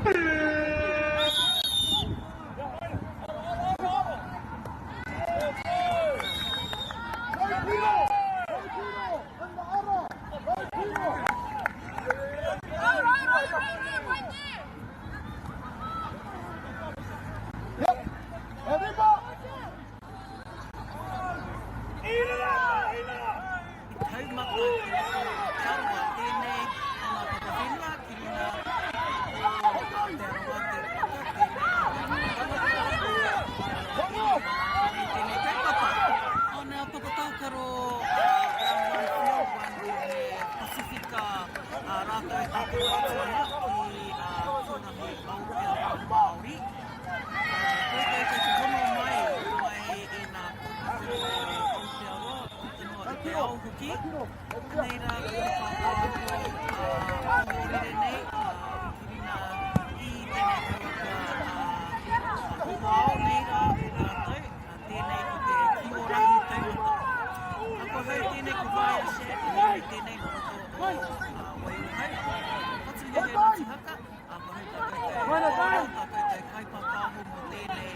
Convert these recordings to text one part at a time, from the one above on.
Taumata ki roto o Te Arawa tēnei o ngā papa whenua ki runga o Te Arawa te waka tēnei o ngā tangata o i tēnei kaupapa. On our papa tākaro uh, round one field one we have Pasifika uh, rātou e tākaro atu ana ki uh, Kiorahi Aotearoa Māori. Koutou kei te hono mai mai i nā kōpito o Aotearoa, puta noa i te ao hoki. Nei rā ko te pāpāho a ohorere nei, a Kirina i tēnei kaupapa a Wao nei rā o rātou, tēnei ko te Kiorahi Taumata. A ko hau tēnei ko Vaea Shad, he uri tēnei nō roto o Waiohau. Patuhehe Matihaka, Ā, ka hau tā koutou kōrero, tā koutou kaipāpāho mō tēnei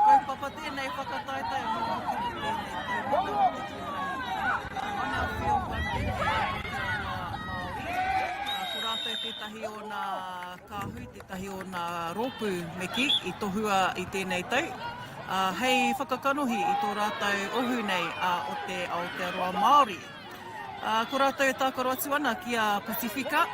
kaupapa, tēnei whakataetae anō hoki mō tēnei taumata o te Kiorahi. On our field one we have Aotearoa Māori. Ā, ko rātou tētahi o nā kāhui, tētahi o nā rōpū me kī, i tohua i tēnei tau, ā, hei whakakanohi i tō rātou ohu nei, ā, o te Aotearoa Māori. Ā, ko rātou e tākaro atu ana ki a Pasifika,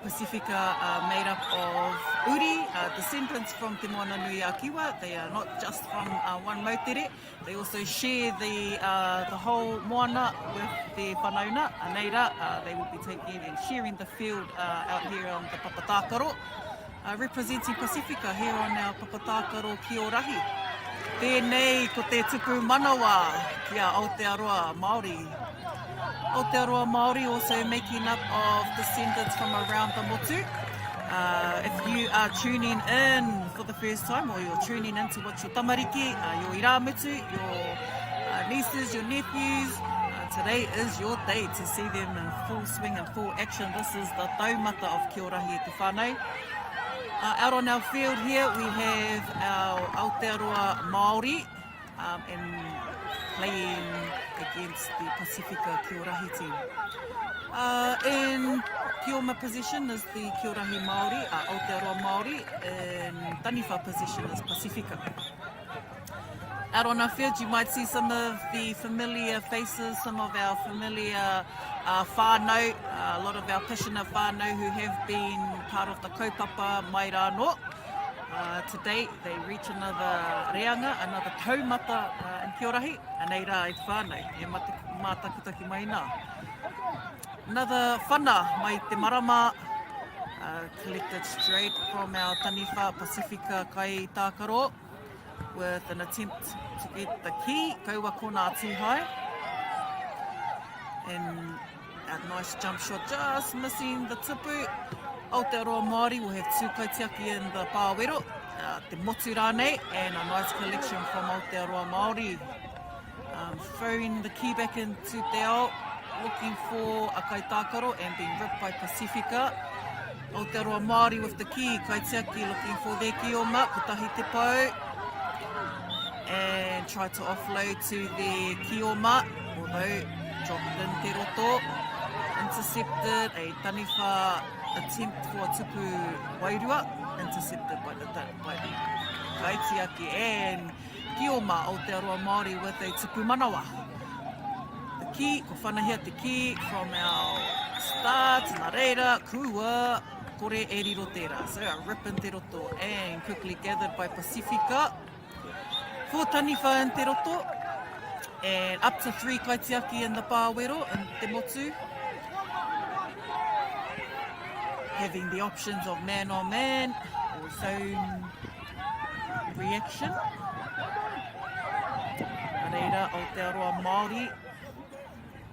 Pasifika are made up of uri, descendants from Te Moananui-a-Kiwa, they are not just from one moutere, they also share the, the whole moana with their whanauna, anei rā, they will be taking and sharing the field out here on the papa tākaro. Representing Pasifika here on our papa tākaro ki Orahi. Tēnei ko te tupu manawa ki a Aotearoa Māori. Aotearoa Māori also making up of descendants from around the motu. Uh, if you are tuning in for the first time or you're tuning in to watch your tamariki, uh, your irāmutu, your uh, nieces, your nephews, uh, today is your day to see them in full swing and full action. This is the taumata of Kiorahi e te whānau. Uh, out on our field here we have our Aotearoa Māori um, and playing against the Pasifika Kiorahi team. Uh, in Kioma position is the Kiorahi Māori, uh, Aotearoa Māori, in Taniwha position is Pasifika. Out on our field you might see some of the familiar faces, some of our familiar uh, whānau, uh, a lot of our passionate whānau who have been part of the kaupapa mai rānō. Uh, today they reach another reanga, another taumata uh, in Kiorahi, anei rā i te whānau, e mate, mātakitaki mai nā. Another whana mai te marama, uh, collected straight from our taniwha Pasifika kai tākaro. With an attempt to get the key, kaua kona tūhae. And a nice jump shot just missing the tupu. Aotearoa Māori will have two kaitiaki in the pāwero, uh, te motu rānei, and a nice collection from Aotearoa Māori. Um, throwing the key back into Te Ao, looking for a kaitākaro and being ripped by Pasifika. Aotearoa Māori with the key, Kaitiaki looking for their kioma, kotahi te pou. And try to offload to the kioma, although dropped in te roto. Intercepted, a taniwha attempt for a tupu wairua, intercepted by the, by the Kaitiaki and Kioma Aotearoa Māori with a tupu manawa. The key, ko whanahia te key from our start, nā reira, kua kore e riro tērā. So a rip in te roto and quickly gathered by Pasifika. For Taniwha in te roto and up to three kaitiaki in the pāwero in te motu. Having the options of man on man or zone reaction. Reira, Aotearoa Māori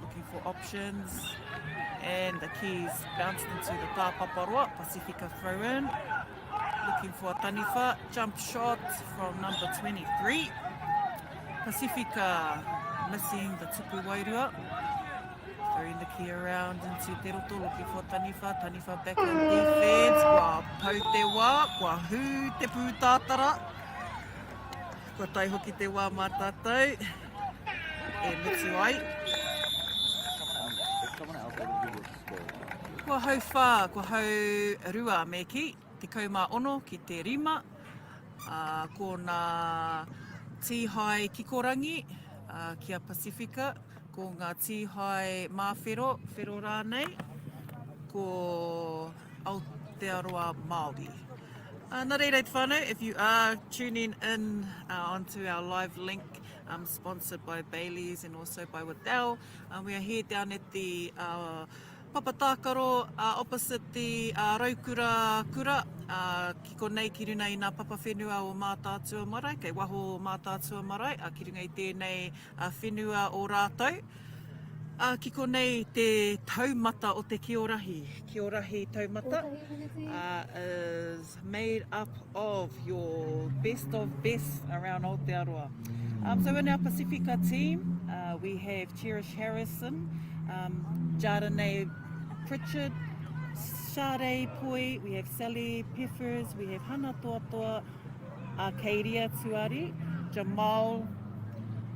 looking for options. And the keys bounced into the tāpaparoa. Pasifika throw in. Looking for a taniwha. Jump shot from number 23. Pasifika missing the tupu wairua. Throwing the key. key around into te roto, looking for Taniwha, Taniwha back on defense, kua pau te wā, kua hū te pūtātara, kua tae hoki te wā mā tātou e mutu ai. Kua hauwhā, kua haurua me kī, 16 ki te rima, ā, ko nā Tīhae Kikorangi, ā, ki a Pasifika, ko ngā tīhae māwhero, whero rānei, ko Aotearoa Māori. Uh, nā reira e te whānau, if you are tuning in uh, onto our live link um, sponsored by Bayleys and also by Waddell, uh, we are here down at the uh, Papa tākaro uh, opposite the uh, Raukura Kura, uh, ki konei ki runa i nā papa whenua o Mātaatua Marae, kei waho o Mātaatua Marae, uh, ki runga i tēnei uh, whenua o rātou. Uh, ki konei te taumata o te kiorahi, kiorahi taumata, uh, is made up of your best of best around Aotearoa. Um, so in our Pasifika team, uh, we have Cherish Harrison, um, Jardine Pritchard, Sade Poi, we have Sally Peffers, we have Hana Toatoa, Arcadia Tuari, Jamal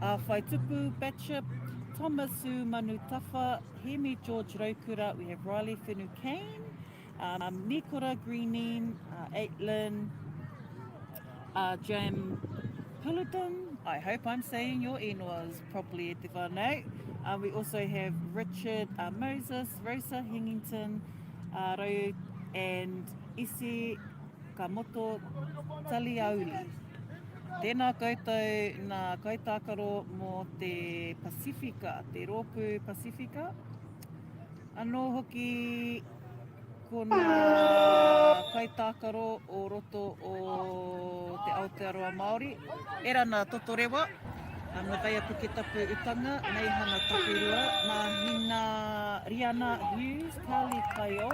uh, Whaitupu Batchip, Thomasu Manutafa, Hemi George Raukura, we have Riley Whenu Kane, um, Nikora Greening, uh, Aitlin, uh, Jam Pullerton. I hope I'm saying your inoas properly, e te whānau. Uh, we also have Richard uh, Moses, Rosa Hingington, uh, Rau, and Isi Kamoto Taliauli. Tēnā koutou nā kaitākaro mō te Pasifika, te rōpū Pasifika. Anō hoki ko nā kaitākaro o roto o te Aotearoa Māori, Erana Totorewa, Nevaeh Puketapu Utanga, Neihana Takurua, Mahina Riana Hughes, Carly Kaio,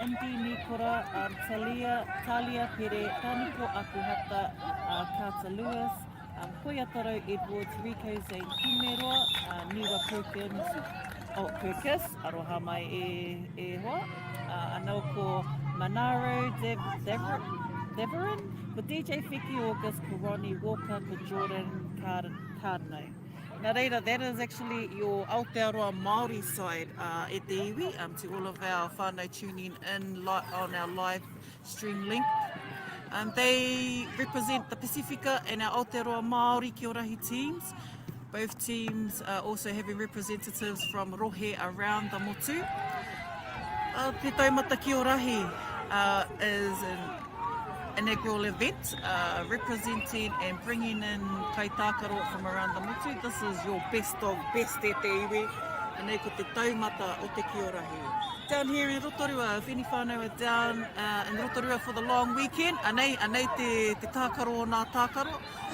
Indy Nikora, um, Talia, Talia Pere, Tāniko Akuhata, uh, Carter Lewis, um, Koiatarau Edwards, Rico Zane Kumeroa, uh, Niwa Perkins, oh, Perkis, aroha mai e, e hoa, uh, anō ko Manaro Dev, Dever, Deverin, ko DJ Fiki August, ko Ronnie Walker, ko Jordan Card Cardano. Nā reira, that is actually your Aotearoa Māori side uh, e te iwi, um, to all of our whānau tuning in li on our live stream link. Um, they represent the Pasifika and our Aotearoa Māori Kiorahi teams. Both teams are also having representatives from rohe around the motu. Uh, Te Taumata Kiorahi uh, is an inaugural event uh, representing and bringing in kaitākaro from around the motu. This is your best of best e te iwi. Anei ko te taumata o te Kiorahi. Down here in Rotorua, if any whānau are down uh, in Rotorua for the long weekend, anei, anei te, te tākaro o nā tākaro.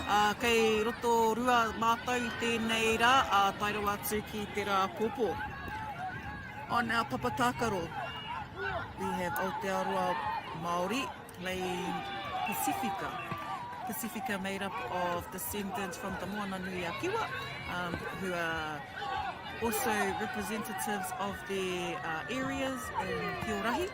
Uh, kei Rotorua mātou i tēnei rā, ā, tae rawa atu ki te rā pōpō. On our papa tākaro, we have Aotearoa Māori playing Pasifika. Pasifika made up of descendants from the Moana Nui a Kiwa, um, who are also representatives of their uh, areas in Kiorahi,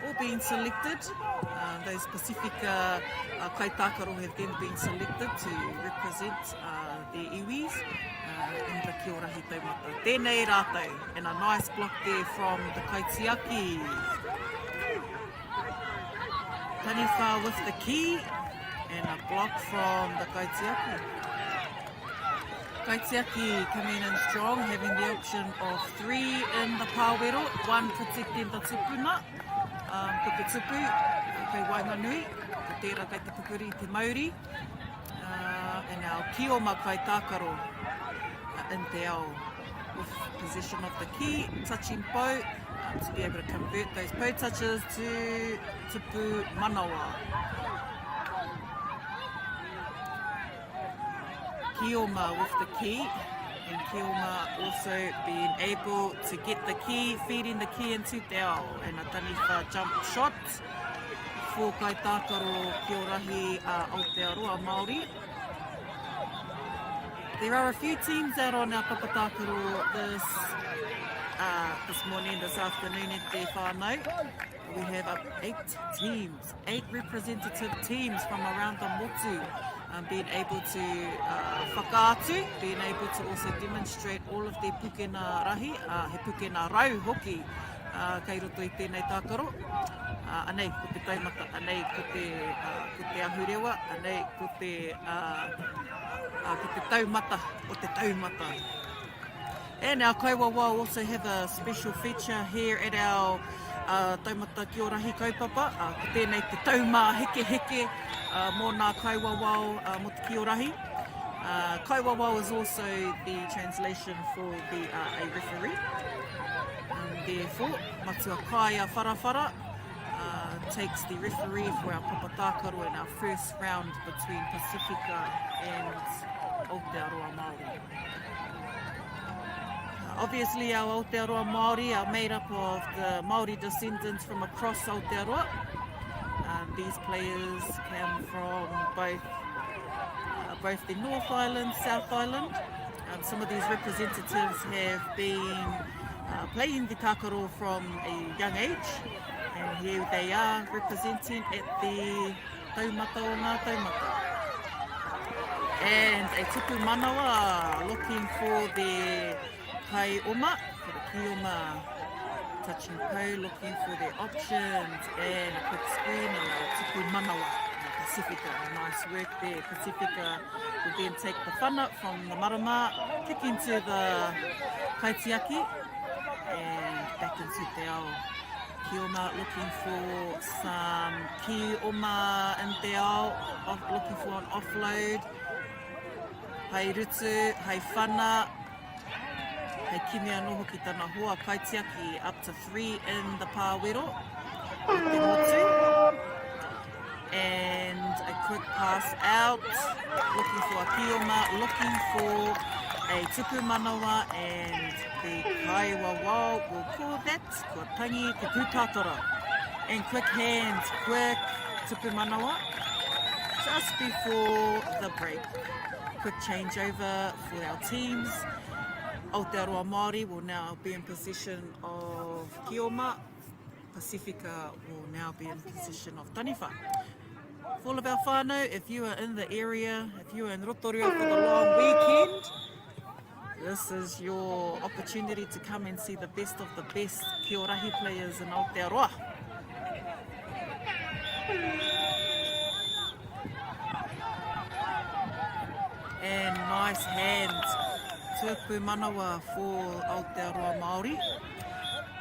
all being selected. Uh, those Pasifika uh, kaitākaro have then been selected to represent uh, their iwis uh, in the Kiorahi Taumata. Tēnei rātou, and a nice block there from the kaitiaki. Taniwha with the key and a block from the kaitiaki. Kaitiaki coming in strong, having the option of three in the pāwero, one protecting the tupuna, um, ko te tupu, kei waenganui, ko tērā kei te pupuri te mauri, uh, and our kioma kaitākaro uh, in te ao with possession of the key, touching pou, um, to be able to convert those pou touches to tupu manawa. Kioma with the key, and Kioma also being able to get the key, feeding the key into Te Ao, and a taniwha jump shot for kaitākaro Kiorahi a Aotearoa Māori. There are a few teams out on our papatākaro this uh, this morning, this afternoon at te whānau. We have up eight teams, eight representative teams from around the motu um, being able to uh, whakaatu, being able to also demonstrate all of their pukena rahi, uh, he pukena rau hoki uh, kei roto i tēnei tākaro. Uh, anei, ko te taumata, anei, ko te, uh, ko te ahurewa, anei, ko te, uh, uh, ko te taumata o te taumata. And our kaiwawao also have a special feature here at our uh, taumata ki Orahi kaupapa. Uh, ko tēnei te taumāhekeheke uh, mō nā kaiwawao uh, mō te ki Orahi. Uh, kaiwawao is also the translation for the uh, a referee. And therefore, Matua Kaia Wharawhara uh, takes the referee for our papatākaro in our first round between Pasifika and Aotearoa Māori. Obviously our Aotearoa Māori are made up of the Māori descendants from across Aotearoa. Um, these players come from both uh, both the North Island, South Island. Um, some of these representatives have been uh, playing the tākaro from a young age and here they are representing at the taumata o ngā taumata. And a tupu manawa looking for the kai oma, for the kioma touching pau, looking for their options and a quick screen and a tupu manawa. Pasifika, nice work there. Pasifika will then take the whana from the marama, kick into the kaitiaki and back into te ao. Kioma looking for some Kioma in te ao, off, looking for an offload. Hei rutu, hei whana, hei kimi anō hoki tana hoa kaitiaki up to three in the pāwero o te motu. And a quick pass out, looking for a Kioma, looking for a tuku manawa and the kaiwawao will call that kua tangi te pūtātara. And quick hands, quick tuku manawa just before the break. Quick changeover for our teams. Aotearoa Māori will now be in possession of Kioma. Pasifika will now be in possession of Taniwha. For all of our whānau, if you are in the area, if you are in Rotorua for the long weekend, this is your opportunity to come and see the best of the best Kiorahi players in Aotearoa. And nice hands. Tuapu manawa for Aotearoa Māori.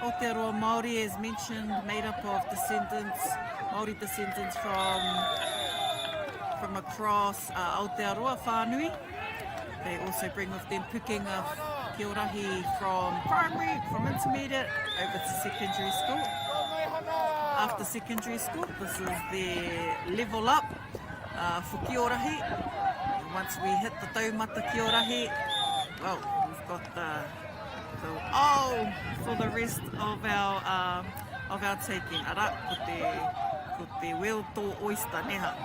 Aotearoa Māori, as mentioned, made up of descendants, Māori descendants from from across uh, Aotearoa whānui. They also bring with them pukenga kiorahi from primary, from intermediate, over to secondary school. After secondary school, this is their level up uh, for kiorahi. And once we hit the taumata kiorahi, well, we've got the So, oh, for the rest of our, um, of our taking. Ara, ko te, ko te wheel tō oyster, neha.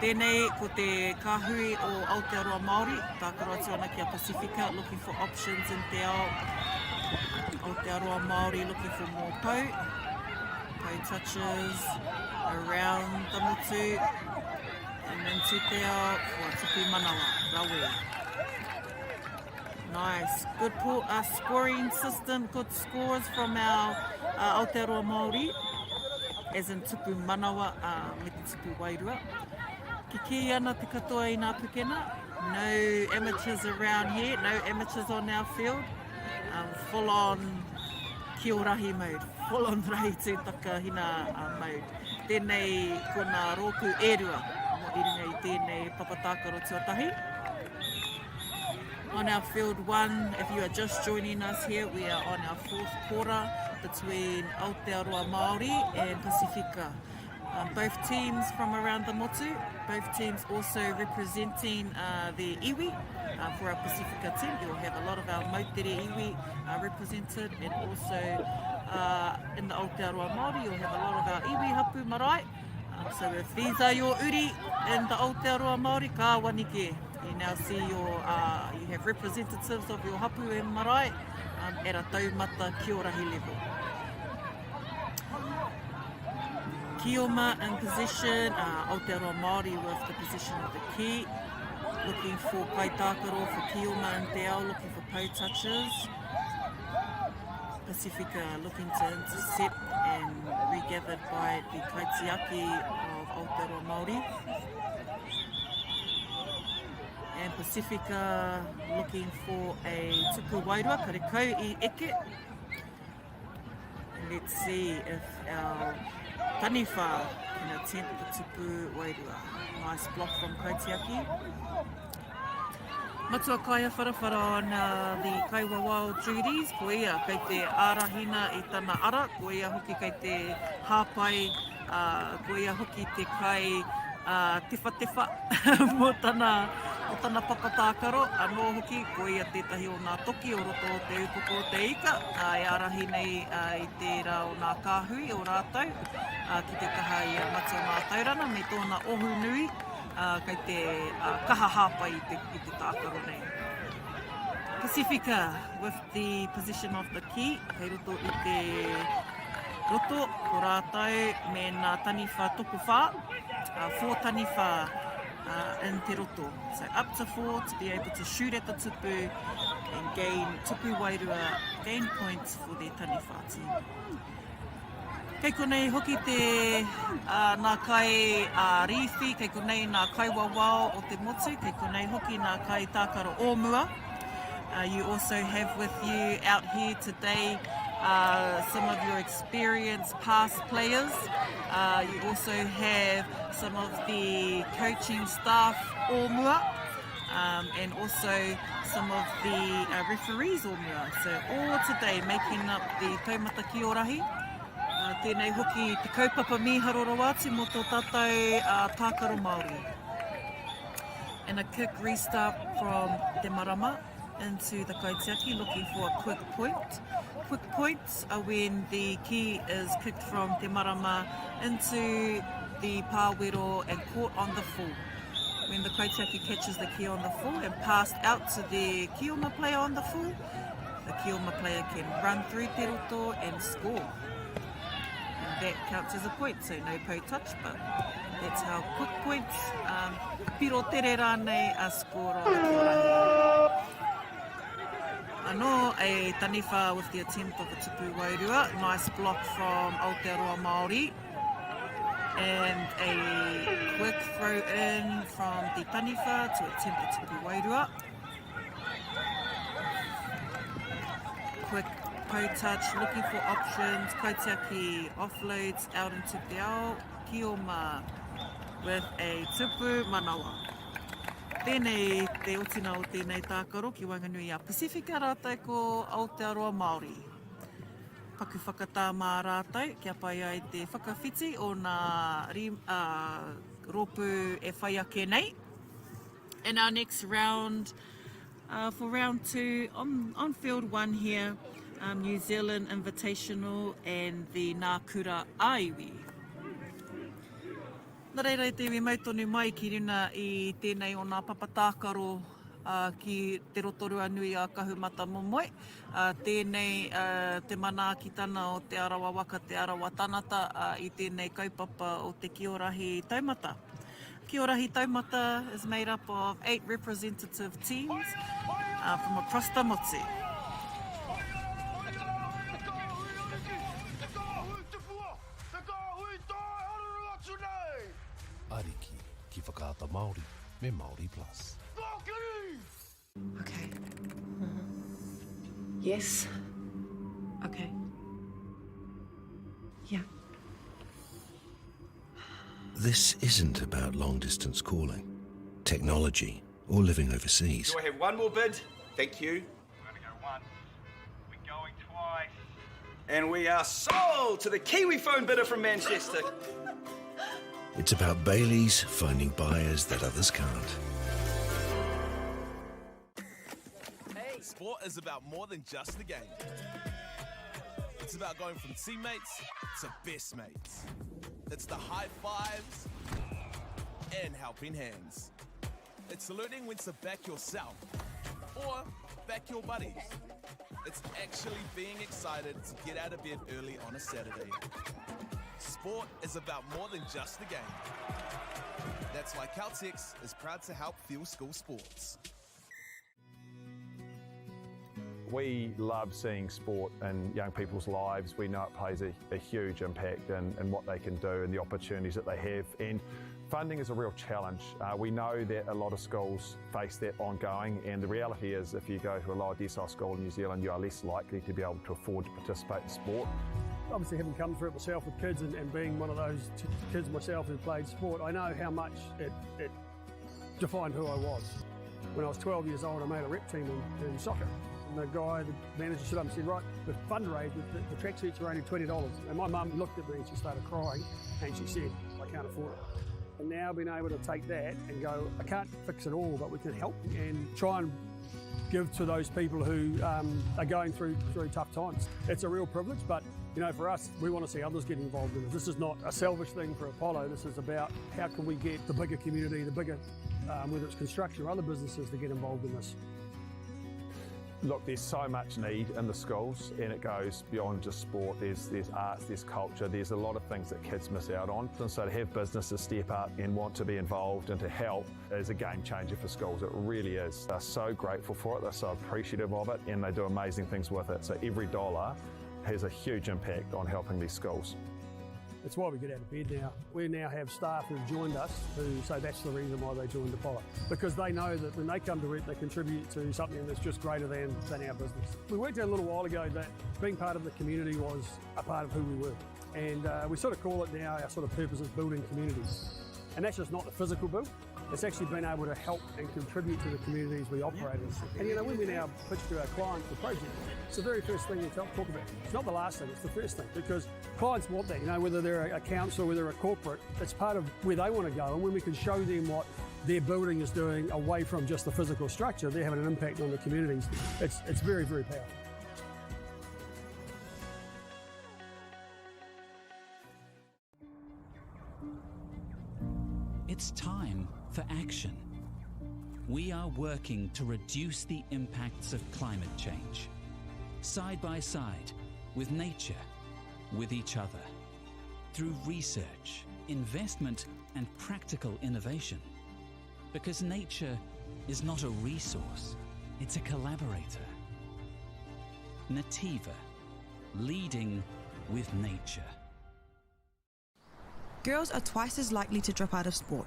Tēnei, ko te kāhui o Aotearoa Māori, tākaro atu ana ki a Pasifika, looking for options in te ao. Aotearoa Māori looking for more pau. Pau touches around the motu and into te ao for Tupi Manawa, rawe. Nice. Good po uh, scoring system, good scores from our uh, Aotearoa Māori, as in tupu manawa uh, me te tupu wairua. Kiki ana te katoa i nā pukena. No amateurs around here, no amateurs on our field. Um, full on kiorahi mode, full on rahi tūtaka hina uh, mode. Tēnei ko nā rōpū e rua mo i runga i tēnei papatākaro tuatahi. On our field one, if you are just joining us here, we are on our fourth quarter between Aotearoa Māori and Pasifika. Um, both teams from around the motu, both teams also representing uh, the iwi. Uh, for our Pasifika team, you'll have a lot of our moutere iwi uh, represented and also uh, in the Aotearoa Māori, you'll have a lot of our iwi hapu marae. Um, so if these are your uri in the Aotearoa Māori, ka wanike. You now see your, uh, you have representatives of your hapu and marae um, at a taumata kiorahi level. Kioma in position, uh, Aotearoa Māori with the position of the key, looking for kaitākaro for Kioma and Te Ao, looking for pau touches. Pasifika looking to intercept and regathered by the kaitiaki of Aotearoa Māori. And Pasifika looking for a tuku wairua, karekau i eke. And let's see if our taniwha can attempt the tupu wairua. Nice block from Kaitiaki. Matua Kaia Wharawhara on uh, the kaiwawao duties, ko ia kei te ārahina i tana ara, ko ia hoki kei te hāpai, uh, ko ia hoki te kai uh, tewhatewha mō tana, mō tana papa tākaro, anō hoki ko ia tētahi o nā toki o roto o te upoko o te ika, uh, e ārahi nei uh, i tērā o nā kāhui o rātou, uh, ki te taha i a Matua Mātaurana me tōna ohu nui, ā, kei te kaha hāpai i te, i te tākaro nei. Pasifika with the position of the key, kei roto i te roto, ko rātou me nā taniwha tokowhā, uh, four taniwha uh, in te roto. So up to four to be able to shoot at the tupu and gain tupu wairua, gain points for their taniwha team. Kei konei hoki te, nā kai rīwhi, kei konei nā kaiwawao o te motu, kei konei hoki nā kai tākaro o mua. You also have with you out here today uh, some of your experienced past players. Uh, you also have some of the coaching staff o mua. Um, and also some of the uh, referees o mua. So all today making up the Taumata Kiorahi. Uh, tēnei hoki te kaupapa mīharo rawa atu mō tō tātou uh, tākaro Māori. And a kick restart from Te Marama into the Kaitiaki looking for a quick point. Quick points are when the key is kicked from Te Marama into the pāwero and caught on the full. When the kaitiaki catches the key on the full and passed out to the kioma player on the full, the kioma player can run through te roto and score. And that counts as a point, so no po touch, but that's how quick points, um, piro tere rānei a score on the kiorahi. Anō a Taniwha with the attempt of a tupu wairua. Nice block from Aotearoa Māori. And a quick throw in from the Taniwha to attempt the tupu wairua. Quick toe touch, looking for options. Kaitiaki offloads out into te ao. Kioma with a tupu manawa. Tēnei te otinga o tēnei tākaro ki waenganui i a Pasifika rātou ko Aotearoa Māori. Paku whakatā mā rātou kia pai ai te whakawhiti o nā rōpū e whai ake nei. In our next round, uh, for round two, on, on field one here, um, New Zealand Invitational and the Ngā Kura Āiwi. Nā reira e te iwi mau tonu mai ki runa i tēnei o nā papa tākaro ki Te Rotorua nui a Kahumatamomoe. Tēnei te manaakitana o Te Arawa Waka, Te Arawa Tanata i tēnei kaupapa o te Kiorahi Taumata. Kiorahi Taumata is made up of eight representative teams from across the motu. Te kāhui toi haruru atu nei! Ariki ki Whakaata Māori me Māori Plus. Kōkiri! Okay. Yes. Okay. Yeah. This isn't about long distance calling, technology, or living overseas. Do I have one more bid? Thank you. We're going to go once. We're going twice. And we are sold to the Kiwi phone bidder from Manchester. It's about Bailey's finding buyers that others can't. Hey. Sport is about more than just the game. It's about going from teammates to best mates. It's the high fives and helping hands. It's learning when to back yourself or back your buddies. It's actually being excited to get out of bed early on a Saturday. Sport is about more than just the game. That's why Caltex is proud to help fuel school sports. We love seeing sport in young people's lives. We know it plays a, a huge impact in, in what they can do and the opportunities that they have. And funding is a real challenge. Uh, we know that a lot of schools face that ongoing, and the reality is if you go to a lower decile school in New Zealand, you are less likely to be able to afford to participate in sport. Obviously, having come through it myself with kids and, and being one of those kids myself who played sport, I know how much it, it defined who I was. When I was 12 years old, I made a rep team in, in soccer. And the guy, the manager stood up and said, right, the fundraiser, the, the tracksuits are only $20. And my mum looked at me and she started crying and she said, I can't afford it. And now being able to take that and go, I can't fix it all, but we can help and try and give to those people who um, are going through through tough times. It's a real privilege, but you know, for us, we want to see others get involved in it. This is not a selfish thing for Apollo. This is about how can we get the bigger community, the bigger, um, whether it's construction or other businesses, to get involved in this. Look, there's so much need in the schools, and it goes beyond just sport. There's, there's arts, there's culture, there's a lot of things that kids miss out on. And so to have businesses step up and want to be involved and to help is a game changer for schools. It really is. They're so grateful for it, they're so appreciative of it, and they do amazing things with it. So every dollar has a huge impact on helping these schools. It's why we get out of bed now. We now have staff who've joined us who say that's the reason why they joined Apollo. Because they know that when they come to work, they contribute to something that's just greater than, than our business. We worked out a little while ago that being part of the community was a part of who we were. And uh, we sort of call it now our sort of purpose is building communities. And that's just not the physical build, it's actually being able to help and contribute to the communities we operate in. And you know, when we now pitch to our clients the project, it's the very first thing we talk, talk about. It's not the last thing, it's the first thing because clients want that, you know, whether they're a council, whether they're a corporate, it's part of where they want to go. And when we can show them what their building is doing away from just the physical structure, they're having an impact on the communities. It's, it's very, very powerful. It's time for action. We are working to reduce the impacts of climate change. Side by side, with nature, with each other. Through research, investment, and practical innovation. Because nature is not a resource, it's a collaborator. Nativa, leading with nature. Girls are twice as likely to drop out of sport.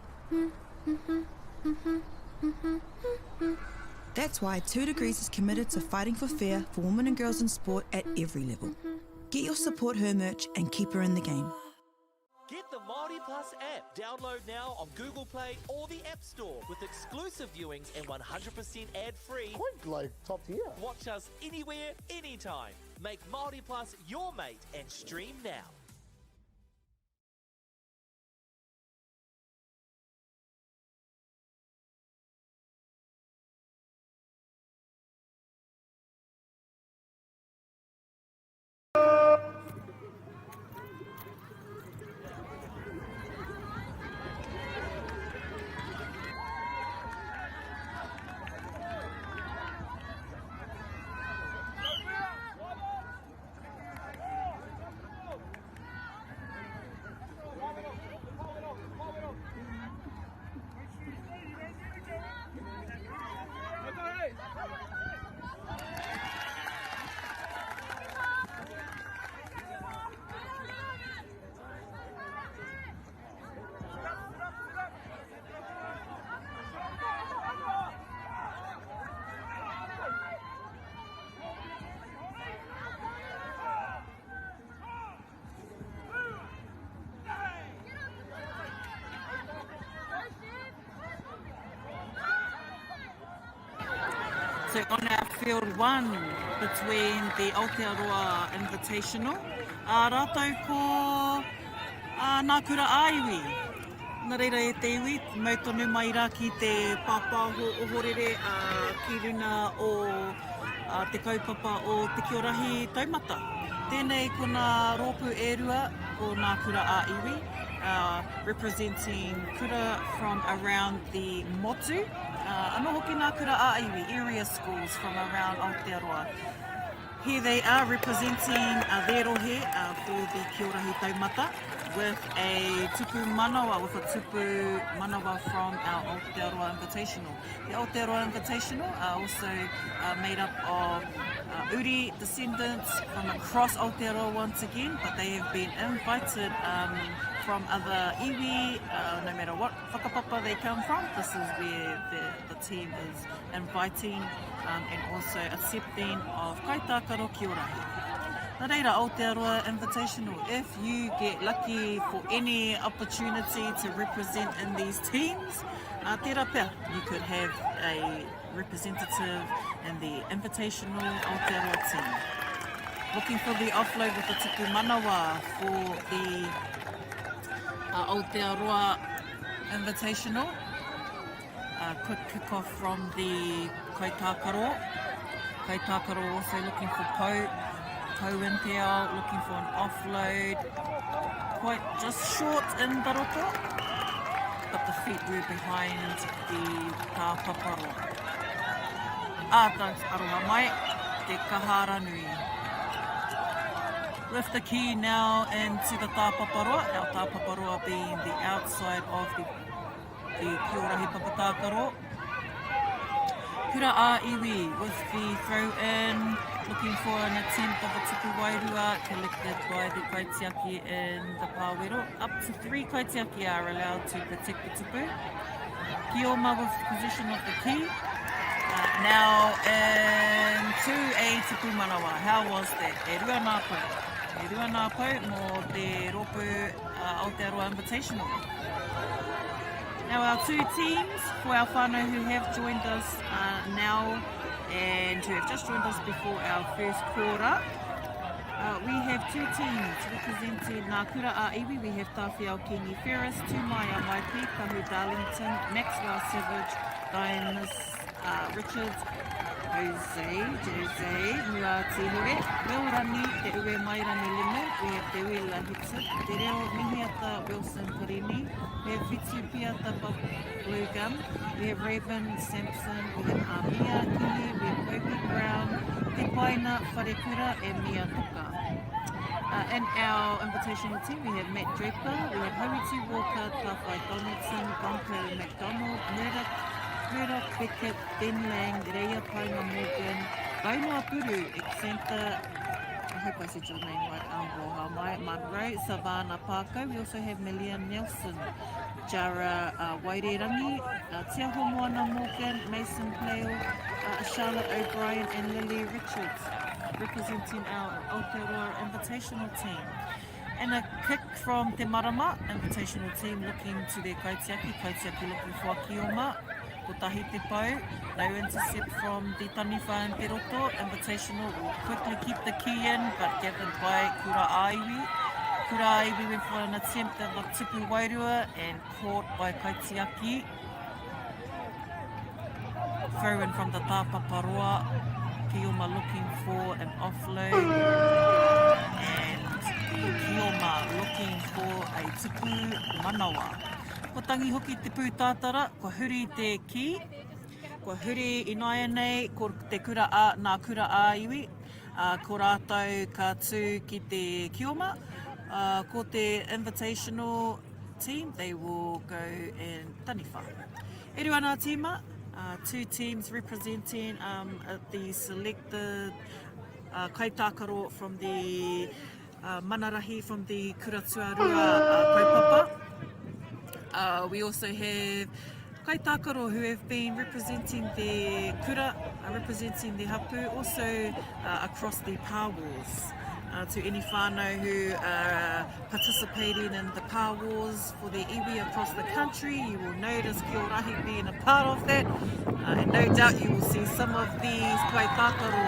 That's why 2 Degrees is committed to fighting for fair for women and girls in sport at every level. Get your support her merch and keep her in the game. Get the Māori Plus app. Download now on Google Play or the App Store with exclusive viewings and 100% ad-free. Quite like top tier. Watch us anywhere, anytime. Make Māori Plus your mate and stream now. So on our field one between the Aotearoa Invitational, a rātou ko a Ngā Kura Ā-Iwi. Nā reira e te iwi, mau tonu mai rā ki te pāpāho ohorere a ki runa o a, te kaupapa o Te Kiorahi Taumata. Tēnei ko ngā rōpū e rua o Ngā Kura Ā-Iwi. uh, representing kura from around the motu. Uh, anō hoki ngā kura ā-iwi, area schools from around Aotearoa. Here they are representing uh, their rohe uh, for the Kiorahi Taumata with a tupu manawa, with a tupu manawa from our Aotearoa Invitational. The Aotearoa Invitational are also uh, made up of uh, uri descendants from across Aotearoa once again, but they have been invited um, from other iwi, uh, no matter what whakapapa they come from. This is where the, the team is inviting um, and also accepting of Kaitākaro Kiorahi. Nā reira, Aotearoa Invitational, if you get lucky for any opportunity to represent in these teams, uh, tērā pea, you could have a representative in the Invitational Aotearoa team. Looking for the offload with the tupu manawa for the uh, Aotearoa Invitational. A quick kick off from the Kaitākaro. Kaitākaro also looking for Pou. Pou in te ao, looking for an offload. Quite just short in the roto, but the feet were behind the tāpaparo. Āta aroha mai, te kaharanui. With the key now into the tāpaparoa, our tāpaparoa being the outside of the Te Kiorahi Papatākaro. Kura ā-iwi with the throw in, looking for an attempt of a tuku wairua collected by the kaitiaki in the pāwero. Up to three kaitiaki are allowed to protect the tupu. Kioma with possession of the key. Uh, now into a tupu manawa. How was that? E rua nā pau. E rua nā pau mō te rōpū uh, Aotearoa Invitational. Now our two teams, for our whānau who have joined us uh, now and who have just joined us before our first quarter, uh, we have two teams representing Ngā Kura a Iwi. We have Tāwhiao Kingi Ferris, Tūmaia Maipi, Kahu Darlington, Maxwell Savage, Dianis uh, Richards, Jose, Jose, Muati Hore, Will Rani, Te Ue Mairani Limu, we have Te Uila Hitsit, Te Reo Mihiata Wilson Karini, we have Whitu Piata Bob Blue Gum, we have Raven Sampson, we have Amia Kingi, we have Kobe Brown, Te Paina Wharekura and Mia Toka. Uh, in our invitational team, we have Matt Draper, we have Hauiti Walker, Tawhai Donaldson, Gonko McDonald, Murdoch, Murdoch Beckett, Ben Lang, Reia Paenga Morgan, Raunoa Puru, Exanta, I hope I said your name right, Aroha Mai, Monroe, Savannah Parker. We also have Melia Nelson, Jara uh, Wairerangi, uh, Tiaho Moana Morgan, Mason Plale, uh, Charlotte O'Brien and Lily Richards, representing our Aotearoa Invitational team. And a kick from Te Marama Invitational team looking to their kaitiaki, kaitiaki looking for Akioma. Kotahi te pau, no intercept from the Taniwha and Te Roto. Invitational will quickly keep the key in, but gathered by Kura Aiwi. Kura Aiwi went for an attempt at the Tipu Wairua and caught by Kaitiaki. Throw in from the Tāpaparoa. Kioma looking for an offload. And the Kioma looking for a tupu manawa. Kua tangi hoki te pūtātara, kua huri te kī, kua huri ināianei ko te kura a, nā kura ā-iwi, ā, ko rātou ka tū ki te Kioma, ā, ko te Invitational team, they will go in Taniwha. E rua nā tīma, uh, two teams representing um, the selected uh, kaitākaro from the uh, Manarahi from the Kura Tuarua uh, kaupapa. Uh, we also have kaitākaro who have been representing the kura, uh, representing the hapu, also uh, across the pā wars. Uh, to any whānau who are participating in the pā wars for their iwi across the country, you will notice Kiorahi being a part of that. Uh, and no doubt you will see some of these kaitākaro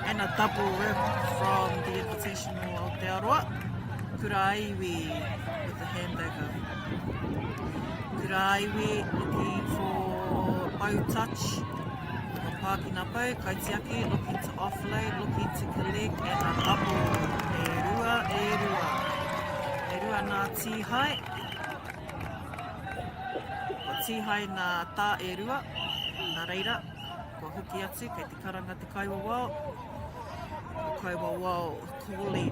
and a double rip from the Invitational Aotearoa. Kuraiwi with the handover. Kuraiwi looking for bow touch. Pākina pau, kaitiaki looking to offload, looking to collect, and a double. E rua, e rua. E rua nā Tīhai. Kua tīhae nā tā e rua, nā reira, kua hoki atu kei te karanga te kaiwawao. The kaiwawao calling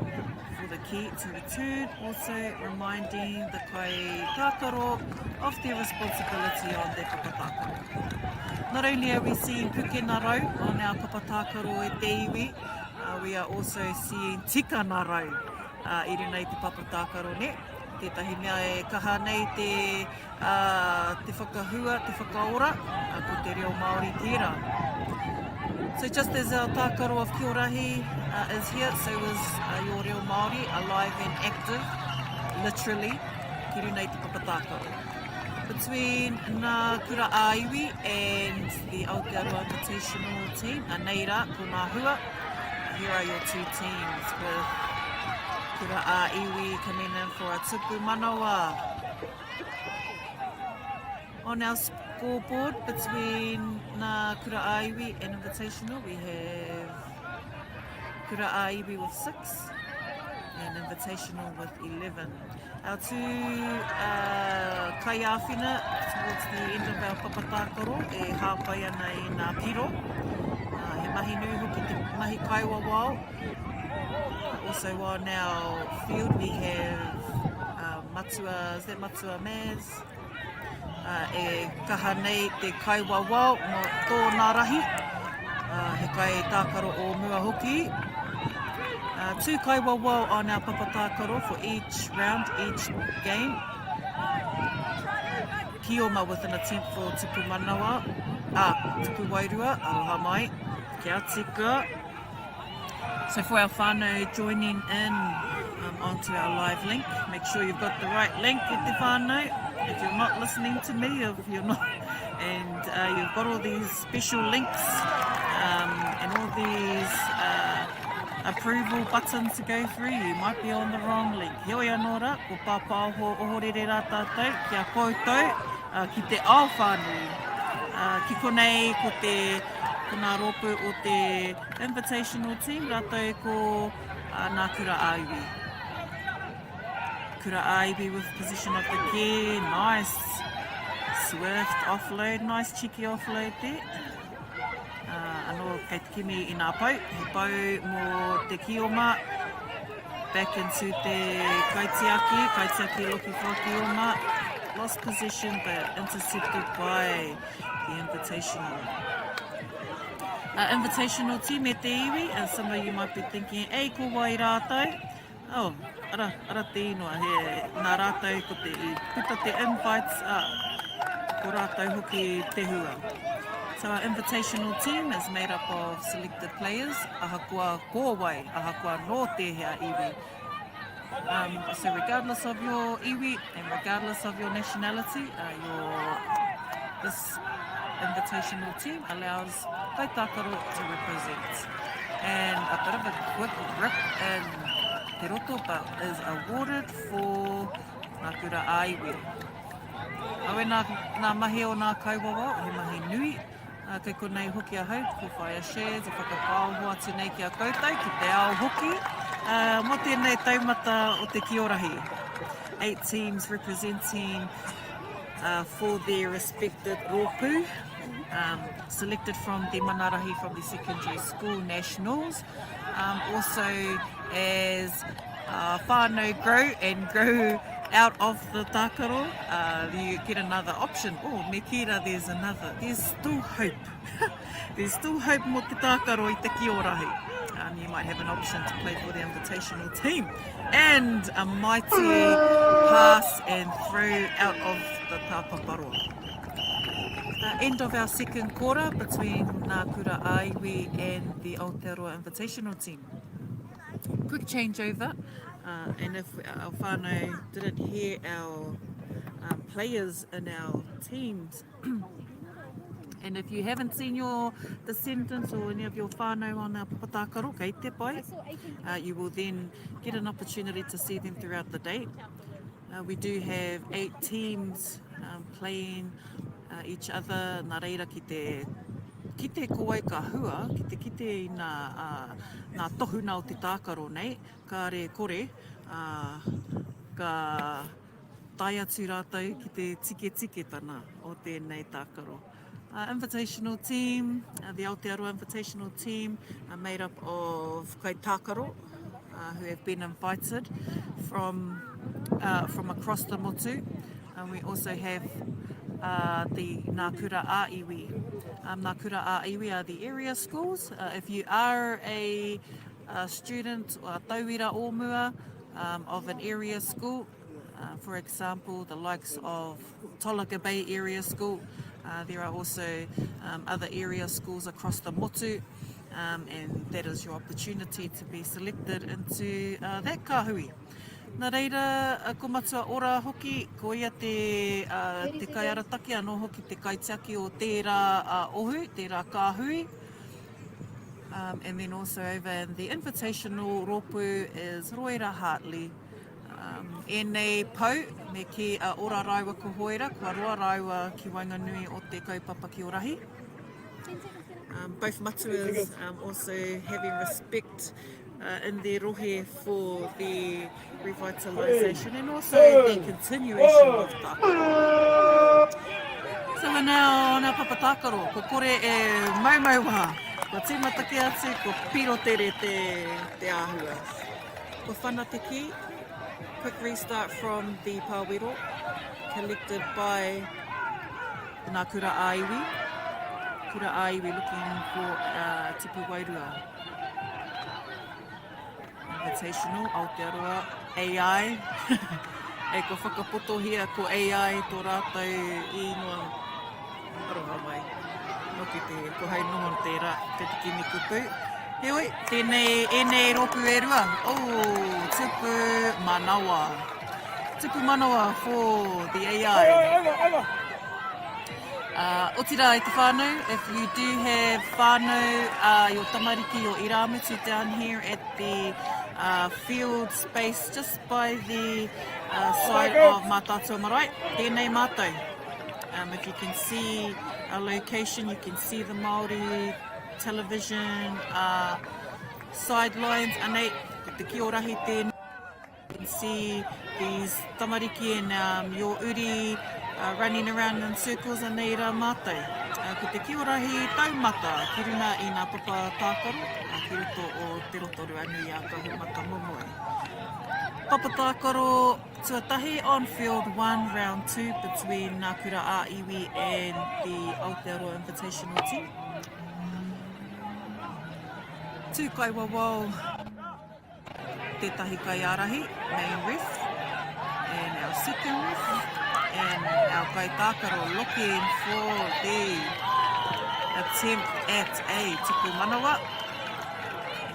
for the key to return, also reminding the kai tākaro of their responsibility on their papa tākaro. Not only are we seeing pukena rau on our papa tākaro e te iwi, uh, we are also seeing tikana rau uh, i runga i te papa tākaro ne. Tētahi mea e kaha nei te, uh, te whakahua, te whakaora, uh, ko te reo Māori tērā. So just as our tākaro of Kiorahi uh, is here, so is uh, your reo Māori alive and active, literally, ki runga i te papa tākaro. Between Ngā Kura ā-Iwi and the Aotearoa Invitational team, anei rā, ko ngā hua, Here are your two teams with Kura ā-Iwi coming in for a tupu manawa. On our scoreboard between Ngā Kura ā-Iwi and Invitational, we have Kura ā-Iwi with 6 and Invitational with 11. Our two uh, kaiāwhina towards the end of our papatākaro e hāpai ana i ngā piro. Uh, he mahi nui hoki te mahi kaiwawao. Uh, also on our field we have uh, Matua, is that Matua Maz? Uh, e kaha nei te kaiwawao mō tōna rahi. Uh, he kai tākaro o mua hoki. Uh, two kaiwawao on our papa tākaro for each round, each game. Kioma with an attempt for Tupu Manawa, ah, Tupu Wairua, aroha mai, kia tika. So for our whānau joining in um, onto our live link, make sure you've got the right link at the whānau. If you're not listening to me, if you're not, and uh, you've got all these special links um, and all these uh, approval buttons to go through, you might be on the wrong link. Heoi anō rā, ko pāpāho ohorere rā tātou, kia koutou, uh, ki te ao whānui. Uh, ki konei ko te ko ngā rōpū o te Invitational Team rātou ko uh, Ngā Kura ā-Iwi. Kura ā-Iwi with position of the key, nice swift offload, nice cheeky offload there. Uh, anō kei te kimi i ngā pau, he pau mō te kioma, back into te kaitiaki, kaitiaki looking for kioma, lost possession but intercepted by the Invitational. Uh, invitational team e te iwi, and some of you might be thinking, ei, ko wai rātou? Oh, ara, ara te inoa, he, nā rātou ko te, i puta te invites, ah, ko rātou hoki te hua. So our invitational team is made up of selected players, ahakoa ko wai, ahakoa nō tēhea iwi. Um, so regardless of your iwi and regardless of your nationality, uh, your this invitational team allows kaitākaro to represent. And a bit of a quick rip in Te Roto, but is awarded for Ngā Kura Ā-Iwi. Awe nā, nā mahi o nā kaiwawao, he mahi nui, Ā, kei konei hoki ahau, ko Whaea Shaz, e whakapāoho atu nei ki a koutou, ki te ao hoki, ā, mō tēnei taumata o te Kiorahi. Eight teams representing uh, for their respected rōpū, um, selected from the Manarahi from the secondary school nationals, um, also as uh, whānau grow and grow out of the tākaro, uh, you get another option. Oh, me kī rā, there's another. There's still hope. there's still hope mō te tākaro i te kiorahi. Um, you might have an option to play for the invitational team. And a mighty pass and throw out of the tāpaparoa. Uh, end of our second quarter between Ngā Kura Āiwi and the Aotearoa Invitational team. Quick changeover, uh, and if our whānau didn't hear our um, players in our teams, and if you haven't seen your descendants or any of your whānau on our papatākaro, kei te pai, uh, you will then get an opportunity to see them throughout the day. Uh, we do have eight teams um, playing uh, each other, nā reira ki te kite ko wai ka hua, ki te kite i nā, uh, nā tohuna o te tākaro nei, kāre kore, uh, ka... tae atu rātou ki te tiketiketana o tēnei tākaro. Uh, invitational team, uh, the Aotearoa Invitational team are made up of kaitākaro uh, who have been invited from, uh, from across the motu. And we also have uh, the Ngā Kura ā-Iwi. Um, Ngā Kura ā-Iwi are the area schools. Uh, if you are a, a student or a tauira o mua um, of an area school, uh, for example, the likes of Tolaga Bay Area School, uh, there are also um, other area schools across the motu, um, and that is your opportunity to be selected into uh, that kāhui. Nā reira, ko Matua Ora hoki, ko ia te, uh, te kaiarataki anō hoki te kaitiaki o tērā uh, ohu, tērā kāhui. Um, and then also over in the invitational rōpū is Roera Hartley. Um, ēnei pou, me kī a Ora rāua ko Hoera, kua roa rāua ki waenganui o te kaupapa ki Orahi. Um, both matuas um, also having respect uh, in their rohe for the revitalisation and also the continuation of tākaro. So we're now on our papa tākaro, ko kore e maumau wā, kua tīmata kē atu, ko piro tere te, te āhua. Ko whana te kī, quick restart from the pāwero, collected by Ngā Kura ā-Iwi. Kura ā-Iwi looking for uh, Tipu Wairua. Invitational, Aotearoa, AI. e kua whakapotohia ko AI tō rātou ingoa aroha mai. Noki te, ko hei noho tērā, te tiki me kupu. Heoi, tēnei, ēnei rōpū e rua. Oh, tupu manawa. Tupu manawa for the AI. Over, over, over. Uh, otirā i te whānau, if you do have whānau, uh, your tamariki, your irāmutu down here at the uh, field space just by the uh, side of Mātaatua Marae, tēnei mātou. Um, if you can see a location, you can see the Māori television uh, sidelines, anei, ko te kiorahi tēnei. You can see these tamariki and um, your uri uh, running around in circles anei rā mātou. Uh, ko te kiorahi taumata ki runga i ngā papa tākaro uh, ki roto o Te Rotorua nui a Kahumatamomoe. Papa tākaro tuatahi on field 1 round 2 between Ngā Kura ā-Iwi and the Aotearoa Invitational Team. Tū kaiwawao tētahi kaiārahi, main ref, and our second ref, and our kaitākaro looking for the attempt at a tuku manawa.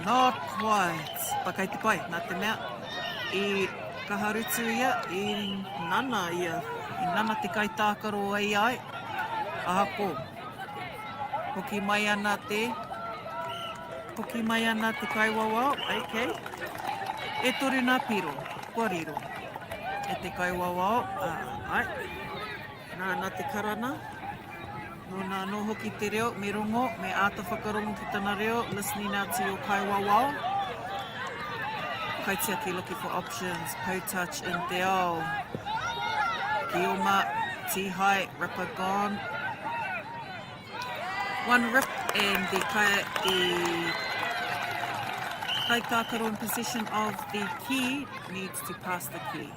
Not quite, but kei te pai, nā te mea, i kaha rutu ia, i nana ia, i nana te kaitākaro AI, ahako, hoki mai ana te Hoki mai ana te kaiwawao, okay. E toru nā piro, kua riro. E te kaiwawao, uh, ai. Nāna te karana. Nōna anō hoki te reo, me rongo, me āta whakarongo ki tana reo, listening out to your kaiwawao. Kaitiaki looking for options, pou touch in te ao. Kioma, Tihai, Ripper gone. One rip and the, the kaitākaro in possession of the key needs to pass the key.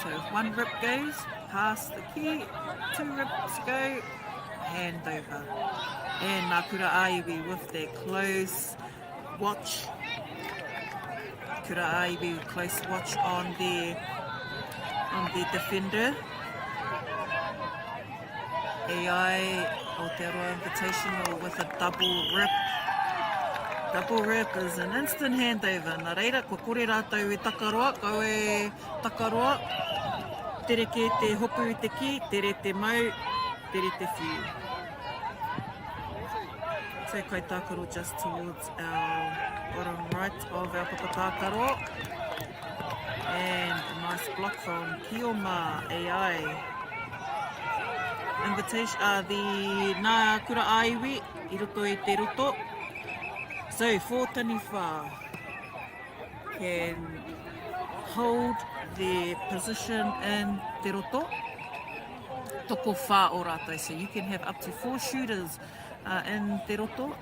So if one rip goes, pass the key, two rips go, hand over. And Ngā Kura Āiwi with their close watch. Kura Āiwi close watch on their, on their defender. AI Aotearoa Invitational with a double rip. Double rip is an instant handover. Nā reira, kua kore rātou e takaroa, kau e takaroa. Tere kē te hopu i te kī, tere te mau, tere te whiu. So kaitākaro just towards our bottom right of our papatākaro. And a nice block from Kioma AI. Invitation, uh, the Nā Kura Āiwi i roto i te roto. So, four taniwha can hold the. their position in te roto. Tokowhā o rātou. So you can have up to four shooters uh, in te roto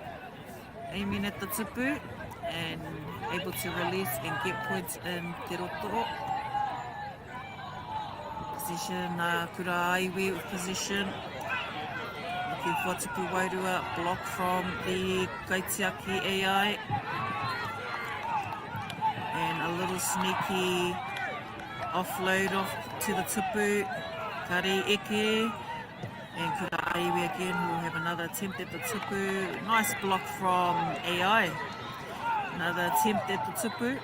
aiming at the tupu and able to release and get points in te roto. Position uh, Kura Aiwi with position. Looking for Tupu Wairua, block from the Kaitiaki AI. And a little sneaky offload off to the Tupu. Kare Eke. And Kura Aiwi again who will have another attempt at the Tupu. Nice block from AI. Another attempt at the Tupu.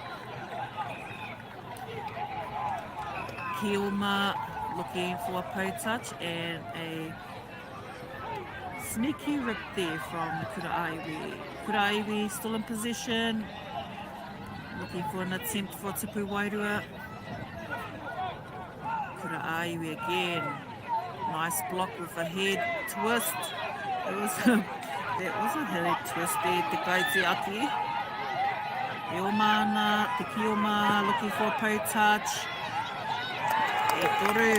Kioma looking for a pau touch and a sneaky rip there from Kura Aiwi. Kura Aiwi still in possession, looking for an attempt for Tupu Wairua. Kura Aiwi again. Nice block with a head twist. It was a, that was a head twist there, te kaitiaki. E oma ana, te kioma, looking for a pau touch. E toru.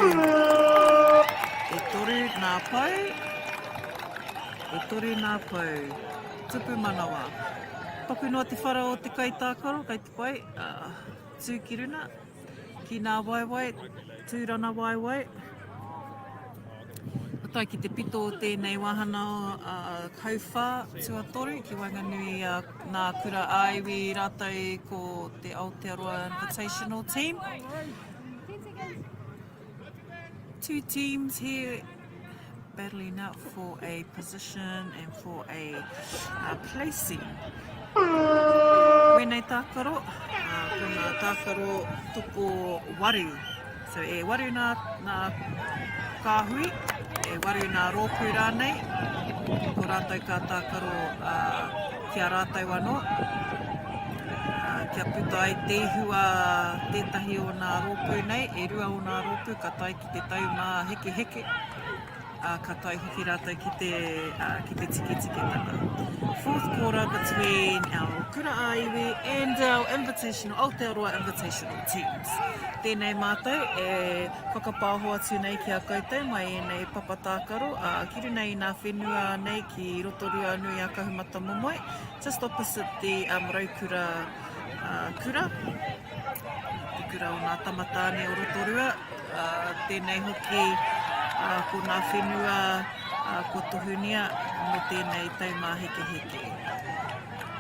E toru nā pau. E toru nā pau. Tupu manawa. Paku noa te whara o te kaitākaro, kei te pai. Uh, tū ki runa. Ki nā waewae, tūrana waewae. Kua tae ki te pito o tēnei wāhana hauwhā tuatoru ki waenganui i a Ngā Kura ā-Iwi rātou ko te Aotearoa Invitational Team. Two teams here battling out for a position and for a uh, placing. Wēnei tākaro, uh, ko ngā tākaro toko waru. So e waru nā, nā kāhui, e waru nā rōpū rānei, ko rātou ka tākaro uh, ki a rātou anō. Uh, kia puta ai te ihu a tētahi o nā rōpū nei, e rua o nā rōpū ka tae ki te taumāhekeheke, ā, ka tae hoki rātou ki te, ā, ki te tiketiketanga. Fourth quarter between our Kura ā-Iwi and our Invitational, Aotearoa Invitational teams. Tēnei mātou e whakapāho atu nei ki a koutou mai ēnei papa tākaro, ā, ki runga i nā whenua nei ki Rotorua nui a Kahumatamomoe, just opposite the um, Raukura uh, kura, te kura o nā tamatāne o Rotorua, ā, tēnei hoki ā, ko nā whenua ā, kua tohunia mō tēnei taumāhekeheke.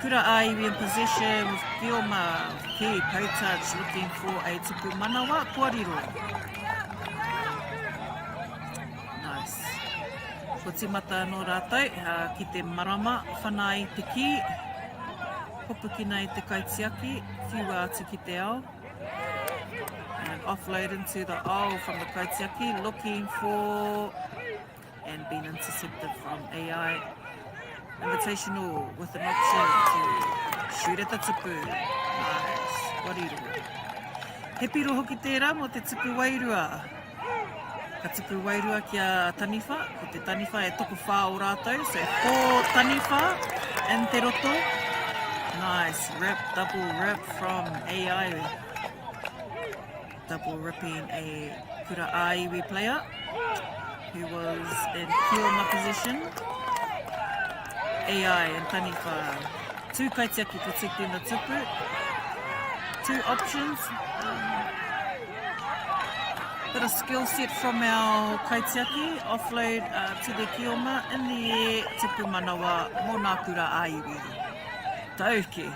Kura ā-iwi in possession with Kioma ki Poutouch looking for a tupu manawa, kua riro. Nice. Kua tīmata anō rātou ā, ki te marama whana i te kī, hopukina i te kaitiaki, whiua atu ki te ao. And offload into the aisle from the Kaitiaki, looking for and been intercepted from AI. Invitational with an option to shoot at the tupu. Nice. Wariro. He piro hoki tērā mō te tupu wairua. Ka tupu wairua ki a Taniwha, ko te Taniwha e tokowhā o rātou, so four Taniwha in te roto. Nice rip, double rip from AI. Double ripping a Kura Āiwi player who was in Kioma position. AI and Taniwha. Two kaitiaki protecting the tupu. Two options. Um, bit of skill set from our kaitiaki. Offload uh, to the Kioma in the air. Tupu manawa mō ngā kura ā-iwi. Tauke.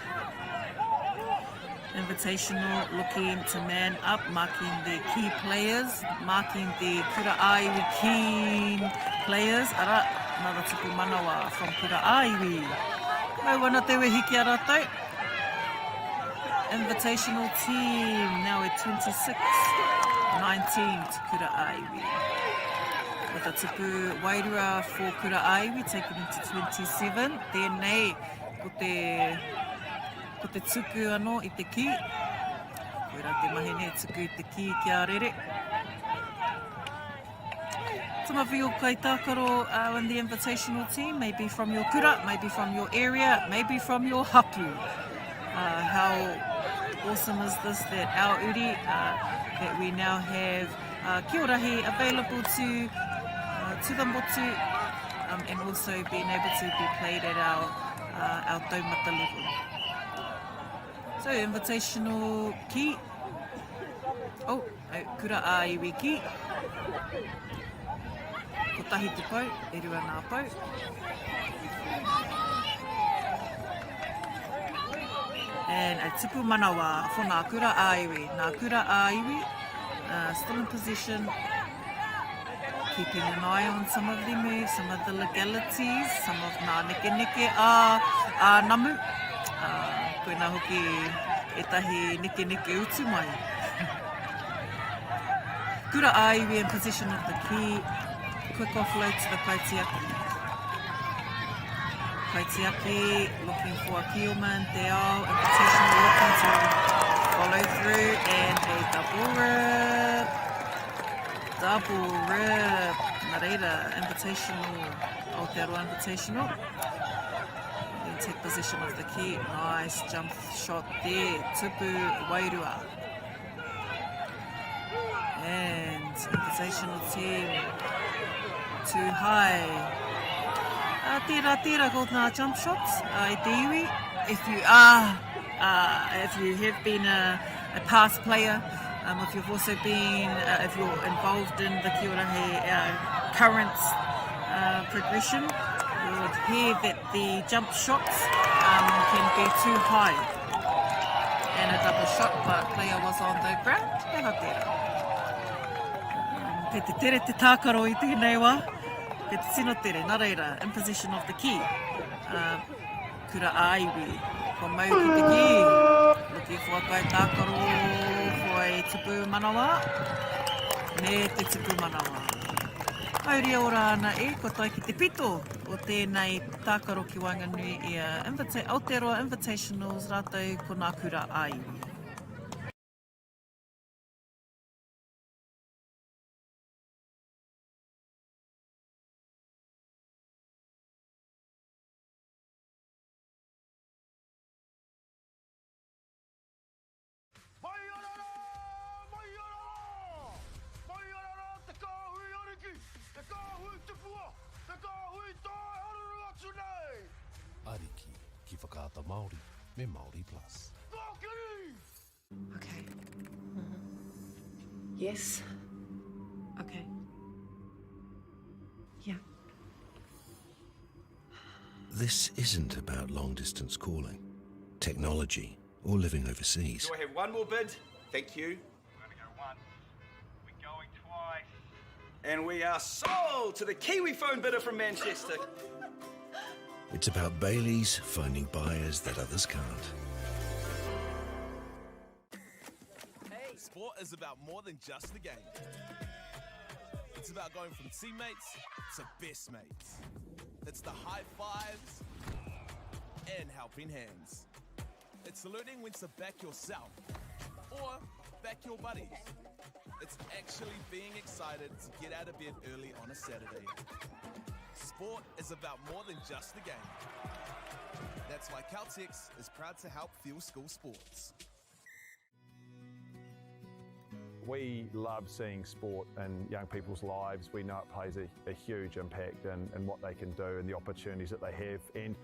Invitational looking to man up, marking the key players, marking the Kura Āiwi keen players. Ara, another tupu manawa from Kura Āiwi. Mau ana te wehi ki a rātou. Invitational team now at 26, 19 to Kura Āiwi. With a tupu wairua for Kura Āiwi taken into 27. Tēnei, ko te Ko te tuku anō i te kī. Koirā te mahi nei, tuku i te kī kia rere. Some of your kaitākaro uh, in the invitational team, maybe from your kura, maybe from your area, maybe from your hapu. Uh, how awesome is this that our uri uh, that we now have uh, Kiorahi available to, uh, to the motu um, and also being able to be played at our, uh, our taumata level. So, invitational ki. Oh, kura a iwi ki. Kotahi te pou, e rua ngā pou. And a tupu manawa for ngā kura a iwi. Ngā kura a iwi, uh, still in possession, keeping an eye on some of the moves, some of the legalities, some of ngā nekeneke a, a namu. Uh, koina hoki etahi nekeneke utu mai. Kura a iwi in possession of the key. Quick offload to the kaitiaki. Kaitiaki looking for a Kielman, Te Ao, Invitational looking to follow through and a double rip. Double rip. Nā reira, Invitational, Aotearoa Invitational. Then take possession of the key. Nice jump shot there. Tupu Wairua. And Invitational team too high. Uh, tērā, tērā ko ngā jump shots uh, i te iwi. If you are, uh, if you have been a, a past player, um, if you've also been, uh, if you're involved in the Kiorahe uh, current uh, progression, you would hear that the jump shots um, can be too high. And a double shot, but player was on the ground. He aha tērā? Um, kei te tere te tākaro i tēnei wā. Kei te tino tere, nā reira, in possession of the key. Uh, kura ā-iwi, kua mau ki te kī. Looking for a kaitākaro for a tupu manawa. Me te tupu manawa. Mauri ora ana e, kua tae ki te pito o tēnei tākaro ki waenganui i a Invita Aotearoa Invitationals rātou ko Ngā Kura ā-Iwi. Mai ana rā! Mai ana rā! Mai ana rā te kāhui ariki, te kāhui tupua, te kāhui tae haruru atu nei! Ariki ki Whakaata Māori me Māori Plus. Kōkiri! Okay. Yes. Okay. Yeah. This isn't about long distance calling, technology, or living overseas. Do I have one more bid? Thank you. We're going to go once. We're going twice. And we are sold to the Kiwi phone bidder from Manchester. It's about Bailey's finding buyers that others can't. Sport is about more than just the game. It's about going from teammates to best mates. It's the high fives and helping hands. It's learning when to back yourself or back your buddies. It's actually being excited to get out of bed early on a Saturday. Sport is about more than just the game. That's why Caltex is proud to help fuel school sports. We love seeing sport in young people's lives. We know it plays a, a huge impact in, in what they can do and the opportunities that they have. And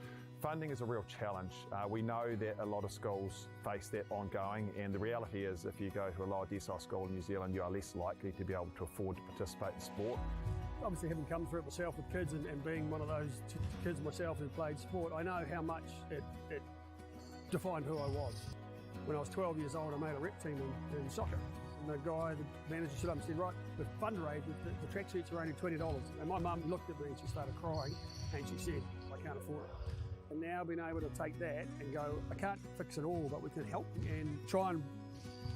funding is a real challenge. Uh, we know that a lot of schools face that ongoing, and the reality is if you go to a lower decile school in New Zealand, you are less likely to be able to afford to participate in sport. Obviously, having come through it myself with kids and, and being one of those kids myself who played sport, I know how much it, it defined who I was. When I was 12 years old, I made a rep team in, in soccer. And the guy, the manager stood up and said, right, the fundraiser, the, the tracksuits are only $20. And my mum looked at me and she started crying and she said, I can't afford it. And now being able to take that and go, I can't fix it all, but we can help and try and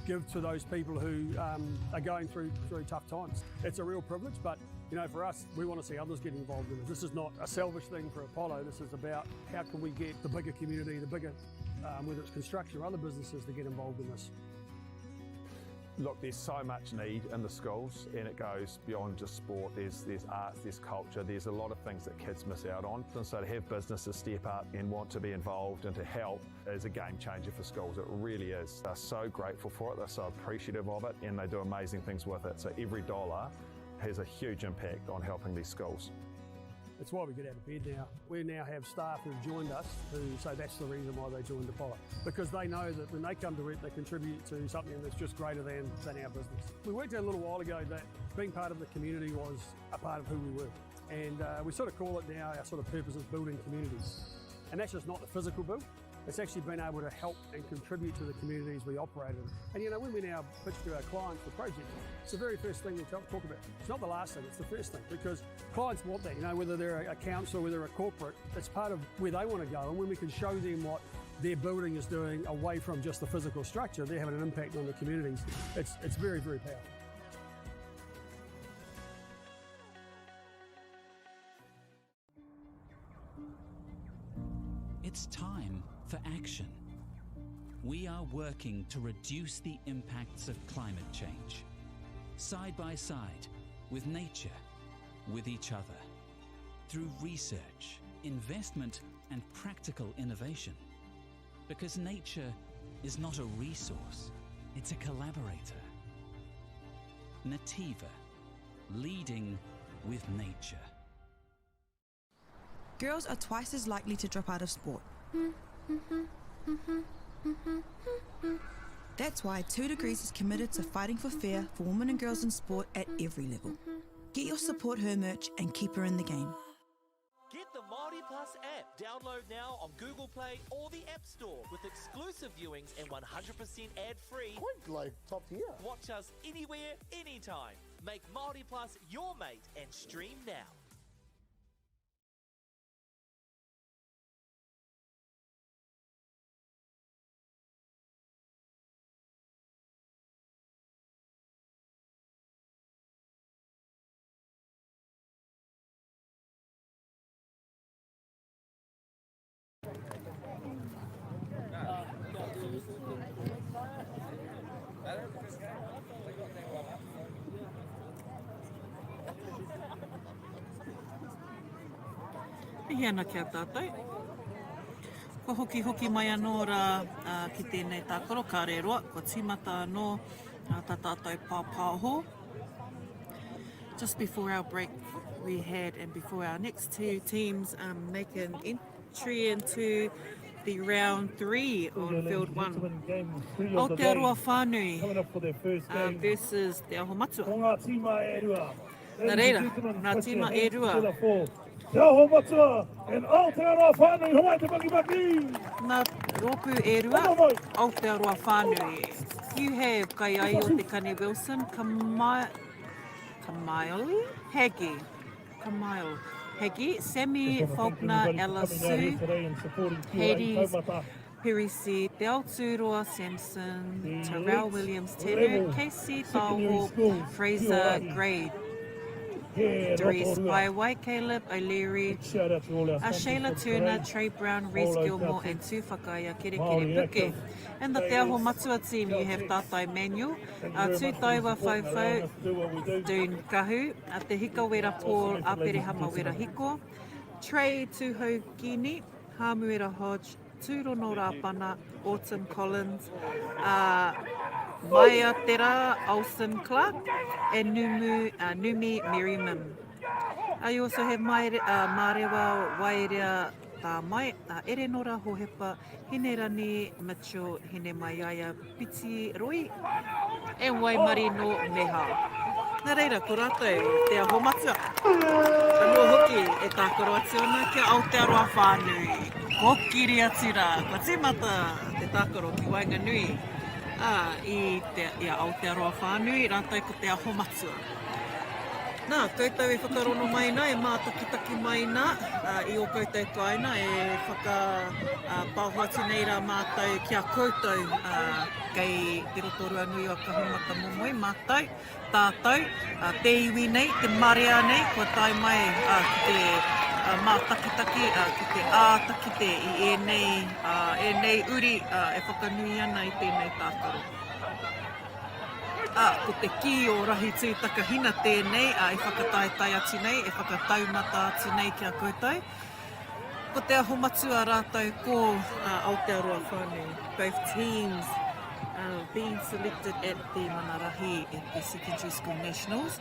give to those people who um, are going through through tough times. It's a real privilege, but you know, for us, we want to see others get involved in this. This is not a selfish thing for Apollo. This is about how can we get the bigger community, the bigger, um, whether it's construction or other businesses, to get involved in this. Look, there's so much need in the schools, and it goes beyond just sport. There's, there's arts, there's culture, there's a lot of things that kids miss out on. And so to have businesses step up and want to be involved and to help is a game changer for schools. It really is. They're so grateful for it, they're so appreciative of it, and they do amazing things with it. So every dollar has a huge impact on helping these schools. It's why we get out of bed now. We now have staff who've joined us who say that's the reason why they joined Apollo. Because they know that when they come to work, they contribute to something that's just greater than, than our business. We worked out a little while ago that being part of the community was a part of who we were. And uh, we sort of call it now our sort of purpose is building communities. And that's just not the physical build, it's actually been able to help and contribute to the communities we operate in. And you know, when we now pitch to our clients for projects, it's the very first thing we talk, talk about. It's not the last thing, it's the first thing because clients want that, you know, whether they're a council, whether a corporate, it's part of where they want to go. And when we can show them what their building is doing away from just the physical structure, they're having an impact on the communities. It's, it's very, very powerful. It's time for action. We are working to reduce the impacts of climate change. Side by side, with nature, with each other. Through research, investment, and practical innovation. Because nature is not a resource, it's a collaborator. Nativa, leading with nature. Girls are twice as likely to drop out of sport. That's why 2 Degrees is committed to fighting for fair for women and girls in sport at every level. Get your Support Her merch and keep her in the game. Get the Māori Plus app. Download now on Google Play or the App Store with exclusive viewings and 100% ad-free. Quite like top tier. Watch us anywhere, anytime. Make Māori Plus your mate and stream now. Mihi ana ki a tātou. Kua hokihoki mai anō rā ki tēnei tākaro, kāre roa, kua tīmata anō tā tātou pāpāho. Just before our break we had and before our next two teams um, make an entry into the round 3 on field 1. Aotearoa whānui uh, versus Te Aho Matua. Ko ngā tīma e rua. Nā reira, ngā tīma e rua. Te Aho Matua and Aotearoa whānui, homai te pakipaki! Ngā rōpū e rua, Aotearoa whānui. You have Kaiaio Te Kani Wilson, Kamai, Kamaile Haggie. Kamail Heggie, Sammy Faulkner, Ella Sue, Hades Perisi, Te Aotūroa Sampson, Terrell Williams Tanner, Casey Taoho, Fraser Gray, Dries Paewai, Caleb O'Leary, Shayla Turner, Trey Brown, Reece Gilmore and Tūwhakaia Kerekere Puke. In the Te Aho Matua team you have Tātai Manuel, a Tūtaiwa Whauwhau, Dune Kahu, a Te Hikawera Paul, Aperehama Werahiko, Trey Tūhaukini, Hāmuera Hodge, Tūrono Rāpana, Autumn Collins, a Maia Te Rā, Olsen Clark, and Numu, uh, Numi Merriman. Uh, you also have Maere, uh, Mārewa Waerea Tāmai, uh, Erenora Hohepa, Hinerani Mitchell, Hinemaiaia Piti Roi, and Waimarino Meha. Nā reira, ko rātou te aho matua. Anō hoki e tākaro atu ana ki a Aotearoa whānui. Kōkiri atu rā, kua tīmata te tākaro ki waenganui ā, i, te, i a Aotearoa whānui, rātou ko te aho matua. Nā, koutou e whakarono mai nā, e mātakitaki mai nā i ō koutou kāinga, e whakapaoho atu nei rā mātou ki a koutou kei Te Rotorua nui o Kahumatamomoe, mātou, tātou, te iwi nei, te marea nei, kua tae mai ki te mātakitaki, ki te āta kite i ēnei, ēnei uri e whakanui ana i tēnei tākaro. Ā, ko te kī o Rahi Tūtakahina tēnei, ā, e whakataetae atu nei, e whakataumata atu nei ki a koutou. Ko Te Aho Matua rātou ko Aotearoa whānui. Both teams uh, being selected at the Mana Rahi at the Secondary School Nationals.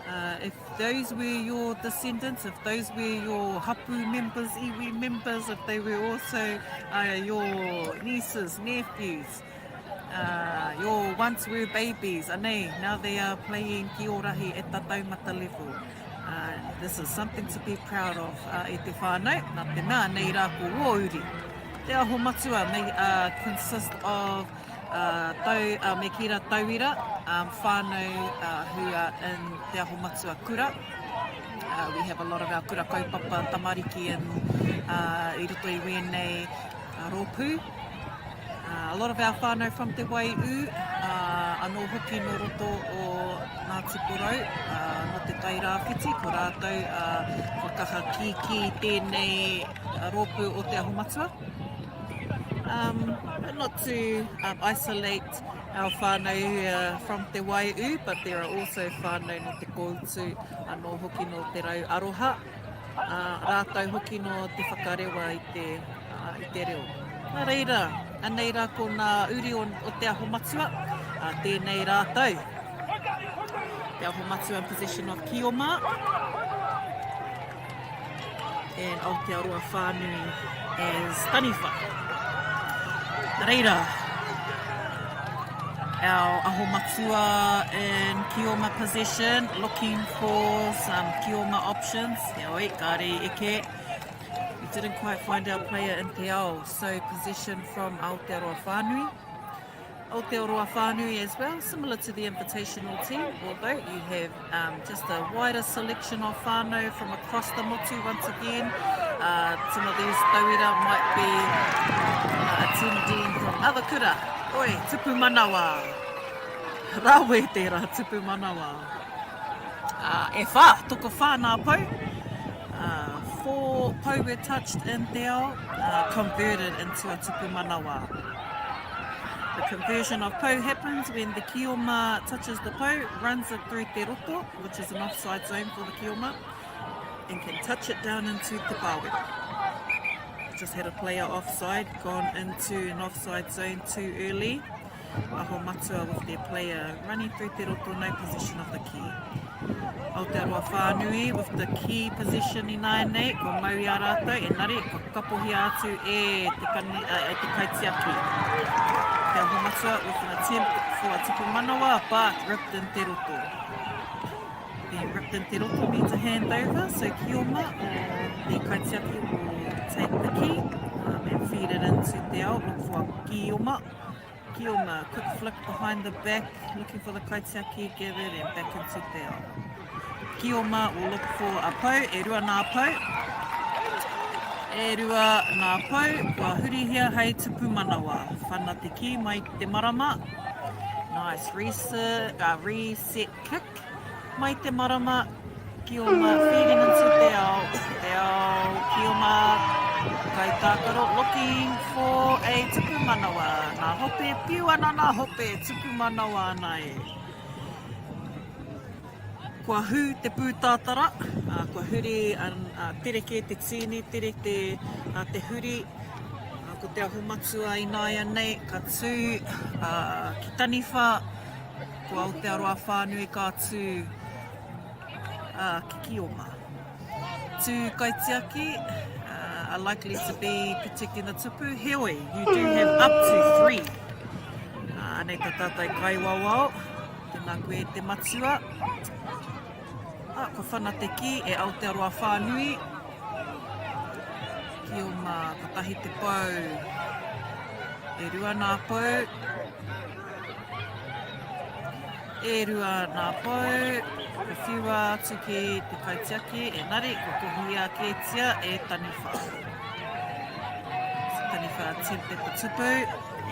Uh, if those were your descendants, if those were your hapu members, iwi members, if they were also uh, your nieces, nephews, uh, your once were babies, anei, now they are playing ki orahi at the taumata level. Uh, this is something to be proud of uh, e te whānau, nā te mea nei rā ko wō uri. Te Aho Matua may uh, consist of uh, tau, uh, me kī rā tauira, um, whānau uh, who are in Te Aho Matua kura. Uh, we have a lot of our kura kaupapa tamariki in, uh, i roto i wēnei uh, rōpū. A lot of our whānau from Te Waiū, anō hoki nō roto o Ngāti Porou, nō Te Tairāwhiti, ko rātou kua kaha kīkī tēnei rōpū o Te Aho Matua. Um, but not to um, isolate our whānau who are from Te Waiū, but there are also whānau nō Te Kōutu, anō hoki nō Te Rau Aroha, ā, rātou hoki nō te whakarewa i te, ā, i te reo. Nā reira, anei rā ko nā uri o, o Te Aho Matua, ā, tēnei rātou. Te Aho Matua in possession of Kioma and Aotearoa Whānui as Taniwha. Nā reira, Our Aho Matua in Kioma possession, looking for some Kioma options. Heoi, kāre i eke. We didn't quite find our player in Te Ao, so possession from Aotearoa Whānui. Aotearoa Whānui as well, similar to the invitational team, although you have um, just a wider selection of whānau from across the motu once again. Uh, some of these tauira might be uh, attending from other kura. Oi, tupu manawa. Rawe tērā tupu manawa. Uh, e whā, toko whā nā pau. Uh, four pau were touched in te ao, uh, converted into a tupu manawa. The conversion of pau happens when the kioma touches the pau, runs it through te roto, which is an offside zone for the kioma, and can touch it down into te pāwera. Just had a player offside, gone into an offside zone too early. Aho Matua with their player running through te roto, no possession of the key. Aotearoa whānui with the key position ināianei, kua mau i a rātou, engari kua kapohia atu e te, kani, uh, e te kaitiaki. Te Aho Matua with an attempt for a tupu manawa, but ripped in te roto. Being ripped in te roto means a handover, so Kioma or the kaitiaki will take the key um, and feed it into te ao, look for a Kioma. Kioma, quick flick behind the back, looking for the kaitiaki, gathered and back into te ao. Kioma will look for a pou, e rua nā pou. E rua nā pou, kua hurihia hei tupu manawa. Whana te kī mai te marama. Nice reset, uh, reset kick. Mai te marama, Kioma feeding into te ao, te ao, Kioma, kaitākaro looking for a tupu manawa. Nā hope, piu ana nā hope, tupu manawa ana e. Kua hū te pūtātara, ā, kua huri a, a, tere kē te tīni, tere te, a, te huri, ā, ko te aho matua ināianei, ka tū, ā, ki Taniwha, Ko Aotearoa whānui ka tū ki Kioma. Tū kaitiaki are likely to be protecting the tupu, heoi, you do have up to three. Anei tā tātou kaiwawao, tēnā koe e te matua. Ah, kua whana te kī e Aotearoa whānui. Kioma, kotahi te pou. E rua nā pou. E rua nā pou, ka whiua atu ki te kaitiaki, engari kua kohia kētia e Taniwha. So Taniwha attempted the tupu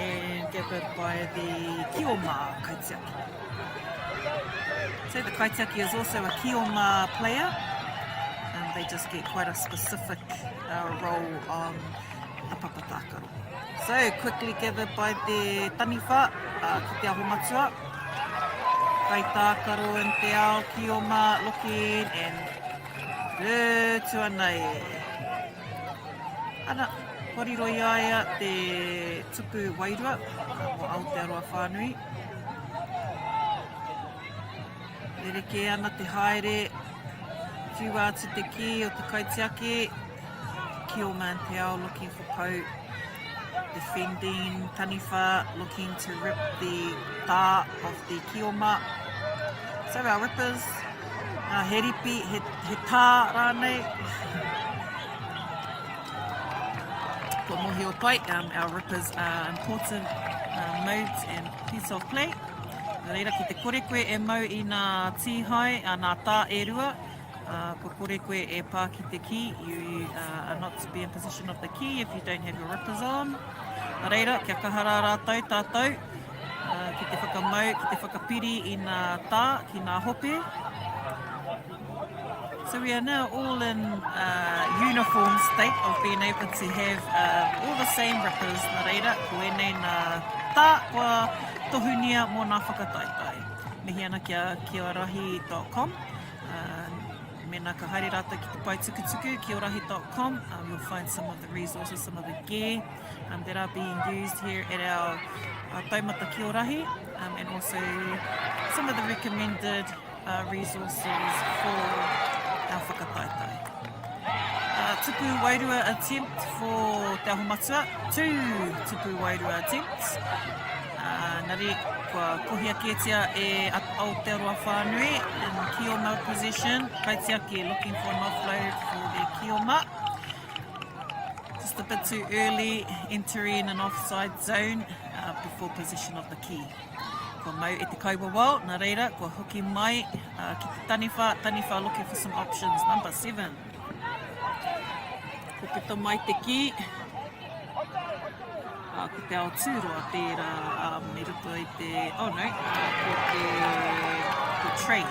and gathered by the Kioma kaitiaki. So the kaitiaki is also a Kioma player. Um, they just get quite a specific uh, role on the papa tākaro. So, quickly gathered by te taniwha uh, ki te aho matua. Kaitākaro in te ao Kioma looking and rutu ana e. Ana, kua riro i a ia te tupu wairua o Aotearoa whānui. Rerekē ana te haere, whiua atu te kī o te kaitiaki, Kioma in te ao looking for pou. Defending Taniwha looking to rip the tā of the Kioma. So our rippers, uh, he ripi, he, he tā rānei. Kua mohio pai, um, our rippers are important uh, modes and piece of play. Nā reira, ki te kore koe e mau i nā tīhae, a nā tā e rua, ā, kua kore koe e pā ki te kī, you are not to be in position of the key if you don't have your rippers on. Nā reira, kia kaha rā rātou, tātou, ā, ki te whakamau, ki te whakapiri i nā tā, ki nā hope. So we are now all in uh, uniform state of being able to have uh, all the same rippers. Nā reira, ko ēnei nā tā kua tohunia mō nā whakataetae. Mihi ana ki a kiorahi.com. Mēnā ka haere rātou ki te pae tukutuku, kiorahi dot com, um, you'll find some of the resources, some of the gear um, that are being used here at our uh, Taumata Kiorahi um, and also some of the recommended uh, resources for our whakataetae. Uh, tupu wairua attempt for Te Aho Matua, two tupu wairua attempts. Uh, nari, kua kohia kētia e Aotearoa whānui in Kioma possession. Kaitiaki looking for an offload for their Kioma. Just a bit too early entering an offside zone uh, before possession of the key. Kua mau e te kaiwawao, nā reira, kua hoki mai uh, ki te taniwha, taniwha looking for some options. Number 7. Ko puta mai te kī. Ā, ko te ao tūroa tērā um, i roto i te, oh no, uh, ko te, ko Trey.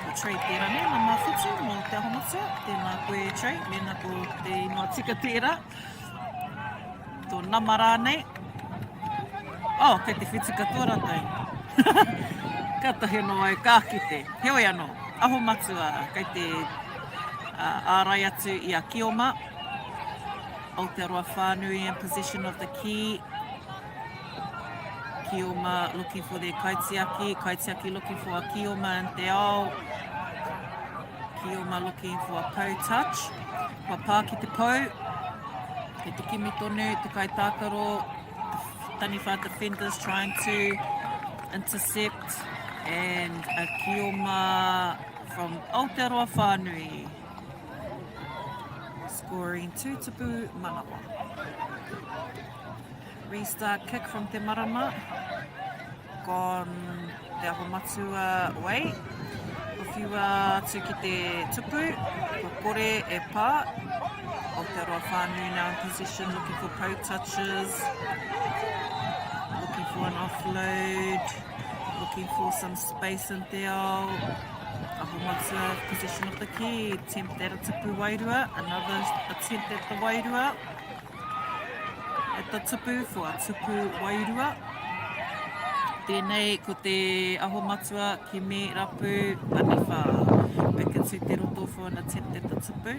Ko Trey tērā nei, nama whitu mō Te Aho Matua. Tēnā koe Trey, mēnā ko te ingoa tika tērā. Tō nama rānei. Oh, kei te whitu katoa rātou. Kātahi anō au ka kite. Heoi anō, Aho Matua kei te uh, ārai atu i a Kioma. Aotearoa whānui in possession of the key. Kioma looking for their kaitiaki. Kaitiaki looking for a Kioma in te ao. Kioma looking for a pou touch. Kua pā ki te pou. Kei te kimi tonu te kaitākaro. Taniwha defenders trying to intercept and a Kioma from Aotearoa whānui. Scoring Tūtupu Manawa. Restart kick from Te Marama. Gone Te Aho Matua way. Ko whiua atu ki te tupu. Ko kore e pā. Aotearoa whānui now in position looking for poe touches. Looking for an offload. Looking for some space in te ao. Aho Matua position of the key. Attempt at a tupu wairua. Another attempt at the wairua. At the tupu for a tupu wairua. Tēnei ko te aho matua kimi rapu taniwha. Back into te roto for an attempt at the tupu.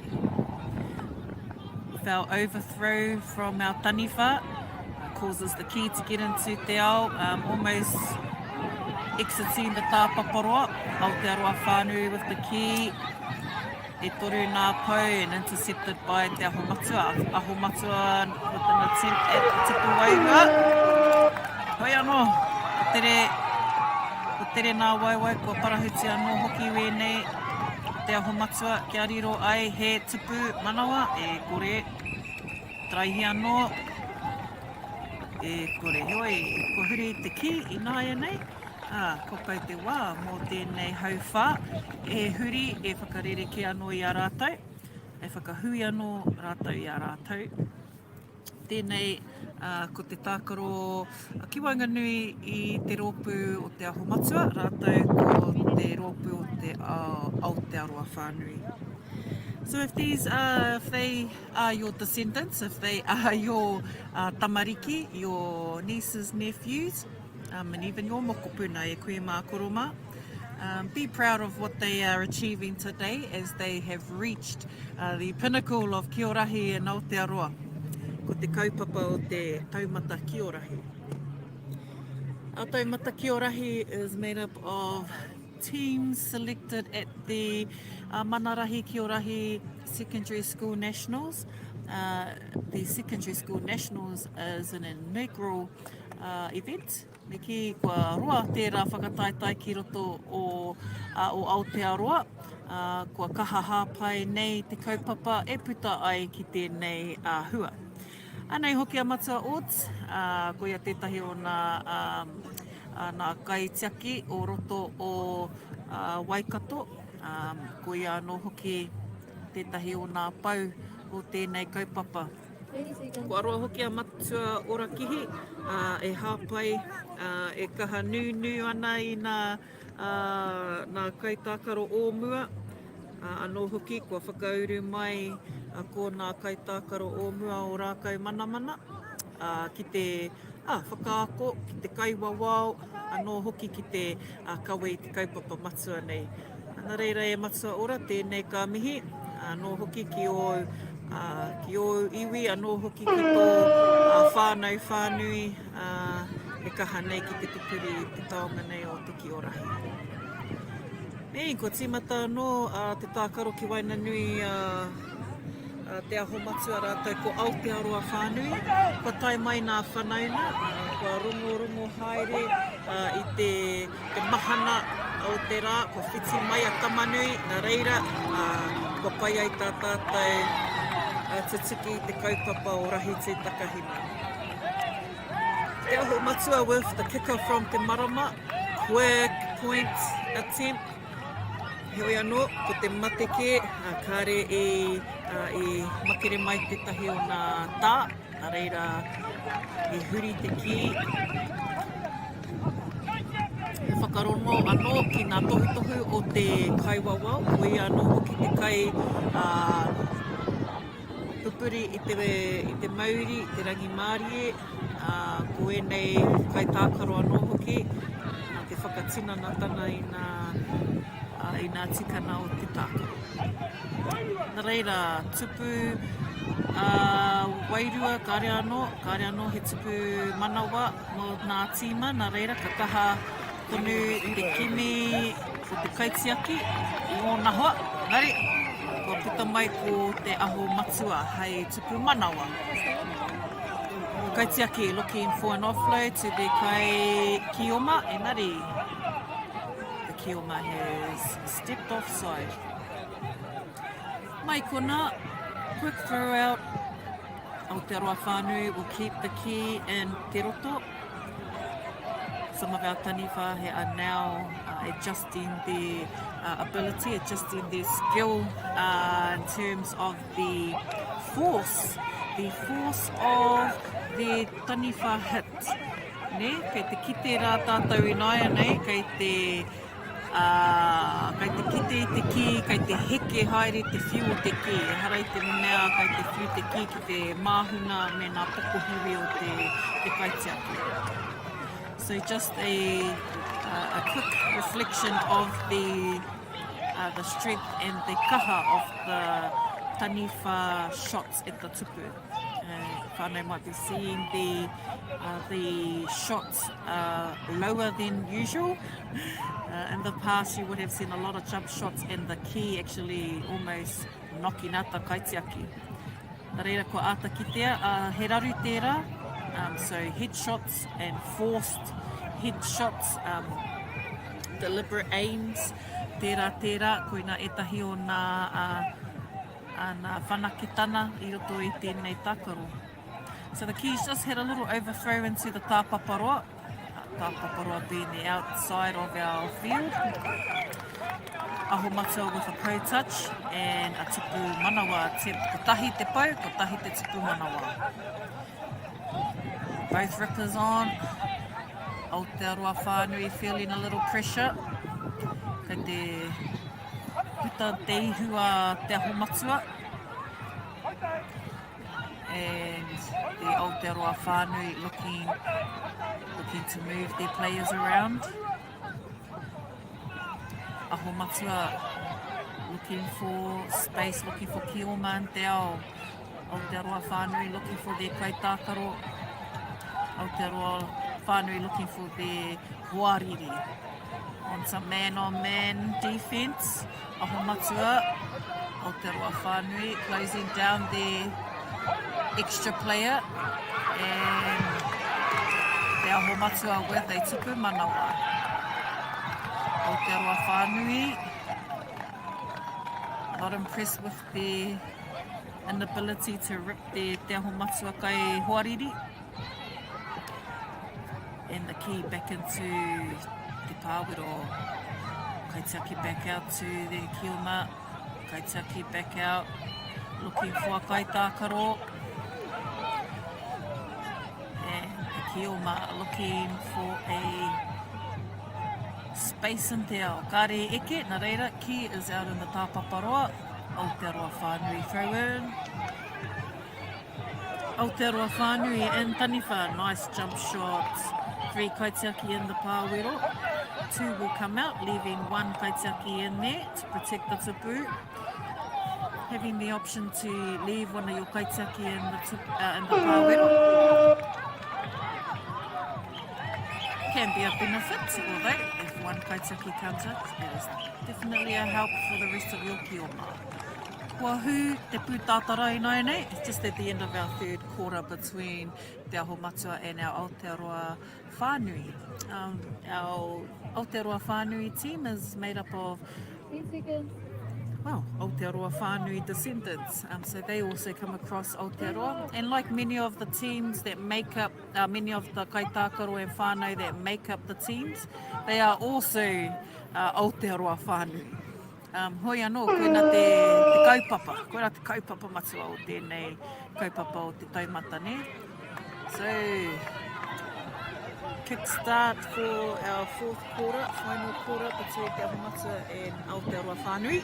Foul overthrow from our taniwha causes the key to get into te ao. Um, almost exiting the tāpaparoa. Aotearoa whānui with the key. E toru nā pou and intercepted by Te Aho Matua. Aho Matua with an attempt at the tipu wairua. Hoi anō, ko tere, ko tere nā waewae, kua parahuti anō hoki wēnei Te Aho Matua kia riro ai he tupu manawa, e kore, taraihi anō, e kore. Heoi, kua huri te kī ināianei. Ā, kua pau te wā mō tēnei hauwhā e huri, e whakarerekē anō i a rātou, e whakahui anō rātou i a rātou. Tēnei, ā, ko te tākaro ki waenganui i te rōpū o Te Aho Matua rātou ko te rōpū o te Aotearoa whānui. So if these are, if they are your descendants, if they are your uh, tamariki, your nieces, nephews, um, and even your mokopuna e kui mā koro mā. Um, be proud of what they are achieving today as they have reached uh, the pinnacle of Kiorahi in Aotearoa. Ko te kaupapa o te taumata Kiorahi. Our taumata Kiorahi is made up of teams selected at the uh, Manarahi Kiorahi Secondary School Nationals. Uh, the Secondary School Nationals is an inaugural uh, event. Me kī, kua roa tērā whakataetae ki roto o, o Aotearoa, ā, kua kaha hāpai nei te kaupapa e puta ai ki tēnei āhua. Anei hoki a Matua Oates, ā, koia tētahi o nā, ā, nā kaitiaki o roto o Waikato, ā, koia anō hoki tētahi o nā pou o tēnei kaupapa. Kua roa hoki a Matua Orakihi e hāpai, e kaha nūnū ana i nā, nā kaitākaro o mua, anō hoki kua whakauru mai ko nā kaitākaro o mua o Rākau Manamana ki te whakaako, ki te kaiwawao, anō hoki ki te kawe i te kaupapa matua nei. Nā reira e Matua Ora, tēnei ka mihi, anō hoki ki ōu, ki ōu iwi, anō hoki ki tō whānau whānui e kaha nei ki te pupuri i te taonga nei o Te Kiorahi. Nei, kua tīmata anō te tākaro ki waenganui Te Aho Matua rātou ko Aotearoa whānui. Kua tae mai nā whanaunga, kua rongorongo haere i te mahana o te rā, kua whiti mai a Tamanui, nā reira, kua pai ai tā tātou tutuki i te kaupapa o Rahi Tūtakahina. Te Aho Matua with the kicker from Te Marama, quick point attempt. Heoi anō, ko te mate kē, kāre i, i makere mai tētahi o nā tā, nā reira i huri te kī. He whakarongo anō ki ngā tohutohu o te kaiwawao, ko ia anō hoki te kai pupuri i te, i te mauri, i te rangimārie, ā, ko ēnei kaitākaro anō hoki, nā te whakatinanatanga i ngā, ā, i ngā tikanga o te tākaro. Nā reira, tupu, ā, wairua, kāre anō, kāre anō he tupu manawa mō ngā tīma, nā reira ka kaha tonu te kimi o te kaitiaki i ōna hoa, engari, kua puta mai ko te aho matua hei tupu manawa. Kaitiaki looking for an offload to the kai Kioma, engari, the Kioma has stepped offside. Mai kona, quick throw out, Aotearoa whānui will keep the key in Te Roto. Some of our taniwha are now uh, adjusting their uh, ability, adjusting their skill uh, in terms of the force, the force of the taniwha hit. Ne? Kei te kite rā tātou ināianei, kei te ā, kei te kite i te kī, kei te heke haere te whiu o te kī. Ehara i te mea kei te whiu te kī ki te māhunga me ngā pokohiwi o te, te kaitiaki. So just a, uh, a quick reflection of the, uh, the strength and the kaha of the taniwha shots at the tupu. Uh, whānau might be seeing the, uh, the shots uh, lower than usual. Uh, in the past, you would have seen a lot of jump shots and the key actually almost knocking out the kaitiaki. Nā reira, kua āta kitea, uh, he raru tērā, um, so head shots and forced head shots, um, deliberate aims, tērā, tērā, koina ētahi o nā, uh, nā whanaketana i roto i tēnei tākaro. So the keys just had a little overthrow into the tāpaparoa, Tāpaparoa being the outside of our field. Aho Matua with a pro touch and a tupu manawa attempt. Kotahi te pau, kotahi te tupu manawa. Both rippers on. Aotearoa whānui feeling a little pressure. Kei te puta te ihu a Te Aho Matua. And the Aotearoa whānui looking, looking to move their players around. Aho Matua looking for space, looking for Kioma and Te Ao. Aotearoa whānui looking for their kaitākaro. Aotearoa whānui looking for their hoariri. On some man-on-man defense, Aho Matua, Aotearoa whānui closing down their extra player and Te Aho Matua with a tupu manawa. Aotearoa whānui not impressed with the inability to rip the Te Aho Matua kai hoariri. And the key back into Te Pāwero. Kaitiaki back out to the Kioma. Kaitiaki back out. Looking for a kaitākaro. And the Kioma looking for a space in te ao. Kāre eke, nā reira, key is out in the tāpaparoa. Aotearoa whānui throw in. Aotearoa whānui and Taniwha, nice jump shot. 3 kaitiaki in the pāwero. 2 will come out, leaving 1 kaitiaki in there to protect the tupu. Having the option to leave one of your kaitiaki in the, in the pāwero can be a benefit, although if one kaitiaki comes out, it is definitely a help for the rest of your kioma. Kua hū te pūtātara ināianei, it's just at the end of our third quarter between Te Aho Matua and our Aotearoa Whānui. Um, our Aotearoa Whānui team is made up of 10 seconds. Well, Aotearoa Whānui descendants. Um, so they also come across Aotearoa. And like many of the teams that make up, uh, many of the kaitākaro and whānau that make up the teams, they are also uh, Aotearoa Whānui. Um, hoi anō, koina te, te kaupapa, koina te kaupapa matua o tēnei kaupapa o te taumata, nē? So, kick start for our fourth quarter, final quarter between Te Aho Matua and Aotearoa Whānui.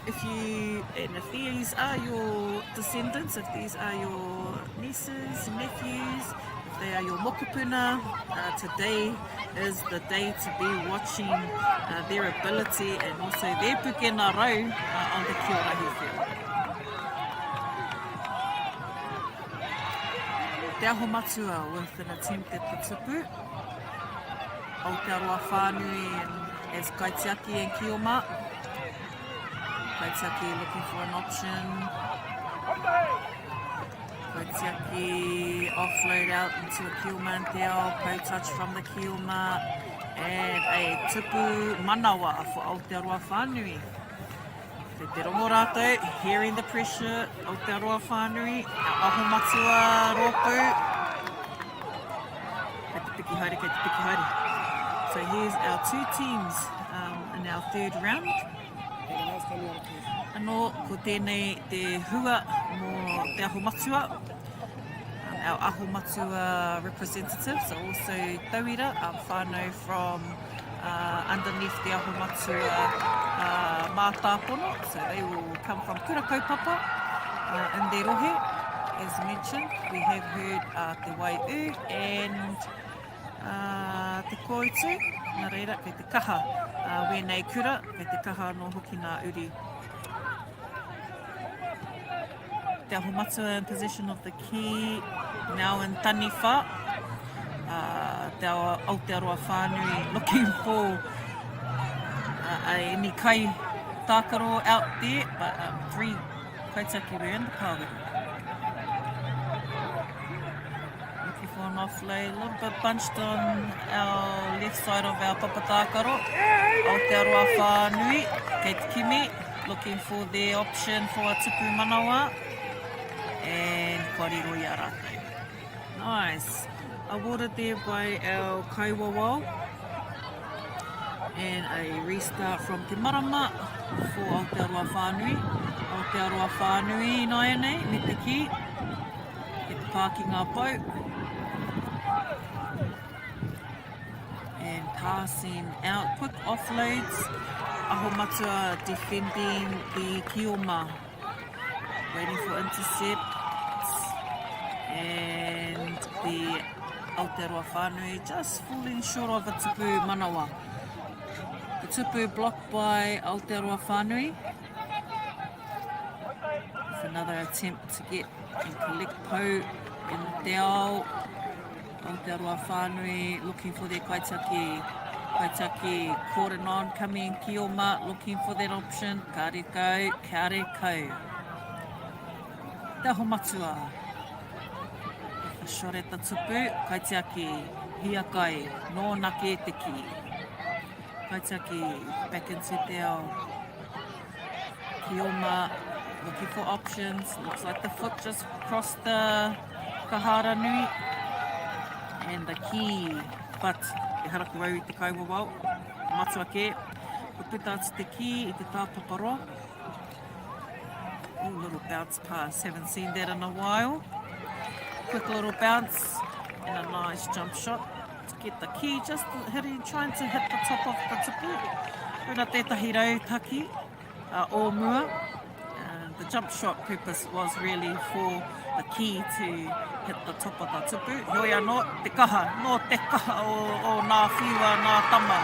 If you, and if these are your descendants, if these are your nieces, nephews, if they are your mokopuna, uh, today is the day to be watching uh, their ability and also their pukena rau uh, on the Kiorahi field. Te Aho Matua with an attempt at the tupu. Aotearoa whānui and as Kaitiaki and Kioma. Kaitiaki looking for an option. Kaitiaki offload out into a Kioma and Te Ao. Pro touch from the Kioma. And a tupu manawa for Aotearoa whānui. Kei te rongo rātou, hearing the pressure, Aotearoa whānui, Aho Matua rōpū. Kei te piki haere, kei te piki haere. So here's our two teams um, in our third round. Anō, ko tēnei te hua mō Te Aho Matua. Um, our Aho Matua representatives are also tauira, um, whānau from uh, underneath Te Aho Matua uh, mātāpono. So they will come from Kura Kaupapa uh, in their rohe. As mentioned, we have heard uh, Te Waiū and uh, Te Kōitu. Nā reira, kei te kaha uh, wēnei kura, kei te kaha anō hoki ngā uri. Te Aho Matua in possession of the key, now in Taniwha. Uh, te Aotearoa whānui looking for uh, any kai tākaro out there, but um, three kaitiaki were in the pāwero. Looking for an offload, a little bit bunched on our left side of our papatākaro. Aotearoa whānui, kei te kimi, looking for their option for a tupu manawa. And kua riro i a rātou. Nice. Awarded there by our kaiwawao. And a restart from Te Marama for Aotearoa whānui. Aotearoa whānui ināianei, me te kī. Ki te pā ki ngā pou. And passing out, quick offloads. Aho Matua defending the Kioma. Waiting for intercepts. And the Aotearoa whānui just falling short of a tupu manawa. The tupu blocked by Aotearoa Whānui. With another attempt to get and collect pau in te ao. Aotearoa Whānui looking for their kaitiaki. Kaitiaki cordon on, coming Kioma looking for that option. Kare kau, kare kau. Te Aho Matua. With a shot at the tupu, kaitiaki, hiakai, nōnake te ki. Kaitiaki back into te ao. Kioma looking for options. Looks like the foot just crossed the kahara nui. And the key, but ehara ko au i te kaiwawao. Matua kē. Kua puta atu te kī i te tāpaparoa. Ooh, little bounce pass. Haven't seen that in a while. Quick little bounce and a nice jump shot to get the key. Just hitting, trying to hit the top of the tupu. Koina tētahi rautaki uh, o mua. Uh, the jump shot purpose was really for the key to hit the top of the tupu. Heoi anō, te kaha, nō te kaha o, o nā whiua, nā tama.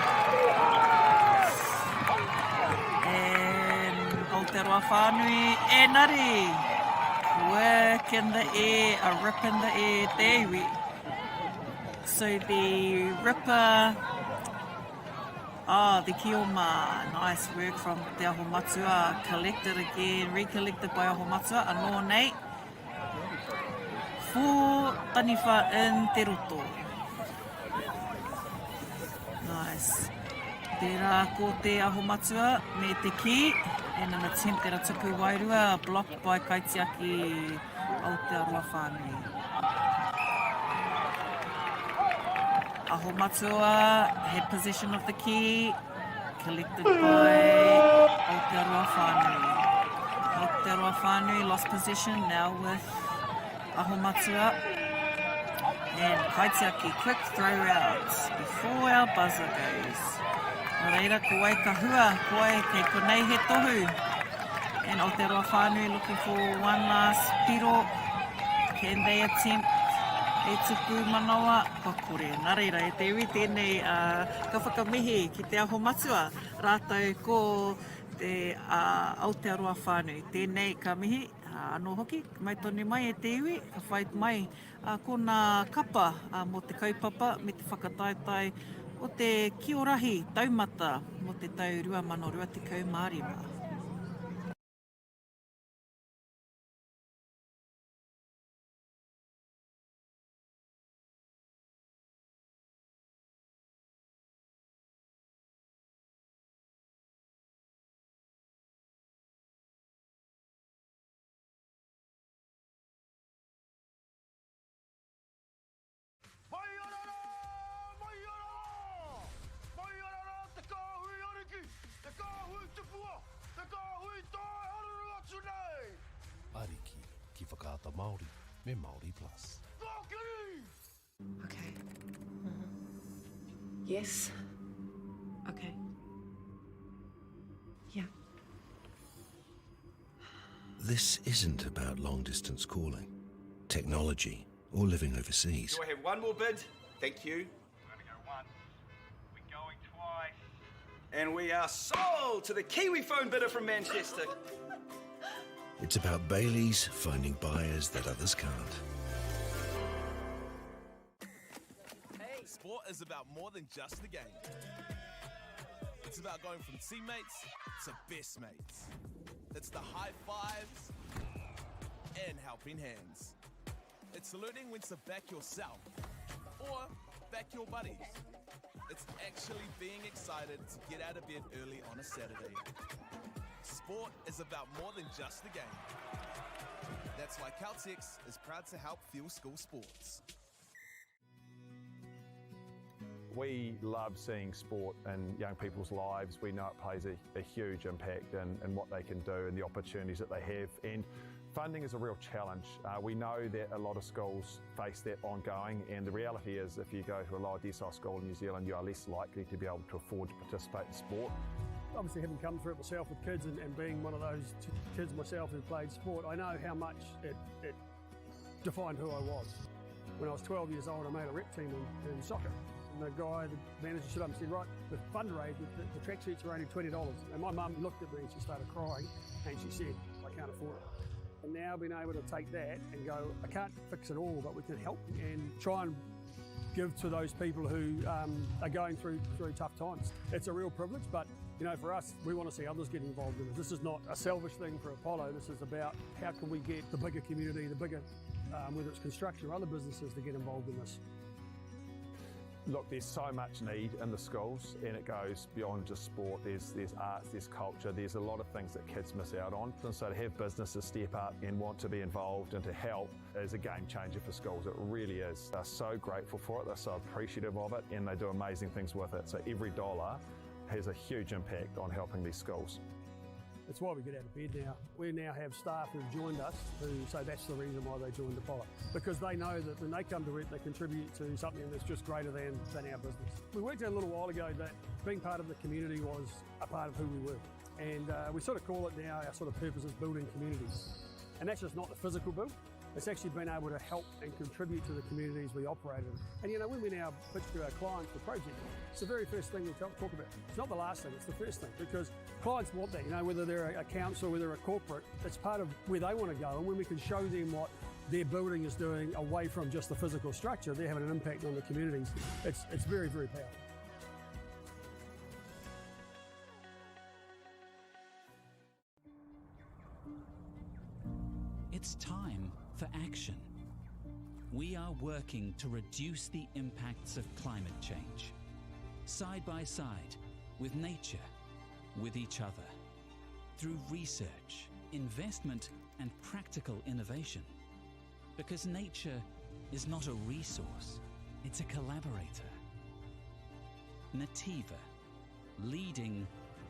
And Aotearoa whānui, enari, work in the air, a rip in the air, te iwi. So the ripper, ah, the Kioma, nice work from Te Aho Matua, collected again, recollected by Aho Matua, anō nei, For taniwha in te roto. Nice. Tērā ko Te Aho Matua me te kī and an attempt at a tupu wairua blocked by Kaitiaki Aotearoa whānui. Aho Matua had possession of the key. Collected by Aotearoa Whānui. Aotearoa Whānui lost possession now with Aho Matua. And Kaitiaki, quick throw out before our buzzer goes. Nō reira, ko wai ka hua, ko wai kei konei he tohu. And Aotearoa Whānui looking for one last piro. Can they attempt e tupu manawa? Kua kore. Nā reira, e te iwi, tēnei ka whakamihi ki Te Aho Matua rātou ko te Aotearoa whānui. Tēnei ka mihi anō hoki, mai tonu mai e te iwi, ka whai mai ko nā kapa mō te kaupapa me te whakataetae o te Kiorahi Taumata mō te tau 2025. Mai ana rā! Mai ana rā! Mai ana rā te kāhui ariki, te kāhui tupua, te kāhui tae haruru atu nei! Ariki ki Whakaata Māori me Māori Plus. Kōkiri! Okay. Yes. Okay. Yeah. This isn't about long distance calling, technology, or living overseas. Do I have one more bid? Thank you. We're going to go once. We're going twice. And we are sold to the Kiwi phone bidder from Manchester. It's about Bailey's finding buyers that others can't. Sport is about more than just the game. It's about going from teammates to best mates. It's the high fives and helping hands. It's learning when to back yourself or back your buddies. It's actually being excited to get out of bed early on a Saturday. Sport is about more than just the game. That's why Caltex is proud to help fuel school sports. We love seeing sport in young people's lives. We know it plays a, a huge impact in, in what they can do and the opportunities that they have. And funding is a real challenge. Uh, we know that a lot of schools face that ongoing, and the reality is if you go to a lower decile school in New Zealand, you are less likely to be able to afford to participate in sport. Obviously, having come through it myself with kids and, and being one of those kids myself who played sport, I know how much it, it defined who I was. When I was 12 years old, I made a rep team in, in soccer. And the guy, the manager stood up and said, right, the fundraiser, the, the tracksuits are only $20. And my mum looked at me and she started crying and she said, I can't afford it. And now being able to take that and go, I can't fix it all, but we can help and try and give to those people who um, are going through through tough times. It's a real privilege, but you know, for us, we want to see others get involved in it. This is not a selfish thing for Apollo. This is about how can we get the bigger community, the bigger, um, whether it's construction or other businesses, to get involved in this. Look, there's so much need in the schools, and it goes beyond just sport. There's, there's arts, there's culture, there's a lot of things that kids miss out on. And so to have businesses step up and want to be involved and to help is a game changer for schools. It really is. They're so grateful for it, they're so appreciative of it, and they do amazing things with it. So every dollar has a huge impact on helping these schools. It's why we get out of bed now. We now have staff who've joined us who say that's the reason why they joined Apollo. Because they know that when they come to work, they contribute to something that's just greater than, than our business. We worked out a little while ago that being part of the community was a part of who we were. And uh, we sort of call it now, our sort of purpose is building communities. And that's just not the physical build, it's actually been able to help and contribute to the communities we operate in. And you know, when we now pitch to our clients the project, it's the very first thing we talk, talk about. It's not the last thing, it's the first thing because clients want that, you know, whether they're a council, whether they're a corporate, it's part of where they want to go. And when we can show them what their building is doing away from just the physical structure, they're having an impact on the communities. It's, it's very, very powerful. It's time for action. We are working to reduce the impacts of climate change. Side by side, with nature, with each other. Through research, investment, and practical innovation. Because nature is not a resource, it's a collaborator. Nativa, leading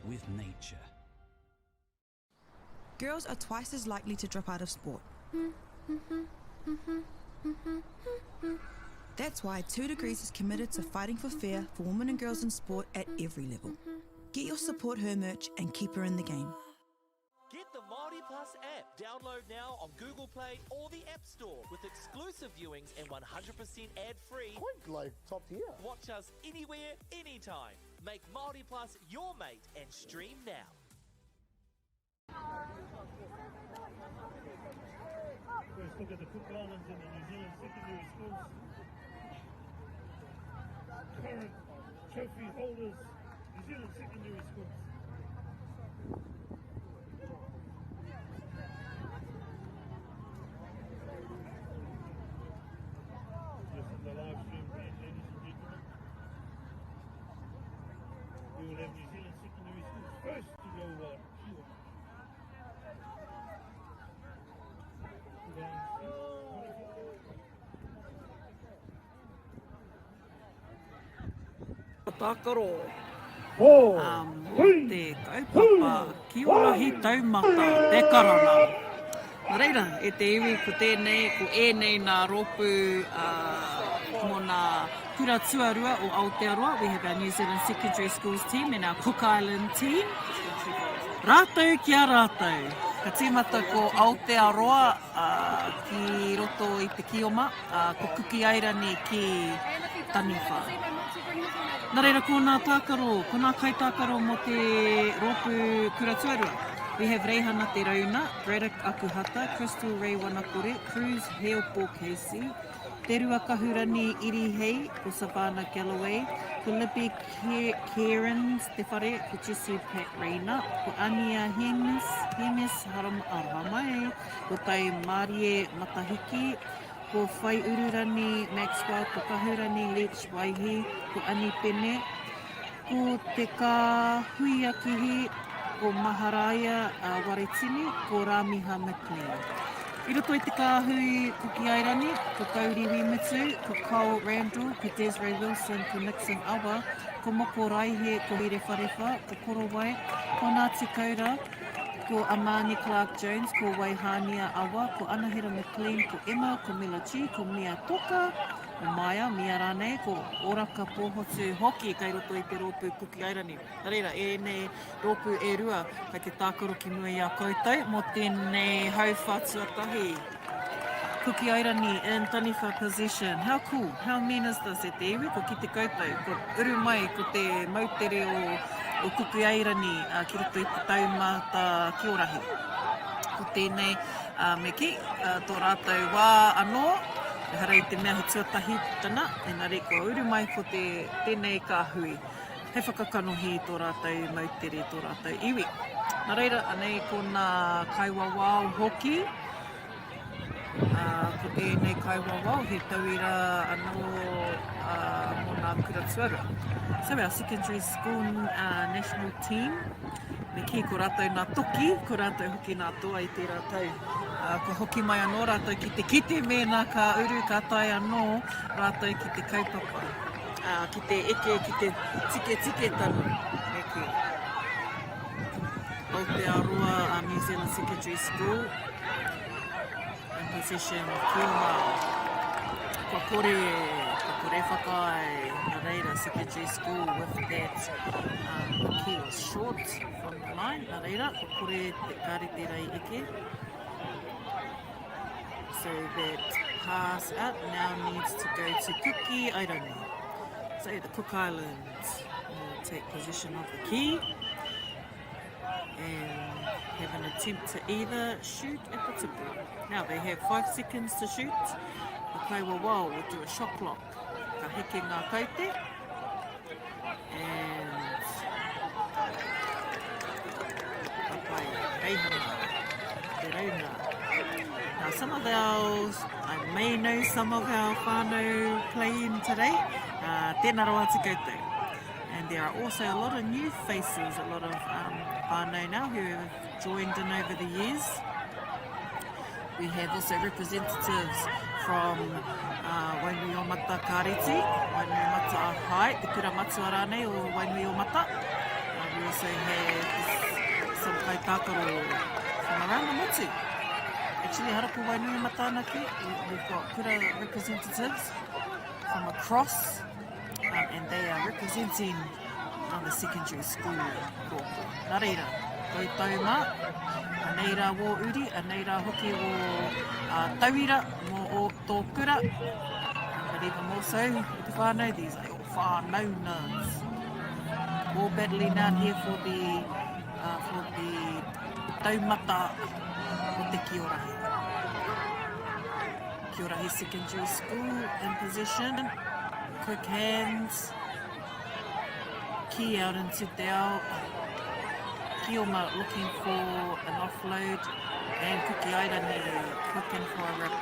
with nature. Girls are twice as likely to drop out of sport. That's why 2 Degrees is committed to fighting for fair for women and girls in sport at every level. Get your support her merch and keep her in the game. Get the Māori Plus app. Download now on Google Play or the App Store with exclusive viewings and 100% ad-free. Quite like top tier. Watch us anywhere, anytime. Make Māori Plus your mate and stream now. First look at the Cook Islands and the New Zealand secondary schools. Current trophy holders, New Zealand secondary schools. This is the live stream, ladies and gentlemen. We will have New Zealand secondary schools first to go uh, Tākaro um, te kaupapa ki Orahi Taumata, te karanga. Nā reira, e te iwi, ko tēnei, ko ēnei nā rōpū uh, mō nā kura tuarua o Aotearoa. We have our New Zealand Secondary Schools team and our Cook Island team. Rātou ki a rātou. Ka tīmata ko Aotearoa uh, ki roto i te Kioma, uh, ko Kuki Airani ki Taniwha. Nā reira, ko nā tākaro, ko nā kaitākaro mō te rōpū kura tuarua. We have Reihana Te Rauna, Braddock Akuhata, Crystal Ray Wanakore, Cruz Heopo Casey, Te Ruakahurani Irihei, ko Savannah Galloway, ko Libby Cairns Te Whare, ko Jessie Pat Rayner, ko Ania Hemes, Hemes Haram Aroha ko Tai Marie Matahiki, ko Whai Ururani Maxwell, ko Kahurani Leach Waihi, ko Ani Pene, ko Te Kāhuiakihi, ko Maharaia Waretini, ko Ramiha McLean. I roto i te kāhui Kuki Airani, ko Kauri Wimutu, ko Cole Randall, ko Desiree Wilson, ko Nixon Awa, ko Moko Raihe, ko Hirewharewha, ko Korowai, ko Ngāti Kaura, ko Amani Clark-Jones, ko Waihānia Awa, ko Anahera McLean, ko Emma, ko Mila Chi, ko Mia Toka, ko Maia, Mia rānei, ko Oraka Pōhotu hoki kei roto i te rōpū Kuki Airani. Nā reira, ēnei rōpū e rua kei te tākaro ki mua i a koutou mō tēnei hauwhā tuatahi. Kuki Airani in Taniwha possession. How cool, how mean is this e te iwi, ko kite koutou, ko uru mai ko te moutere o, o Kuki Airani uh, ki roto i te taumata kiorahi. Ko tēnei, uh, me kī, uh, tō rātou wā anō, ehara i te mea he tuatahi tana, engari kua uru mai ko te, tēnei kāhui. Hei whakakanohi i tō rātou moutere, tō rātou iwi. Nā reira, anei ko nā kaiwawao hoki. Ā, ko ēnei kaiwawao he tauira anō ā, mō nā kura tuarua. So our secondary school uh, national team, me kī ko rātou nā toki, ko rātou hoki nā toa i tērā tau. Ā, kua hoki mai anō rātou ki te kite mēnā ka uru, ka tae anō rātou ki te kaupapa. Ā, ki te eke, ki te tiketiketanga, me kī. Aotearoa a New Zealand Secondary School in possession Kioma. Kua kore, kua kore whakaae, nā reira Secondary School with that um, key was short from the line, nā reira, kua kore te kāre tērā i eke. So that pass out now needs to go to Kuki Airani. So the Cook Islands will take possession of the key and have an attempt to either shoot at the tipu. Now they have five seconds to shoot. The Kaiwawao will do a shot clock. Ka heke ngā kaute. And ka pai, reihana, te rauna. Now some of our, I may know some of our whānau playing today. Uh, tēnā rawa atu koutou. And there are also a lot of new faces, a lot of um, whānau now who have joined in over the years. We have also representatives from uh, Wainuiomata Kāreti, Wainuiomata High, te kura matua rānei o Wainuiomata. Uh, we also have some kaitākaro from around the motu. Actually, hara ko Wainuiomata anake, we've got kura representatives from across um, and they are representing on the secondary school rōpū. Nā reira, koutou mā, anei rā wō uri, anei rā hoki wō uh, tauira mō o tō kura. Um, but even more so, with the whānau, these are your whānaunas. All battling out here for the, uh, for the taumata o te Kiorahi. Kiorahi Secondary School in position. Quick hands. Key out into te ao. Kioma looking for an offload. And Kuki Airani looking for a rip.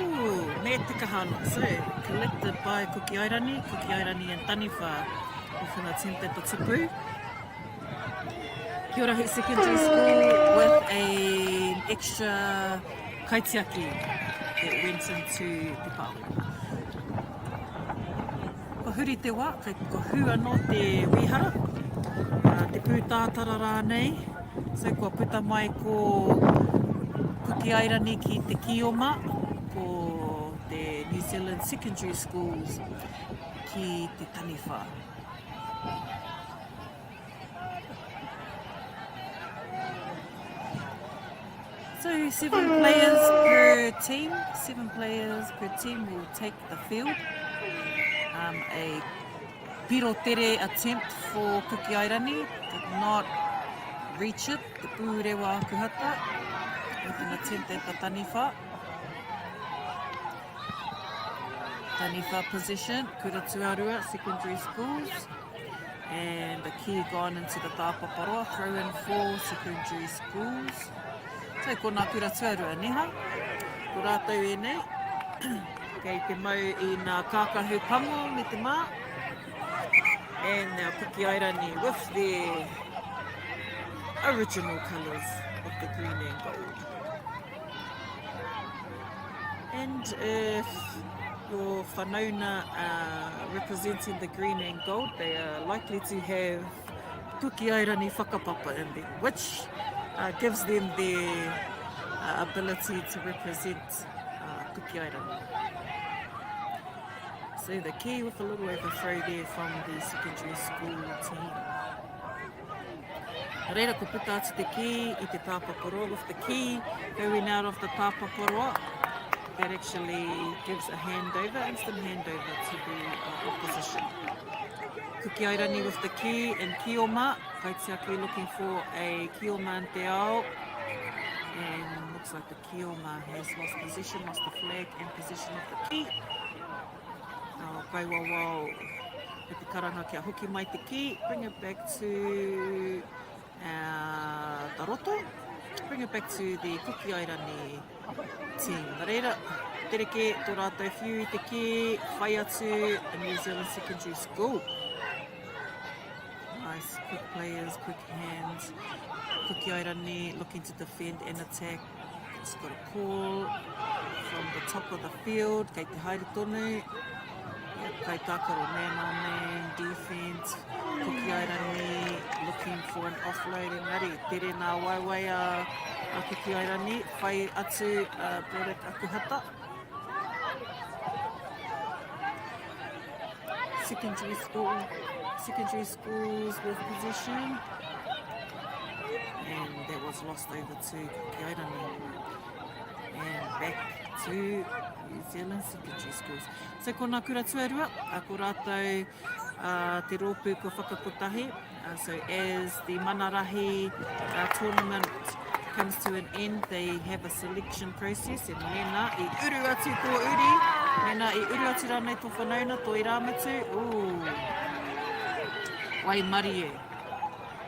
Ooh, me te kahano. So, collected by Kuki Airani, Kuki Airani and Taniwha with an attempt at the tipu. Kia ora Secondary School with an extra kaitiaki that went into te pāwera. Kua huri te wā, kei kua hū anō te wīhara, te pūtātara rānei. So kua puta mai ko Kuki Airani ki te Kioma, ko te New Zealand Secondary Schools ki te Taniwha. So seven players per team, seven players per team will take the field. Um, a piro tere attempt for Kuki Airani did not reach it. Te pūrewa Akuhata with an attempt at the taniwha. Taniwha position, Kura Tuarua Secondary Schools. And the key gone into the tāpaparoa, throw in for secondary schools. So, ko nā kura tuarua, neha? Ko rātou ēnei, kei te mau i nā kākahu pango me te mā. And now Kuki Airani with their original colours of the green and gold. And if your whanauna are representing the green and gold, they are likely to have Kuki Airani whakapapa in them, which uh, gives them their ability to represent uh, Kuki Island. So the key with a little overthrow there from the secondary school team. Reira ko puta atu te kī i te tāpaporoa with the key going out of the tāpaporoa. That actually gives a handover, instant handover to the uh, opposition. Kuki Airani with the key and Kioma. Kaitiaki looking for a Kioma in te ao. And looks like the Kioma has lost possession, lost the flag and possession of the key. Uh, Kaiwawao me te karanga kia hoki mai te key. Bring it back to uh, Taroto. Bring it back to the Kuki Airani team. Nā reira, tere kē tō rātou whiu i te kī, whai atu a New Zealand Secondary School. Nice, quick players, quick hands. Kuki Airani looking to defend and attack. It's got a call from the top of the field. Kei te haere tonu. Yep, kai tākaro man on man, defense. Kuki Airani looking for an offload engari. Tere nā waewae a, a Kuki Airani. Whai atu a Broderick Akuhata. Secondary school, secondary schools with possession. And that was lost over to Kuki Airani. And back to New Zealand Secondary Schools. So ko ngā kura tuarua, ko rātou uh, te rōpū kua whakakotahi. Uh, so as the Manarahi uh, tournament comes to an end, they have a selection process and mēnā i uru atu tō uri, mēnā i uru atu rānei tō whanauna, tō irāmutu, ooh, waimarie.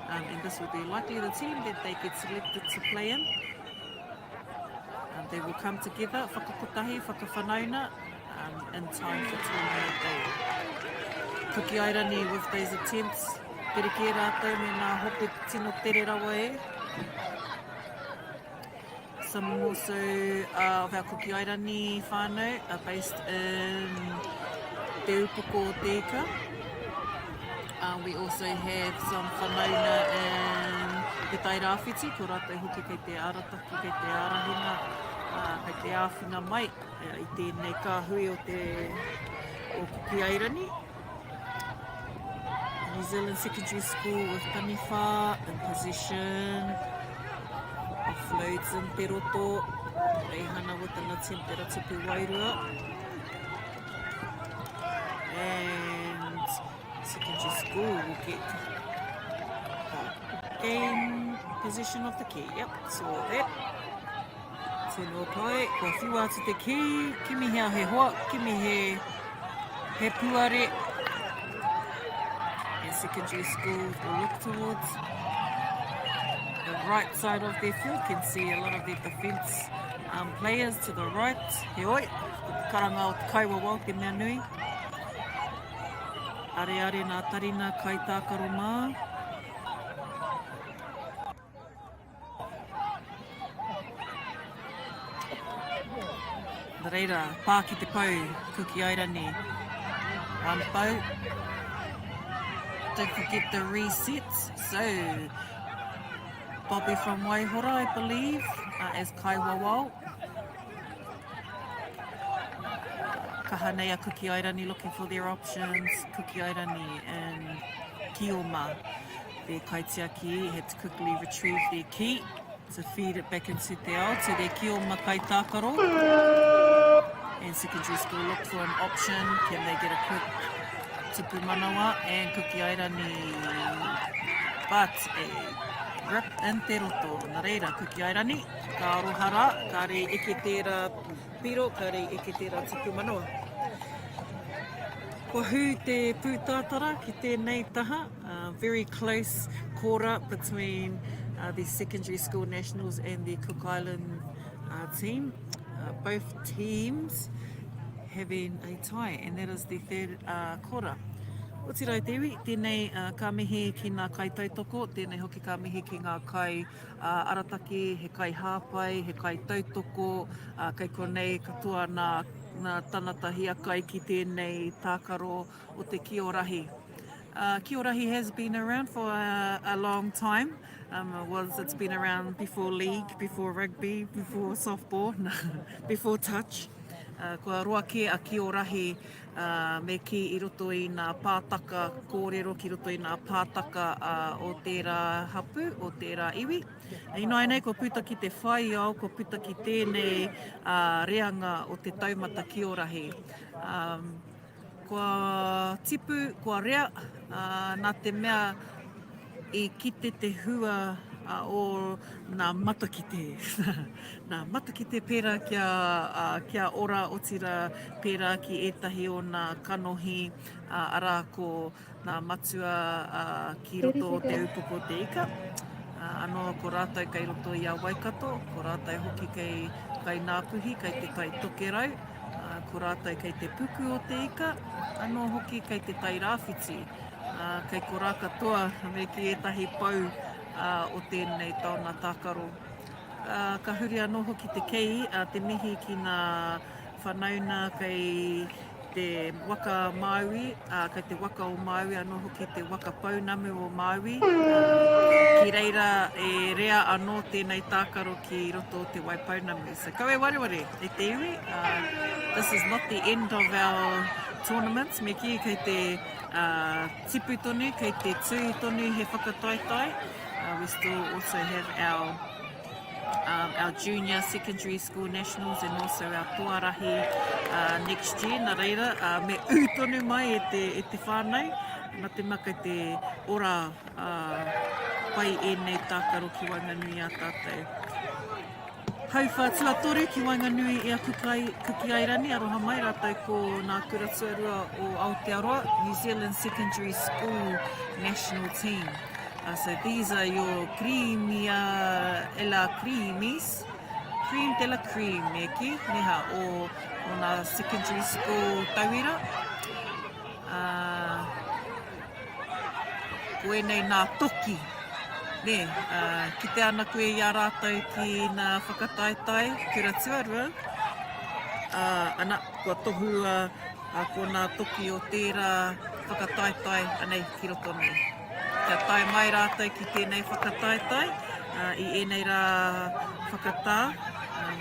Um, and this will be likely the team that they get selected to play in. Um, they will come together, whakakotahi, whakawhanauna, um, in time for tournament day. Kuki Airani with those attempts, tere kē rātou me ngā hope tino tere rawa e. Some also uh, of our Kuki Airani whānau are based in Te Upoko o Te Ika. Uh, we also have some whanauna in Te Tairāwhiti, ko rātou hoki kei te arataki, kei te ārahina, uh, kei te āwhina mai uh, i tēnei kāhui o te o Kuki Airani. New Zealand Secondary School with Taniwha in possession. Offloads in Te Roto. Reihana with an attempt at a tupu wairua. And secondary school will get the game possession of the key. Yep, saw that. Tēnō pai, kua whiua atu te kī, kimihia he hoa, kimi he, he puare. And secondary school will look towards the right side of their field. Can see a lot of their defence um, players to the right. Heoi, ko te karanga o te kaiwawao te mea nui. Areare nā tarina kai tākaro mā. Nā reira, pā ki te pou, Kuki Airani. One pou. Don't forget the resets. So, Bobby from Waihora, I believe, uh, as Kai Wawao. Kaha nei a Kuki Airani looking for their options. Kuki Airani and Kioma. Their kaitiaki had to quickly retrieve their key to feed it back into te ao, to their Kioma kaitākaro. And secondary school look for an option. Can they get a quick tupu manawa and Kuki Airani? But a rip in te roto. Nā reira, Kuki Airani, ka aroha rā, kāre i eke tērā piro, kāre i eke tērā tupu manawa. Kua hū te pūtātara ki tēnei taha. Uh, very close kora between uh, the secondary school nationals and the Cook Island uh, team. Uh, both teams having a tie, and that is the third uh, kora. Otirā te iwi, tēnei uh, ka mihi ki ngā kai tautoko, tēnei hoki ka mihi ki ngā kai uh, arataki, he kai hāpai, he kai tautoko, uh, kei konei katoa nā, nā tanata hiakai ki tēnei tākaro o te kiorahi. Uh, Kiorahi has been around for a, a long time. Um, it was, it's been around before league, before rugby, before softball, before touch. Uh, kua roa kē a Kiorahi uh, me kī i roto i nā pātaka kōrero, ki roto i nā pātaka uh, o tērā hapu, o tērā iwi. Ināianei kua puta ki te whai ao, kua puta ki tēnei uh, reanga o te taumata Kiorahi. Um, Kua tipu, kua rea, ā, nā te mea i kite te hua o nā matakite, nā matakite pērā ki a, ki a Ora, otirā pērā ki ētahi o nā kanohi, ā, arā ko nā matua ki roto o Te Upoko o Te Ika, ā, anō ko rātou kei roto i a Waikato, ko rātou hoki kei kai Ngāpuhi, kei Te Tai Tokerau, ā, ko rātou kei te puku o te ika, anō hoki kei te tai rāwhiti, ā, kei korā katoa me ki ētahi pou ā, o tēnei taona tākaro. Ā, ka huri anō hoki te kei, ā, te mihi ki ngā whanauna kei te waka Māui, ā, kei te waka o Māui anō hoki te waka pounamu o Māui, ā, ki reira e rea anō tēnei tākaro ki roto o Te Waipounamu. So kau e wareware e te iwi, ā, this is not the end of our tournament, me kī kei te uh, tipu tonu, kei te tū tonu he whakataetae. Uh, we still also have our um, our junior secondary school nationals and also our toarahi uh, next year. Nā reira, uh, me ū tonu mai e te, e te whānau, nā te mea kei te ora uh, pai ēnei tākaro ki waenganui i a tātou. Hauwhā tuatoru ki waenganui i a Kukai, Kuki Airani, aroha mai rātou ko nā kura tuarua o Aotearoa, New Zealand Secondary School National Team. Uh, so these are your creamia e la creamies, cream de la cream, me ki, neha, o, o nā secondary school tauira. Uh, ko ēnei nā toki, ne, uh, kite ana koe i a rātou ki nā whakataetae kura tuarua, uh, ana, kua tohua uh, ko nā toki o tērā whakataetae anei ki roto nei. Kia tae mai rātou ki tēnei whakataetae i ēnei rā whakatā.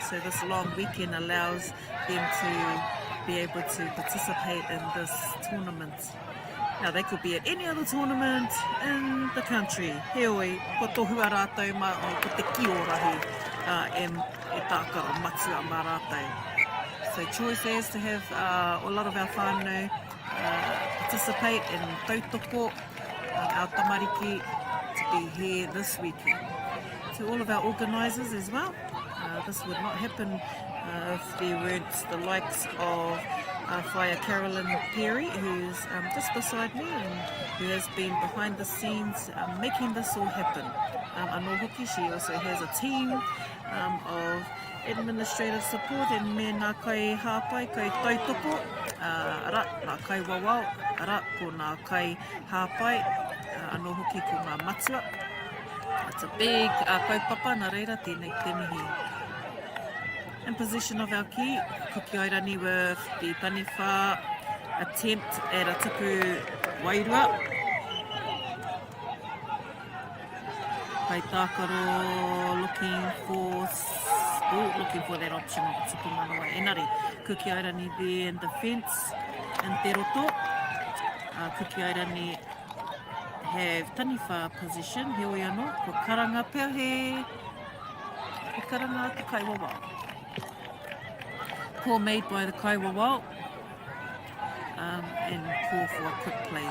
So this long weekend allows them to be able to participate in this tournament. Now they could be at any other tournament in the country. Heoi, kua tohua rātou mā, oh, ko te kiorahi uh, e, e tākaro matua mā rātou. So choice is to have uh, a lot of our whānau uh, participate and tautoko our tamariki to be here this weekend. To all of our organisers as well, uh, this would not happen uh, if there weren't the likes of uh, Whaea Carolyn Perry, who's um, just beside me and who has been behind the scenes um, making this all happen. Um, anō hoki, she also has a team um, of Administrative support and me nā kai hāpai, kai tautoko, arā, nā kai wawao, arā, ko nā kai hāpai, anō hoki ko ngā matua. It's a big uh, kaupapa, nā reira tēnei te mihi. In possession of our key, Kuki Airani with the taniwha attempt at a tuku wairua. Kaitākaro looking for oh, looking for that option of tuku manawa. Engari, Kuki Airani there in defence in te roto. Uh, Kuki Airani have taniwha position, heoi anō, kua karanga pea he, he karanga te kaiwawao. Call made by the kaiwawao um, and call for a quick play.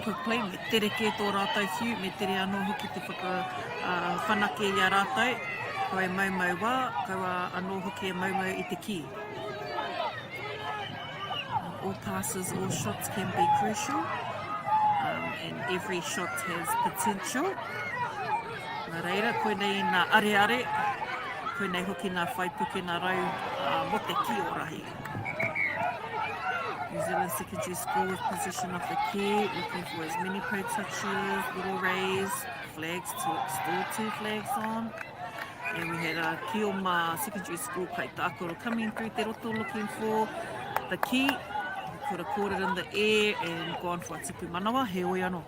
Quick play, me tere kē tō rātou whiu, me tere anō hoki te whakawhanake uh, i a rātou. Kaua e maumau wā, kaua anō hoki e maumau i te kī. All passes, all shots can be crucial um, and every shot has potential. Nā reira, koinei nā areare, koinei hoki nā whaipuke nā rau uh, mo te ki o rahi. New Zealand Secondary School with possession of the key, looking for as many pro touches, little rays, flags, to, still two flags on. And we had a Kioma Secondary School kaitākaro coming through te roto looking for the key. could have caught it in the air and gone for a tipu manawa, heoi anō.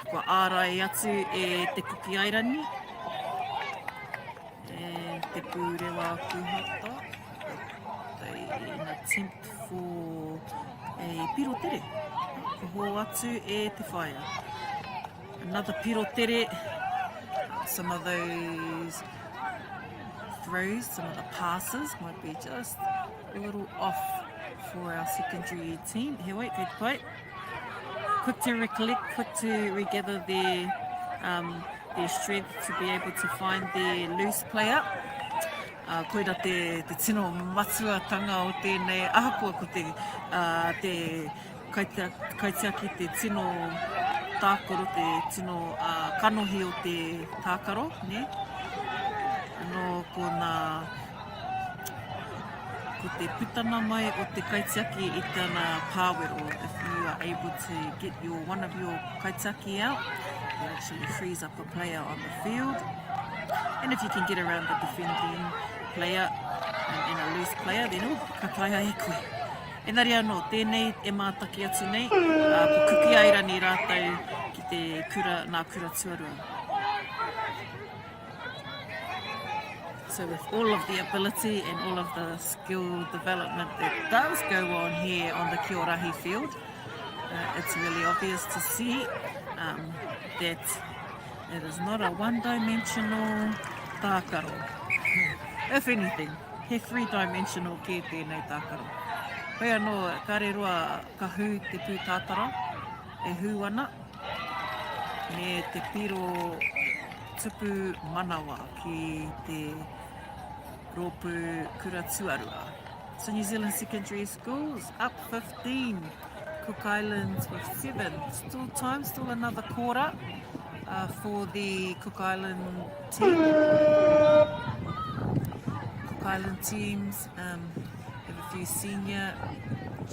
Kua ārai atu e te Kuki Airani and te pūrewa kūhata an attempt for a piro tere. Ko hō atu e te whaea. Another piro tere. Some of those throws, some of the passes might be just a little off for our secondary team. Heoi, kei te pai. Quick to recollect, quick to regather their, um, their strength to be able to find their loose player. Uh, koira te, te tino matuatanga o tēnei, ahakoa ko te, uh, te kaitiaki te tino tākaro, te tino uh, kanohi o te tākaro, ne? Anō ko nā Ko te putana mai o te kaitiaki i tana pāwero, if you are able to get your one of your kaitiaki out, it actually frees up a player on the field. And if you can get around the defending player and, and a loose player, then oh, ka taea e koe. Engari anō, tēnei e mātaki atu nei, uh, ko Kuki Airani rātou ki te kura, nā kura tuarua. So with all of the ability and all of the skill development that does go on here on the Kiorahi field, uh, it's really obvious to see um, that it is not a one-dimensional tākaro. If anything, he three-dimensional kē tēnei tākaro. Hoi anō, kare roa ka hū te pūtātara e hū ana, me te piro tupu manawa ki te rōpū kura tuarua. So New Zealand Secondary Schools up 15, Cook Islands with 7. Still time, still another quarter uh, for the Cook Island team. Cook Island teams um, have a few senior,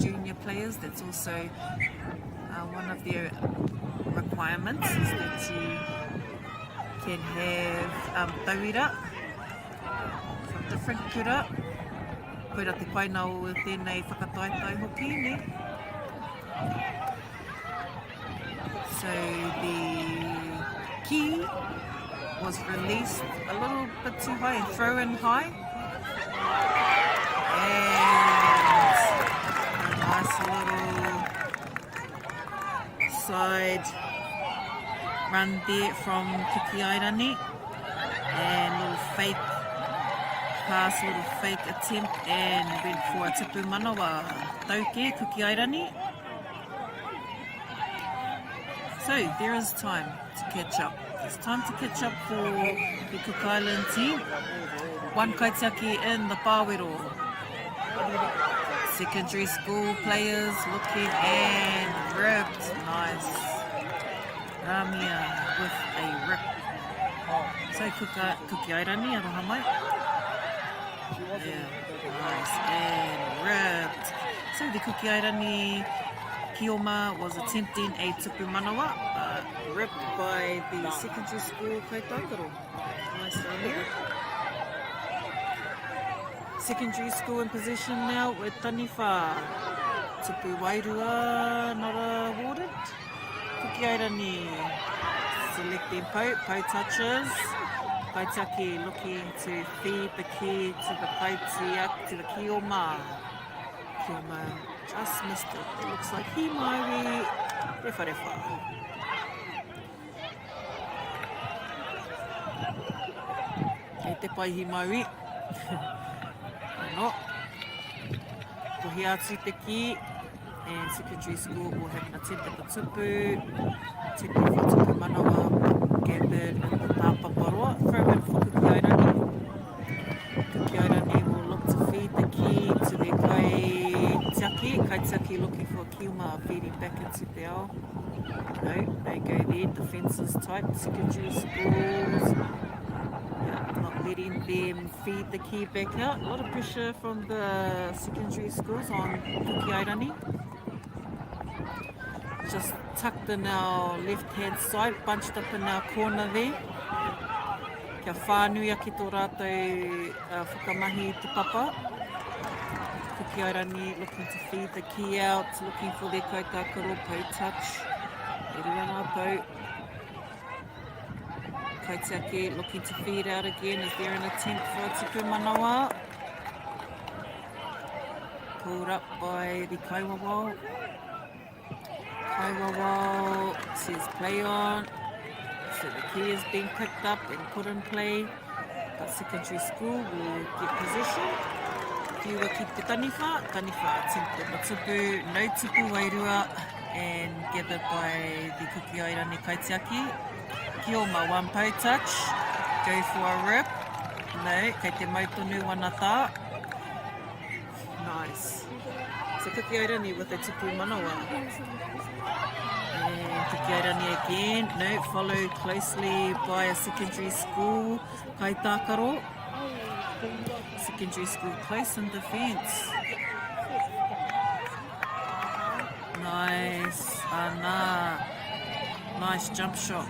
junior players. That's also uh, one of their requirements is that you can have um, tauira from different kura. Koira te paina o tēnei whakataetae hoki, ne? So the key was released a little bit too high and throw in high. And a nice little side run there from Kuki Airani. And little fake pass, little fake attempt and went for a tipu manawa. Tauke, Kuki Airani. So there is time to catch up. It's time to catch up for the Cook Island team. One kaitiaki in the pāwero. Secondary school players looking and ripped. Nice. Ramia with a rip. So Kuka, Kuki Airani, aroha mai. Yeah, nice and ripped. So the Kuki Airani Kioma was attempting a tupu manawa, but ripped by the secondary school kaitākaro. Nice Ramia. Secondary school in possession now with Taniwha. Tupu wairua not awarded. Kuki Airani selecting Pau. Pau touches. Kaitiaki looking to feed the key to the Kaitiaki, to the Kioma. Kioma just missed it. It looks like he might be rewharewha. Kei te pai hi Maui. Ano. Tohia atu te ki. And secondary school will have an attempt at the tupu. Attempt for tupu manawa gathered in the tāpaparoa. Throw in for Kuki Airani. Kuki Airani will look to feed the key to their kaitiaki. Kaitiaki looking for Kioma feeding back into te ao. No, they go there. Defence is tight. Secondary schools. Yeah, not letting them feed the key back out. A lot of pressure from the secondary schools on Kuki Airani. Just tucked in our left-hand side, bunched up in our corner there. Kia whānui ake tō rātou uh, whakamahi i te papa. Kuki Airani looking to feed the key out, looking for their kaitākaro, pou touch. E rua ngā pou. Kaitiaki looking to feed out again. Is there an attempt for a tupu manawa? Pulled up by the Kaiwawao. Kaiwawao says play on. So the key has been picked up and put in play. But secondary school will get possession. Whiua ki te taniwha, taniwha attempt the tupu, no tupu wairua, and gathered by the Kuki Airani Kaitiaki. Kioma, one pou touch, go for a rip. No, kei te mau tonu wana tā. Nice. So Kuki Airani with a tupu manawa. And Kuki Airani again. No, followed closely by a secondary school, Kaitākaro. Secondary school close in defence. Nice. Ana. Nice jump shot.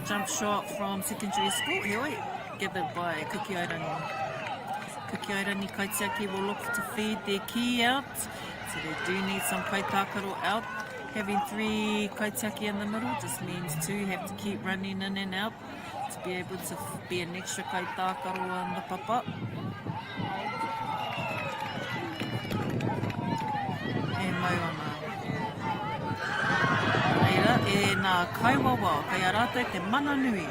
Jump shot from secondary school. Heoi, gathered by Kuki Airani. Kuki Airani Kaitiaki will look to feed their key out. So they do need some kaitākaro out. Having three kaitiaki in the middle just means two have to keep running in and out to be able to be an extra kaitākaro on the papa. E mau ana. Reira, e nā kaiwawao, kei a rātou te mana nui.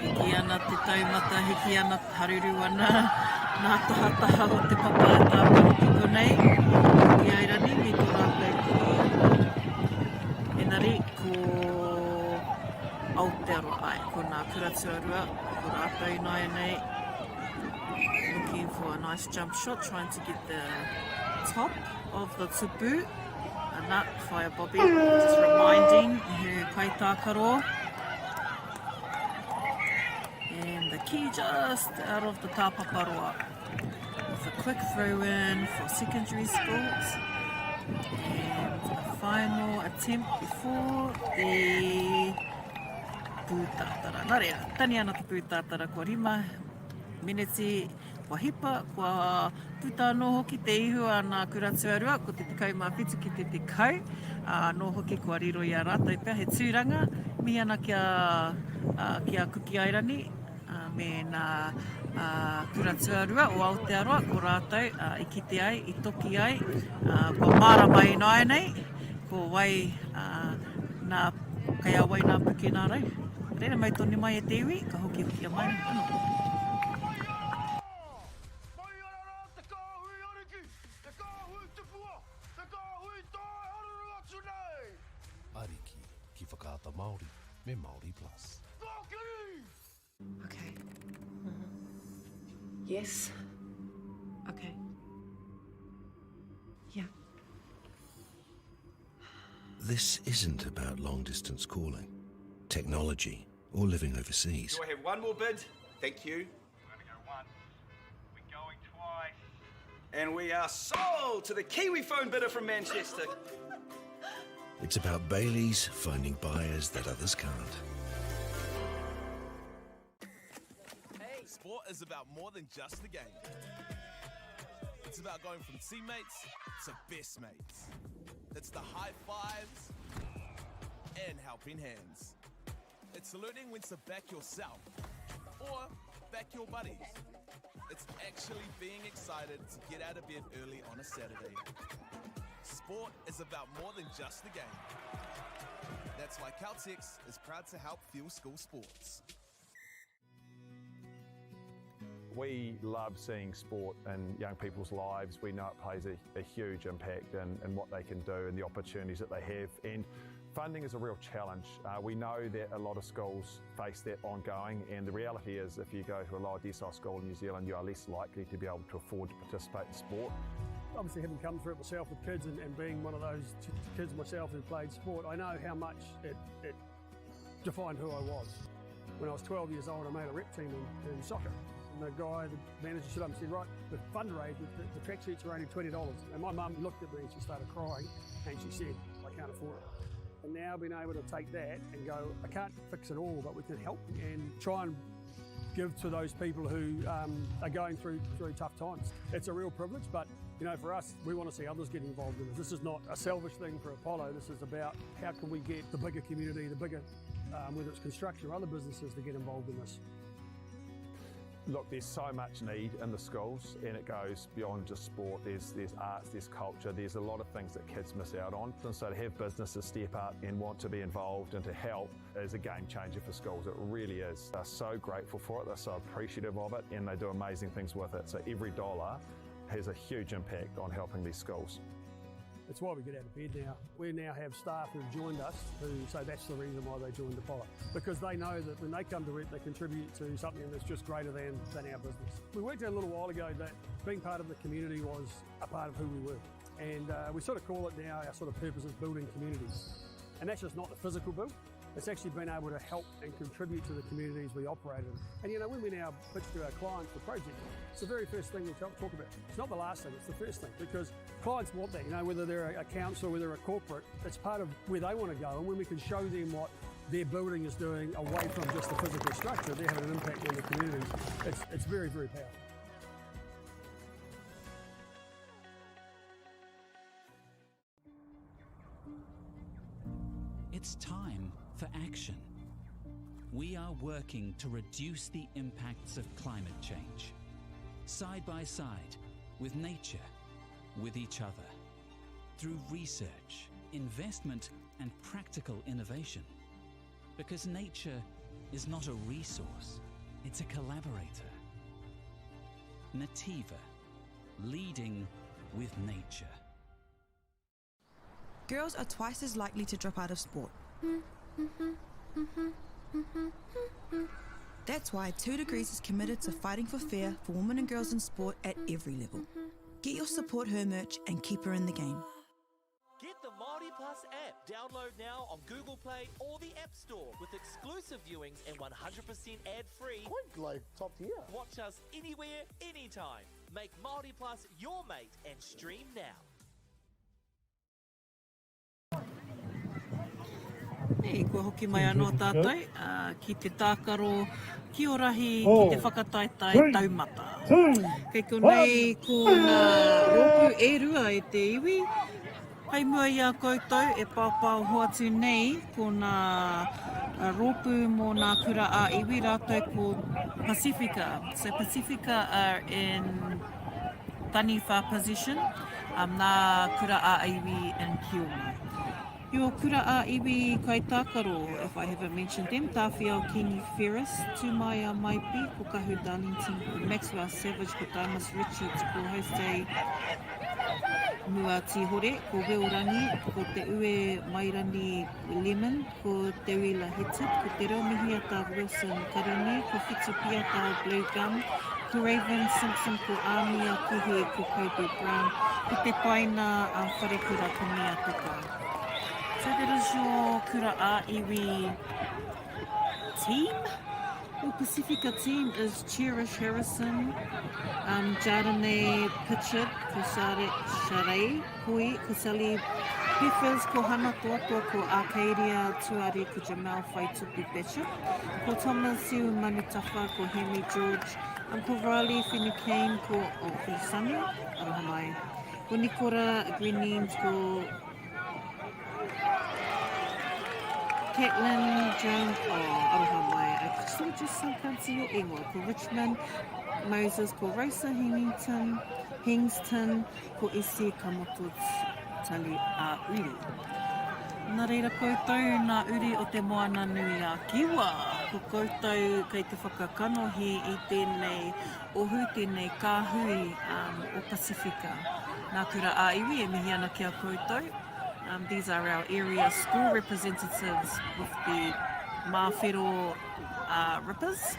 Hiki ana te taumata, hiki ana, haruru ana nā tahataha o te papa e tākaro ki konei, ki Airani me tō rātou kī. Engari, ko Aotearoa, ai, ko nā kura tuarua, ko rātou ināianei, looking for a nice jump shot, trying to get the top of the tupu. Ana, Whaea Bobby, just reminding her kaitākaro. And the key just out of the tāpaparoa. With a quick throw in for secondary schools. And a final attempt before the pūtātara. Nā reira, tani ana te pūtātara kua rima meneti kua hipa, kua puta anō hoki te ihu a nā kura tuarua, ko te 17 ki te 10, ā, anō hoki kua riro i a rātou pea he tūranga, mihi ana ki a, ki a Kuki Airani, me nā kura tuarua o Aotearoa, ko rātou i kite ai, i toki ai, kua mārama ināianei, ko wai nā, kei a wai nā puke nā rau. Reira mau tonu mai e te iwi, ka hokihokia mai anō. Ariki ki Whakaata Māori me Māori Plus. Okay. Yes. Okay. Yeah. This isn't about long distance calling, technology, or living overseas. Do I have one more bid? Thank you. We're going to go once. We're going twice. And we are sold to the Kiwi phone bidder from Manchester. It's about Bailey's finding buyers that others can't. Sport is about more than just the game. It's about going from teammates to best mates. It's the high fives and helping hands. It's learning when to back yourself or back your buddies. It's actually being excited to get out of bed early on a Saturday. Sport is about more than just the game. That's why Caltex is proud to help fuel school sports. We love seeing sport in young people's lives. We know it plays a, a huge impact in, in what they can do and the opportunities that they have. And funding is a real challenge. Uh, we know that a lot of schools face that ongoing, and the reality is if you go to a lower decile school in New Zealand, you are less likely to be able to afford to participate in sport. Obviously, having come through it myself with kids and, and being one of those kids myself who played sport, I know how much it, it defined who I was. When I was 12 years old, I made a rep team in, in soccer. And the guy, the manager stood up and said, right, the fundraise, the, the tracksuits are only $20. And my mum looked at me and she started crying and she said, I can't afford it. And now being able to take that and go, I can't fix it all, but we can help and try and give to those people who um, are going through, through tough times. It's a real privilege, but you know, for us, we want to see others get involved in this. This is not a selfish thing for Apollo. This is about how can we get the bigger community, the bigger, um, whether it's construction or other businesses, to get involved in this. Look, there's so much need in the schools, and it goes beyond just sport. There's, there's arts, there's culture, there's a lot of things that kids miss out on. And so to have businesses step up and want to be involved and to help is a game changer for schools. It really is. They're so grateful for it, they're so appreciative of it, and they do amazing things with it. So every dollar has a huge impact on helping these schools. It's why we get out of bed now. We now have staff who've joined us who say that's the reason why they joined Apollo. Because they know that when they come to work, they contribute to something that's just greater than, than our business. We worked out a little while ago that being part of the community was a part of who we were. And uh, we sort of call it now our sort of purpose is building communities. And that's just not the physical build, it's actually been able to help and contribute to the communities we operate in. And you know, when we now pitch to our clients the project, it's the very first thing we talk, talk about. It's not the last thing, it's the first thing because clients want that, you know, whether they're a council, whether they're a corporate, it's part of where they want to go. And when we can show them what their building is doing away from just the physical structure, they're having an impact on the communities. It's, it's very, very powerful. It's time for action. We are working to reduce the impacts of climate change. Side by side, with nature, with each other. Through research, investment, and practical innovation. Because nature is not a resource, it's a collaborator. Nativa, leading with nature. Girls are twice as likely to drop out of sport. That's why 2 Degrees is committed to fighting for fair for women and girls in sport at every level. Get your Support Her merch and keep her in the game. Get the Māori Plus app. Download now on Google Play or the App Store with exclusive viewings and 100% ad-free. Quite like top tier. Watch us anywhere, anytime. Make Māori Plus your mate and stream now. Nei, kua hoki mai anō tātou ki te tākaro ki Orahi ki te whakataetae taumata. Kei konei ko ngā rōpū e rua e te iwi. Hei mua i a koutou e paopaoho atu nei ko ngā rōpū mō ngā kura ā-iwi rātou ko Pasifika. So Pasifika are in taniwha position, um, nā kura ā-iwi in Kioma. Your kura ā-iwi kaitākaro, if I haven't mentioned them, Tāwhiao Kingi Ferris, Tūmaia Maipi, ko Kahu Darlington, ko Maxwell Savage, ko Dimas Richards, ko Jose Mua Tīhore, ko Will Rangi, ko Te Ue Mairani Lemon, ko Te Uila Hetet, ko Te Reo Mihiata Wilson Karene, ko Whitu Piata Blue Gum, ko Raven Simpson, ko Āmia Kihe, ko Kobe Brown, ko Te Paina a Wharekura, ko Mia Toka. So that is your kura ā-iwi team. Your Pasifika team is Cherish Harrison, um, Jardine Pitchett, ko Sare, Sharei Hoi, ko Sally Peffers, ko Hana Toatoa, ko Arcadia Tuari, ko Jamal Whaitupu Bishop, ko Thomas Siu Manutafa, ko Hemi George, um, ko Riley Finucane, ko oh, ko Sunny, aroha mai, ko Nikora Greenings, ko Caitlin Jones, oh, aroha mai, I sort of just can't see your ingoa, ko Richmond Moses, ko Rosa Hengington, Hengston, ko Isi Kamoto Tali a Uri. Nā reira koutou nā uri o te Moana Nui a Kiwa, ko koutou kei te whakakanohi i tēnei ohu, tēnei kāhui um, o Pasifika. Nā Kura ā-Iwi e mihi ana ki a koutou. Um, these are our area school representatives with the Māwhero uh, Rippers.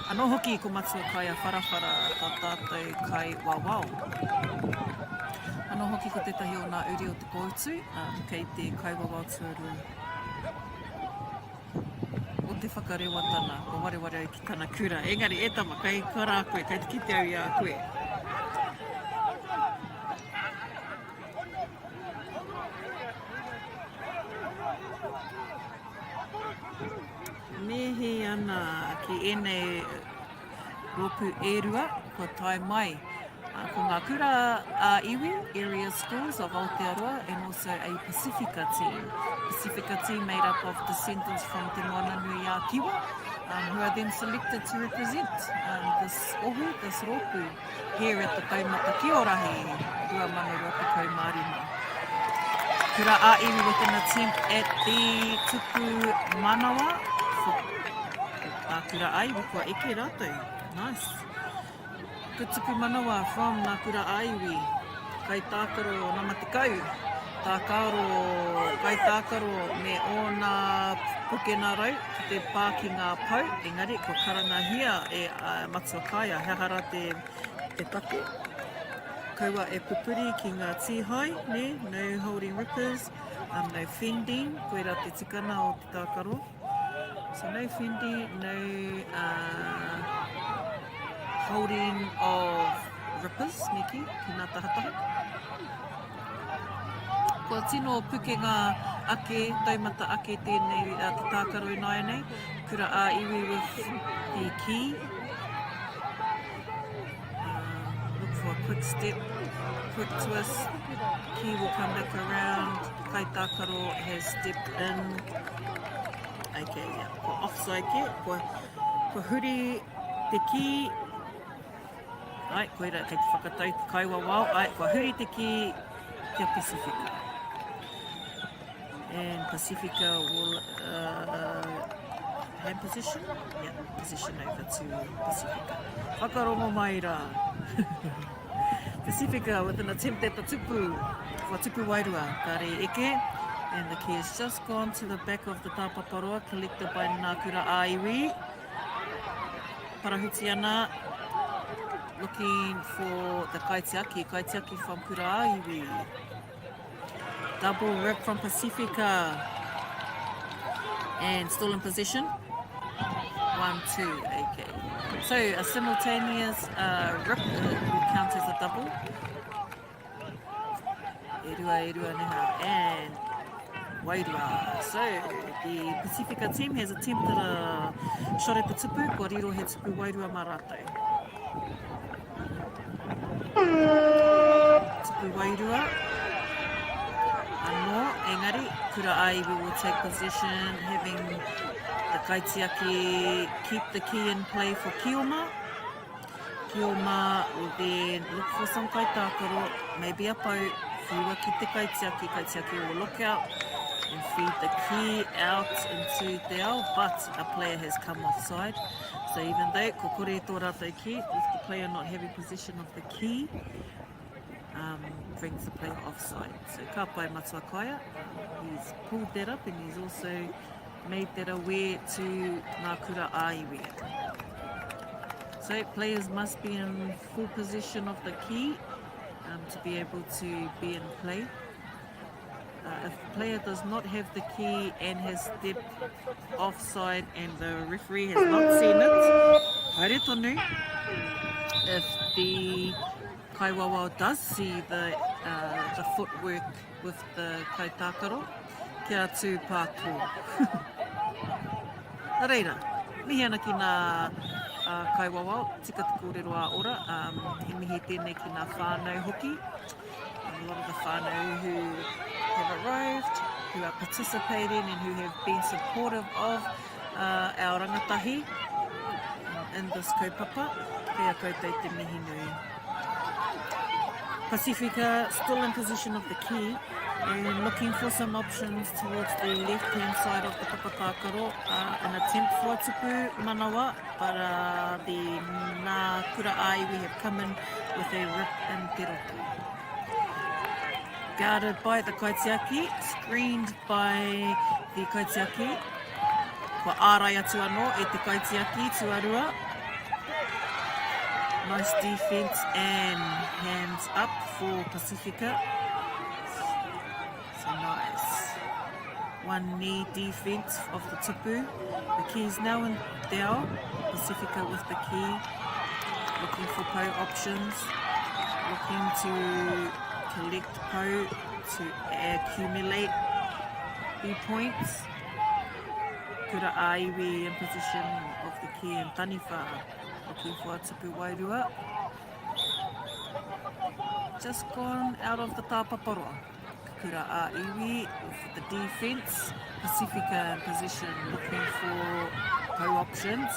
Anō hoki ko Matua Kaia Wharawhara tā tātou kai wawao. Anō hoki ko tētahi o nā uri o te kōutu, um, kei te kai wawao tuarua o te whakarewatana, kua wareware au ki tana kura. Engari, e tama, kei korā koe, kei te kite au i a koe. Mihi ana ki ēnei. rōpū e rua kua tae mai. Ko ngā kura ā-iwi, area schools of Aotearoa and also a Pasifika team. Pasifika team made up of descendants from Te Moananui-a-Kiwa um, who are then selected to represent um, this ohu, this rōpū here at the Taumata Kiorahi 2025. Kura ā-iwi with an attempt at the tuku manawa for ngā kura ā-iwi kua eke rātou. Nice. Good tuku manawa from ngā kura ā-iwi. Kaitākaro nama 10. Tākaro, kaitākaro me ōna pukena rau ki te pā ki ngā pou, engari kua karangahia e Matua Kaia, he aha rā te, te take? Kaua e pupuri ki ngā tīhae, nē, no holding rippers, um, no fending, koirā te tikana o te tākaro. So no fending, no uh, holding of rippers, neki, ki ngā tahataha. Kua tino pukenga ake, taumata ake tēnei uh, te tākaro ināianei, kura ā-iwi with the key. Uh, look for a quick step, quick twist, key will come back around, kaitākaro has stepped in. Okay, yeah, kua offside ke, kua, kua huri te key, Ai, koira kei te whakatau te kaiwawao. Ai, kua huri te kī kia Pasifika. And Pasifika will uh, hand position? Yeah, position over to Pasifika. Whakarongo mai rā. Pasifika with an attempt at the tupu. Kua tupu wairua. Kāre eke. And the key has just gone to the back of the tāpaparoa, collected by Ngā Kura Ā-Iwi. Parahutiana looking for the kaitiaki, kaitiaki from Kura-ā-Iwi. Double rip from Pasifika. And still in possession. 1, 2, okay. So a simultaneous rip will count as a double. E rua, e rua neha, and wairua. So, the Pasifika team has attempted a shot at the tupu, kua riro he tupu wairua mā rātou. Tupu wairua. Anō, engari, Kura Ā-Iwi will take possession, having the kaitiaki keep the key in play for Kioma. Kioma will then look for some kaitākaro, maybe a pou, whiua ki te kaitiaki, kaitiaki will look out and feed the key out into te ao, but a player has come offside. So even though ko kore tō rātou key, with the player not having possession of the key, um, brings the player offside. So ka pai Matua Kaia, he's pulled that up and he's also made that aware to Ngā Kura ā-Iwi. So players must be in full possession of the key to be able to be in play. If the player does not have the key and has stepped offside and the referee has not seen it, haere tonu. If the kaiwawao does see the, the footwork with the kaitākaro, kia tū pātō. Nā reira, mihi ana ki ngā kaiwawao, tika te kōrero ā-ora, he mihi tēnei ki ngā whānau hoki, a lot of the whānau who have arrived, who are participating and who have been supportive of uh, our rangatahi in this kaupapa. Kei a koutou te mihi nui. Pasifika still in position of the key and looking for some options towards the left-hand side of the papatākaro. An attempt for a tupu manawa, but the Ngā Kura Ā-Iwi have come in with a rip in te roto. Guarded by the kaitiaki, screened by the kaitiaki. Kua ārai atu anō e te kaitiaki tuarua. Nice defense and hands up for Pasifika. So nice. One knee defense of the tupu. The key's now in te ao. Pasifika with the key. Looking for pou options. Looking to collect pou to accumulate the points. Kura ā-iwi in position of the key and taniwha. Looking for a tupu wairua. Just gone out of the tāpaparoa. Kura a iwi with the defense. Pacifica in position looking for pou options.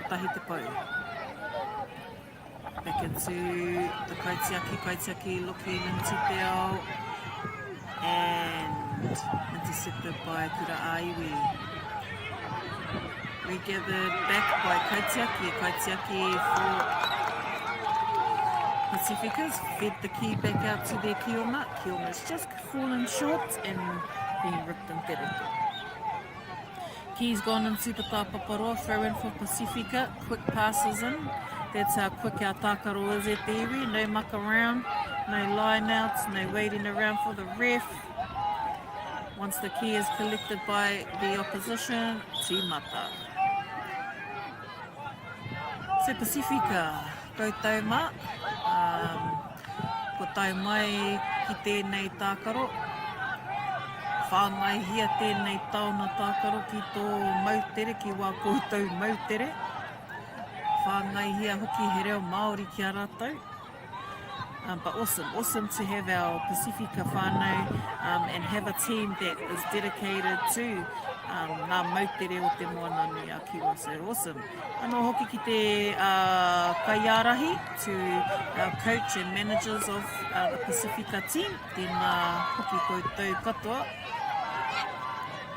Kotahi te pou. Back into the kaitiaki, kaitiaki looking into te ao. And intercepted by Kura Aiwi. Regathered back by Kaitiaki, Kaitiaki for Pacificas. Fed the key back out to their Kioma. Kioma's just fallen short and been ripped in te roto. Key's gone into the tāpaparoa, throw in for Pacifica, quick passes in. That's how quick our tākaro is at the iwi. No muck around, no line outs, no waiting around for the ref. Once the key is collected by the opposition, tīmata. So Pacifica, koutou mā, um, kua tae mai ki tēnei tākaro. Whāngaihia tēnei taona tākaro ki tō moutere, ki wā koutou moutere. Whāngaihia hoki he reo Māori ki a rātou. Um, but awesome, awesome to have our Pasifika whānau um, and have a team that is dedicated to um, ngā moutere o te Moana Nui a Kiwa. So awesome. Anō hoki ki te uh, kaiārahi, to our coach and managers of uh, the Pasifika team, tēnā hoki koutou katoa.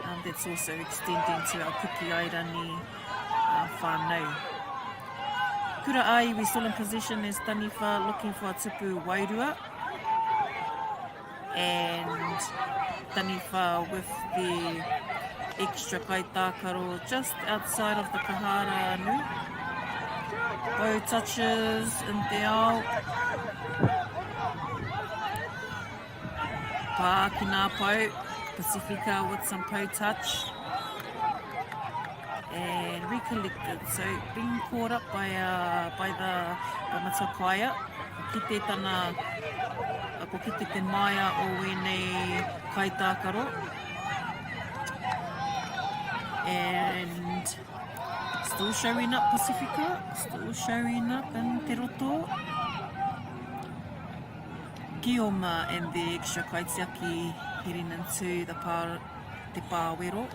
Um, that's also extending to our Kuki Airani uh, whānau. Kura ā-iwi still in possession as Taniwha looking for a tupu wairua. And Taniwha with the extra kaitākaro just outside of the Kahara nui. Bow touches in te ao. Pā ki ngā pou, Pasifika with some pou touch. And recollected, so being caught up by, uh, by the by Matua Kaia, ko kite tana, ko kite te maia o wēnei kaitākaro. And still showing up Pasifika, still showing up in Te Roto. Kioma and the extra kaitiaki heading into the pā, te pāwero.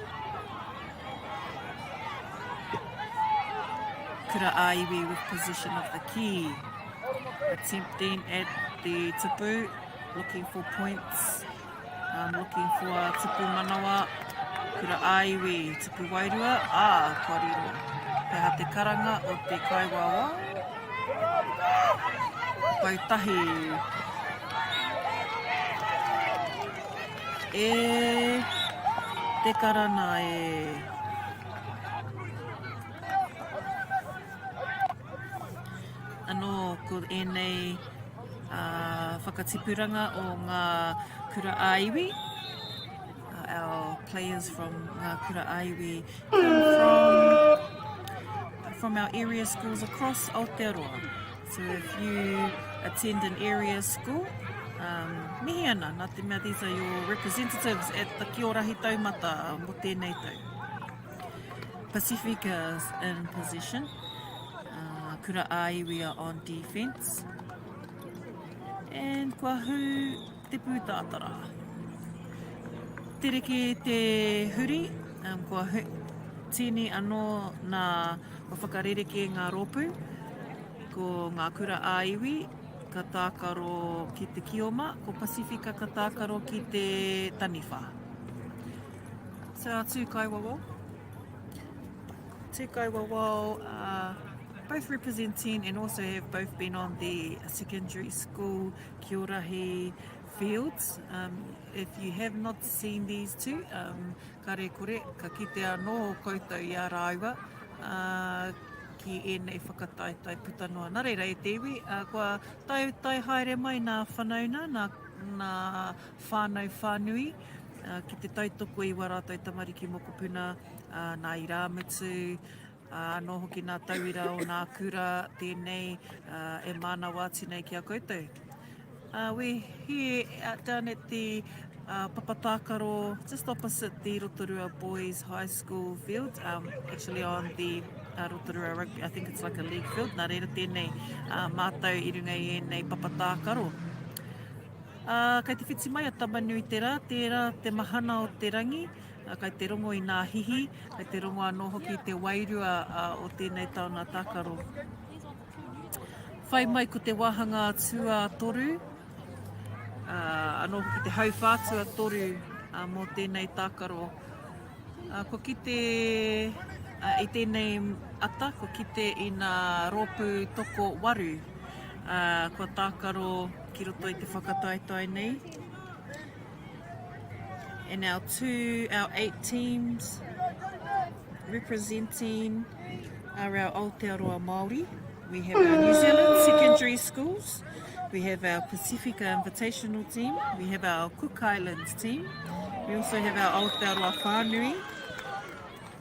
Kura ā-iwi with possession of the key. Attempting at the tupu, looking for points, um, looking for a tupu manawa. Kura ā-iwi, tupu wairua, ā, kua riro. He aha te karanga o te kaiwawao? Pautahi. E te karana e. Anō ko ēnei uh, whakatipuranga o ngā kura ā-iwi. Uh, our players from ngā kura ā-iwi come from, from our area schools across Aotearoa. So if you attend an area school, um, mihi ana, nā te mea these are your representatives at the Kiorahi Taumata mō tēnei tau. Pacifica's in possession. Uh, Kura ā-iwi are on defense. And kua hū te pūtātara. Tere kē te huri, um, kua hu, tīni anō nā kua whakarerekē ngā rōpū, ko ngā kura ā-iwi ka tākaro ki te kioma, ko Pasifika ka tākaro ki te taniwha. So our Tūkaiwawao. Tūkaiwawao are both representing and also have both been on the secondary school Kiorahi fields. Um, if you have not seen these two, um, kare kore, ka kite anō koutou i a rāua uh, ki ēnei whakataetae puta noa. Nā reira e te iwi, uh, kua tae, tae haere mai nā whanauna, nā, nā whānau whānui uh, ki te tautoko i wā rātou tamariki mokopuna, uh, nā irāmutu, Ā, anō hoki nā tauira o nā kura tēnei e mānawa atu nei ki a koutou. Uh, we're here out down at the uh, Papatākaro, just opposite the Rotorua Boys High School field, um, actually on the Rotorua Rugby, I think it's like a league field, nā reira tēnei mātou i runga i ēnei papa tākaro. Ā, kei te whiti mai a Tama-nui-te-rā, tērā te mahana o te rangi, ā, kei te rongo i nā hihi, kei te rongo anō hoki i te wairua o tēnei taonga tākaro. Whai mai ko te wāhanga tuatoru, ā, anō hoki te hauwhā tuatoru mō tēnei tākaro. Kua kite i tēnei ata, kua kite i nā rōpū tokowaru kua tākaro ki roto i te whakataetae nei. And our two, our eight teams representing are our Aotearoa Māori. We have our New Zealand secondary schools, we have our Pacifica Invitational team, we have our Cook Islands team, we also have our Aotearoa Whānui,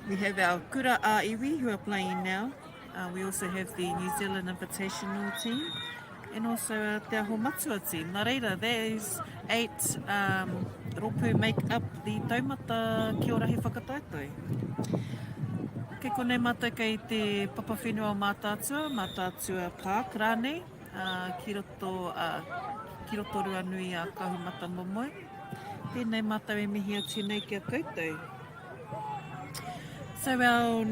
we have our Kura a Iwi who are playing now, uh, we also have the New Zealand Invitational team, and also our Te Aho Matua team. Nā reira, those eight um, rōpū make up the taumata ki Orahi Whakataetae. Kei konei mātou kei te papa whenua o Mātaatua, Mātaatua Park rānei, ki roto, ki Rotorua nui a Kahumatamomoe. Tēnei mātou e mihi atu nei ki a koutou. So our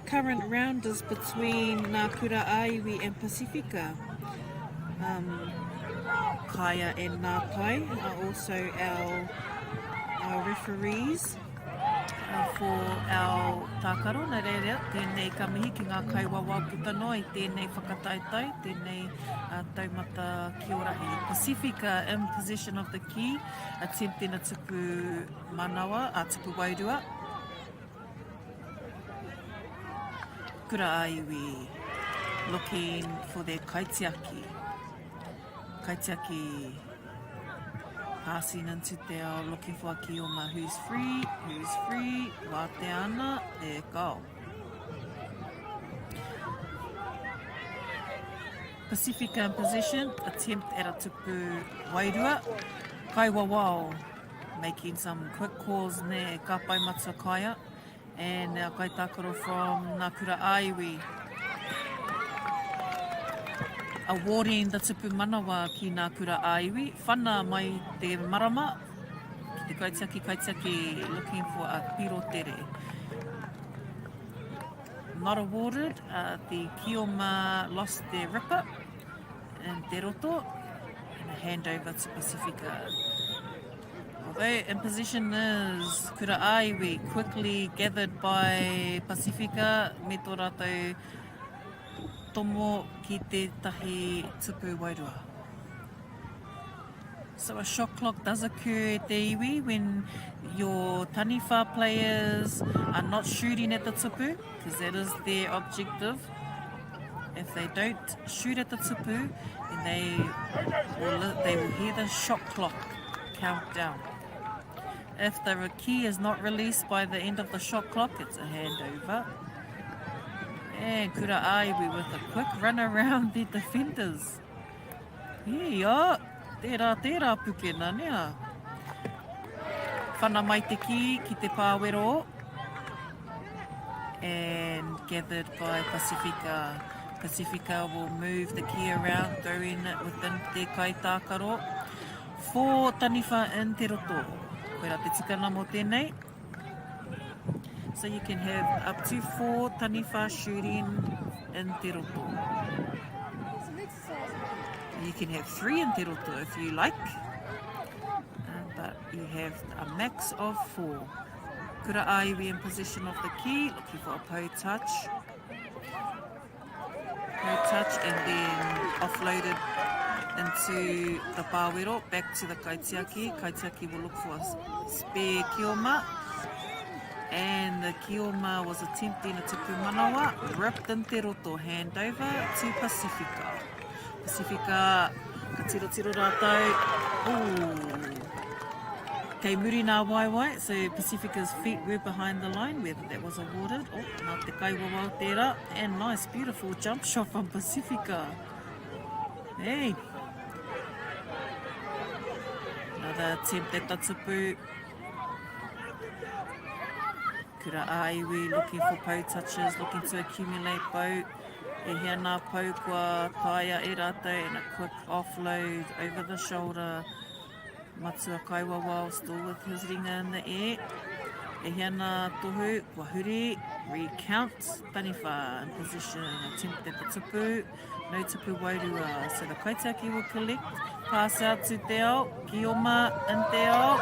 current round is between Ngā Kura ā-Iwi and Pasifika. Um, Kaya and Ngā Tai are also our, our referees uh, for our tākaro. Nā reira, tēnei ka mihi ki ngā kaiwawao puta noa i tēnei whakataetae, tēnei uh, taumata ki Orahi. Pasifika in possession of the key, attempting a tupu manawa, a tupu wairua. Kura ā-iwi looking for their kaitiaki. Kaitiaki passing into te ao looking for a kioma who's free, who's free, wātea ana, e kao. Pasifika in possession, attempt at a tupu wairua, kaiwawao making some quick calls ne ka pai matua kaia and our kaitākaro from Ngā Kura ā-Iwi awarding the tupu manawa ki Ngā Kura ā-Iwi whana mai te marama ki te kaitiaki kaitiaki looking for a piro tere not awarded uh, the Kioma lost their ripper in Te Roto and a handover to Pasifika. Although in position is Kura Āiwi, quickly gathered by Pasifika me tō rātou tomo ki tētahi tupu wairua. So a shot clock does occur at te iwi when your taniwha players are not shooting at the tupu, because that is their objective. If they don't shoot at the tupu, then they will, they will hear the shot clock count down. If the key is not released by the end of the shot clock, it's a handover. And Kura Aiwi with a quick run around the defenders. Ia, tērā, tērā pukena, nea. Whana mai te kī ki te pāwero and gathered by Pasifika. Pasifika will move the key around, throwing it within te kaitākaro. For taniwha in te roto. Koirā te tikanga mō tēnei. So you can have up to four taniwha shooting in te roto. You can have three in te roto if you like, uh, but you have a max of four. Kura Aiwi in possession of the key, looking for a po touch. Po touch and then offloaded into the pāwero, back to the kaitiaki. Kaitiaki will look for a spare kioma. And the kioma was attempting a tuku manawa, ripped in te roto, handover to Pasifika. Pasifika, ka tirotiro rātou. Ooh. Kei muri nā waewae, so Pasifika's feet were behind the line where that was awarded. Oh, nā te kaiwawao tērā. And nice, beautiful jump shot from Pasifika. Hey. Another attempt at the tupu. Kura ā-iwi, looking for pou touches, looking to accumulate pou. E hia nā pou kua taea e rātou and a quick offload over the shoulder. Matua Kaiwawao still with his ringa in the air. E hia nā tohu, kua huri, recount, taniwha in position, attempt at the tupu, no tupu wairua. So the kaitiaki will collect, pass out to Te Ao, Kioma in Te Ao.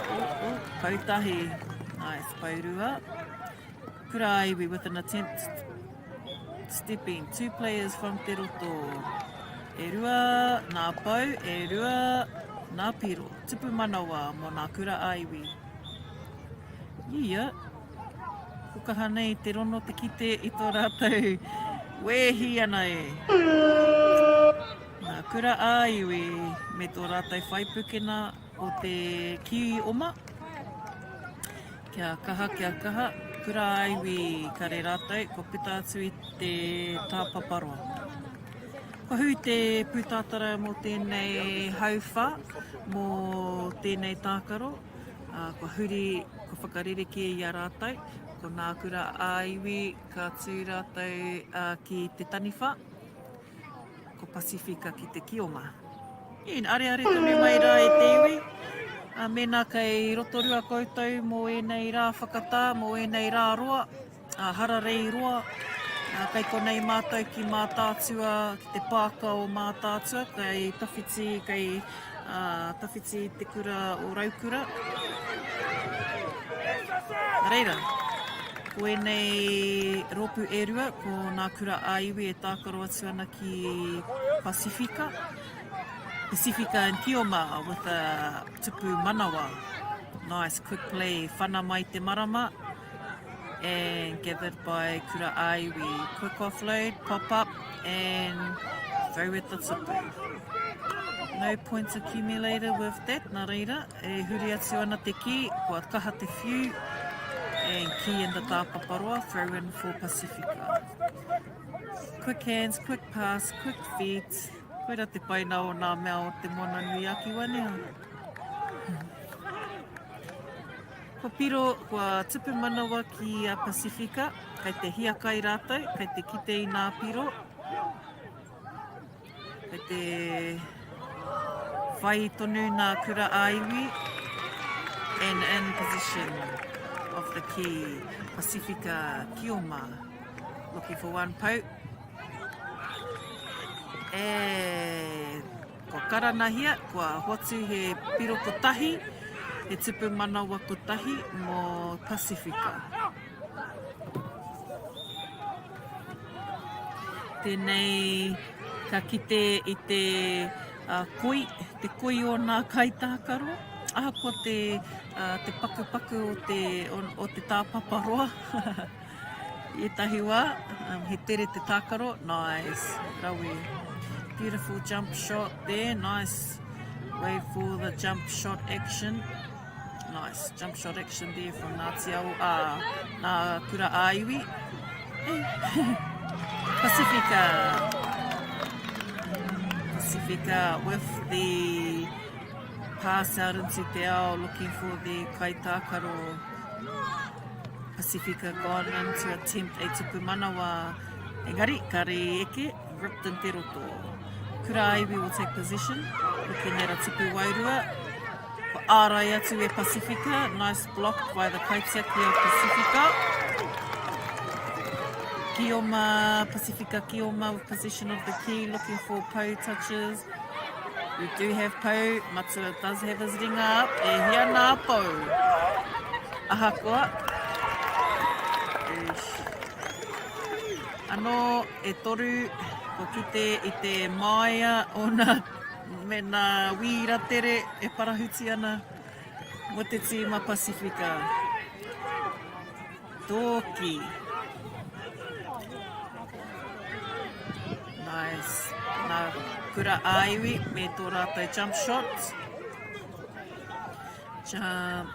Oh, oh, poutahi. Nice, pourua. Kuraiwi with an attempt stepping. Two players from Te Roto. E rua nā pou, e rua nā piro. Tupu manawa mō nā kura ā-iwi. Ia, ko kaha nei te rono te kite i tō rātou wēhi ana e. Nā kura ā-iwi me tō rātou whaipukena o te kī oma. Kia kaha, kia kaha, kura ā-iwi kare rātou, kua puta atu i te tāpaparoa. Kua hui te pūtātara mō tēnei hauwhā, mō tēnei tākaro, ā, kua huri, kua whakarerekē i a rātou, ko nā kura ā-iwi ka tū rātou ki te taniwha. Ko Pasifika ki te kioma. In areare tonu mai rā e te iwi. A mēnā kei Rotorua koutou mō ēnei rā whakatā, mō ēnei rā roa, a hararei roa, a kei konei mātou ki Mātaatua, ki te pāka o Mātaatua, kei tawhiti, kei a, tawhiti i te kura o Raukura. Nā reira, Ko ēnei rōpū e rua, ko nā kura ā-iwi e tākaro atu ana ki Pasifika, Pasifika and Kioma with a tupu manawa. Nice quick play, whana mai te marama and gathered by kura ā-iwi. Quick offload, pop up and throw at the tupu. No points accumulated with that, nā reira, E huri atu ana te kī, kua kaha te whiu, and key in the tāpaparoa, throw in for Pasifika. Quick hands, quick pass, quick feet. Koira te paina o nā mea o te Moana Nui a Kiwa nea. Kua piro, kua tupu manawa ki a Pasifika, kei te hiakai rātou, kei te kite i nā piro. Kei te whai tonu nā kura ā-iwi and in position of the key Pasifika Kioma looking for one pou. E, kua karanahia, kua hoatu he piro kotahi, he tupu manawa kotahi mō Pasifika. Tēnei ka kite i te koi, te koi o nā kaitākaro, ahakoa te, te pakupaku o te, o te tāpapa roa. I ētahi wā, he tere te tākaro, nice, rawe. Beautiful jump shot there, nice way for the jump shot action. Nice jump shot action there from Ngāti Awa, ā, nā Kura ā-iwi. Pasifika. Pasifika with the pass out into te ao looking for the kaitākaro. Pasifika gone in to attempt a tupu manawa. Engari, kare eke, ripped in te roto. Kura ā-iwi will take possession, looking at a tupu wairua. Kua ārai atu e Pasifika. Nice block by the kaitiaki of Pasifika. Kioma, Pasifika Kioma with possession of the key, looking for pou touches. We do have pou. Matua does have his ringa up. E hia nā pou. Ahakoa. Eish. Anō, e toru, kua kite i te māia o nā Me nā wīra tere e parahuti ana mo te tīma Pasifika. Tōki. Nice. Nā Kura ā-iwi me tō rātou jump shot. Jump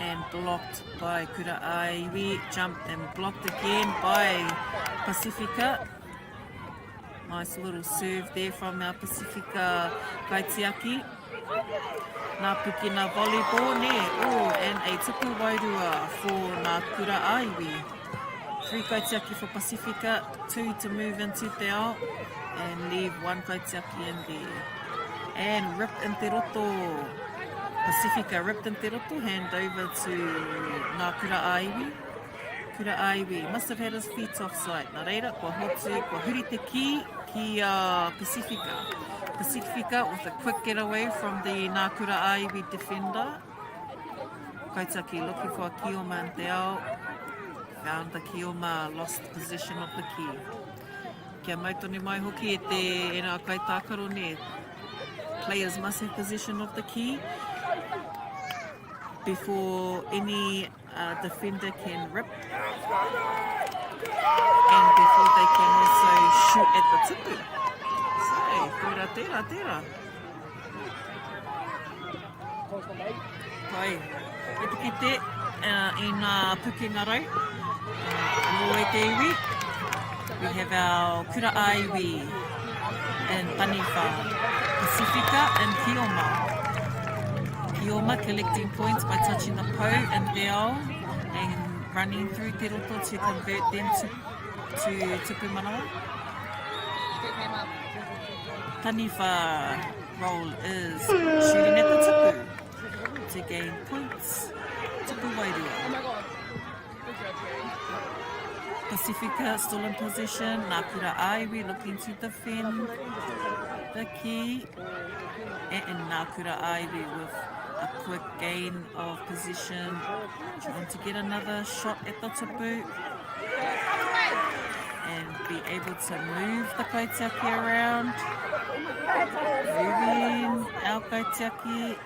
and blocked by Kura ā-iwi. Jump and blocked again by Pasifika. Nice little serve there from our Pasifika kaitiaki. Nā Pukena volleyball, nē? Oh, and a tupu wairua for Nā Kura ā Iwi. Three kaitiaki for Pasifika, two to move into te ao, and leave one kaitiaki in there. And rip in te roto. Pasifika ripped in te roto, hand over to Nā Kura ā Iwi. Kura ā Iwi must have had his feet off site. Nā reira, kua hotu, kua huri te kī ki a Pasifika. Pasifika with a quick getaway from the Nā Kura ā Iwi defender. Kaitiaki looking for a Kioma in te ao. Found the Kioma, lost possession of the key. Kia mau tonu mai hoki e te e ngā kaitākaro nē. Players must have possession of the key before any uh, defender can rip and before they can also shoot at the tupu. So, tērā, tērā, tērā. Pai. E te kite uh, i ngā pukenga rau. Anō e te iwi. We have our kura ā-iwi in Taniwha, Pasifika in Kioma. Kioma collecting points by touching the pou in te ao and running through te roto to convert them to, to tupu manawa. Taniwha role is shooting at the tupu to gain points. Tupu wairua. Pasifika still in possession. Ngā Kura ā Iwi looking to defend the key. And Ngā Kura ā Iwi with a quick gain of possession. Trying to get another shot at the tupu. And be able to move the kaitiaki around. Moving our kaitiaki.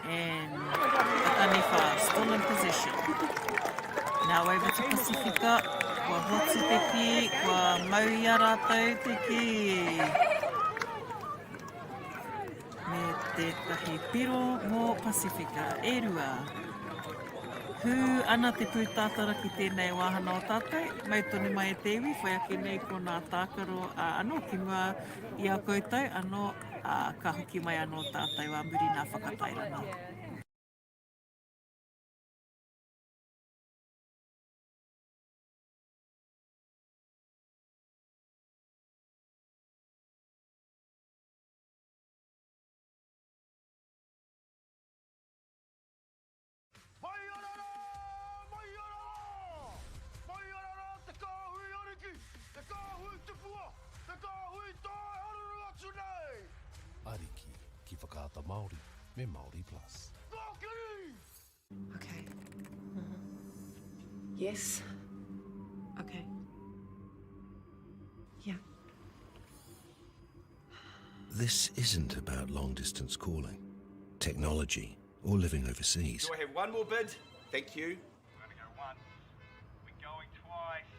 And the taniwha still in possession. Now over to Pasifika. Kua hotu te kī, kua mau i a rātou te kī. Me tētahi piro mō Pasifika. E rua. Hū ana te pūtātara ki tēnei wāhana o tātou. Mau tonu mai e te iwi, whai ake nei ko nā tākaro anō ki mua i a koutou anō, ā, ka hoki mai anō tātou ā muri nā whakatairanga. Mai ana rā! Mai ana rā! Mai ana rā te kāhui ariki, te kāhui tupua, te kāhui tae haruru atu nei! Ariki ki Whakaata Māori me Māori Plus. Kōkiri! Okay. Yes. Okay. Yeah. This isn't about long distance calling, technology, or living overseas. Do I have one more bid? Thank you. We're going to go once. We're going twice.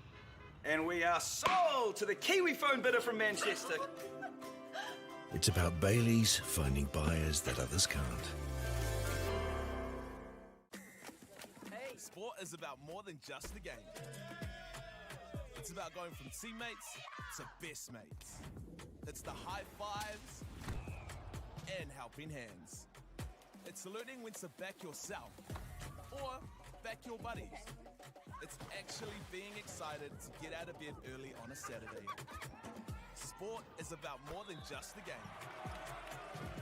And we are sold to the Kiwi phone bidder from Manchester. It's about Bailey's finding buyers that others can't. Sport is about more than just the game. It's about going from teammates to best mates. It's the high fives and helping hands. It's learning when to back yourself or back your buddies. It's actually being excited to get out of bed early on a Saturday. Sport is about more than just the game.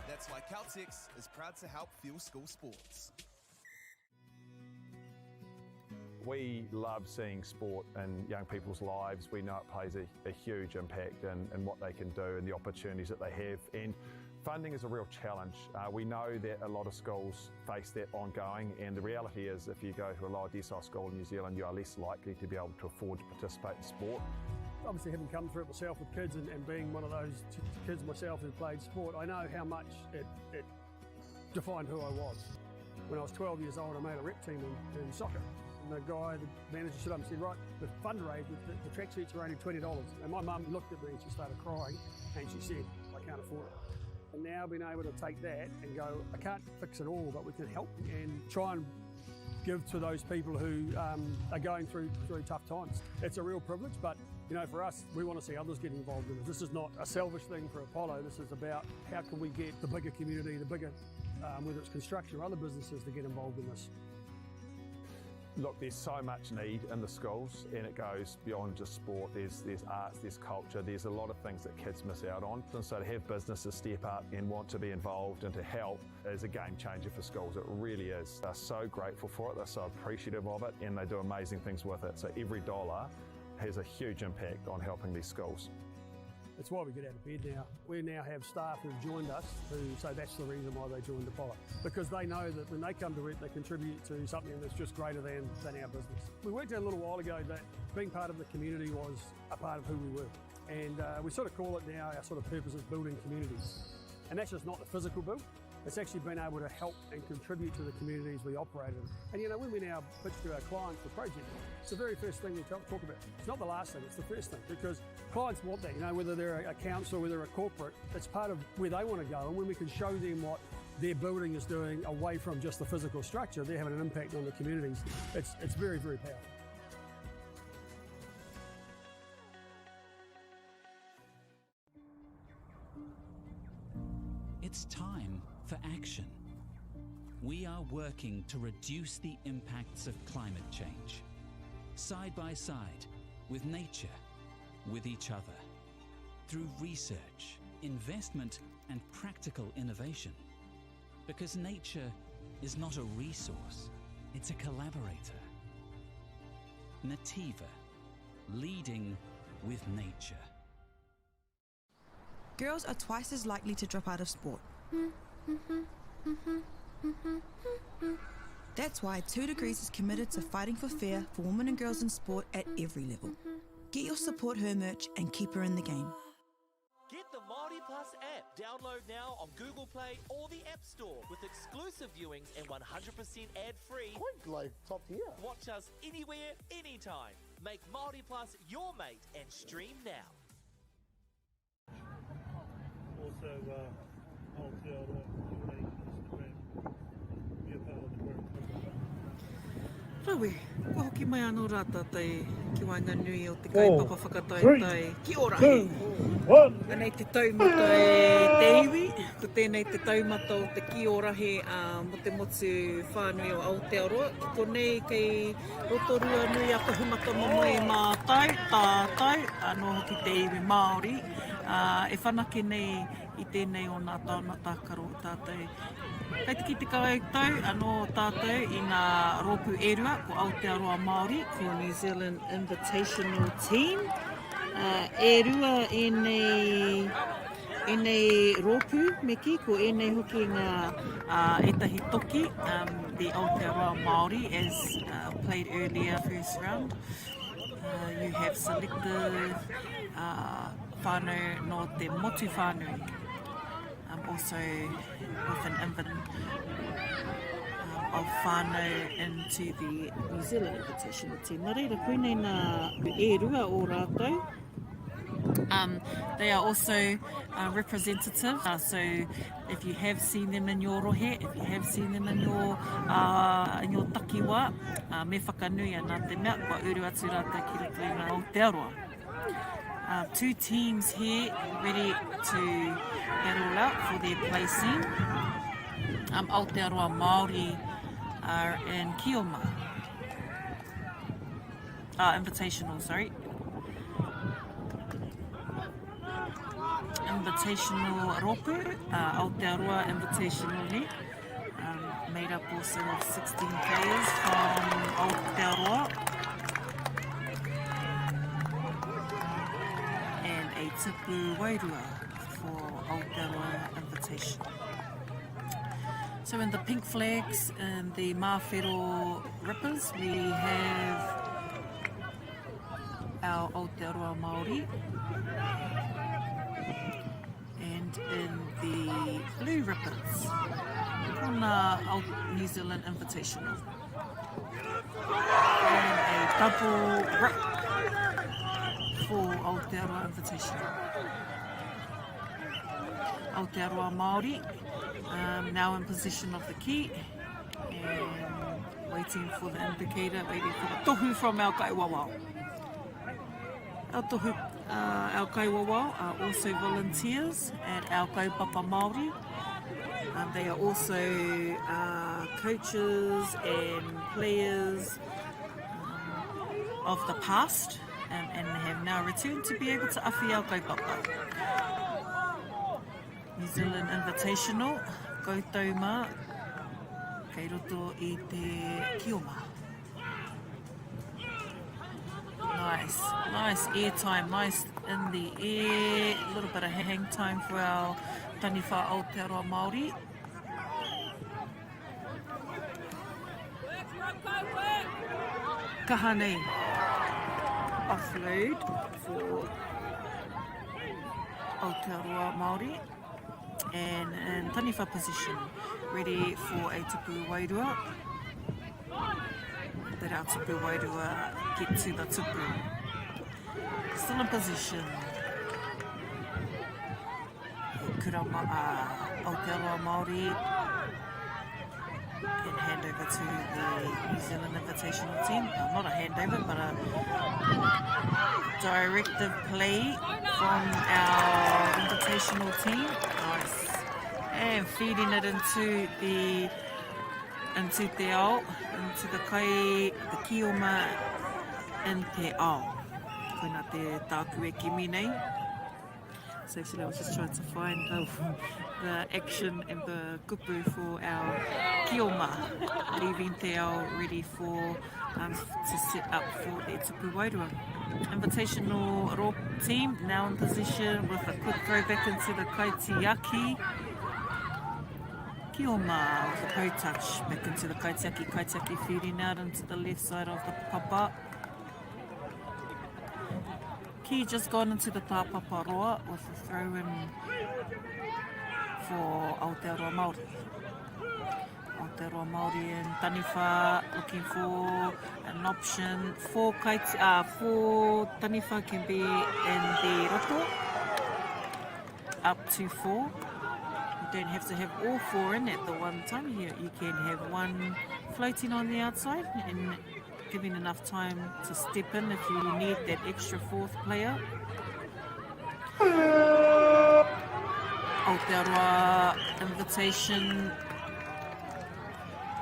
That's why Caltex is proud to help fuel school sports. We love seeing sport in young people's lives. We know it plays a, a huge impact in, in what they can do and the opportunities that they have. And funding is a real challenge. Uh, we know that a lot of schools face that ongoing, and the reality is if you go to a lower decile school in New Zealand, you are less likely to be able to afford to participate in sport. Obviously, having come through it myself with kids and, and being one of those kids myself who played sport, I know how much it, it defined who I was. When I was 12 years old, I made a rep team in, in soccer. And the guy, the manager stood up and said, right, the fundraiser, the, the tracksuits are only $20. And my mum looked at me and she started crying and she said, I can't afford it. And now being able to take that and go, I can't fix it all, but we can help and try and give to those people who um, are going through, through tough times. It's a real privilege, but You know, for us, we want to see others get involved in it. This is not a selfish thing for Apollo. This is about how can we get the bigger community, the bigger, um, whether it's construction or other businesses, to get involved in this. Look, there's so much need in the schools, and it goes beyond just sport. There's, there's arts, there's culture, there's a lot of things that kids miss out on. And so to have businesses step up and want to be involved and to help is a game changer for schools. It really is. They're so grateful for it, they're so appreciative of it, and they do amazing things with it. So every dollar has a huge impact on helping these schools. It's why we get out of bed now. We now have staff who've joined us who say that's the reason why they joined Apollo. Because they know that when they come to work, they contribute to something that's just greater than, than our business. We worked out a little while ago that being part of the community was a part of who we were. And uh, we sort of call it now our sort of purpose is building communities. And that's just not the physical build, it's actually been able to help and contribute to the communities we operate in. And you know, when we now pitch to our clients the project, it's the very first thing we talk, talk about. It's not the last thing, it's the first thing because clients want that, you know, whether they're a council, whether they're a corporate, it's part of where they want to go. And when we can show them what their building is doing away from just the physical structure, they're having an impact on the communities. It's, it's very, very powerful. It's time for action. We are working to reduce the impacts of climate change. Side by side, with nature, with each other. Through research, investment, and practical innovation. Because nature is not a resource, it's a collaborator. Nativa, leading with nature. Girls are twice as likely to drop out of sport. That's why 2 Degrees is committed to fighting for fair for women and girls in sport at every level. Get your support her merch and keep her in the game. Get the Māori Plus app. Download now on Google Play or the App Store with exclusive viewings and 100% ad-free. Quite like top tier. Watch us anywhere, anytime. Make Māori Plus your mate and stream now. Also, uh, Aotearoa Instagram. Be a part of the group. Rawe, kua hoki mai anō rā tātou ki waenganui o te kaupapa whakataetae ki Orahi. Anei te taumata e te iwi, ko tēnei te taumata o te ki Orahi mō te motu whānui o Aotearoa. Ki konei kei Rotorua nui a Kahumatamomoe mātou, tātou, anō hoki te iwi Māori, e whanake nei i tēnei o nā taona tākaro o tātou. Kei te kite koutou anō tātou i ngā rōpū e rua, ko Aotearoa Māori, ko New Zealand Invitational Team. Uh, e rua ēnei, ēnei rōpū, me kī, ko ēnei hoki ngā uh, ētahi toki, um, the Aotearoa Māori as uh, played earlier first round. Uh, you have selected uh, whānau nō te motu whānui. Um, also with an invite um, of whānau into the New Zealand Invitational team. Nā reira, koinei nā e rua o rātou. Um, they are also uh, representative, uh, so if you have seen them in your rohe, if you have seen them in your, uh, in your takiwa, uh, me whakanuia nā te mea kua uru atu rātou ki roto i ngā Aotearoa. Uh, two teams here ready to battle out for their placing. Um, Aotearoa Māori are in Kioma. Uh, invitational, sorry. Invitational Rōpū, uh, Aotearoa Invitational ne, um, made up also of 16 players from Aotearoa. And a tipu wairua for Aotearoa Invitational. So in the pink flags and the Māwhero Rippers, we have our Aotearoa Māori. And in the blue rippers, kona New Zealand Invitational. And a double rip for Aotearoa Invitational. Aotearoa Māori, um, now in possession of the key and waiting for the indicator, waiting for the tohu from our kaiwawao. Our tohu, uh, our kaiwawao are also volunteers at our kaupapa Māori. Um, they are also uh, coaches and players um, of the past um, and have now returned to be able to awhi our kaupapa. New Zealand Invitational, koutou mā, kei roto i te kioma. Nice, nice air time, nice in the air, a little bit of hang time for our taniwha Aotearoa Māori. Kaha nei offload for Aotearoa Māori and in taniwha position, ready for a tupu wairua. Let our tupu wairua get to the tupu. Still in position. Kura ma, uh, Aotearoa Māori and hand over to the New Zealand Invitational team. Uh, not a handover, but a directive play from our Invitational team. Nice. And feeding it into the into te ao, into the kai, the kioma in te ao. Koina te tāku e kimi nei. So actually I was just trying to find the, the action and the kupu for our kioma, leaving te ao ready for um, to set up for their tupu wairua. Invitational rope team now in position with a quick throwback into the kaitiaki. Kioma with a toe touch back into the kaitiaki. Kaitiaki feeding out into the left side of the papa. Ki just gone into the tāpapa roa with a throw in for Aotearoa Māori. Aotearoa Māori and Taniwha looking for an option. Four, kaiti, uh, four Taniwha can be in the roto, up to four. You don't have to have all four in at the one time. You, you can have one floating on the outside and giving enough time to step in if you need that extra fourth player. Aotearoa Invitation,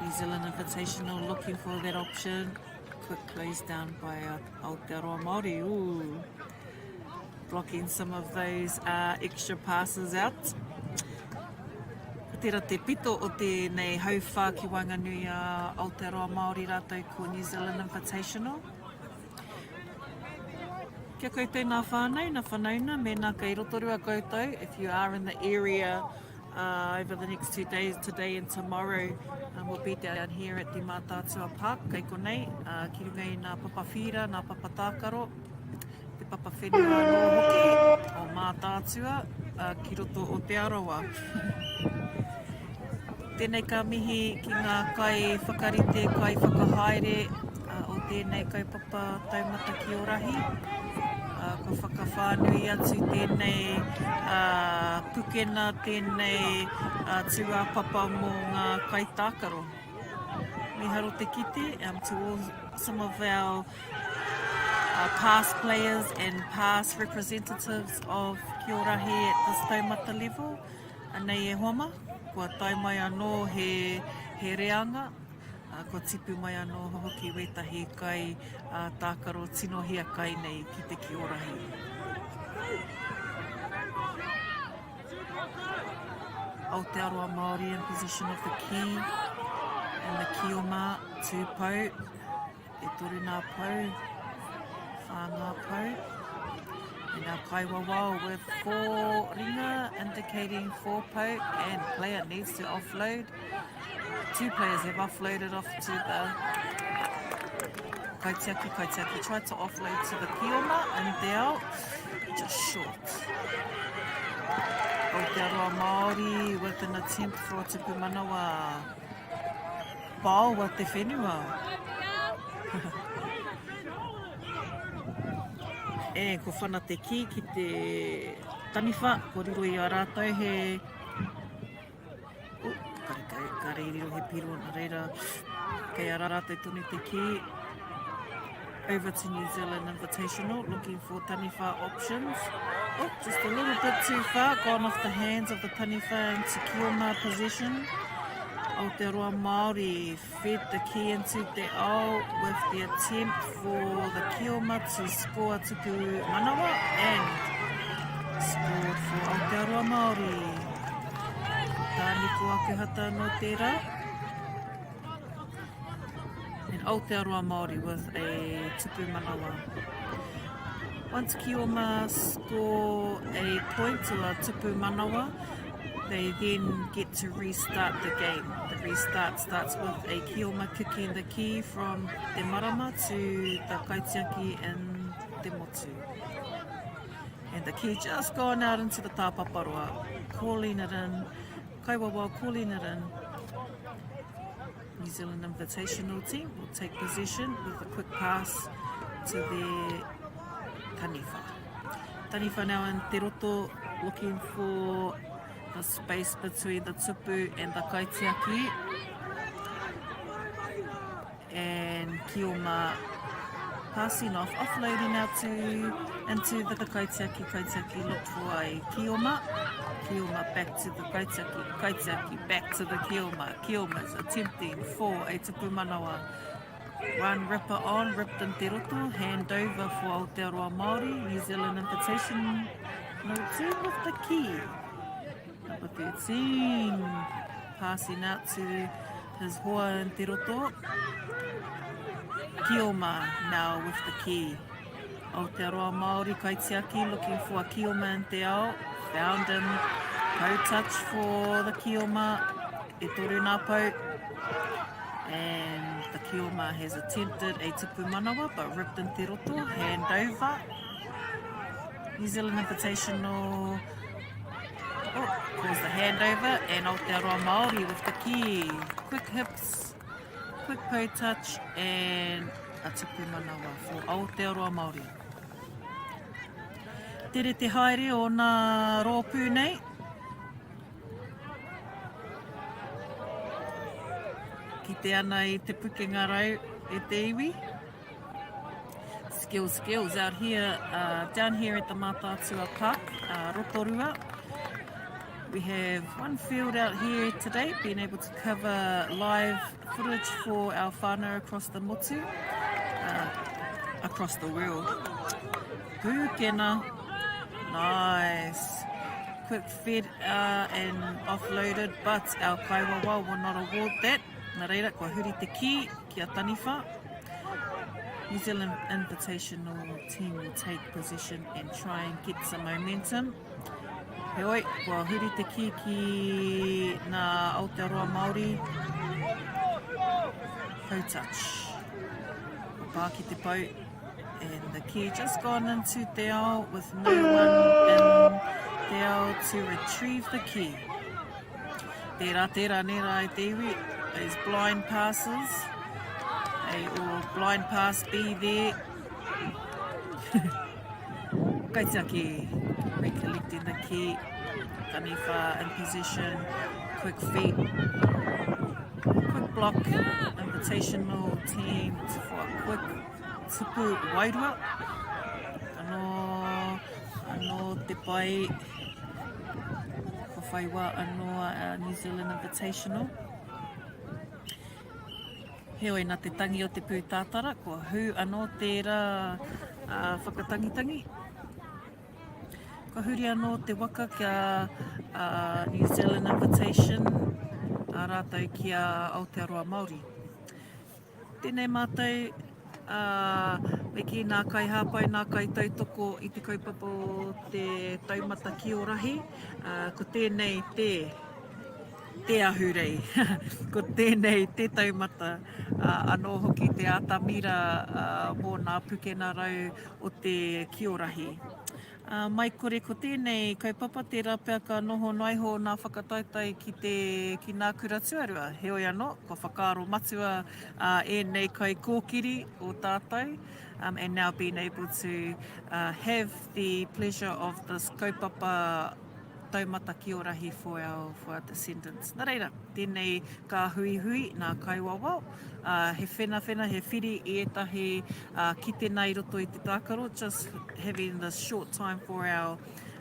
New Zealand Invitational looking for that option. Quick close down by Aotearoa Māori. Ooh. Blocking some of those uh, extra passes out. Ko tērā te pito o tēnei hauwhā ki waenganui a Aotearoa Māori rātou ko New Zealand Invitational. Kia koutou nā whānau, nā whanauna, mēnā kei Rotorua koutou, if you are in the area uh, over the next two days, today and tomorrow, um, we'll be down here at the Mātaatua Park, kei konei, uh, ki runga i nā papa whīra, nā papa tākaro, te papa whenua anō hoki o Mātaatua ki roto o Te Arawa. Tēnei ka mihi ki ngā kai whakarite, kai whakahaere o tēnei kaupapa taumata ki Orahi. Kua whakawhānui atu tēnei pukena, tēnei tūāpapa mō ngā kaitākaro. Miharo te kite um, to all some of our uh, past players and past representatives of Kiorahi at this taumata level. Anei e hoa ma, kua tae mai anō he, he reanga, uh, kua tipu mai anō hoki wētahi kai uh, tākaro tino hiakai nei ki te Kiorahi. Aotearoa Māori in position of the key and the kioma, tūpou, E toru ngā pou, whā ngā pou. And our kaiwawao with four ringa indicating four pou and player needs to offload. Two players have offloaded off to the Kaitiaki, Kaitiaki tried to offload to the Kioma and te ao, just short. Aotearoa Māori with an attempt for Tupu Manawa. Paoa te whenua. E, ko whana te kī ki te taniwha, ko riro i a rātou he... Oh, kare, kare, kare i riro he piro, nā reira, kei a rātou tonu te kī. Over to New Zealand Invitational, looking for Taniwha options. Oh, just a little bit too far, gone off the hands of the Taniwha into Kioma possession. Aotearoa Māori fed the key into Te Ao with the attempt for the Kioma to score Tupu Manawa and scored for Aotearoa Māori. Ko tā Niko Akuhata nō tērā. And Aotearoa Māori with a Tupu Manawa. Once Kioma score a point to a Tupu Manawa, they then get to restart the game. The restart starts with a Kioma kicking the key from Te Marama to the Kaitiaki in Te Motu. And the key just gone out into the Tāpaparoa, calling it in, Kaiwawao calling it in. New Zealand Invitational team will take possession with a quick pass to their taniwha. Taniwha now in Te Roto looking for the space between the tupu and the kaitiaki. And Kioma passing off, offloading out to into the kaitiaki. Kaitiaki looked for a Kioma. Kioma back to the kaitiaki. Kaitiaki back to the Kioma. Kioma's attempting for a tupu manawa. One ripper on, ripped in Te Roto, hand over for Aotearoa Māori, New Zealand Invitation no 2 with the key. Number 13, passing out to his hoa in Te Roto. Kioma now with the key. Aotearoa Māori Kaitiaki looking for a Kioma in Te Ao. Found him. Toe touch for the Kioma. E toru nā pou. And the Kioma has attempted a tupu manawa but ripped in Te Roto. Hand over. New Zealand Invitational Oh, calls the handover and Aotearoa Māori with the key. Quick hips, quick pou touch and a tupu manawa for Aotearoa Māori. Tere te haere o nā rōpū nei. Kite ana i te pukenga rau e te iwi. Skills, skills out here, uh, down here at the Mātaatua Park, uh, Rotorua. We have one field out here today, being able to cover live footage for our whānau across the motu, uh, across the world. Pūkena, nice. Quick fed uh, and offloaded, but our kaiwawa will not award that. Nā reira, kua huri te kī ki a Taniwha. New Zealand Invitational team will take possession and try and get some momentum. Heoi, kua huri te kī ki nā Aotearoa Māori. Pou touch. Kua pā ki te pou. And the key just gone into Te Ao with no one in Te Ao to retrieve the key. Tērā, tērā, nē rā e te iwi, those blind passes, A or blind pass B there. Kaitiaki recollecting the key. Taniwha in possession, quick feet, quick block, invitational team for a quick tupu wairua. Anō, anō te pai, ko whai wā anō a New Zealand Invitational. Heoi, nā te tangi o te pūtātara, kua hū anō tērā whakatangitangi. Kua huri anō te waka kia New Zealand Invitation a rātou ki a Aotearoa Māori. Tēnei mātou, ā, me kī nā kaihāpai, nā kaitautoko i te kaupapa o te taumata kiorahi, ā, ko tēnei te Te Ahurei. Ko tēnei te taumata, ā, anō hoki te atamira mō nā pukena rau o te kiorahi. Ā, mai kore ko tēnei kaupapa, tērā pea ka noho noa iho nā whakataetae ki te, ki nā kura tuarua. Heoi anō, kua whakaaro matua ā, ēnei kaikōkiri o tātou, um, and now being able to uh, have the pleasure of this kaupapa. taumata ki Orahi for our, for our descendants. Nā reira, tēnei ka huihui nā kaiwawao, ā, he whenawhena, he whiri i ētahi ā, kitena i roto i te tākaro, just having the short time for our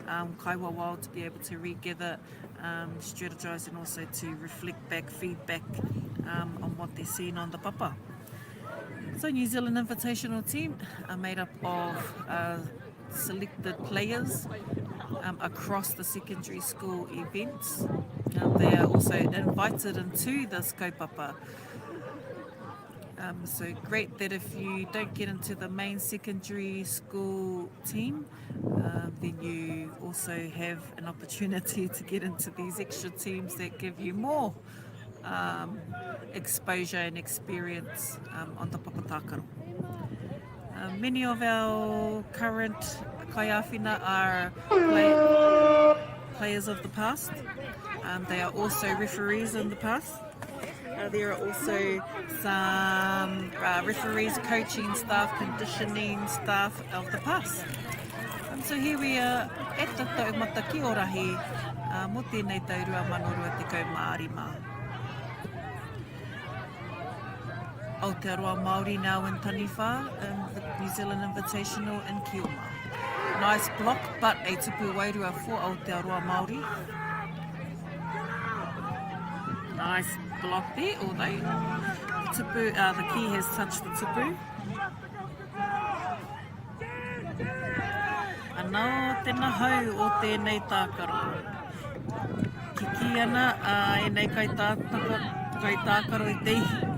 um, kaiwawao to be able to regather, um, strategise and also to reflect back, feedback um, on what they're seeing on the papa. So New Zealand Invitational team are made up of uh, selected players um, across the secondary school events. Um, they are also invited into this kaupapa. Um, so great that if you don't get into the main secondary school team, um, then you also have an opportunity to get into these extra teams that give you more um, exposure and experience um, on the papatākaro. Uh, many of our current kaiāwhina are play, players of the past. Um, they are also referees in the past. Uh, there are also some uh, referees, coaching staff, conditioning staff of the past. Um, so here we are at the Taumata ki Orahi uh, mō tēnei tau 2025. Aotearoa Māori now in Taniwha in the New Zealand Invitational in Kioma. Nice block, but a tupu wairua for Aotearoa Māori. Nice block there, although the, tupu, uh, the key has touched the tupu. Anō te nahau o tēnei tākaro. Kikī ana a ēnei kaitākaro i te ihi.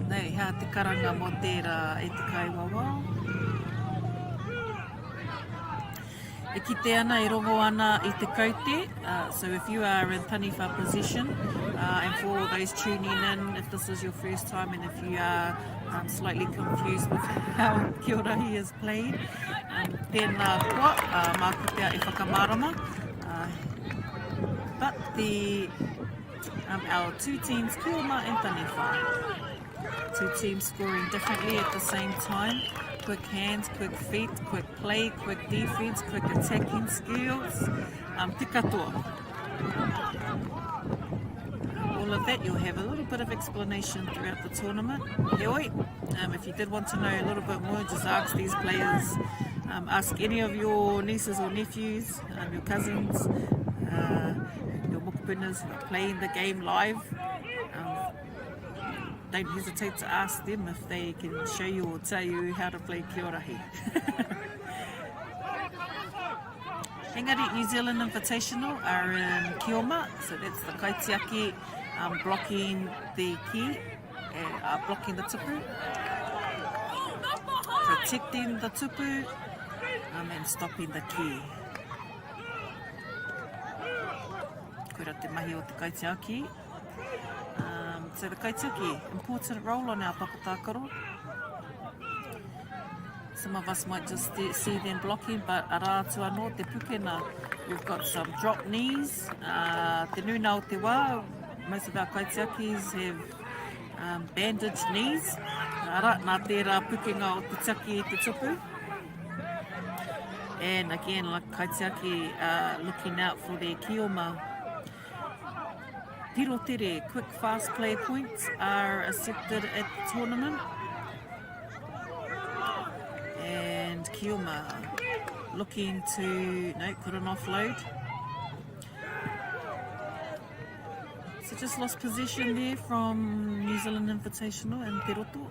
Nei, hea te karanga mō tērā e te kaiwawao. E kite ana, e rongo ana i te kaute. Uh, so if you are in taniwha position, uh, and for all those tuning in, if this is your first time and if you are um, slightly confused with how Kiorahi is played, um, tēnā koa, uh, māku pea e whakamārama. Uh, but the, um, our two teams, Kioma and Taniwha, Two teams scoring differently at the same time. Quick hands, quick feet, quick play, quick defense, quick attacking skills. Um, te katoa. All of that, you'll have a little bit of explanation throughout the tournament. Heoi, um, if you did want to know a little bit more, just ask these players. Um, ask any of your nieces or nephews, um, your cousins, uh, your mokopunas who are playing the game live. Um, don't hesitate to ask them if they can show you or tell you how to play Kiorahi. Engari, New Zealand Invitational are in Kioma, so that's the kaitiaki um, blocking the ki, uh, uh, blocking the tupu, protecting the tupu, um, and stopping the ki. Koira te mahi o te kaitiaki. Um, so the kaitiaki, important role on our papatākaro. Some of us might just see them blocking, but arā atu anō te pukena. We've got some drop knees. Uh, te nuna o te wā, most of our kaitiakis have um, bandaged knees. Arā, nā tērā pukenga o te tiaki i te tupu. And again, like kaitiaki uh, looking out for their kioma. Pirotere, quick fast play points are accepted at the tournament. And Kioma looking to, no, couldn't offload. So just lost possession there from New Zealand Invitational and Te Roto.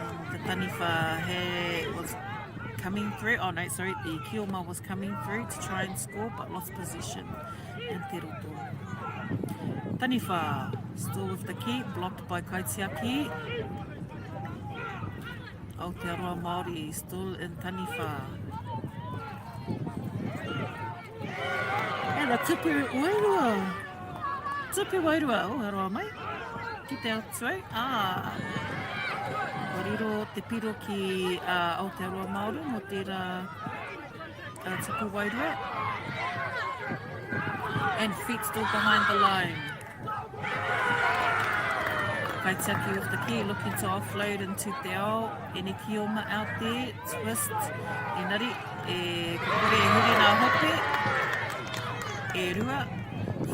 Um, the Taniwha he was coming through. Oh no, sorry, the Kioma was coming through to try and score, but lost possession in Te Roto. Taniwha still with the key, blocked by Kaitiaki. Aotearoa Māori still in Taniwha. And a tupu wairua. Tupu wairua. Oh, aroa mai. Ki te atu au. Ah. Kua riro te piro ki uh, Aotearoa Māori mō tērā uh, tupu wairua. And feet still behind the line. Kaitiaki with the key, looking to offload into Te Ao. Any Kioma out there, twist, engari. E kore e huri nā hope, e rua,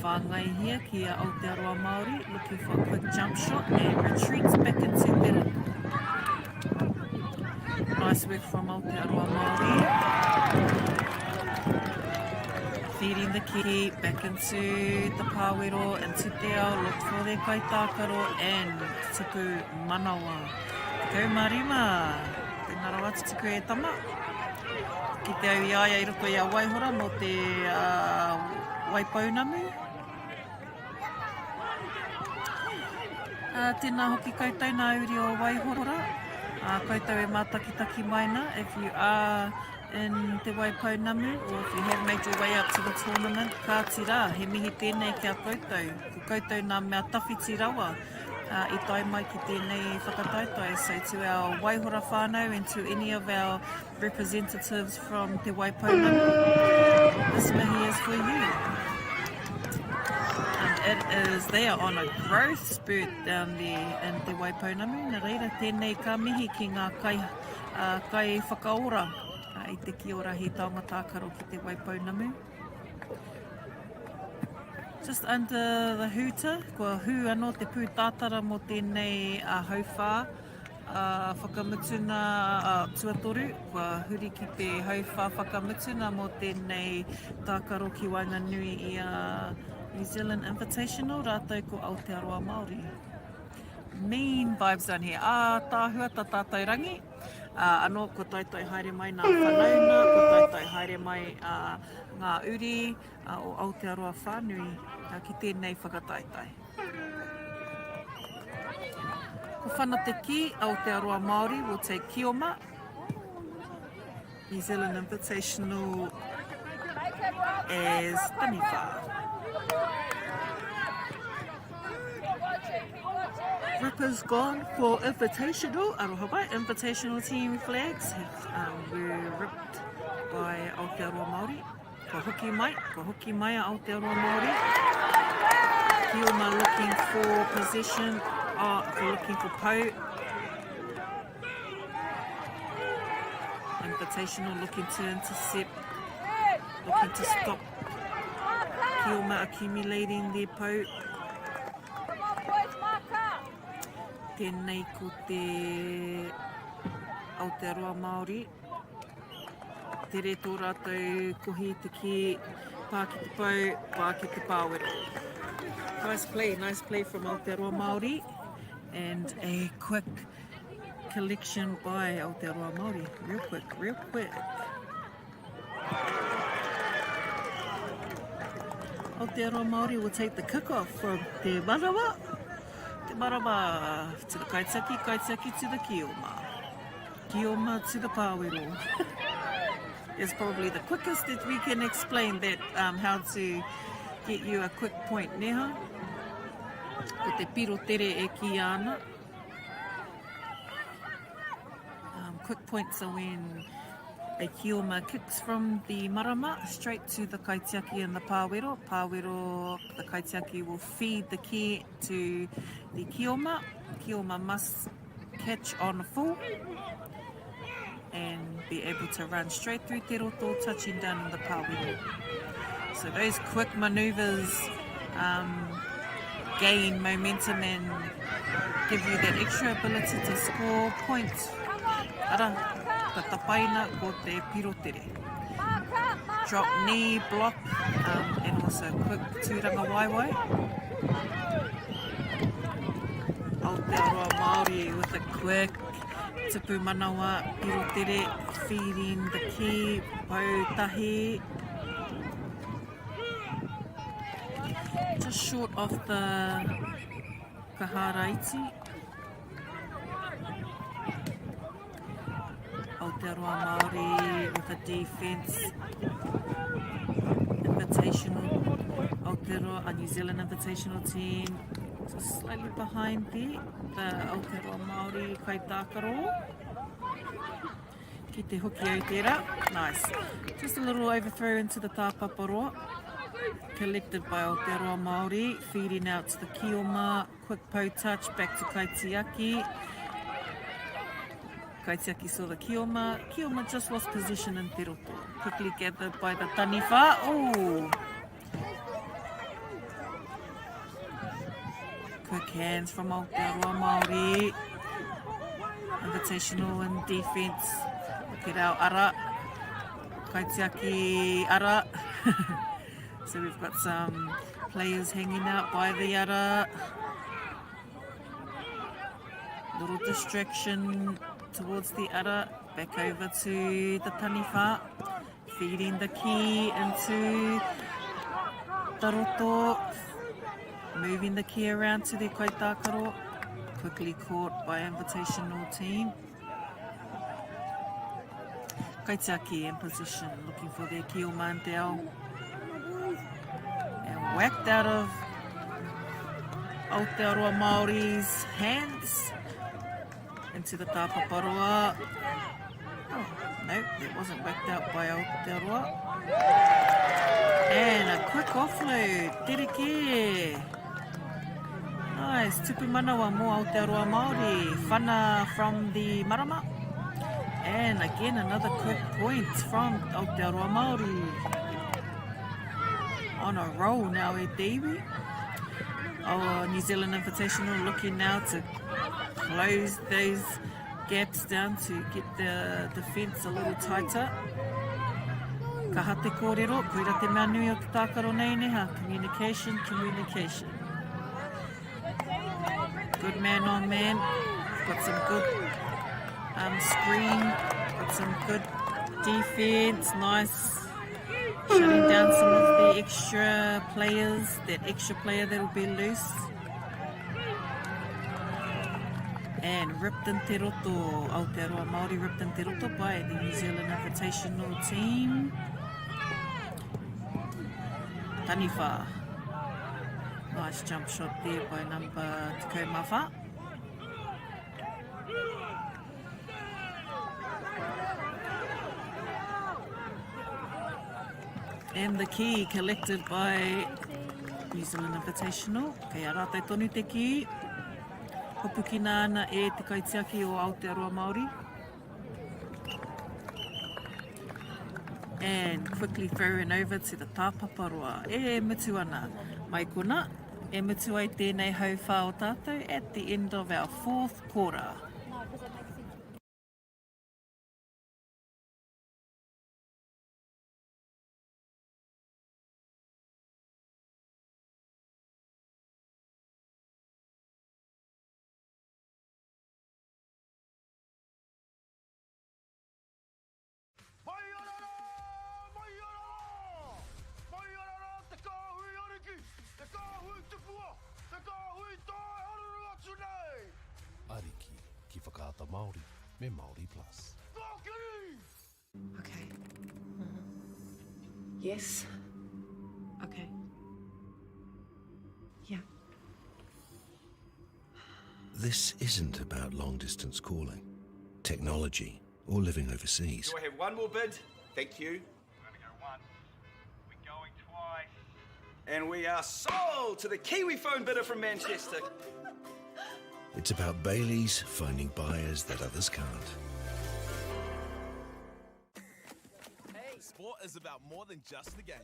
whāngaihia ki a Aotearoa Māori, looking for a quick jump shot and retreats back into te roto. Nice work from Aotearoa Māori. Feeding the key back into the pāwero, into te ao, look for their kaitākaro and tuku manawa. 15, tēnā rawa atu koe e tama. Kite au i a ia i roto i a Waihora nō te uh, Waipounamu. Uh, tēnā hoki koutou nā uri o Waihora. Uh, koutou e mātakitaki mai nā, if you are in Te Waipounamu or if you have made your way up to the tournament, kāti rā, he mihi tēnei ki a koutou. Ko koutou nā mea tawhiti rawa uh, i tae mai ki tēnei whakataetae. So to our Waihora whānau and to any of our representatives from Te Waipounamu, this mihi is for you. And it is, they are on a growth spurt down there in Te Waipounamu. Nā reira, tēnei ka mihi ki ngā kai, uh, kai whakaora uh, i te kiorahi taonga tākaro ki Te Waipounamu. Just under the hooter, kua hū anō te pū tātara mō tēnei uh, hauwhā uh, whakamutuna uh, tuatoru, kua huri ki te hauwhā whakamutuna mō tēnei tākaro ki waenganui i a New Zealand Invitational rātou ko Aotearoa Māori. Mean vibes down here. Ā, tāhua tā tātou rangi. Ā, anō, kua taetae haere mai nā whanaunga, kua taetae haere mai ā, ngā uri ā, o Aotearoa whānui ā, ki tēnei whakataetae. Ko Whana te Kī, Aotearoa Māori will take Kioma. New Zealand Invitational as Taniwha. Ripper's gone for Invitational. Aroha mai, Invitational team flags have, um, were ripped by Aotearoa Māori. Kua hoki mai, kua hoki mai a Aotearoa Māori. Kioma looking for possession, oh, looking for pau. Invitational looking to intercept, looking to stop Kioma accumulating their pau. Tēnei ko te Aotearoa Māori. Tere tō rātou kohi te kī, pā ki te pau, pā ki te pāwero. Nice play, nice play from Aotearoa Māori and a quick collection by Aotearoa Māori. Real quick, real quick. Aotearoa Māori will take the kickoff from Te Marawa. Te Marawa to the Kaitiaki, Kaitiaki to the Kioma. Kioma to the Pāwero. is probably the quickest that we can explain that um, how to get you a quick point, neha? Ko te piro tere e ki ana. Um, quick points are when a Kioma kicks from the marama straight to the kaitiaki and the pāwero. Pāwero, the kaitiaki will feed the key to the Kioma. Kioma must catch on full and be able to run straight through te roto, touching down in the pāwero. So those quick maneuvers um, gain momentum and give you that extra ability to score points. Ara, ka tapaina ko te pirotere. Drop knee, block, um, and also quick tūranga waiwai. Aotearoa Māori with a quick tupu manawa, pirotere, feeding the key, pau tahi. Just short of the Kahara iti. Aotearoa Māori with a defence invitational Aotearoa, a New Zealand invitational team just slightly behind there, the Aotearoa Māori kaitākaro. Ki te hoki au tērā. Nice. Just a little overthrow into the tāpaparoa. Collected by Aotearoa Māori, feeding out to the Kioma. Quick pou touch back to Kaitiaki. Kaitiaki saw the Kioma. Kioma just lost position in Te Roto. Quickly gathered by the Taniwha. Oh! Quick hands from Aotearoa Māori. Invitational in defense. Look at our ara. Kaitiaki ara. so we've got some players hanging out by the ara. Little distraction towards the ara. Back over to the taniwha. Feeding the key into the roto. Moving the key around to the kaitākaro. Quickly caught by invitational team. Kaitiaki in position, looking for their key o Manteao. And whacked out of Aotearoa Māori's hands into the tāpaparoa. Oh, no, that wasn't whacked out by Aotearoa. And a quick offload, Tereke. Nice, tupu manawa mō Aotearoa Māori. Whana from the marama. And again, another quick point from Aotearoa Māori. On a roll now, e te iwi. Our New Zealand Invitational looking now to close those gaps down to get the defence a little tighter. Kaha te kōrero, koira te mea nui o te tākaro nei neha. Communication, communication. Good man on man. Got some good screen. Got some good defense. Nice. Shutting down some of the extra players. That extra player that'll be loose. And ripped in te roto. Aotearoa Māori ripped in te roto by the New Zealand Invitational team. Taniwha. Nice jump shot there by number 14. And the key collected by New Zealand Invitational. Kei a rātou tonu te kī. Hopukina ana e te kaitiaki o Aotearoa Māori. And quickly throwing over to the tāpaparoa. E mutu ana. Mai kona, e mutu ai tēnei hauwhā o tātou at the end of our fourth quarter. Mai ana rā! Mai ana rā! Mai ana rā te kāhui ariki, te kāhui tupua, te kāhui tae haruru atu nei! Ariki ki Whakaata Māori me Māori Plus. Kōkiri! Okay. Yes. Okay. Yeah. This isn't about long distance calling, technology, or living overseas. Do I have one more bid? Thank you. We're going to go once. We're going twice. And we are sold to the Kiwi phone bidder from Manchester. It's about Bailey's finding buyers that others can't. Sport is about more than just the game.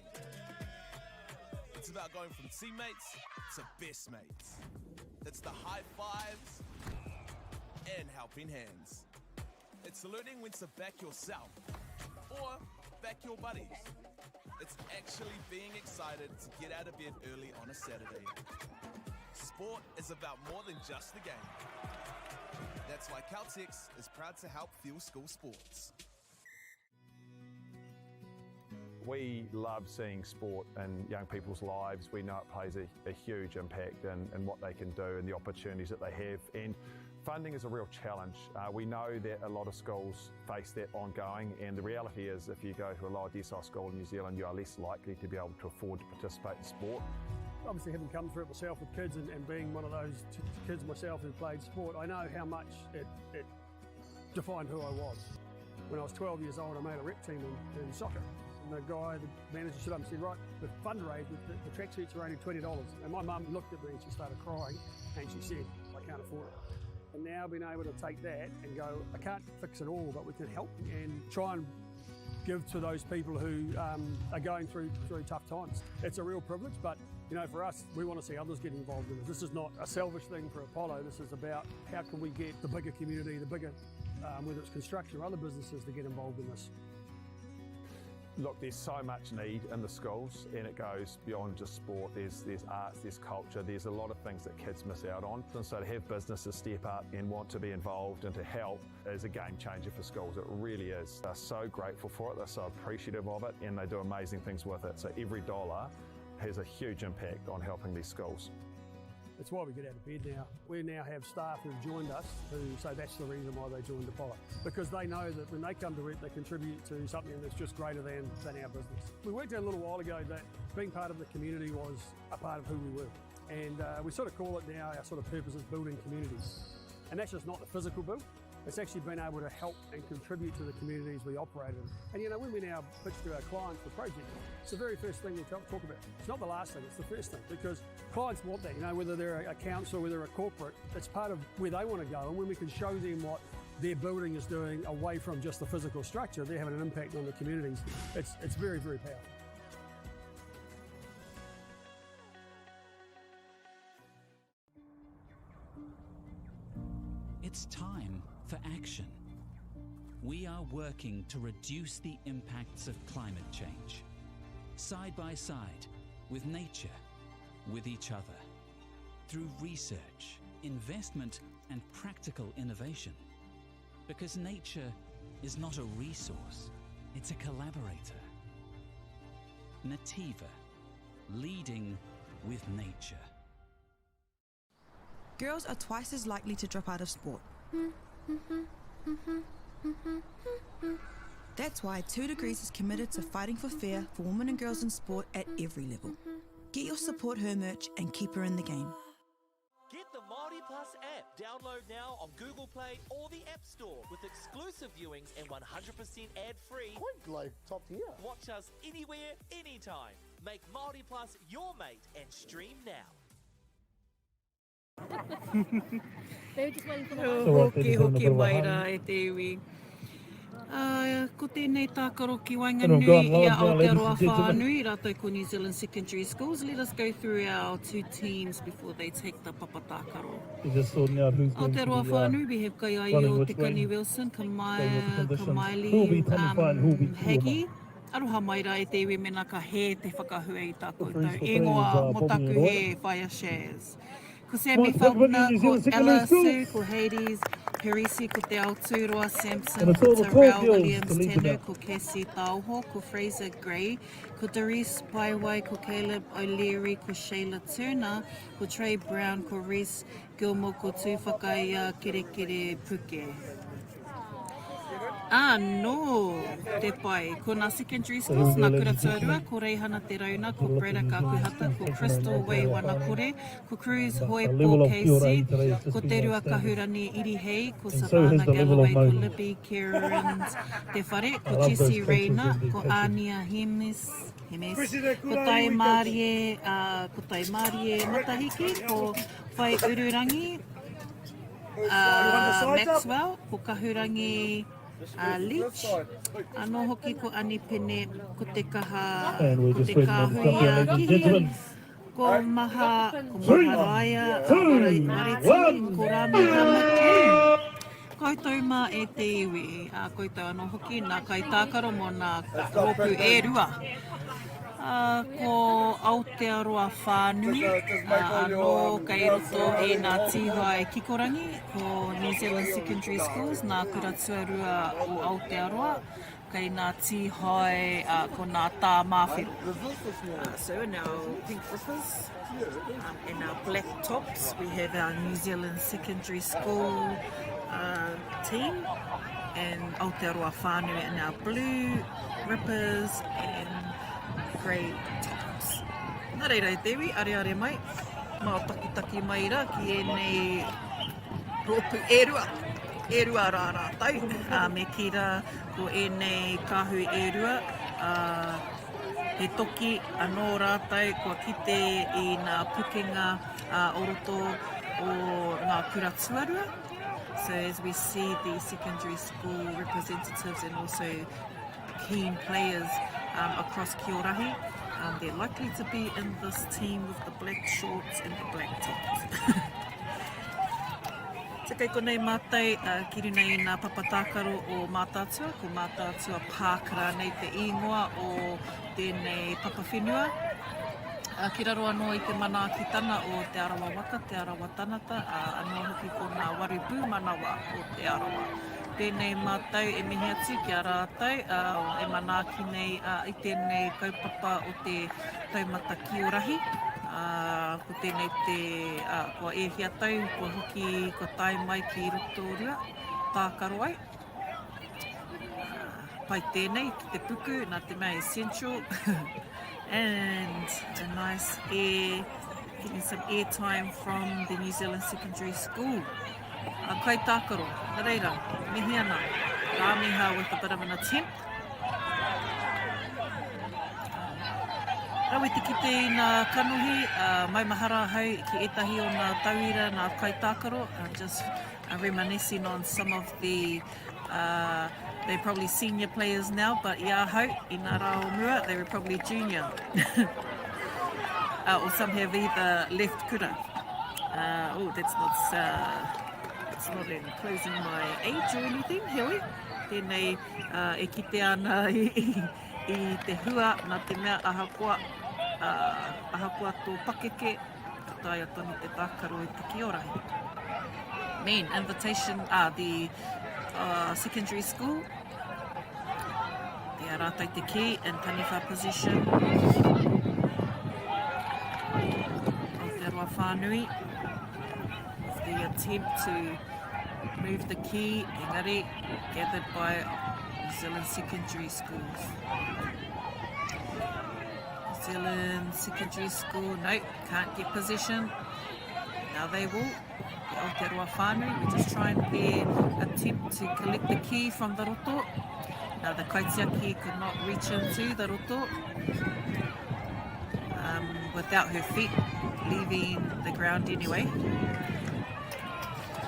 It's about going from teammates to best mates. It's the high fives and helping hands. It's learning when to back yourself or back your buddies. It's actually being excited to get out of bed early on a Saturday. Sport is about more than just the game. That's why Caltex is proud to help fuel school sports. We love seeing sport in young people's lives. We know it plays a, a huge impact in, in what they can do and the opportunities that they have. And funding is a real challenge. We know that a lot of schools face that ongoing, and the reality is if you go to a lower decile school in New Zealand, you are less likely to be able to afford to participate in sport. Obviously, having come through it myself with kids and being one of those kids myself who played sport, I know how much it defined who I was. When I was 12 years old, I made a rep team in soccer. And the guy, the manager stood up and said, right, the fundraiser, the tracksuits are only $20. And my mum looked at me and she started crying and she said, I can't afford it. And now being able to take that and go, I can't fix it all, but we can help and try and give to those people who um, are going through through tough times. It's a real privilege, but you know, for us, we want to see others get involved in it. This is not a selfish thing for Apollo. This is about how can we get the bigger community, the bigger, um, whether it's construction or other businesses, to get involved in this. Look, there's so much need in the schools, and it goes beyond just sport. There's, there's arts, there's culture, there's a lot of things that kids miss out on. And so to have businesses step up and want to be involved and to help is a game changer for schools. It really is. They're so grateful for it, they're so appreciative of it, and they do amazing things with it. So every dollar has a huge impact on helping these schools. It's why we get out of bed now. We now have staff who've joined us who say that's the reason why they joined Apollo. Because they know that when they come to work, they contribute to something that's just greater than, than our business. We worked out a little while ago that being part of the community was a part of who we were. And uh, we sort of call it now our sort of purpose is building communities. And that's just not the physical build, it's actually been able to help and contribute to the communities we operate in. And you know, when we now pitch to our clients the project, it's the very first thing we talk, talk about. It's not the last thing, it's the first thing because clients want that, you know, whether they're a council, whether a corporate, it's part of where they want to go. And when we can show them what their building is doing away from just the physical structure, they're having an impact on the communities. It's, it's very, very powerful. It's time for action. We are working to reduce the impacts of climate change. Side by side, with nature, with each other. Through research, investment, and practical innovation. Because nature is not a resource, it's a collaborator. Nativa, leading with nature. Girls are twice as likely to drop out of sport. That's why 2 Degrees is committed to fighting for fair for women and girls in sport at every level. Get your Support Her merch and keep her in the game. Get the Māori Plus app. Download now on Google Play or the App Store with exclusive viewings and 100% ad-free. Quite like top tier. Watch us anywhere, anytime. Make Māori Plus your mate and stream now. Hoki, hoki mai rā e te iwi. Uh, ko tēnei tākaro ki waenganui i a Aotearoa whānui, rātou ko New Zealand Secondary Schools. Let us go through our two teams before they take the papa tākaro. Aotearoa uh, whānui, we have Kaiaio, Te Kani Wilson, Kamaia, Kamaili, um, Haggy, Aroha mai rā e te iwi mena ka hē te whakahua i tā koutou ingoa mō taku hē, Whaea Shaz. Ko Sammy Faulkner, ko Ella Sue, ko Hades Perisi, ko Te Aotūroa Sampson, ko Terrell Williams Tenu, ko Cassie Taoho, ko Fraser Gray, ko Doris Paewai, ko Caleb O'Leary, ko Shayla Turner, ko Trey Brown, ko Rhys Gilmore, ko Tūwhakaia Kerekere Puke. Anō te pai. Ko nā secondary schools, nā Kura Tuarua, ko Reihana Te Rauna, ko Braddock Akuhata, ko Crystal Wei Wanakore, ko Cruz Hoepo Casey, ko Te Rua Kahurani Irihei, ko Savannah Galloway, ko Libby Cairns Te Whare, ko Jessie Reina, ko Ania Hemes, Hemes, ko Tai Mārie, uh, ko Tai Mārie Matahiki, ko Whai Ururangi, a Maxwell, ko Kahurangi a Leach, anō hoki ko Ani Pene, ko Te Kaha, ko Te Kāhui a Kihi, ko Maha, ko Maharaia a Waretini, ko Rami Tamaki. Koutou mā e te iwi, a koutou anō hoki nā kaitākaro mō nā rōpū e rua. Ā, ko Aotearoa whānui, ā, anō kei roto i ngā tīhae kikorangi, ko New Zealand Secondary Schools, ngā kura tuarua o Aotearoa, kei ngā tīhae, ā, ko ngā tā māwhero. Uh, so in our pink rippers um, and our black tops, we have our New Zealand Secondary School uh, team and Aotearoa whānui in our blue rippers and grey tops. Nā reira e te iwi, areare mai, mātakitaki mai rā ki ēnei rōpū e rua, e rua rā rātou, ā, me kī rā ko ēnei kāhui e rua, ā, he toki anō rātou kua kite i ngā pukenga ā, o roto o ngā kura tuarua. So as we see the secondary school representatives and also keen players um, across Kiorahi, um, they're likely to be in this team with the black shorts and the black tops. So kei konei mātou uh, ki runga i ngā papa tākaro o Mātaatua, ko Mātaatua Park rānei te īngoa o tēnei papa whenua. Uh, ki raro anō i te manaakitanga o Te Arawa Waka, Te Arawa Tangata, ā, anō hoki ko ngā waru pūmanawa o Te Arawa. Tēnei mātou e mihi atu ki a rātou ā, e manaaki nei ā, i tēnei kaupapa o te taumata kiorahi. Ā, ko tēnei te, ā, kua e hia tau, kua hoki, kua tae mai ki Rotorua, tākaro ai. Ā, pai tēnei ki te puku, nā te mea e central and a nice air, getting some air time from the New Zealand Secondary School. A kaitākaro, nā reira, mihi ana, Rāmiha with a bit of an attempt. Rawe te kite i ngā kanohi, uh, maumahara ahau ki ētahi o ngā tauira, ngā kaitākaro, uh, just uh, reminiscing on some of the, uh, they're probably senior players now, but i ahau, i ngā rā o mua, they were probably junior. uh, or some have either left kura. Uh, oh, that's not, uh, it's not enclosing my age or anything, heoi. Tēnei uh, e kite ana i, i te hua nā te mea ahakoa, uh, ahakoa tō pakeke, ka taea tonu te tākaro i te kiorahi. Men, invitation, uh, the uh, secondary school, Te rātou te kī in taniwha position. Aotearoa whānui. The attempt to move the key, engari, gathered by New Zealand secondary schools. New Zealand secondary school, no, can't get possession. Now they will. Te Aotearoa whānui, we're just trying their attempt to collect the key from the roto. Now the kaitiaki could not reach into the roto um, without her feet leaving the ground anyway.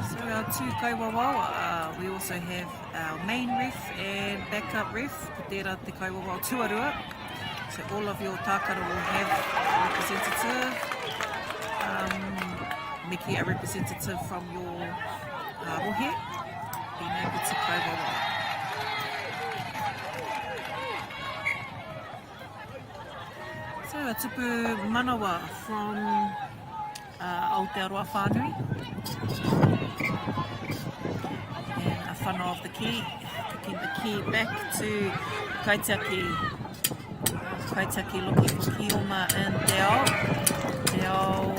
So our two kaiwawao, uh, we also have our main ref and backup ref, ko tērā te kaiwawao tuarua. So all of your tākaro will have a representative. Um, Miki, a representative from your uh, rohe, being able to kaiwawao. So a tupu manawa from uh, Aotearoa whānui. And a whana of the key, kicking the key back to Kaitiaki. Kaitiaki looking for Kioma in Te Ao. Te Ao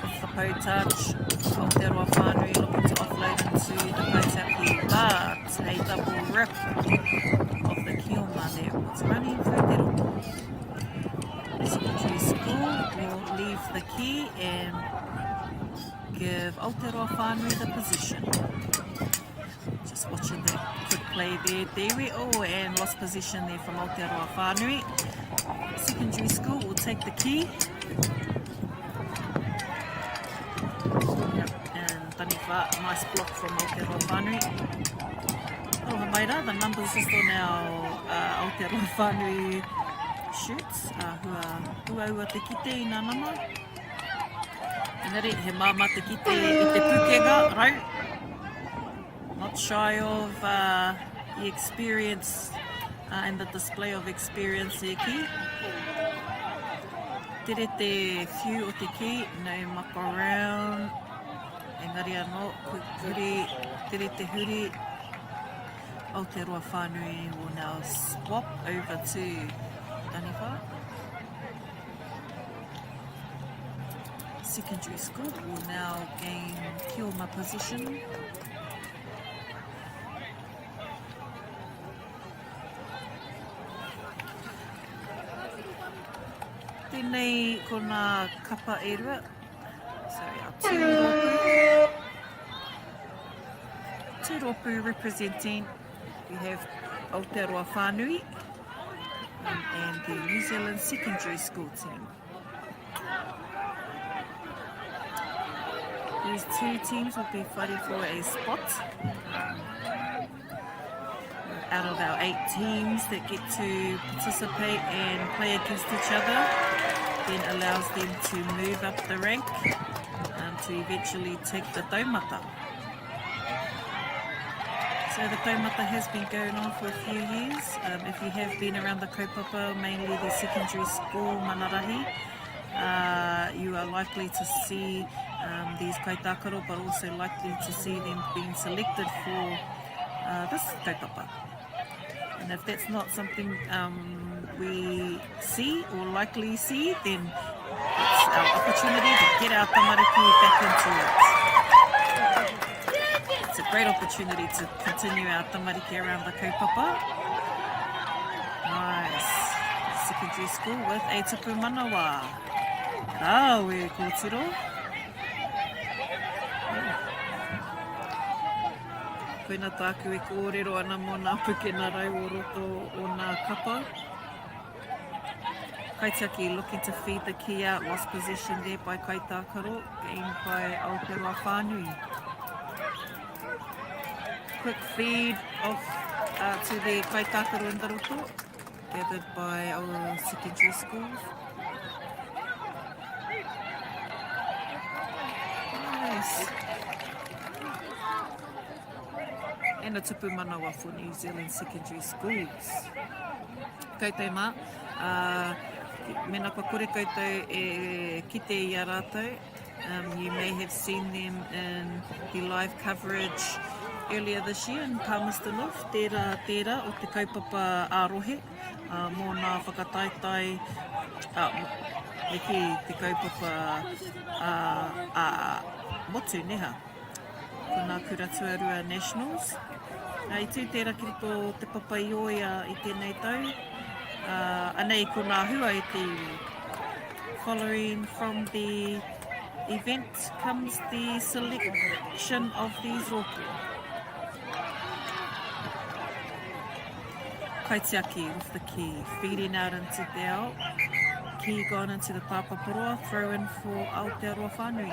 with the poe touch. Aotearoa whānui looking to offload into the Kaitiaki, but a double rip of the Kioma there was running through te roto. Secondary school will leave the key and give Aotearoa Whānui the position. Just watching the quick play there, Dewi. Oh, and lost position there from Aotearoa Whānui. Secondary school will take the key. Yep, and Taniwha, nice block from Aotearoa Whānui. Aroha mai rā, the numbers just on our uh, Aotearoa Whānui shirts. Uh, hua, uaua te kite i nā nama. Engari, he māmā te kite i te pukenga, rau. Not shy of uh, the experience uh, and the display of experience e ki. Tere te whiu o te ki, no muck around. Engari anō, quick huri, tere te huri. Aotearoa whānui will now swap over to Taniwha. Secondary school will now gain Kioma position. Tēnei ko ngā kapa e rua. Sorry, our two rōpū. Two rōpū representing, we have Aotearoa Whānui um, and the New Zealand Secondary School team. These two teams will be fighting for a spot. Out of our eight teams that get to participate and play against each other, then allows them to move up the rank um, to eventually take the taumata. So the taumata has been going on for a few years. Um, if you have been around the kaupapa, mainly the secondary school manarahi, uh, you are likely to see um, these kaitākaro, but also likely to see them being selected for uh, this kaupapa. And if that's not something um, we see or likely see, then it's our opportunity to get our tamariki back into it. It's a great opportunity to continue our tamariki around the kaupapa. Nice. Secondary school with a tupu manawa. Rāwe kōtiro. Koina tāku e kōrero ana mō nā pukena rau o roto o nā kapa. Kaitiaki looking to feed the key out, lost possession there by Kaitākaro, gained by Aotearoa Whānui. Quick feed off uh, to the Kaitākaro in the roto, gathered by our secondary schools. Nice. And a tupu manawa for New Zealand secondary schools. Koutou mā, uh, mena kua kore koutou e kite i a rātou, um, you may have seen them in the live coverage earlier this year in Palmerston North, tērā, tērā o te kaupapa ā-rohe uh, mō nā whakataetae, uh, me kī, te kaupapa ā, ā, motu, neha. Ko ngā kura tuarua Nationals. I tū tērā ki roto o Te Papaioea i tēnei tau. Anei ko ngā hua i te iwi. Following from the event comes the selection of these rōpū. Kaitiaki with the key, feeding out into te ao. Key gone into the tāpaporoa, throw in for Aotearoa whānui.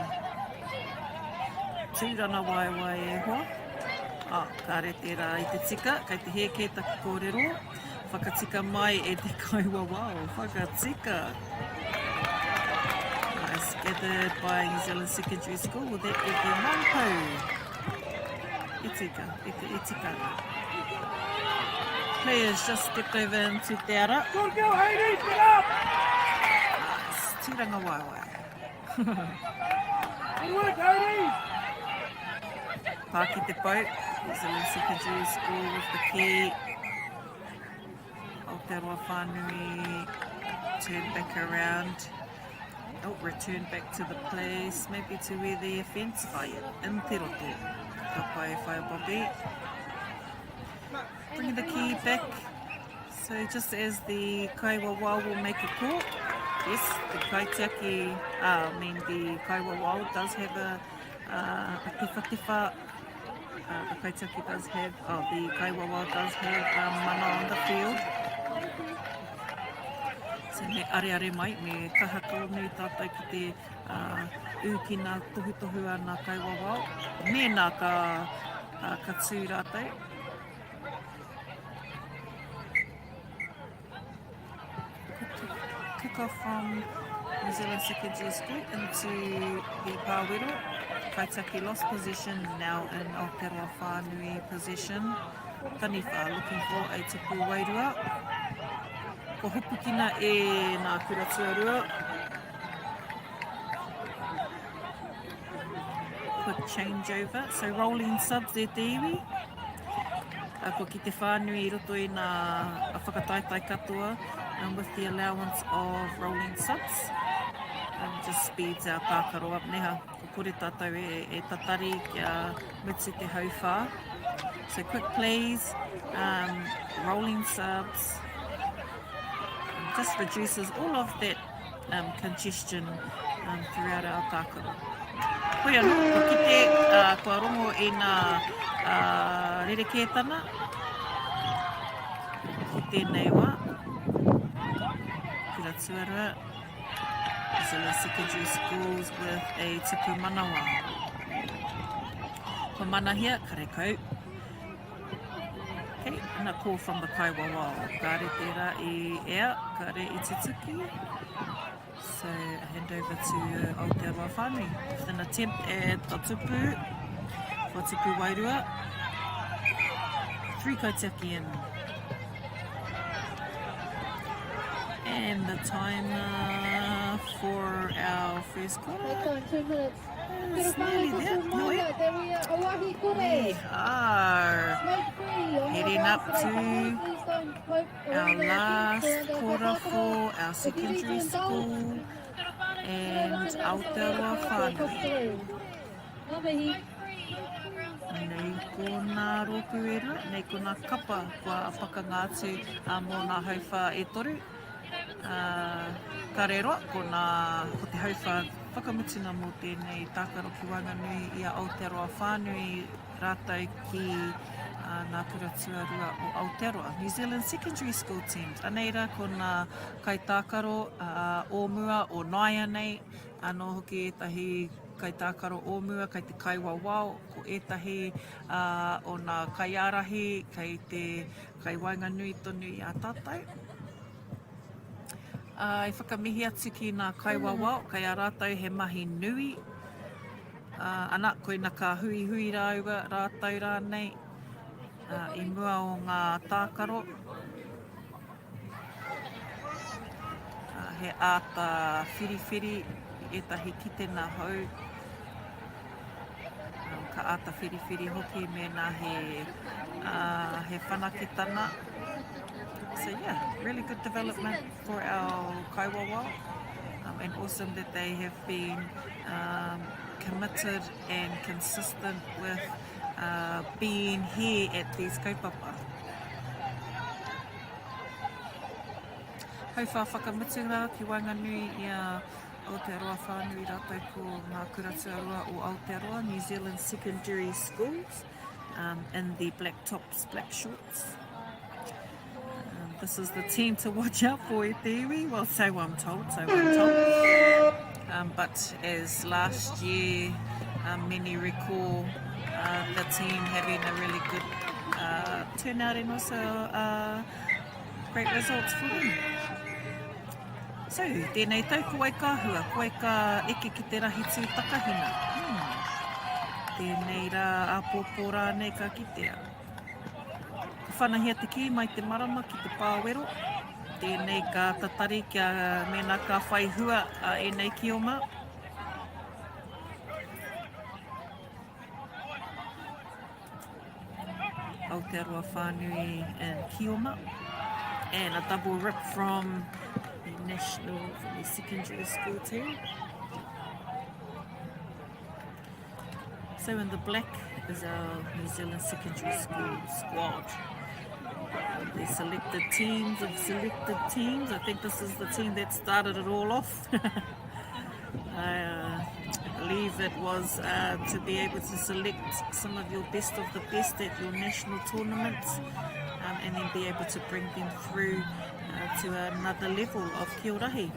Tūrana waewae e hoa. Ah, kāre tērā i te tika, kei te hē kē taku kōrero. Whakatika mai e te kaiwawao, whakatika! Nice gathered by New Zealand Secondary School, will that give them one pou? E tika, e, te, e tika. Players just stepped over into te ara. Good go, Hades, get up! Nice, tūranga waewae. Good work, Hades! Pā ki te pou, New Zealand Secondary School with the key. Aotearoa Whānui turn back around. Oh, return back to the place, maybe to where the offence fire in te roto. Ka pai whaia Bobby. Bring the key back. So just as the kaiwawao will make a call, yes, the kaitiaki, uh, I mean the kaiwawao does have a, uh, a tewhatewha, uh, the kaitiaki does have, oh, the kaiwawao does have um, mana on the field. So me areare mai, me kaha tōnui tātou ki te uh, ū ki ngā tohutohu a ngā kaiwawao. Mēnā ka, uh, ka tū rātou. Kick off from New Zealand Secondary School into the Pāwero. Kaitiaki lost possession, now in Aotearoa Whānui possession. Taniwha looking for a tupu wairua. Ko hopukina e ngā kura tuarua. Quick changeover. So rolling subs e te iwi. Kua ki te whānui i roto i ngā whakataetae katoa um, with the allowance of rolling subs. Um, just speeds our tākaro up neha. Ko kore tātou e, e tatari kia mutu te hauwhā. So quick plays, um, rolling subs, just reduces all of that um, congestion um, throughout our tākaro. Hoi anō, kua kite, uh, kua rongo i ngā uh, rerekētanga i tēnei wā. Kura tuarua, Zilla Secondary Schools with a tupu manawa. Kua manahia, karekau. Okay, and a call from the kaiwawao. Kāre tērā i ea, kāre i tutuki. So, a hand over to Aotearoa whānui. With an attempt at the tupu, for tupu wairua. Three kaitiaki in. And the timer for our first quarter. It's nearly there. We are heading up to our last quarter for our secondary school and Aotearoa whānui. Nei ko nā rōpū e rua, nei ko nā kapa kua pakanga atu mō nā hauwhā e toru. Ka reroa, ko nā, ko te hauwhā whakamutunga mō tēnei tākaro ki waenganui i a Aotearoa whānui rātou ki ngā kura tuarua o Aotearoa, New Zealand Secondary School Teams. Anei rā ko nā kaitākaro o mua, o nāianei, anō hoki ētahi kaitākaro o mua kei te kaiwawao, ko ētahi o nā kaiārahi kei te kai waenganui tonu i a tātou. I whakamihi atu ki nā kaiwawao, kei a rātou he mahi nui, ana, koina ka huihui rāua, rātou rānei, i mua o ngā tākaro. He āta whiriwhiri i ētahi kitenga hou. Ka āta whiriwhiri hoki mēnā he, uh, he whanaketanga. So yeah, really good development for our kaiwawao um, and awesome that they have been um, committed and consistent with uh, being here at these kaupapa. Hauwhā whakamutunga ki waenganui i a Aotearoa whānui rātou ko ngā kura tuarua o Aotearoa, New Zealand Secondary Schools, um, in the black tops, black shorts. Um, this is the team to watch out for e te iwi. Well, so I'm told, so I'm told. Um, but as last year, um, many recall uh, the team having a really good uh, turnout and also uh, great results for them. So, tēnei tau, ko wai ka hua, ko wai ka eke ki te rahi tū takahina. Hmm. Tēnei rā, āpōpō rānei ka kitea. Ka whanahia te kī mai te marama ki te pāwero. Tēnei ka tatari kia mēnā ka whai hua a ēnei kioma. Aotearoa whānui and Kioma. And a double rip from the national from the secondary school team. So in the black is our New Zealand secondary school squad. The selected teams of selected teams. I think this is the team that started it all off. I, uh, I believe it was uh, to be able to select some of your best of the best at your national tournaments um, and then be able to bring them through uh, to another level of Kiorahi.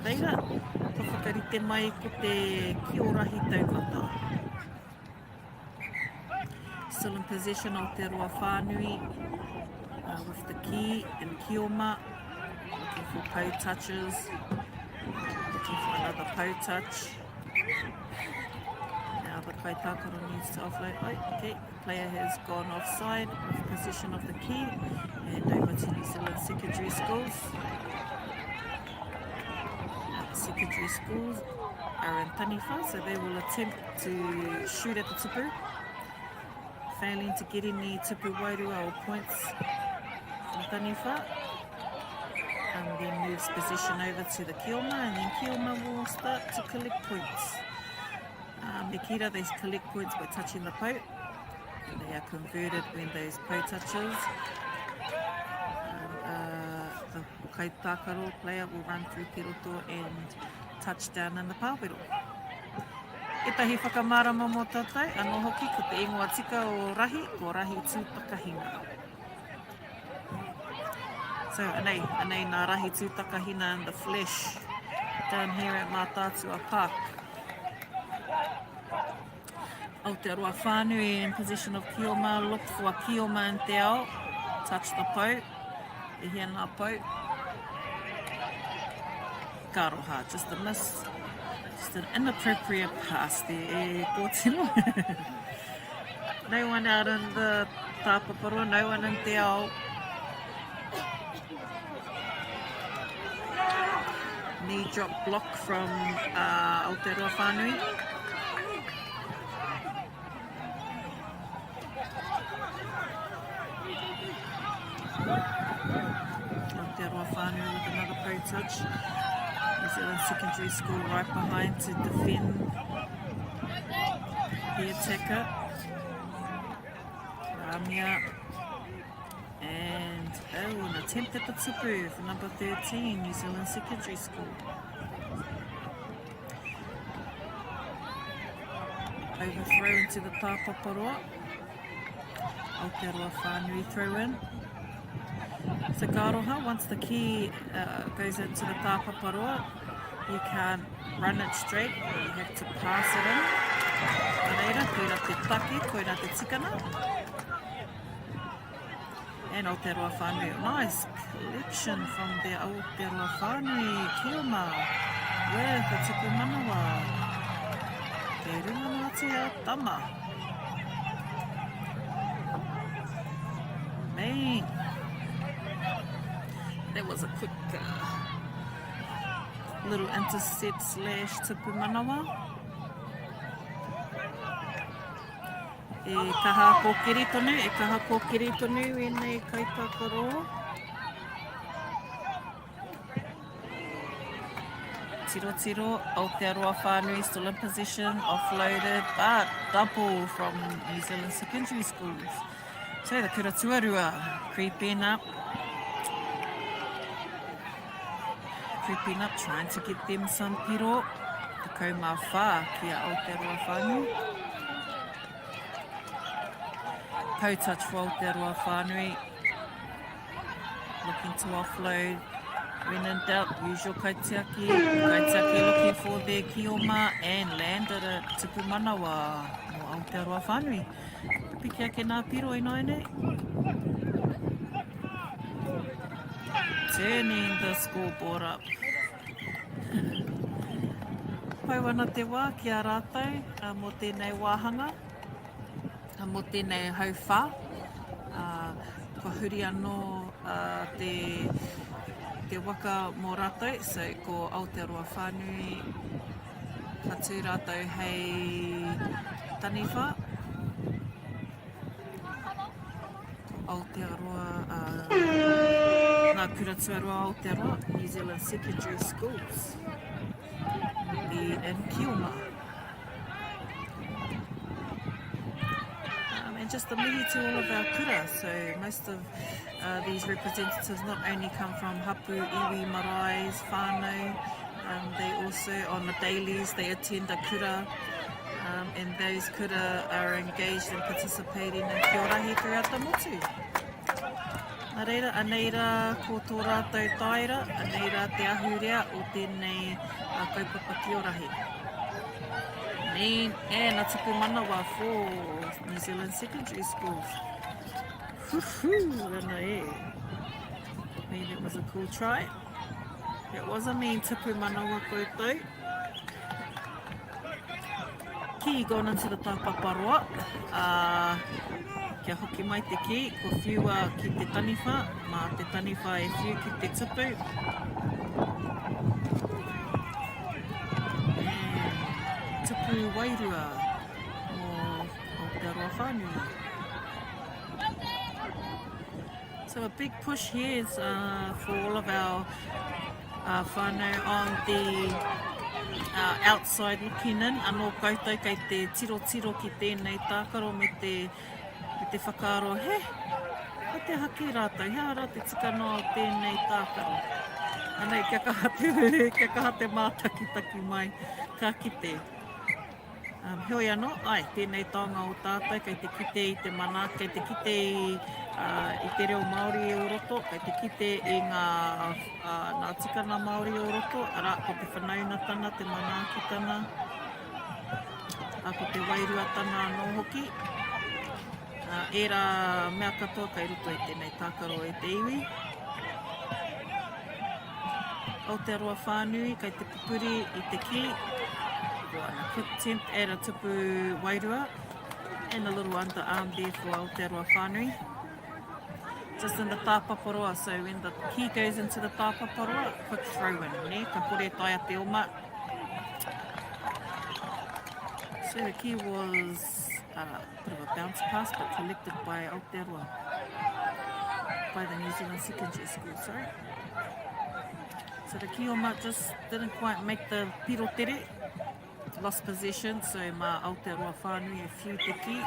Reira, ka whakarite mai ko te Kiorahi taumata. Still in possession of Te Roa Whānui uh, with the key in Kioma. Looking for pou touches. Looking for another pou touch. Now the kaitākaro needs to offload. Oh, okay, the player has gone offside with possession of the key and over to New Zealand secondary schools. Secondary schools are in Taniwha, so they will attempt to shoot at the tupu. Failing to get any tupu wairua or points from Taniwha. And then moves possession over to the Kioma, and then Kioma will start to collect points. Um, Nikita, they collect points by touching the pote. They are converted when those po touches. Um, uh, the kaitākaro player will run through te roto and touch down in the pāwero. Ētahi whakamārama mō tātou, anō hoki ko te ingoa tika o Rahi, ko Rahi Tūtakahina. So, anei, anei nā Rahi Tūtakahina in the flesh down here at Mātaatua Park. Aotearoa whānui in possession of Kioma, look for a Kioma in te ao, touch the pou, e hia nā pou. Ka aroha, just a miss, just an inappropriate pass there, e kōtiro. no one out in the tāpaparo, no one in te ao. Knee drop block from uh, Aotearoa whānui. Aotearoa whānui with another pro touch. New Zealand Secondary School right behind to defend the attacker. Ramia and oh, an attempt at the tupu for number 13, New Zealand Secondary School. Overthrow into the tāpaparoa. Aotearoa whānui throw in. So ka aroha, once the key uh, goes into the tāpaparoa, you can't run it straight, you have to pass it in. Nā reira, koira te take, koira te tikanga. And Aotearoa Whānui. Nice collection from the Aotearoa Whānui Kioma with a tuku manawa. Kei runga noa atu a Tama. Man, that was a quick uh, little intercept slash tuku manawa. E kaha kōkiri tonu, e kaha kōkiri tonu ēnei kaitākaro. Tirotiro, Aotearoa whānui still in possession, offloaded, but double from New Zealand secondary schools. So the kura tuarua creeping up. Creeping up, trying to get them some piro. 14 ki a Aotearoa whānui. Toe touch for Aotearoa whānui. Looking to offload. When in doubt, use your kaitiaki. Kaitiaki looking for their kioma and landed it. Tupu manawa mō Aotearoa whānui. Piki ake nā piro i nāianei. Turning the scoreboard up. Pau ana te wā ki a rātou mō tēnei wāhanga, mō tēnei hauwhā. Kua huri anō te, te waka mō rātou, so ko Aotearoa whānui ka tū rātou hei taniwha. Aotearoa, ngā kura tuarua Aotearoa, New Zealand Secondary Schools, be in Kioma. Um, and just a mihi to all of our kura. So most of uh, these representatives not only come from hapu, iwi, maraes, whānau, um, they also on the dailies they attend a kura um, and those kura are engaged in participating in Kiorahi throughout the motu. Nā reira, anei rā ko tō rātou taera, anei rā te ahurea o tēnei uh, kaupapa Kiorahi. Mean and a tuku manawa for New Zealand secondary schools. Woohoo, ana e. Man, that was a cool try. It was a mean tupu manawa koutou. Kī gone into the tāpaparoa, ā, kia hoki mai te kī, kua whiua ki te taniwha, mā te taniwha e whiu ki te tupu. And tupu wairua mō Aotearoa whānui. So a big push here is uh, for all of our uh, whānau on the uh, outside looking in, anō koutou kei te tirotiro ki tēnei tākaro me te, me te whakaaro, he, he te haki rātou, he ara te tikanga o tēnei tākaro. Anei, kia kaha te, kia kaha te mātakitaki mai, ka kite. Um, heoi anō, ai, tēnei taonga o tātou kei te kite i te mana, kei te kite i, uh, i te reo Māori o roto, kei te kite i ngā, uh, ngā tikanga Māori o roto, arā, ko te whanaungatanga, te manaakitanga. Ā, ko te wairuatanga anō hoki. Ā, ērā mea katoa kei roto i tēnei tākaro e te iwi. Aotearoa whānui kei te pupuri i te kī. Ko quick attempt at a tupu wairua and a little underarm there for Aotearoa whānui. Just in the tāpaparoa, so when the key goes into the tāpaparoa, quick throw in, ne? Ka kore taea te oma. So the key was a bit of a bounce pass, but collected by Aotearoa, by the New Zealand Secondary School, sorry. So the Kioma just didn't quite make the piro tere, lost possession, so mā Aotearoa whānui e whiu te ki.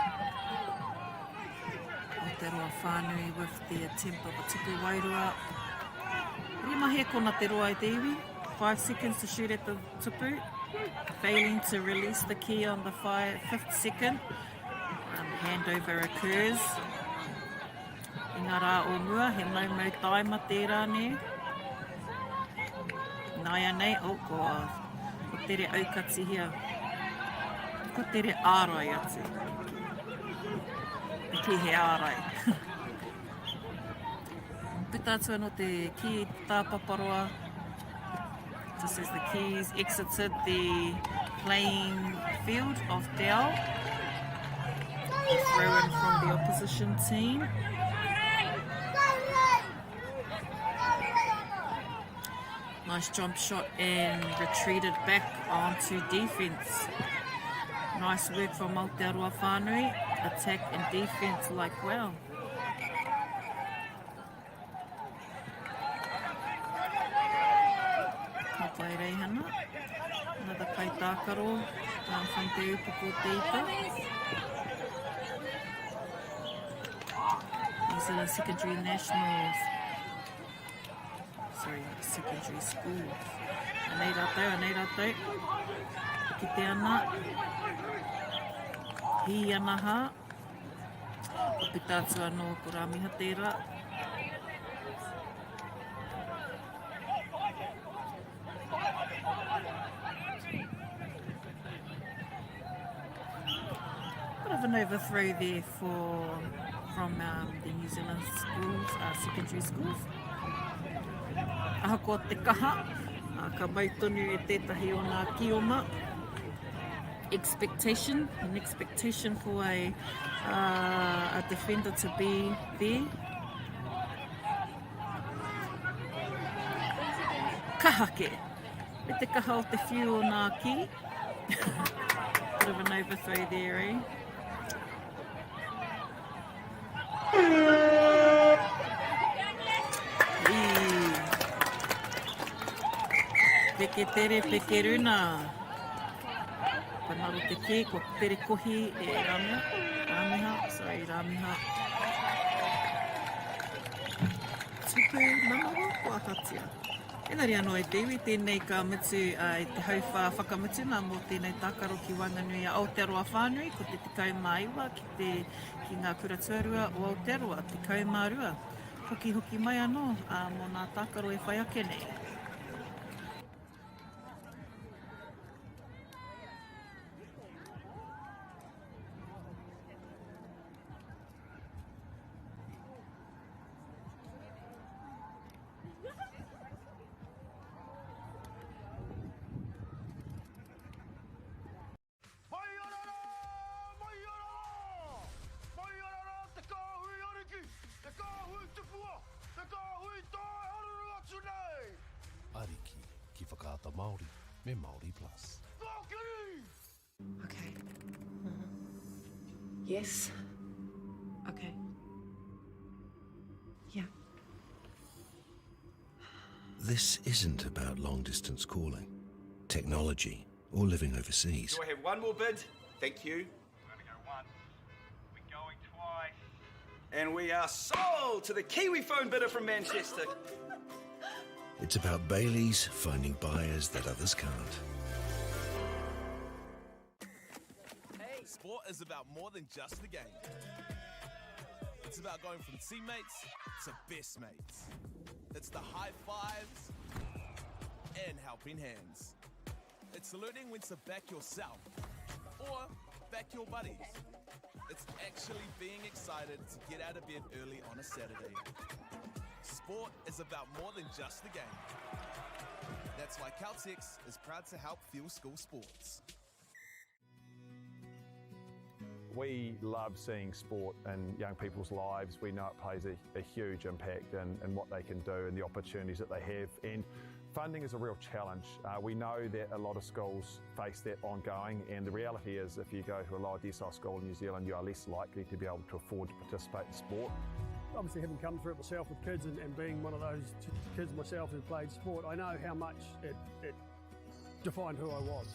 Aotearoa whānui with the attempt of a tupu wairua. Rima hēkona te roa e te iwi. 5 seconds to shoot at the tupu. Failing to release the key on the five, fifth second. Handover occurs. I ngā rā o mua, he maumau taima tērā, nē? Nāianei, oh, kua, kua tere aukatihia, kua tere ārai atu. Me kī he ārai. Puta atu anō te kī tāpaparoa, just as the keys exited the playing field of Dell. A throw in from the opposition team. Nice jump shot and retreated back onto defense. Nice work from Aotearoa Whānui. Attack and defense like well. Ka pai Reihana. Another kaitākaro um, from Te Upoko Te Ika. New Zealand Secondary Nationals. Sorry, secondary schools. Anei rātou, anei rātou. Ki te ana. Hī ana hā. Ka puta atu anō ko Rāmiha tērā. Bit of an overthrow there for from um, the New Zealand schools, uh, secondary schools. Ahakoa te kaha, uh, ka mau tonu e tētahi o ngā kioma. Expectation, an expectation for a, uh, a defender to be there. Kaha ke. Me te kaha o te whiu o nā ki. Bit of an overthrow there, eh? Peke tere, peke runa. Ka ngaro te kē, kua tere kohi e Ramia. Ramiha, sorry, Ramiha. Tupu manawa, kua ahatia. Engari anō e te iwi, tēnei ka mutu i te hauwhā whakamutunga mō tēnei tākaro ki waenganui a Aotearoa whānui, ko te 19 ki te ki ngā kura tuarua o Aotearoa, 12. Hokihoki mai anō mō nā tākaro e whai ake nei. Mai ana rā! Mai ana rā! Mai ana rā te kāhui ariki, te kāhui tupua, te kāhui tae haruru atu nei! Ariki ki Whakaata Māori me Māori Plus. Kōkiri! Okay. Yes. Okay. Yeah. This isn't about long distance calling, technology, or living overseas. Do I have one more bid? Thank you. We're going to go once. We're going twice. And we are sold to the Kiwi phone bidder from Manchester. It's about Bailey's finding buyers that others can't. Sport is about more than just the game. It's about going from teammates to best mates. It's the high fives and helping hands. It's learning when to back yourself Or back your buddies. It's actually being excited to get out of bed early on a Saturday. Sport is about more than just the game. That's why Caltex is proud to help fuel school sports. We love seeing sport in young people's lives. We know it plays a, a huge impact in, in what they can do and the opportunities that they have. And funding is a real challenge. Uh, we know that a lot of schools face that ongoing, and the reality is if you go to a lower decile school in New Zealand, you are less likely to be able to afford to participate in sport. Obviously, having come through it myself with kids and, and being one of those kids myself who played sport, I know how much it, it defined who I was.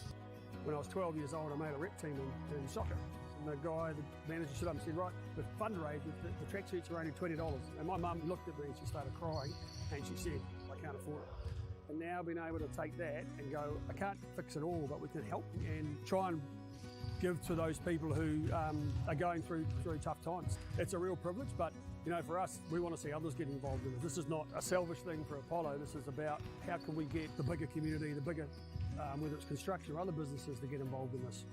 When I was 12 years old, I made a rep team in, in soccer. And the guy, the manager stood up and said, right, the fundraiser, the, the tracksuits are only $20. And my mum looked at me and she started crying and she said, I can't afford it. And now being able to take that and go, I can't fix it all, but we can help and try and give to those people who um, are going through through tough times. It's a real privilege, but you know, for us, we want to see others get involved in it. This is not a selfish thing for Apollo. This is about how can we get the bigger community, the bigger, um, whether it's construction or other businesses, to get involved in this.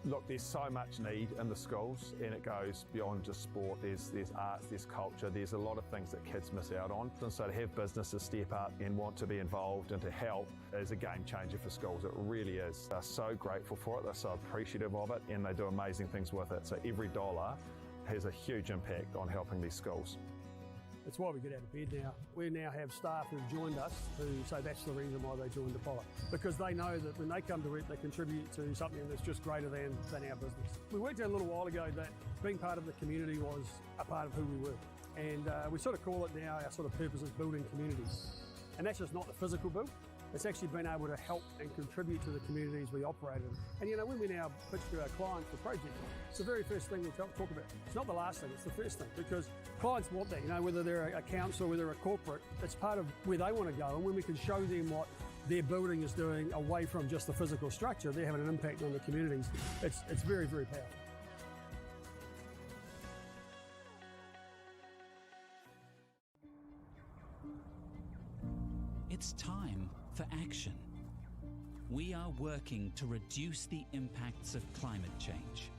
Look, there's so much need in the schools, and it goes beyond just sport. There's, there's arts, there's culture, there's a lot of things that kids miss out on. And so to have businesses step up and want to be involved and to help is a game changer for schools. It really is. They're so grateful for it, they're so appreciative of it, and they do amazing things with it. So every dollar has a huge impact on helping these schools. It's why we get out of bed now. We now have staff who've joined us who say that's the reason why they joined Apollo. Because they know that when they come to work, they contribute to something that's just greater than, than our business. We worked out a little while ago that being part of the community was a part of who we were. And uh, we sort of call it now our sort of purpose is building communities. And that's just not the physical build, it's actually been able to help and contribute to the communities we operate in. And you know, when we now pitch to our clients for projects, it's the very first thing we talk, talk about. It's not the last thing, it's the first thing because clients want that, you know, whether they're a council, whether they're a corporate, it's part of where they want to go. And when we can show them what their building is doing away from just the physical structure, they're having an impact on the communities. It's, it's very, very powerful. It's time for action. We are working to reduce the impacts of climate change.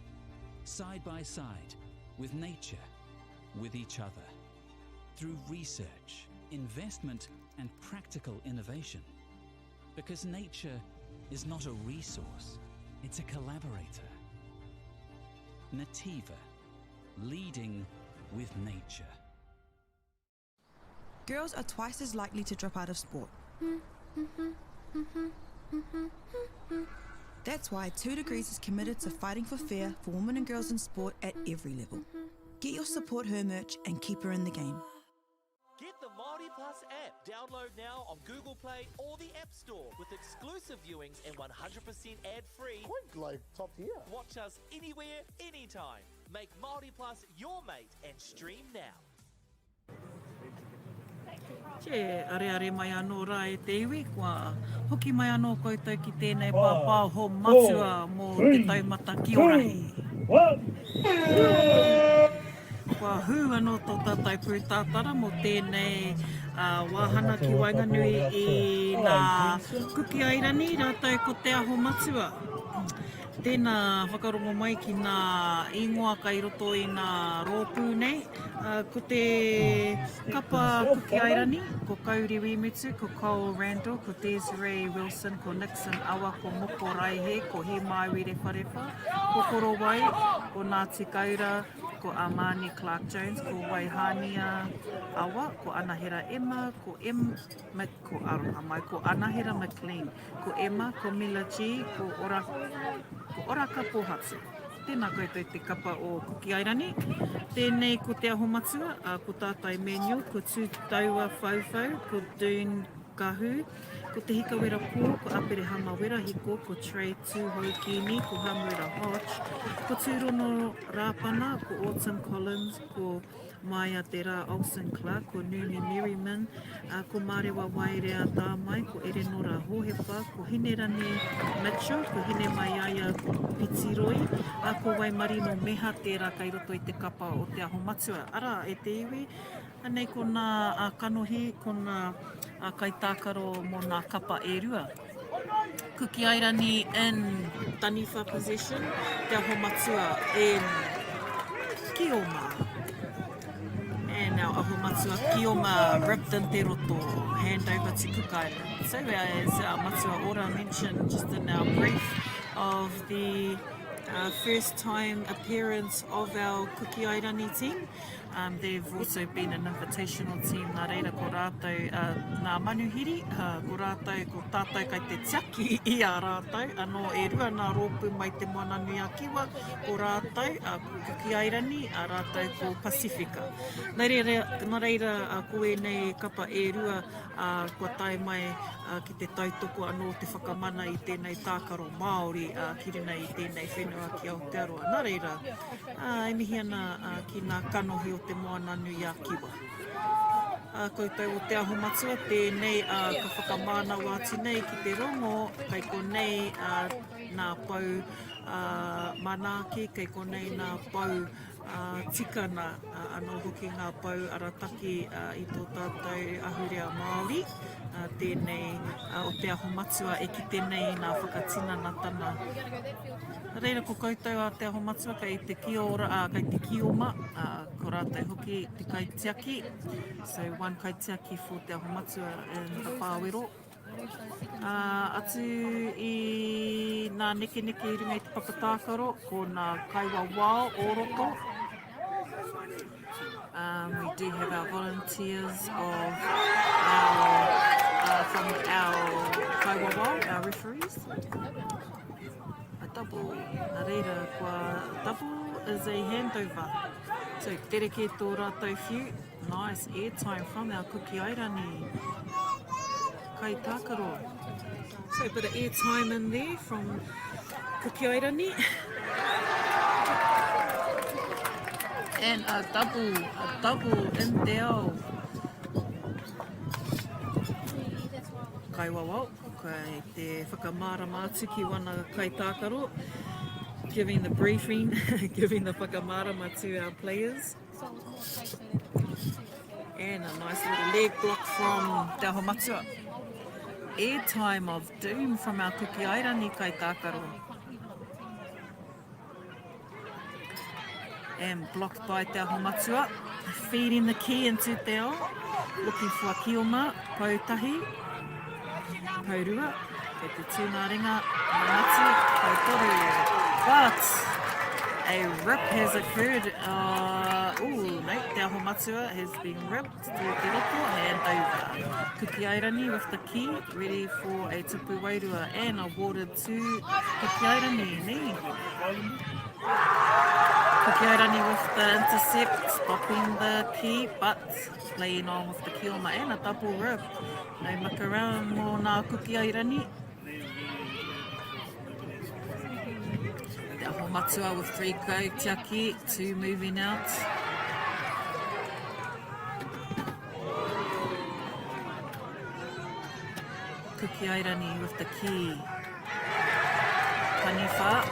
Side by side, with nature, with each other. Through research, investment, and practical innovation. Because nature is not a resource, it's a collaborator. Nativa, leading with nature. Girls are twice as likely to drop out of sport. That's why 2 Degrees is committed to fighting for fair for women and girls in sport at every level. Get your support her merch and keep her in the game. Get the Māori Plus app. Download now on Google Play or the App Store with exclusive viewings and 100% ad-free. Quite like top tier. Watch us anywhere, anytime. Make Māori Plus your mate and stream now. Che, areare mai anō rā e te iwi, kua hoki mai anō koutou ki tēnei pāpāho matua mō te taumata ki Orahi. Kua hū anō tō tātou pūtātara mō tēnei wāhanga ki waenganui i nā Kuki Airani rātou ko Te Aho Matua. Tēnā whakarongo mai ki nā ingoa kai roto i nā rōpū nei. Ko te kapa Kuki Airani, ko Kauri Wimutu, ko Cole Randall, ko Desiree Wilson, ko Nixon Awa, ko Moko Raihe, ko Himaiwi Rewharewha, ko Korowai, ko Ngāti Kaura, ko Armani Clark-Jones, ko Waihania Awa, ko Anahera Emma, ko Em, Mc, ko Aroha Mai, ko Anahera McLean. Ko Emma, ko Mila G, ko Ora, ko Oraka Pohatu. Tēnā koutou te kapa o Kuki Airani. Tēnei ko Te Aho Matua, ā, ko Tātai Manuel, ko Tūtaua Whauwhau, ko Dune Kahu, ko Te Hikawera Pō, ko Aperehama Werahiko, ko Trey Tūhou Kīni, ko Hamuera Hodge, ko Tūrono Rāpana, ko Autumn Collins, ko Maia Te Rā Olsen Clark, ko Numi Merriman, ā, ko Mārewa Waerea Tāmai, ko Erenora Hohepa, ko Hinerangi Mitchell, ko Hinemaiaia Pitiroi, ā, ko Waimarino Meha tērā kei roto i te kapa o Te Aho Matua. Arā, e te iwi, anei ko nā kanohi, ko nā kaitākaro mō nā kapa e rua. Kuki Airani in Taniwha possession, Te Aho Matua in Kioma. And now Aho Matua Kioma ripped in Te Roto, hand over to Cook Island. So as our Matua Ora mentioned just in our brief of the uh, first time appearance of our Kuki Airani team, Um, they've also been an invitational team, nā reira ko rātou uh, nā manuhiri, uh, ko rātou, ko tātou kai te tiaki i a rātou, anō e rua nā rōpū mai te Moana-nui-a-Kiwa, ko rātou, uh, ko Kuki Airani, a rātou ko Pasifika. Nā reira, nā reira uh, ko ēnei kapa e rua ā, kua tae mai ki te tautoko anō te whakamana i tēnei tākaro Māori ki runga i tēnei whenua ki Aotearoa. Nā reira, e mihi ana ki ngā kanohi o Te Moananui-a-Kiwa. Ā koutou o Te Aho Matua, tēnei ka whakamānawa atu nei ki te rongo, kei konei nā pou manaaki, kei konei nā pou tikana anō hoki ngā pou arataki i tō tātou ahurea Māori, tēnei o Te Aho Matua e kite nei i ngā whakatinanatana. Nā reira ko koutou a Te Aho Matua kei te kiora, kei te kioma, ko rātou hoki te kaitiaki. So one kaitiaki for Te Aho Matua in the Pāwero. Ā, atu i nā nekeneke i runga i te papa tākaro, ko nā kaiwawao o roto. Um, we do have our volunteers of our, uh, from our kaiwawao, our referees. A double, nā reira, kua double is a handover. So, tere kē tō rātou whiu. Nice airtime from our Kuki Airani kai tākaro. So a bit of airtime in there from Kuki Airani. And a double, a double in te ao. Kaiwawao, kai te whakamārama atu ki wana kai tākaro. Giving the briefing, giving the whakamārama to our players. And a nice little leg block from Te Aho Matua. Airtime of doom from our Kuki Airani kaitākaro. And blocked by Te Aho Matua. Feeding the key into Te Ao. Looking for a Kioma. Poutahi. Pourua. Kei te tū ngā ringa, ngā mati, poutoru. But a rip has occurred. Uh, ooh, no, Te Aho Matua has been ripped through te roto and over. Kuki Airani with the key, ready for a tupu wairua and awarded to Kuki Airani. Nei. Kuki Airani with the intercept, stopping the key, but playing on with the kioma and a double rip. Hei makarau mō nā Kuki Airani. Te Aho Matua with three kaitiaki, two moving out. Kuki Airani with the key. Taniwha.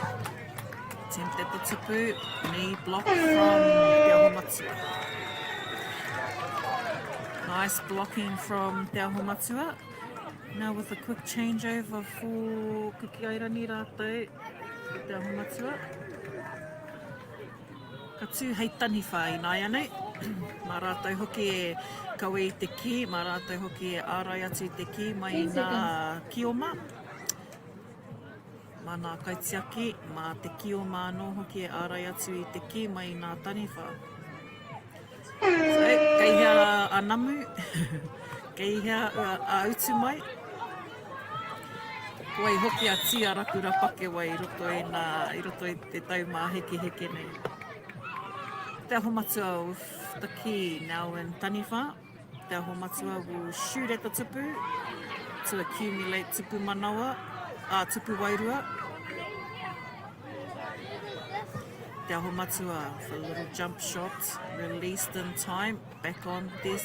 Attempt at the tupu. Knee block from Te Aho Matua. Nice blocking from Te Aho Matua. Now with a quick changeover for Kuki Airani rātou, Te Aho Matua. Ka tū hei taniwha ināianei. Mā rātou hoki e kawe i te kī, mā rātou hoki e ārai atu i te kī mai i ngā kioma. Mā ngā kaitiaki, mā te kioma anō hoki e ārai atu i te kī mai i ngā taniwha. So, kei hea a Namu? Kei hea a Utu mai? Ko wai hoki a Tia Rakura Pakewa i roto i, nā, i roto i te taumāhekeheke nei. Te Aho Matua with the key now in Taniwha. Te Aho Matua will shoot at the tupu to accumulate tupu manawa, uh, tupu wairua. Te Aho Matua for a little jump shot, released in time, back on this,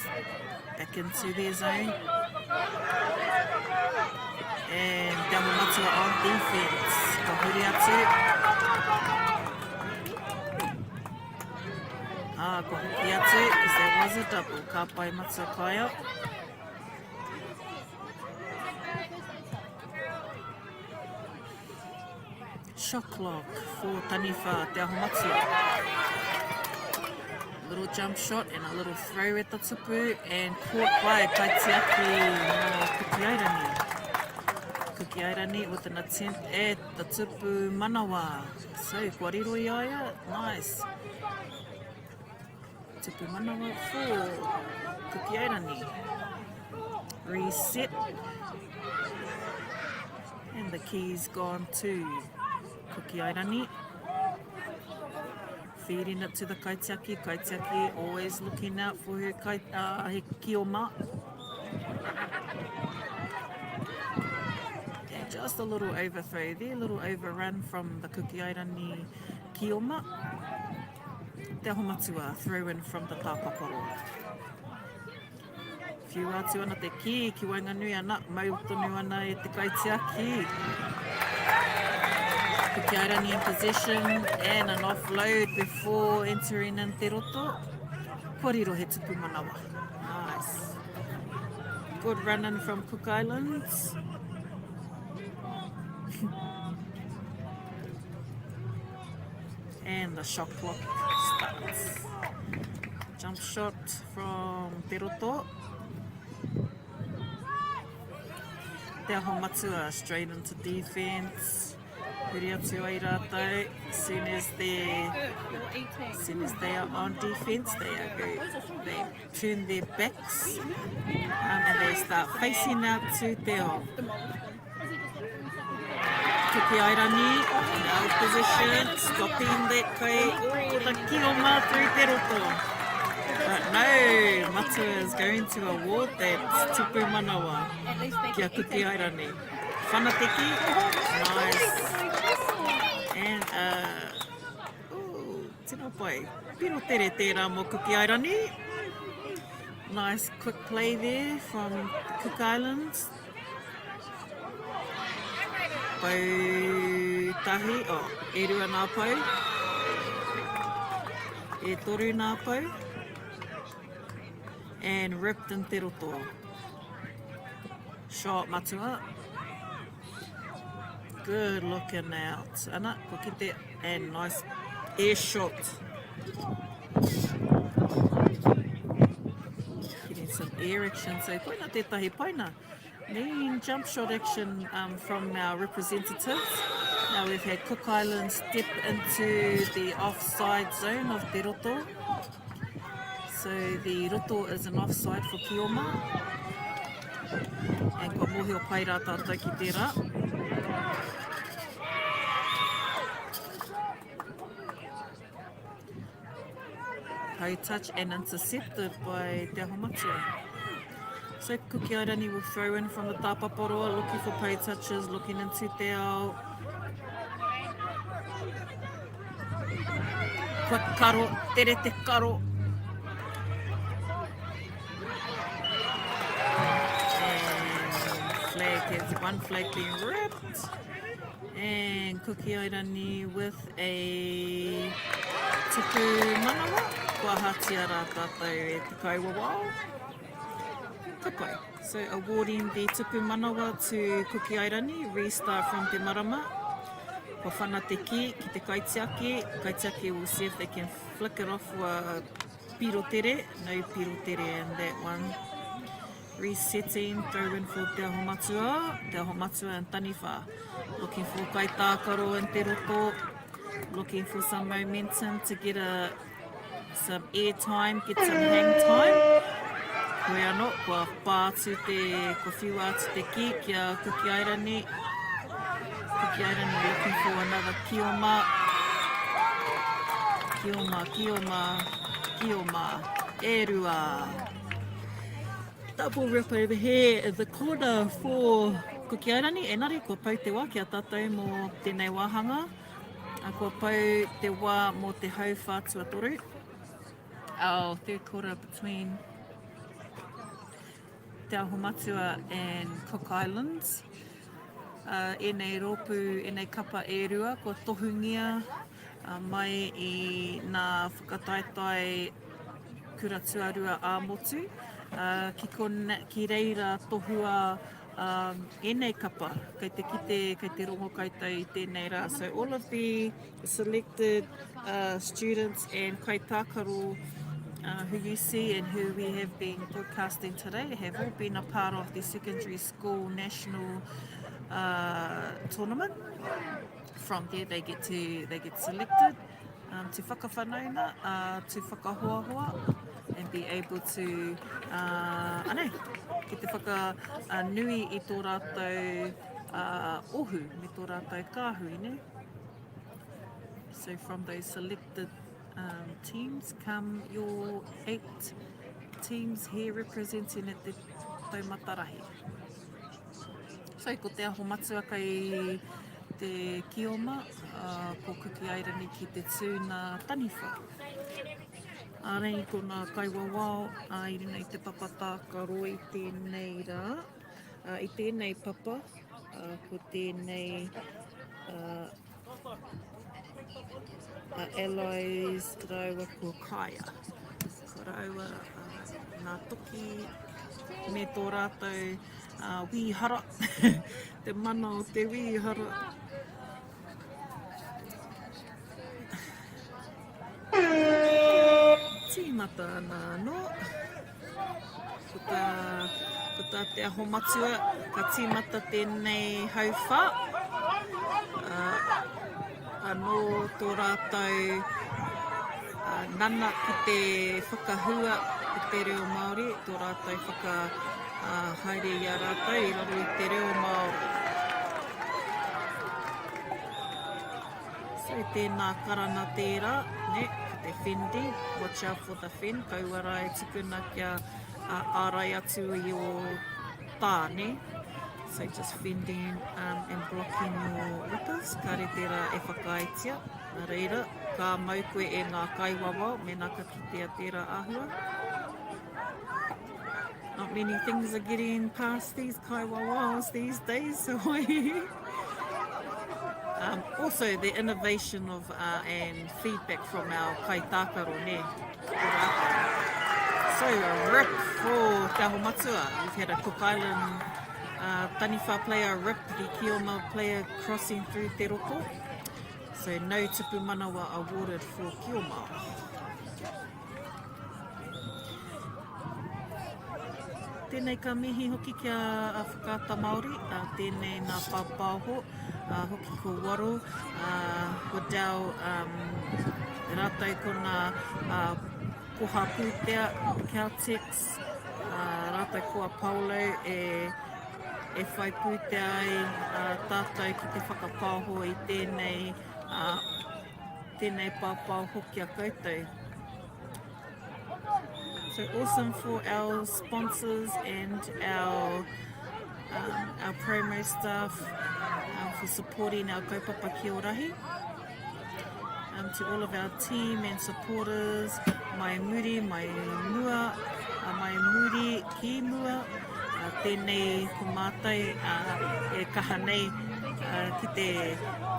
back into their zone. And Te Aho Matua on defense. Ka huri atu. Ah, ka hoki atu, because there was a double. Ka pai Matua Kaia. Shot clock for Taniwha Te Aho Matua. Little jump shot and a little throw at the tupu and caught by Kaitiaki no Kuki Airani. Kuki Airani with an attempt at the tupu manawa. So, kua riro i a ia. Nice. Tupu manawa for Kuki Airani. Reset. And the key's gone to Kuki Airani. Feeding it to the kaitiaki. Kaitiaki always looking out for her kai, uh, he kioma. And just a little overthrow there, a little overrun from the Kuki Airani kioma. Te Aho Matua, throw in from the tāpaparo. Whiua atu ana te kī ki waenganui ana, mau tonu ana e te kaitiaki. Pukeairani in possession and an offload before entering in te roto. Kua riro he tupu manawa. Nice. Good run in from Cook Islands. And the shot clock starts. Jump shot from Te Roto. Te Aho Matua straight into defense. Huri atu ai rātou. Soon as they soon as they are on defense, they are go, they turn their backs um, and they start facing out to Te Aho. Kuki Airani, now position, stopping that kai, oh, the kioma through te roto. But no, Matua is going to award that tupu manawa kia Kuki Airani. Whanateki, nice. And, uh, ooh, tino pai. Piro tere tērā mō Kuki Airani. Nice quick play there from Cook Islands. Pau tahi, oh, e rua nā pau. E toru nā pau. And ripped in te roto. Shot matua. Good looking out. Ana, kua kite, and nice air shot. Getting some air action. So koina tētahi paina. Mean jump shot action um, from our representatives. Now we've had Cook Island step into the offside zone of Te Roto. So the Roto is an offside for Kioma. And kua mōhio pai rā tātou ki tērā. High touch and intercepted by Te Aho Matua. So Kuki Airani will throw in from the tāpaporoa, looking for pay touches, looking into te ao. Kua karo, tere te karo. And flag has one flag being ripped. And Kuki Airani with a tupu manawa. Kua ahatia rā tātou e te kaiwawao. Ka pai. So awarding the tupu manawa to Kuki Airani, restart from Te Marama. Kua whana te ki, ki te kaitiaki. Kaitiaki will see if they can flick it off for a piro tere. No piro tere in that one. Resetting, throw in for Te Aho Matua, Te Aho Matua and Taniwha. Looking for Kaitākaro and Te Roto. Looking for some momentum to get a, some air time, get some hang time. Koe anō, kua pā atu te, kua whiua atu te ki, ki a Kuki Airani. Kuki Airani looking for another kioma. Kioma, kioma, kioma. E rua. Double rip over here in the corner for Kuki Airani. Engari, kua pau te wā ki a tātou mō tēnei wāhanga. Kua pau te wā mō te hauwhā tuatoru. Our third quarter between Te Aho Matua and Cook Islands. Uh, ēnei rōpū, ēnei kapa e rua, kua tohungia uh, mai i nā whakataetae kura tuarua ā-motu, ā, ki kon, ki reira tohua Um, ēnei kapa, kei te kite, kei te rongo koutou i tēnei rā. So all of the selected uh, students and kaitākaro uh, who you see and who we have been broadcasting today have all been a part of the secondary school national uh, tournament. From there they get to they get selected um, to whakawhanaunga, uh, to whakahoahoa and be able to uh, anei, ki te whakanui uh, i tō rātou uh, ohu me tō rātou kāhui, ne? So from those selected um, teams come your eight teams here representing at the Taumatarahi. So ko Te Aho Matua kei te Kioma, uh, ko Kuki Airani ki te tūna taniwha. Ārei ko ngā kaiwawao a i runga i te papa tākaro i tēnei rā. Uh, I tēnei papa, uh, ko tēnei uh, a Allies rāua ko Kaia. Ko rāua uh, ngā toki me tō rātou uh, wīhara, te mana o te wīhara. Tīmata ana anō. Ko tā, ko tā Te Aho Matua, ka tīmata tēnei hauwhā. Uh, anō tō rātou uh, nana ki te whakahua i te reo Māori, tō rātou whaka uh, haere i a rātou i raro i te reo Māori. So tēnā karana tērā, ne, ko te whendi, watch out for the fen, kaua rā e tukuna kia uh, ārai atu i ō tā, ne? So just fending um, and blocking your rippers, kāre tērā e whakaaetia. Nā reira, ka mau koe e ngā kaiwawao mēnā ka kitea tērā āhua. Not many things are getting past these kaiwawaos these days, so I... Um, also, the innovation of uh, and feedback from our kaitākaro, ne? So, a rip for Te Aho Matua. We've had a Cook Island uh, taniwha player rip the Kioma player crossing through Te Roto. So, no tupu manawa awarded for Kioma. Tēnei ka mihi hoki ki a Whakaata Māori, tēnei nā pāpāho, hoki ko Waro, ko Dell, rātou ko ngā koha pūtea, Caltex, rātou ko a Paolo e e whai pūtea ai tātou ki te whakapāho i tēnei tēnei pāpāho ki a koutou. So awesome for our sponsors and our um, our promo staff um, for supporting our kaupapa ki Orahi. Um, to all of our team and supporters, mai muri, mai mua, uh, mai muri ki mua, uh, tēnei ko mātou uh, e kaha nei uh, ki te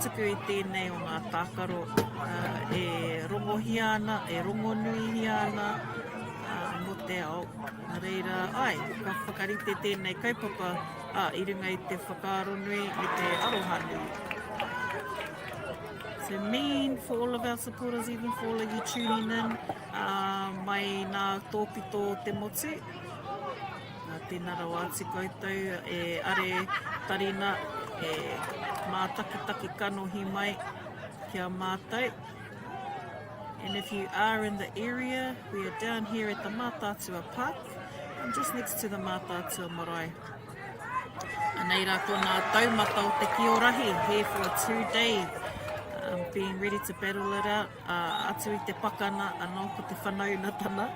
tuku i tēnei o ngā tākaro uh, e rongohia ana, e rongonuihia ana uh, mō te ao. Nā reira, ai, ka whakarite tēnei kaupapa uh, i runga i te whakaaro nui me te aroha nui. So mean for all of our supporters, even for all of you tuning in, uh, mai nā tōpito o te motu. Uh, tēnā rawa atu koutou e are tarina, e mātakitaki kanohi mai ki a mātou. And if you are in the area, we are down here at the Mātaatua Park, I'm just next to the Mātaatua Marae. Anei rā ko ngā taumata o te kiorahi, here for a two-day, um, being ready to battle it out, uh, atu i te pakana, anō ko te whanaunatana.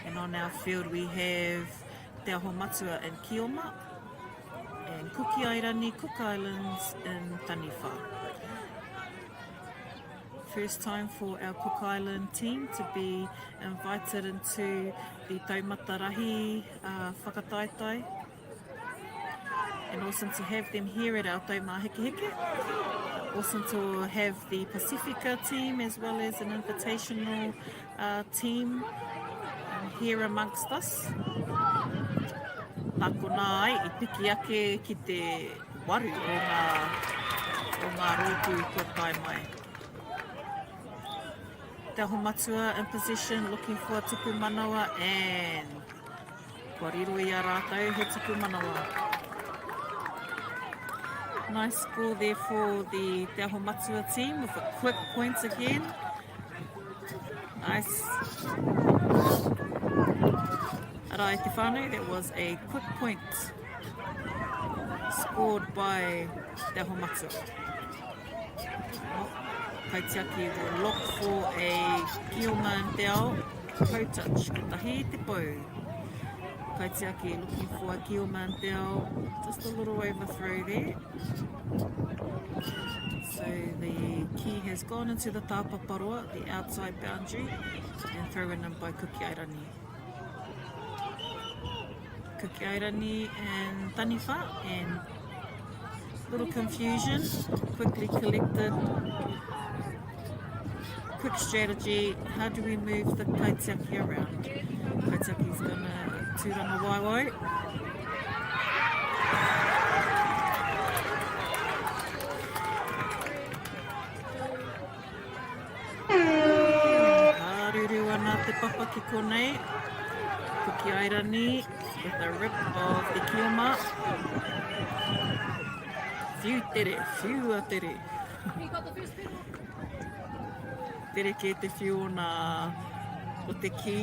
And on our field we have Te Aho Matua in Kioma and Kuki Airani, Cook Islands in Taniwha. First time for our Cook Island team to be invited into the Taumata Rahi uh, whakataetae. And awesome to have them here at our Taumāhekeheke. Awesome to have the Pacifica team as well as an invitational uh, team um, here amongst us. Nā konā ai i piki ake ki te waru o ngā, o ngā rōpū kua tae mai. Te Aho Matua in possession looking for a tuku manawa and kua riro i a rātou he tuku manawa. Nice score there for the Te Aho Matua team with a quick point again. Nice. Arā e te whānau, that was a quick point scored by Te Aho Matua. Oh, Kaitiaki will look for a Kionga in te ao. Toe touch, kotahi te pou. Kaitiaki looking for a Kioma in te ao. Just a little overthrow there. So the key has gone into the tāpaparoa, the outside boundary, and thrown in by Kuki Airani. Kuki Airani and Taniwha, and little confusion, quickly collected. Quick strategy, how do we move the kaitiaki around? Kaitiaki's gonna tūranga waiwai. Haruru ana te papa ki konei. Kuki Airani with a rip of the kioma. Whiu tere, whiua tere. Tere kē te whiu o nā o te ki.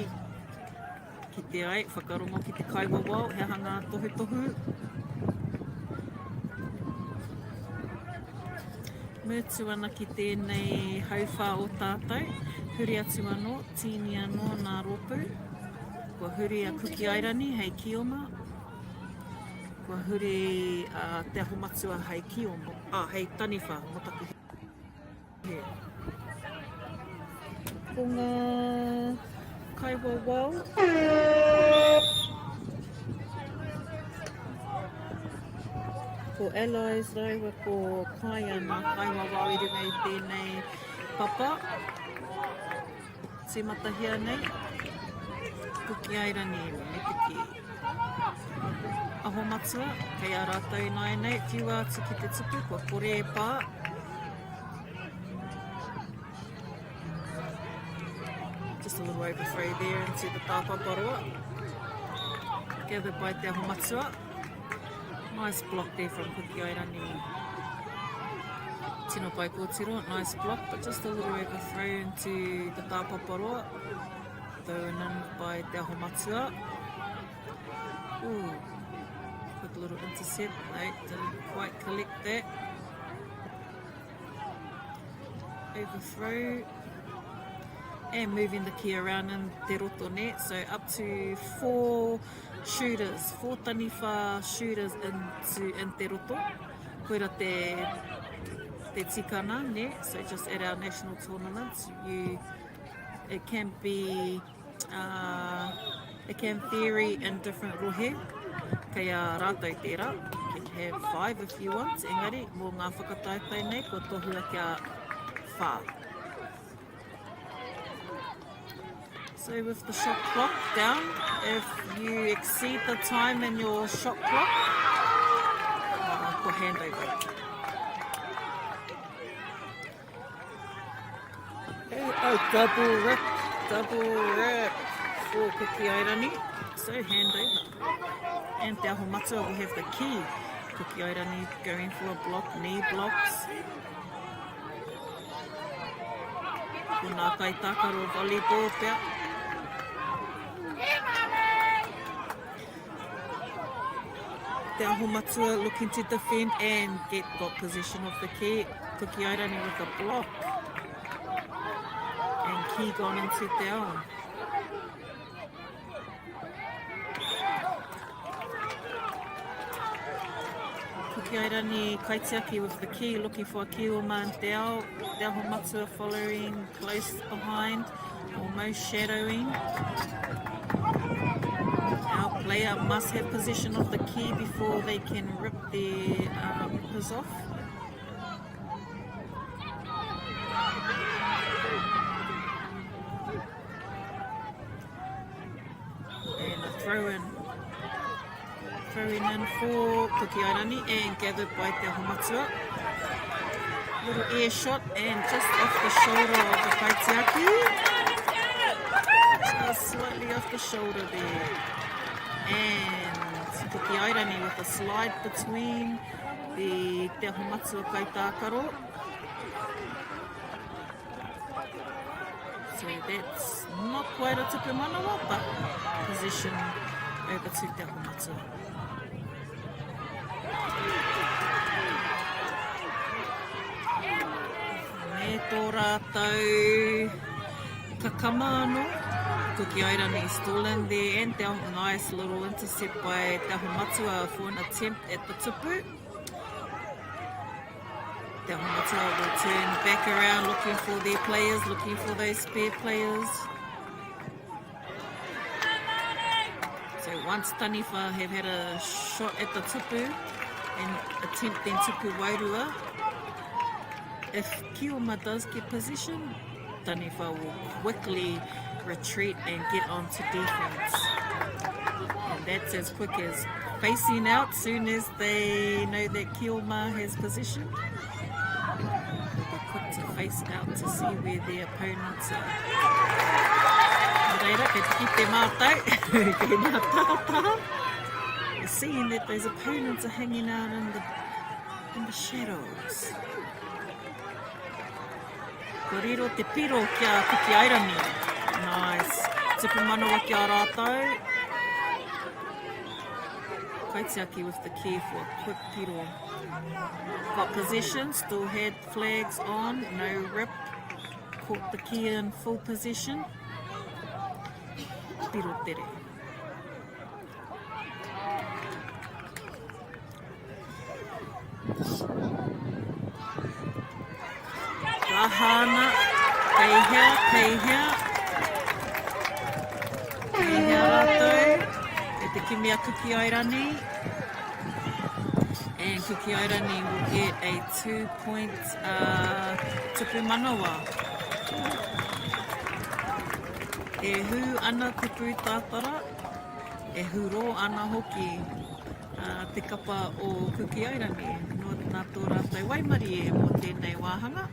Ki te ai, whakarongo ki te kaiwawao, he aha ngā tohutohu? Mutu ana ki tēnei hauwhā o tātou, huri atu anō, tīni anō nā rōpū. Kua huri a Kuki Airani hei kioma, kua huri a Te Aho Matua hei kioma, ah, hei taniwha mō taku hē. Ko ngā kaiwawao. Ko Allies rāua ko Kaia ngā kaiwawao i runga i tēnei papa. Tīmatahia nei, Kuki Airani me te kī. Aho Matua, kei a rātou ināianei, whiua atu ki te tupu, kua kore e pā. Just a little overthrow there into the tāpaparoa. Gathered by Te Aho Matua. Nice block there from Kuki Airani. Tino pai kōtiro, nice block, but just a little overthrow into the tāpaparoa. Thrown in by Te Aho Matua. Ooh, quick little intercept. No, didn't quite collect that. Overthrow. And moving the key around in te roto net. So up to four shooters, four taniwha shooters into in te roto. Koira te, te tikana, ne? So just at our national tournaments, you it can be uh, it can vary in different rohe. Kei a rātou tērā. You can have five if you want, engari mō ngā whakataetae nei kua tohua kia whā. So with the shot clock down, if you exceed the time in your shot clock, uh, kua handover. A double rip, double rip for Kuki Airani. So handover. And Te Aho Matua will have the key. Kuki Airani going for a block, knee blocks. Ko ngā kaitākaro volleyball pea. Te Aho Matua looking to defend and get got possession of the key. Kuki Airani with a block. And key gone into Te Ao. Kuki Airani Kaitiaki with the key looking for a kioma in Te Ao. Te Aho Matua following close behind, almost shadowing. Our player must have possession of the key before they can rip their rippers off. And a throw in. throwing in for Kuki Airani and gathered by Te Aho Matua. Little air shot and just off the shoulder of the Kaitiaki. Just slightly off the shoulder there. And Kuki Airani with a slide between the Te Aho Matua Kaitākaro. So that's not quite a tupu manawa, but position over to Te Aho Matua. Me tō rātou kakama anō. Kuki Airani still in there and the nice little intercept by Te Aho Matua for an attempt at the tupu. Te Aho Matua will turn back around looking for their players, looking for those spare players. So once Taniwha have had a shot at the tupu and attempting tupu wairua, if Kioma does get position, Taniwha will quickly retreat and get onto defense. And that's as quick as facing out soon as they know that Kioma has position. They'll be quick to face out to see where their opponents are. Nō reira, kei te kite mātou, kei ngā tātā, seeing that those opponents are hanging out in the, in the shadows. Kua riro te piro ki a Kuki Airani. Nice. Tupu manawa ki a rātou. Kaitiaki with the key for a quick piro. Got possession, still had flags on, no rip. Caught the key in full possession. Piro tere. Rahana, kei hea, kei hea. Kei hea rātou, e te kimi a Kuki Airani. And Kuki Airani will get a 2-point tupu manawa. E hū ana te pūtātara, e hurō ana hoki te kapa o Kuki Airani. Nō nā tō rātou waimarie mō tēnei wāhanga.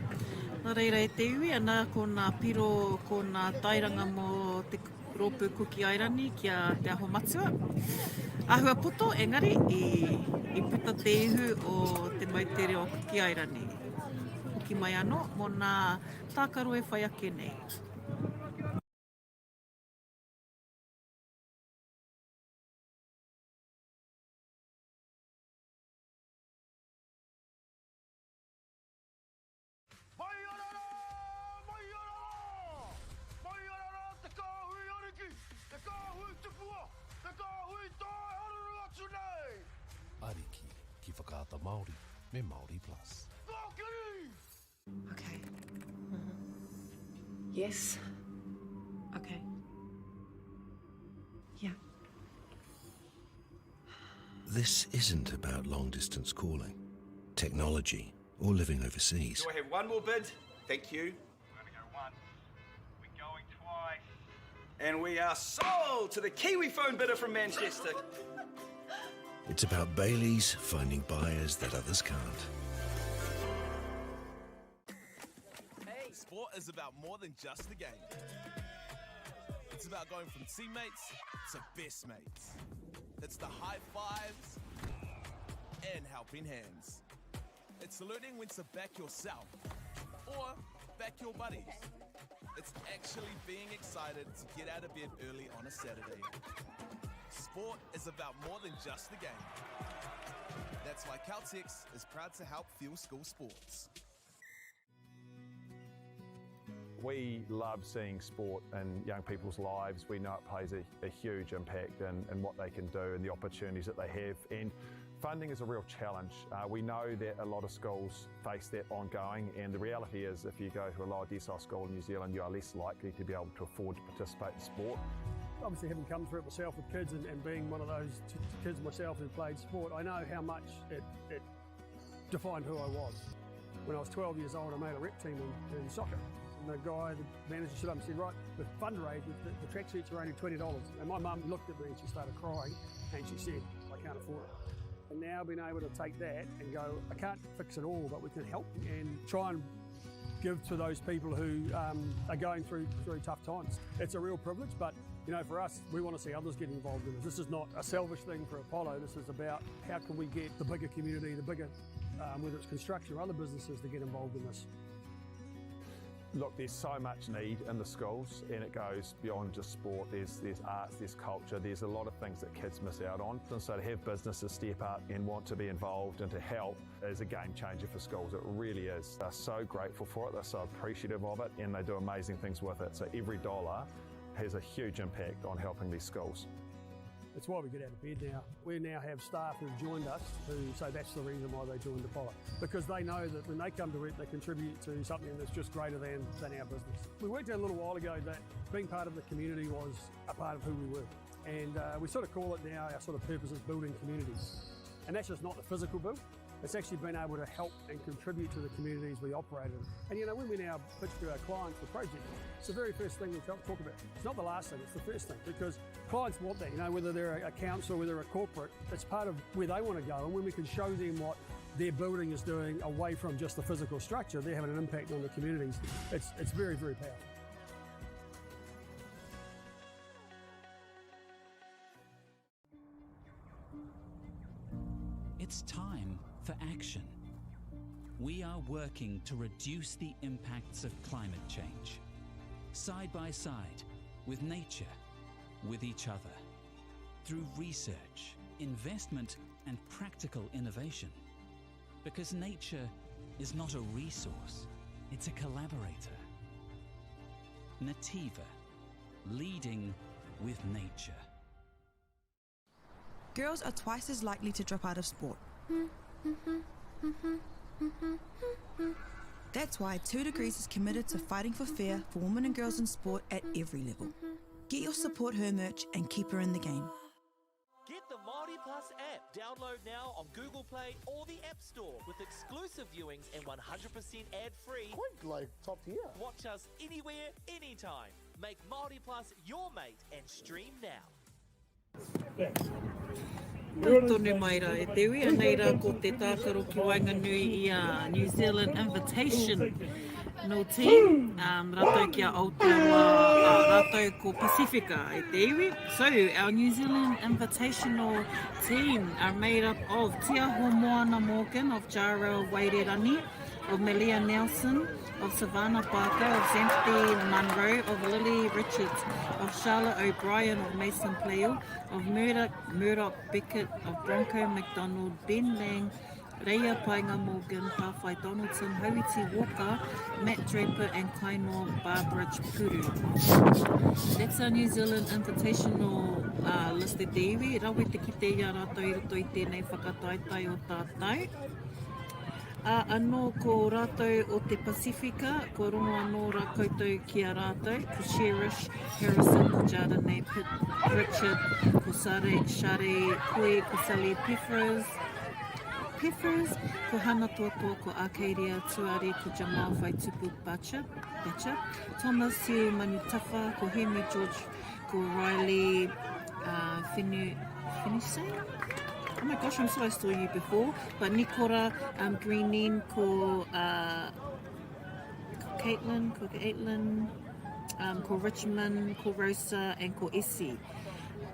Nā reira e te iwi ana ko nā piro, ko nā tairanga mō te rōpū Kuki Airani ki a Te Aho Matua. Āhua poto engari i, i puta te ihu o te moutere o Kuki Airani. Hoki mai anō mō nā tākaro e whai ake nei. Mai ana rā! Mai ana rā! Mai ana rā te kāhui ariki, te kāhui tupua, te kāhui tae haruru atu nei! Ariki ki Whakaata Māori me Māori Plus. Kōkiri! Okay. Yes. Okay. Yeah. This isn't about long distance calling, technology, or living overseas. Do I have one more bid? Thank you. We're going to go once. We're going twice. And we are sold to the Kiwi phone bidder from Manchester. It's about Bailey's finding buyers that others can't. Sport is about more than just the game. It's about going from teammates to best mates. It's the high fives and helping hands. It's learning when to back yourself or back your buddies. It's actually being excited to get out of bed early on a Saturday. Sport is about more than just the game. That's why Caltex is proud to help fuel school sports. We love seeing sport in young people's lives. We know it plays a, a huge impact in, in what they can do and the opportunities that they have. And funding is a real challenge. We know that a lot of schools face that ongoing, and the reality is if you go to a lower decile school in New Zealand, you are less likely to be able to afford to participate in sport. Obviously, having come through it myself with kids and, and being one of those kids myself who played sport, I know how much it, it defined who I was. When I was 12 years old, I made a rep team in, in soccer. And the guy, the manager stood up and said, right, with fundraisers, the, the tracksuits are only $20. And my mum looked at me and she started crying and she said, I can't afford it. And now being able to take that and go, I can't fix it all, but we can help and try and give to those people who um, are going through through tough times. It's a real privilege, but you know, for us, we want to see others get involved in this. This is not a selfish thing for Apollo. This is about how can we get the bigger community, the bigger, um, whether it's construction or other businesses, to get involved in this. Look, there's so much need in the schools, and it goes beyond just sport. There's, there's arts, there's culture, there's a lot of things that kids miss out on. And so to have businesses step up and want to be involved and to help is a game changer for schools. It really is. They're so grateful for it, they're so appreciative of it, and they do amazing things with it. So every dollar has a huge impact on helping these schools. It's why we get out of bed now. We now have staff who've joined us who say that's the reason why they joined Apollo. Because they know that when they come to work, they contribute to something that's just greater than, than our business. We worked out a little while ago that being part of the community was a part of who we were. And uh, we sort of call it now our sort of purpose is building communities. And that's just not the physical build, it's actually been able to help and contribute to the communities we operate in. And you know, when we now pitch to our clients the project, it's the very first thing we talk about. It's not the last thing, it's the first thing because clients want that, you know, whether they're a council, whether they're a corporate, it's part of where they want to go. And when we can show them what their building is doing away from just the physical structure, they're having an impact on the communities. It's, it's very, very powerful. It's time for action. We are working to reduce the impacts of climate change. Side by side, with nature, with each other. Through research, investment, and practical innovation. Because nature is not a resource, it's a collaborator. Nativa, leading with nature. Girls are twice as likely to drop out of sport. That's why 2 Degrees is committed to fighting for fair for women and girls in sport at every level. Get your support her merch and keep her in the game. Get the Māori Plus app. Download now on Google Play or the App Store with exclusive viewings and 100% ad-free. Quite like top tier. Watch us anywhere, anytime. Make Māori Plus your mate and stream now. Tau tonu mai rā e te ui, anei rā ko te tākaro ki waenganui i a New Zealand Invitation no team, um, rātou ki a Aotearoa, uh, rātou ko Pasifika e te iwi. So, our New Zealand Invitational team are made up of Tiaho Moana Morgan of Jara Wairerani, of Malia Nelson, of Savannah Barker, of Xanthi Munro, of Lily Richards, of Charlotte O'Brien, of Mason Pleil, of Murdoch, Murdoch Beckett, of Bronco McDonald, Ben Lang, Reia Paenga Morgan, Tawhai Donaldson, Hauiti Walker, Matt Draper and Kainoa Barbridge Puru. That's our New Zealand Invitational uh, list e te iwi. Rawe te kite i a rātou i roto i tēnei whakataetae o tātou. Ā, anō ko rātou o te Pasifika, kua rongo anō rā koutou ki a rātou, ko Cherish Harrison, ko Jardine Pitt Pritchard, ko Sare, Share Pui, ko Sally Peffers, Peffers, ko Hana Toatoa, ko Arcadia Tuari, ko Jamal Whaitupu Butcher, Butcher, Thomas Siu Manutafa, ko Hemi George Ko Riley uh, Finu, Finusei? Oh my gosh, I'm sorry I saw you before. But Nikora um, Greening, ko, uh, ko Caitlin, ko Caitlin, um, ko Richmond, ko Rosa, and ko Essie.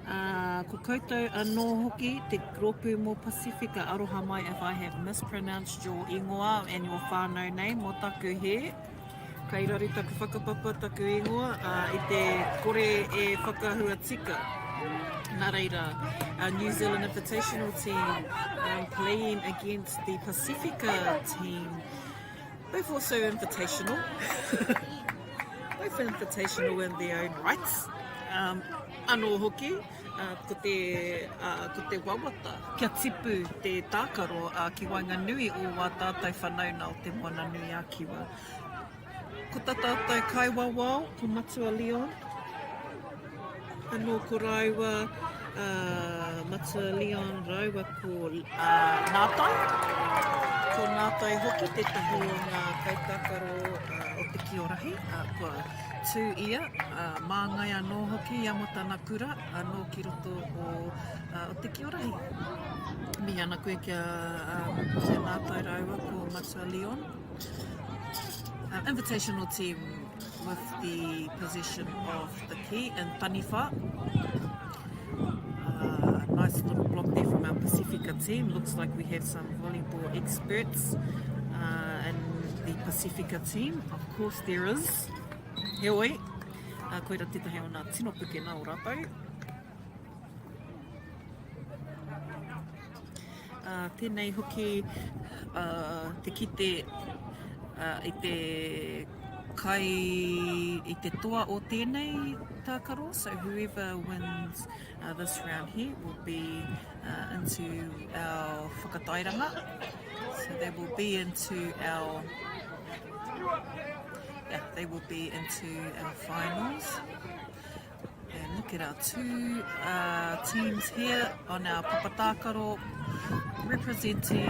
Uh, ko koutou anō hoki te rōpū mō Pasifika. Aroha mai if I have mispronounced your ingoa and your whānau name mō taku he. Kei raru taku whakapapa, taku ingoa, ā, i te kore e whakahua tika. Nā reira, our New Zealand Invitational team um, playing against the Pasifika team, both also invitational, both invitational in their own rights. Um, anō hoki, uh, ko, te, uh, ko te wawata kia tipu te tākaro uh, ki waenganui o wā tātou whanauna o te Moana Nui a Kiwa. Ko ta tātou kaiwawao, ko Matua Leon. Anō ko rāua, uh, Matua Leon rāua ko uh, Nātai. Ko... Ko Ngātai hoki tētahi o ngā kaitākaro o te Kiorahi, kua tū ia, māngai anō hoki ia mō tana kura anō ki roto o te Kiorahi. Mihi ana koe ki a Ngātai rāua ko Matua Leon. Invitational team with the possession of the key in Taniwha. Uh, nice little block there from our Pacifica team. Looks like we have some volleyball experts uh, in the Pacifica team. Of course there is. Heoi, uh, koira tētahi o ngā tino pukena o rātou. Uh, tēnei hoki uh, te kite uh, i te kai i te toa o tēnei tākaro. So whoever wins uh, this round here will be uh, into our whakatairanga. So they will be into our yeah, they will be into our finals. And look at our two uh, teams here on our papatākaro representing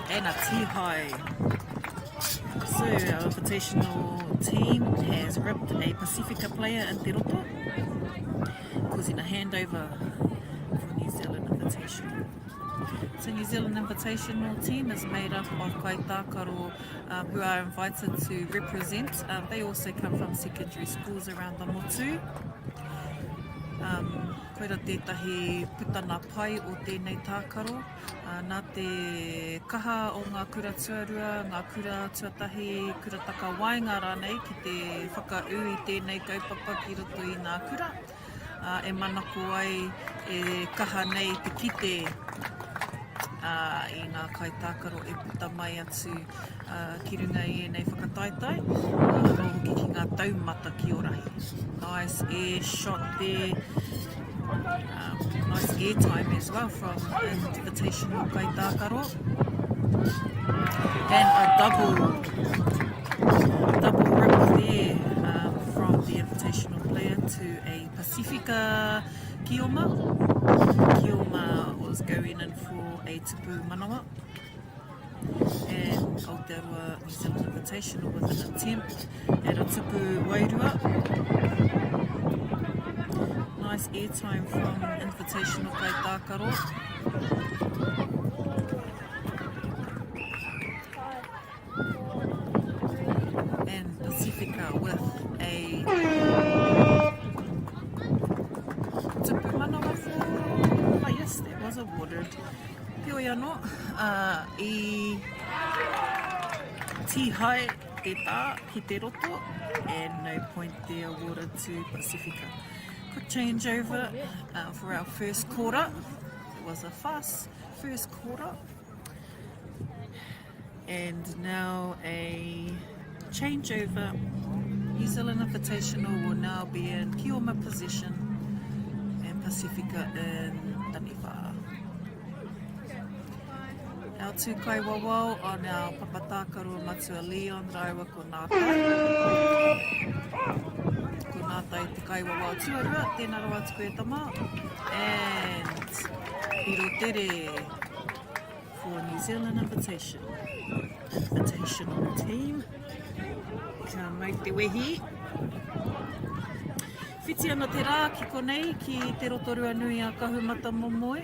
and a tihai. So our invitational team has ripped a Pacifica player in Te Roto, causing a handover for New Zealand Invitational. So New Zealand Invitational team is made up of kaitākaro um, who are invited to represent. Um, they also come from secondary schools around the motu. Um, koira tētahi putana pai o tēnei tākaro. Uh, nā te kaha o ngā kura tuarua, ngā kura tuatahi, kura takawaenga rānei ki te whakaū i tēnei kaupapa ki roto i ngā kura. Uh, e manako ai e kaha nei te kite uh, i ngā kaitākaro e puta mai atu uh, ki runga i ēnei whakataetae, uh, anō hoki ki ngā taumata ki Orahi. Nice air shot there. Um, nice air time as well from Invitational Kaitākaro. And a double, double rip there um, from the Invitational player to a Pacifica Kioma. Kioma was going in for a tupu manawa. And Aotearoa New Zealand Invitational with an attempt at a tupu wairua. Nice airtime from Invitational Kaitākaro. And Pacifica with a tupu manawa for, oh yes, that was awarded. Heoi anō, uh, i tīhae te tā ki te roto and no point there awarded to Pacifica. Quick changeover uh, for our first quarter. It was a fast first quarter. And now a changeover. New Zealand Invitational will now be in Kioma position and Pacifica in Taniwha. Our two kaiwawao on our papatākaro Matua Leon rāua ko Nātai. Ko Nātai te kaiwawao tuarua, tēnā rawa atu koe tama. And Hirotere for New Zealand Invitation. Invitational team. Ka mau te wehi. Whiti ana te rā ki konei, ki Te Rotorua nui a Kahumatamomoe.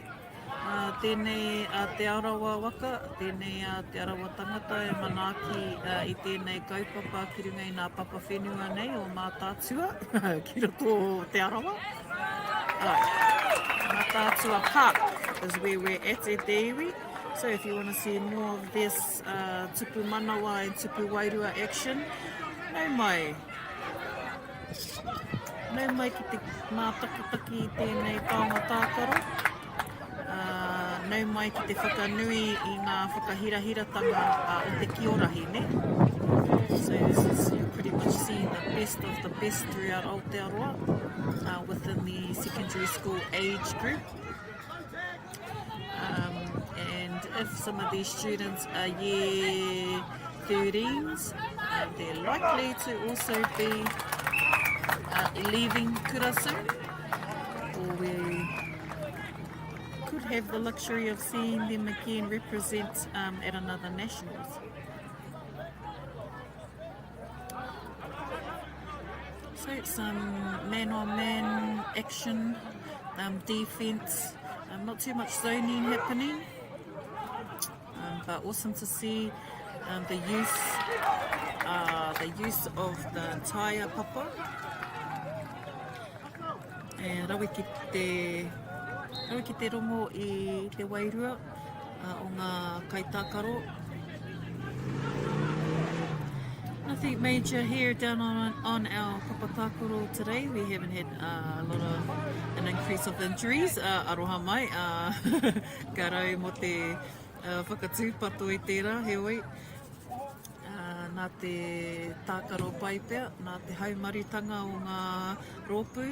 Uh, tēnei a Te Arawa waka, tēnei a Te Arawa tangata e manaaki uh, i tēnei kaupapa ki runga i ngā papa whenua nei o Mātaatua ki roto o Te Arawa. Right. Mātaatua Park is where we're at e te iwi. So if you want to see more of this uh, tupu manawa and tupu wairua action, nau mai. Nau mai ki te mātakitaki i tēnei taonga tākaro. Uh, nau mai ki te whakanui i ngā whakahirahiratanga uh, o te kiorahi, ne? So this is, you're pretty much seeing the best of the best throughout Aotearoa uh, within the secondary school age group. Um, and if some of these students are year 13s, uh, they're likely to also be uh, leaving kura soon. Or we have the luxury of seeing them again represent um, at another nationals. So some man-on-man -man action, um, defense, um, not too much zoning happening, um, but awesome to see um, the use, uh, the use of the entire papa. E rawe ki te, rawe ki te rongo i te wairua uh, o ngā kaitākaro. Nothing major here down on, on our papatākaro today. We haven't had uh, a lot of an increase of injuries. Uh, aroha mai, uh, ka rau mo te uh, whakatūpato i tērā, heoi. Nā te tākaro pai pea, nā te haumarutanga o ngā rōpū.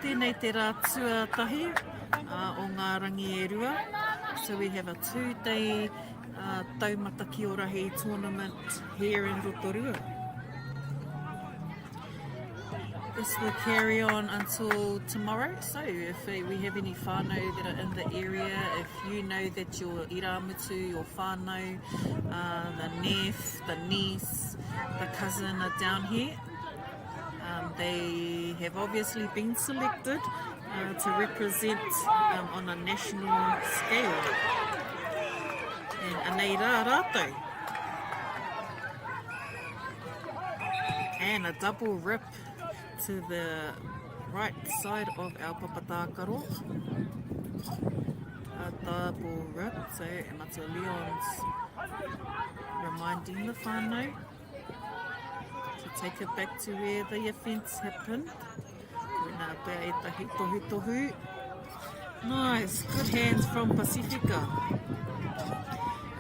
Tēnei te rā tuatahi o ngā rangi e rua. So we have a two-day uh, taumata kiorahi tournament here in Rotorua. This will carry on until tomorrow. So if eh, we have any whānau that are in the area, if you know that your irāmutu, your whānau, uh, the neph, the niece, the cousin are down here, um, they have obviously been selected uh, to represent um, on a national scale. And anei rā rātou. And a double rip to the right side of our papatākaro. A double rip, so Matua Leon's reminding the whānau to take it back to where the offence happened. Koina pea etahi tohu tohu. Nice, good hands from Pasifika.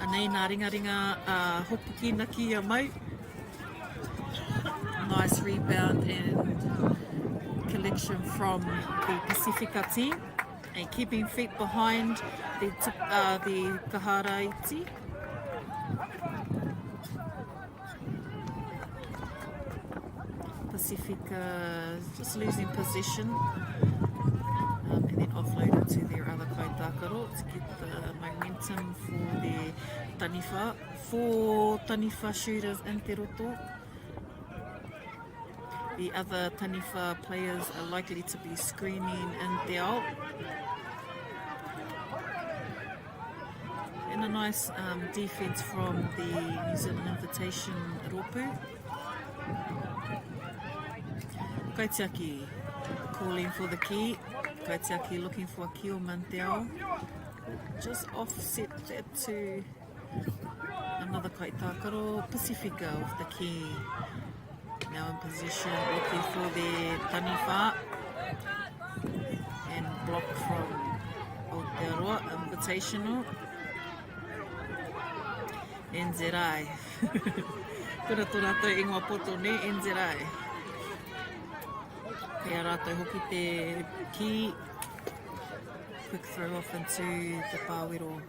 Anei nā ringaringa a hopuki naki a mau. Nice rebound and collection from the Pasifika team. And keeping feet behind the, uh, the Kahara iti. Pasifika just losing possession um, and then offloaded to their other kaitākaro to get the momentum for their taniwha. Four taniwha shooters in te roto. The other taniwha players are likely to be screening in te ao. And a nice um, defense from the New Zealand Invitation rōpū. Kaitiaki calling for the key. Kaitiaki looking for a key o Manteao. Just offset that to another kaitākaro. Pasifika with the key. Now in position, looking for the taniwha. And block from Aotearoa Invitational. NZI. Kura tō rātou ingoa poto, ne? NZI. Kei a rātou hoki te kī. Quick throw off into the pāwero.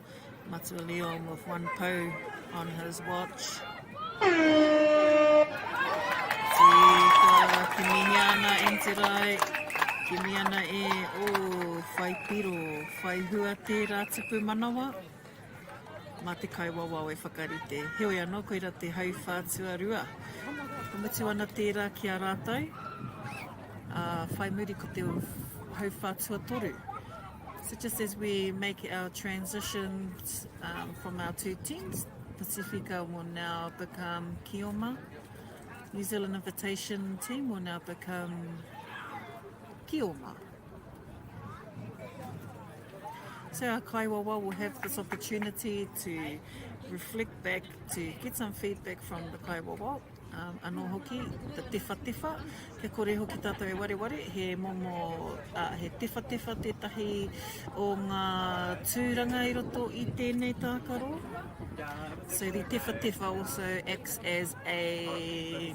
Matua Leon with one pou on his watch. Tika, kimihia ana NZI. Kimi ana e, oh, whai piro, whai hua tērā tupu manawa. Mā te kaiwawao e whakarite. Heoi anō, koira te hauwhā tuarua. Ka mutu ana tērā ki a rātou. Ā, whai muri ko te hauwhā tuatoru. So just as we make our transitions um, from our two teams, Pasifika will now become Kioma. New Zealand Invitation team will now become Kioma. So our kaiwawa will have this opportunity to reflect back, to get some feedback from the kaiwawa Um, anō hoki, te tewhatewha, kia kore hoki tātou e wareware, he momo, uh, he tewhatewha tētahi o ngā tūranga i roto i tēnei tākaro. So the tewhatewha also acts as a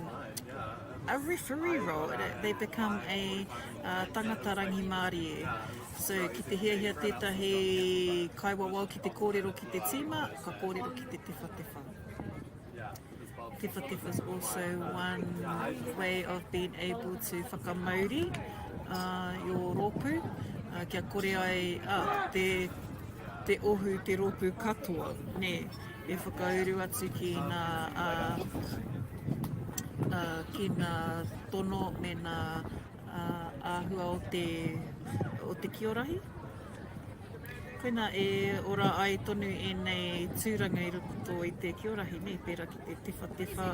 a referee role. They become a uh, tangata rangimārie. So ki te hiahia tētahi kaiwawao ki te kōrero ki te tīma, ka kōrero ki te tewhatewha. Tewhatewha is also one way of being able to whakamauri uh, your rōpū. Kia kore ai te, te ohu, te rōpū katoa, nē, e whakauru atu ki ngā, ki ngā tono me ngā āhua o te, o te kiorahi. Koinā e ora ai tonu ēnei tūranga i roto i te kiorahi, nē, pērā ki te tewhatewha,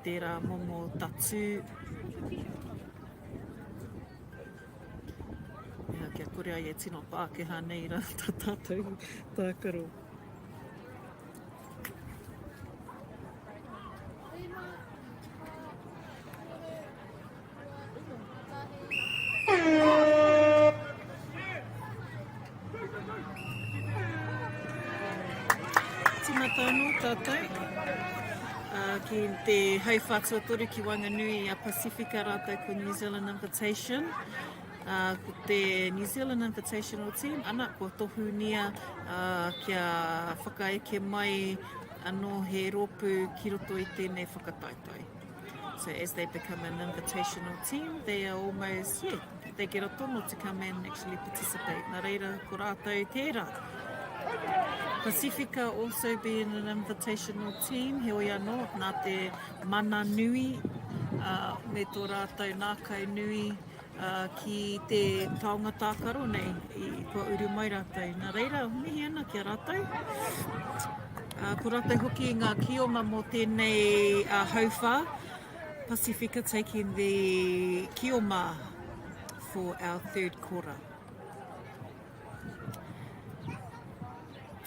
tērā momo tatū. Ia, kia kore ai e tino Pākehā nei rā tā tātou tākaro. Tīmata anō tātou ki te hauwhā tuatoru ki waenganui i a Pasifika rātou ko New Zealand Invitation. Ko te New Zealand Invitational Team, ana, kua tohunia kia whakaeke mai anō he rōpū ki roto i tēnei whakataetae. So as they become an invitational team, they are almost, yeah, they get a tono to come and actually participate. Nā reira, ko rātou tērā. Pasifika also being an invitational team, heoi anō, nā te mana nui uh, me tō rātou nākau nui uh, ki te taonga tākaro nei, i, kua uru mai rātou. Nā reira, mihi ana ki a rātou. Uh, ko rātou hoki ngā kioma mō tēnei uh, hauwhā. Pasifika taking the kioma for our third quarter.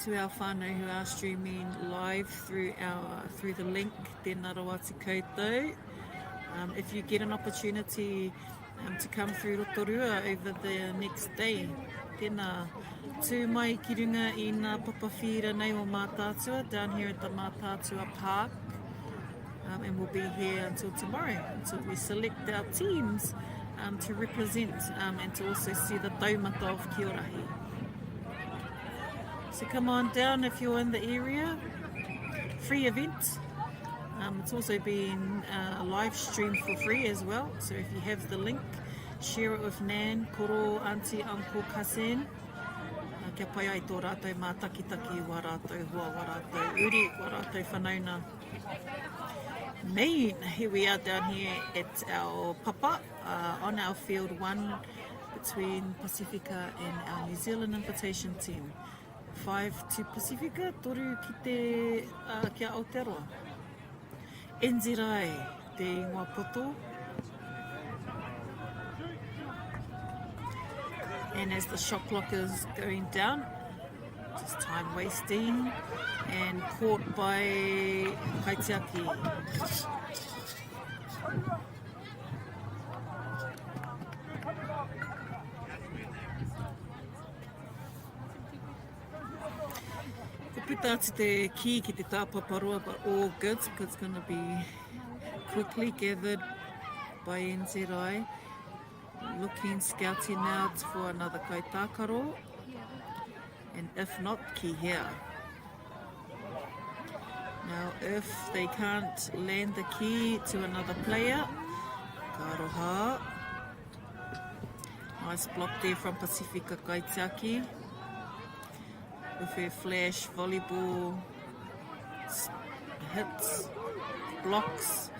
To our whānau who are streaming live through our through the link, tēnā rawa atu koutou. Um, if you get an opportunity um, to come through Rotorua over the next day, tēnā, tū mai ki runga i ngā papa whīra nei o Mātaatua, down here at the Mātaatua Park. Um, and we'll be here until tomorrow, until we select our teams um, to represent um, and to also see the taumata of Kiorahi. So come on down if you're in the area. Free event. Um, it's also been uh, live streamed for free as well. So if you have the link, share it with Nan, Koro, Auntie, Uncle, Cousin. Uh, kia pai ai tō rātou mātakitaki, wā rātou hoa, wā rātou uri, wā rātou whanauna. Main, here we are down here at our papa uh, on our field one between Pasifika and our New Zealand invitation team. 5 to Pasifika, toru ki te, uh, ki a Aotearoa. Enzirai, te ingoa poto. And as the shot clock is going down, just time wasting and caught by Kaitiaki. Ko puta atu te kī ki te tāpaparoa, but all good because it's going to be quickly gathered by NZI. Looking, scouting out for another kaitākaro. And if not, ki hea. Now, if they can't land the key to another player, ka aroha. Nice block there from Pasifika Kaitiaki with her flash volleyball hits, blocks.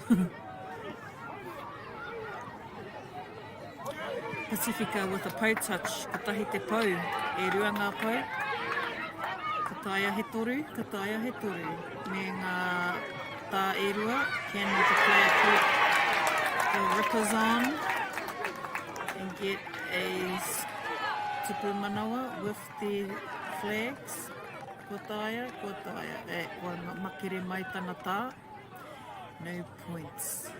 Pasifika with a pou touch, kotahi te pou, e rua ngā pou. Ka taea he toru, ka taea he toru. Me ngā tā e rua, can the player put the rippers on and get a tupu manawa with the flags. Kua taea, kua taea. E, kua makere mai tana tā. No points.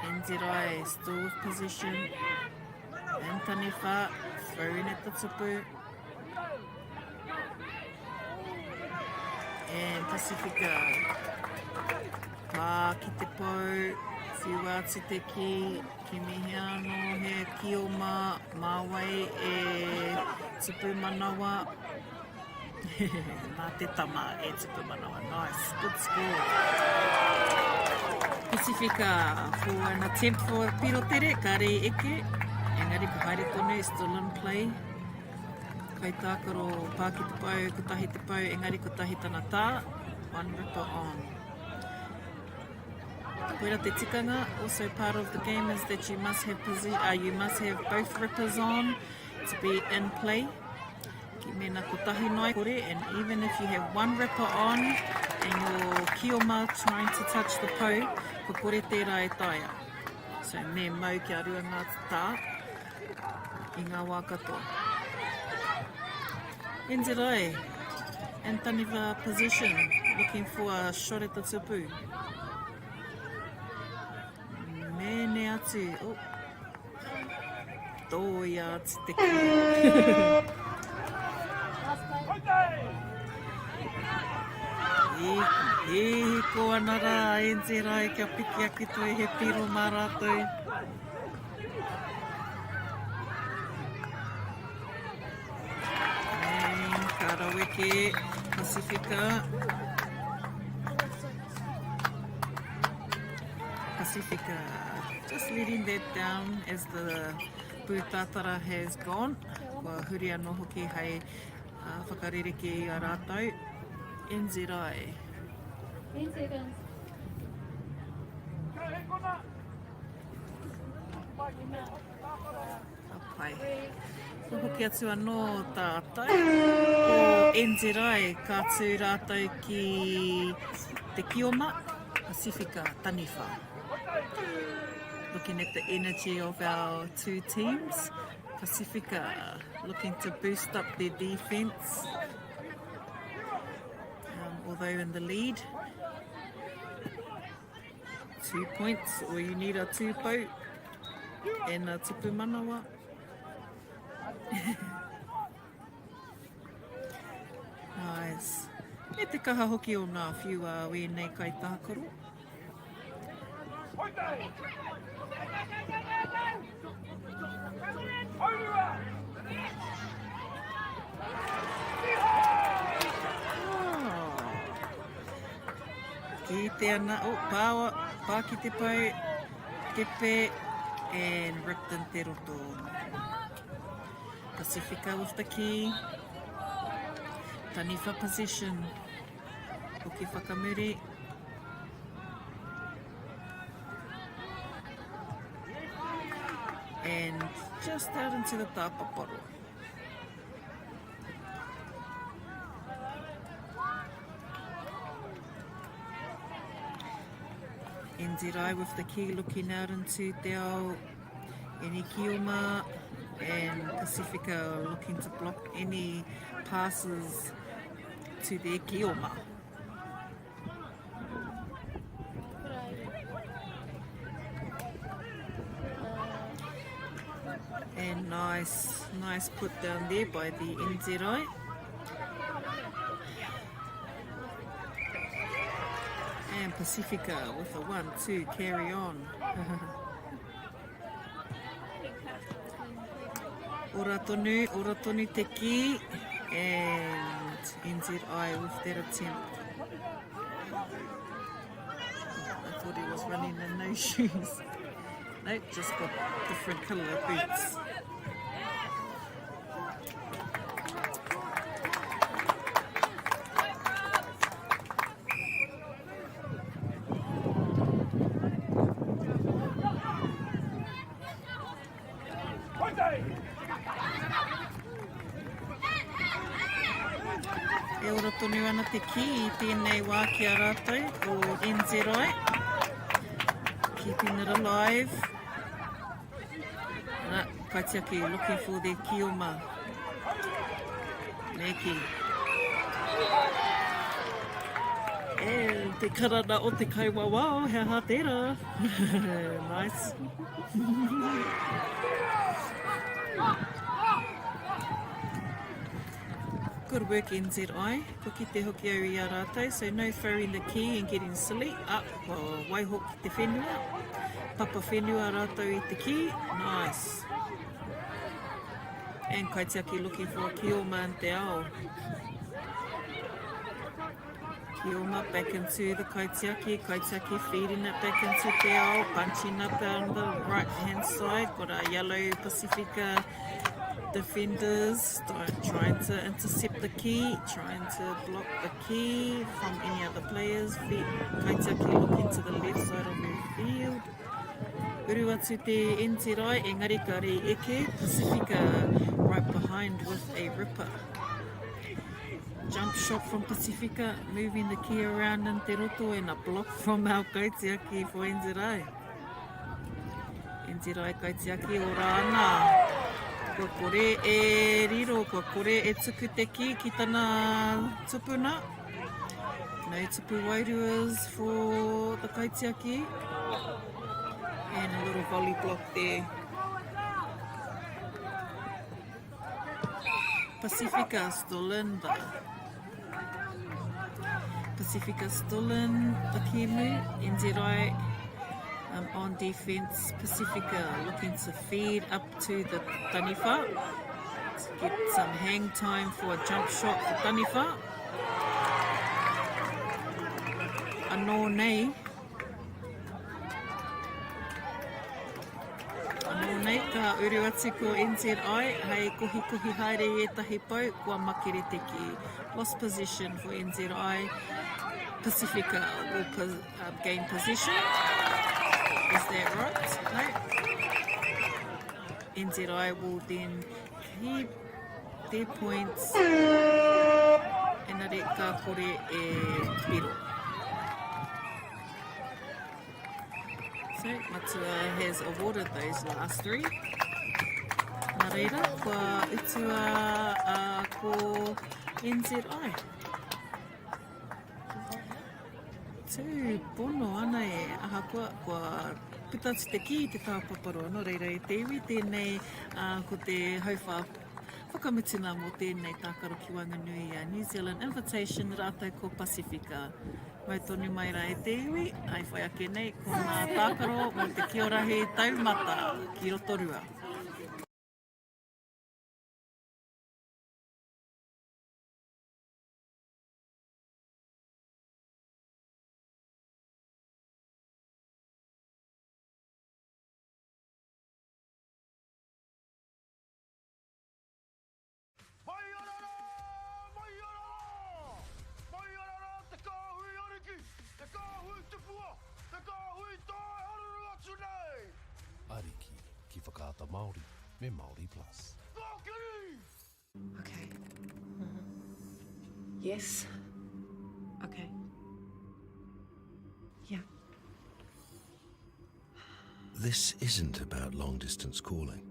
NZI still with possession. And Taniwha throwing at the tupu. And Pasifika. Pā ki te pou, whiua atu te ki, kimihia anō he kioma, mā wai e tupu manawa. Nā te tama e tupu manawa. Nice. Good score. Pasifika for an attempt for Pirotere. Kāre i eke. Engari ka haere tonu, still in play. Kaitākaro pā ki te pou, kotahi te pou, engari kotahi tana tā, one ripper on. Koira te tikanga, also part of the game is that you must have, uh, you must have both rippers on to be in play. Ki mena kotahi noa kore, and even if you have one ripper on and your kioma trying to touch the pou, ko kore tērā e taea. So me mau kia rua ngā tā i ngā wā katoa. NZI in Taniwha position, looking for a shot at the tupu. Mene atu. Oh. Tōia atu te kī. Hihiko ana rā a NZI kia piki ake toi he piro mā rātou. Ka raweke Pasifika. Pasifika just letting that down as the pūtātara has gone. Kua huri anō hoki hei uh, whakarereke i a rātou. NZI. 10 seconds. Ka pai. Kua hoki atu anō tātou. Ko NZI ka tū rātou ki te Kioma, Pasifika Taniwha. Looking at the energy of our two teams. Pasifika looking to boost up their defense. Um, although in the lead, Two points, or you need a tūpou and a tupu manawa. nice. Me te kaha hoki o ngā whiu a wēnei kaitākaro. Ki te ana, oh, pāwa, pā ki te pou, tepe, and ripped in te roto. Pasifika with the key. Taniwha possession. Hoki whakamuri. And just out into the tāpaparo. NZI with the key looking out into Te Ao, any Kioma and Pasifika looking to block any passes to their Kioma. And nice, nice put down there by the NZI. And Pacifica with a 1-2 carry on. ora tonu, ora tonu te ki. And NZI with that attempt. I thought he was running in no shoes. Nope, just got different colour boots. E ora tonu ana te kī i tēnei wā ki a rātou o NZI. Keeping it alive. Ana, kaitiaki looking for their kioma. Me kī. E, te karana o te kaiwawao, he aha tērā? nice. Good work NZI. Kua kite hoki au i a rātou, so no throwing the key and getting silly. Ah, kua waiho ki te whenua. Papa whenua rātou i te key. Nice. And Kaitiaki looking for a kioma in te ao. Kioma back into the Kaitiaki, Kaitiaki feeding it back into Te Ao, bunching up on the right hand side, got a yellow Pacifica defenders trying to intercept the key, trying to block the key from any other players. Kaitiaki looking to the left side of her field. Uru atu te NZI, engari ka rei eke, Pacifica right behind with a ripper. Jump shot from Pacifica, moving the key around in te roto and a block from our kaitiaki for NZI. NZI kaitiaki ora ana. Kua kore e riro, kua kore e tuku te ki ki tana tupuna. No tupu wairuas for the kaitiaki. And a little volley block there. Pacifica still in the Pacifica still in the kēmu. NZI um, on defense. Pacifica looking to feed up to the Taniwha to get some hang time for a jump shot for Taniwha. Anō nei, Anō nei, ka uru atu ko NZI hei kohikohi haere i ētahi pou kua makere te kī. Lost possession for NZI. Pacifica will po gain possession. Is that right? No. NZI will then keep their points engari ka kore e riro. So, Matua has awarded those last three. Nā reira, kua utua uh, ko NZI. Tū pono ana e, ahakoa kua puta atu te kī i te tāpaparoa. Nō reira e te iwi, tēnei uh, ko te hauwhā whakamutunga mō tēnei tākaro ki waenganui i a New Zealand Invitation rātou ko Pasifika. Mau tonu mai rā e te iwi, ai whai ake nei ko ngā tākaro mō te Kiorahi Taumata ki Rotorua. Mai ana rā! Mai ana rā! Mai ana rā te kāhui ariki, te kāhui tupua, te kāhui tae haruru atu nei! Ariki ki Whakaata Māori me Māori Plus. Kōkiri! Okay. Yes. Okay. Yeah. This isn't about long distance calling,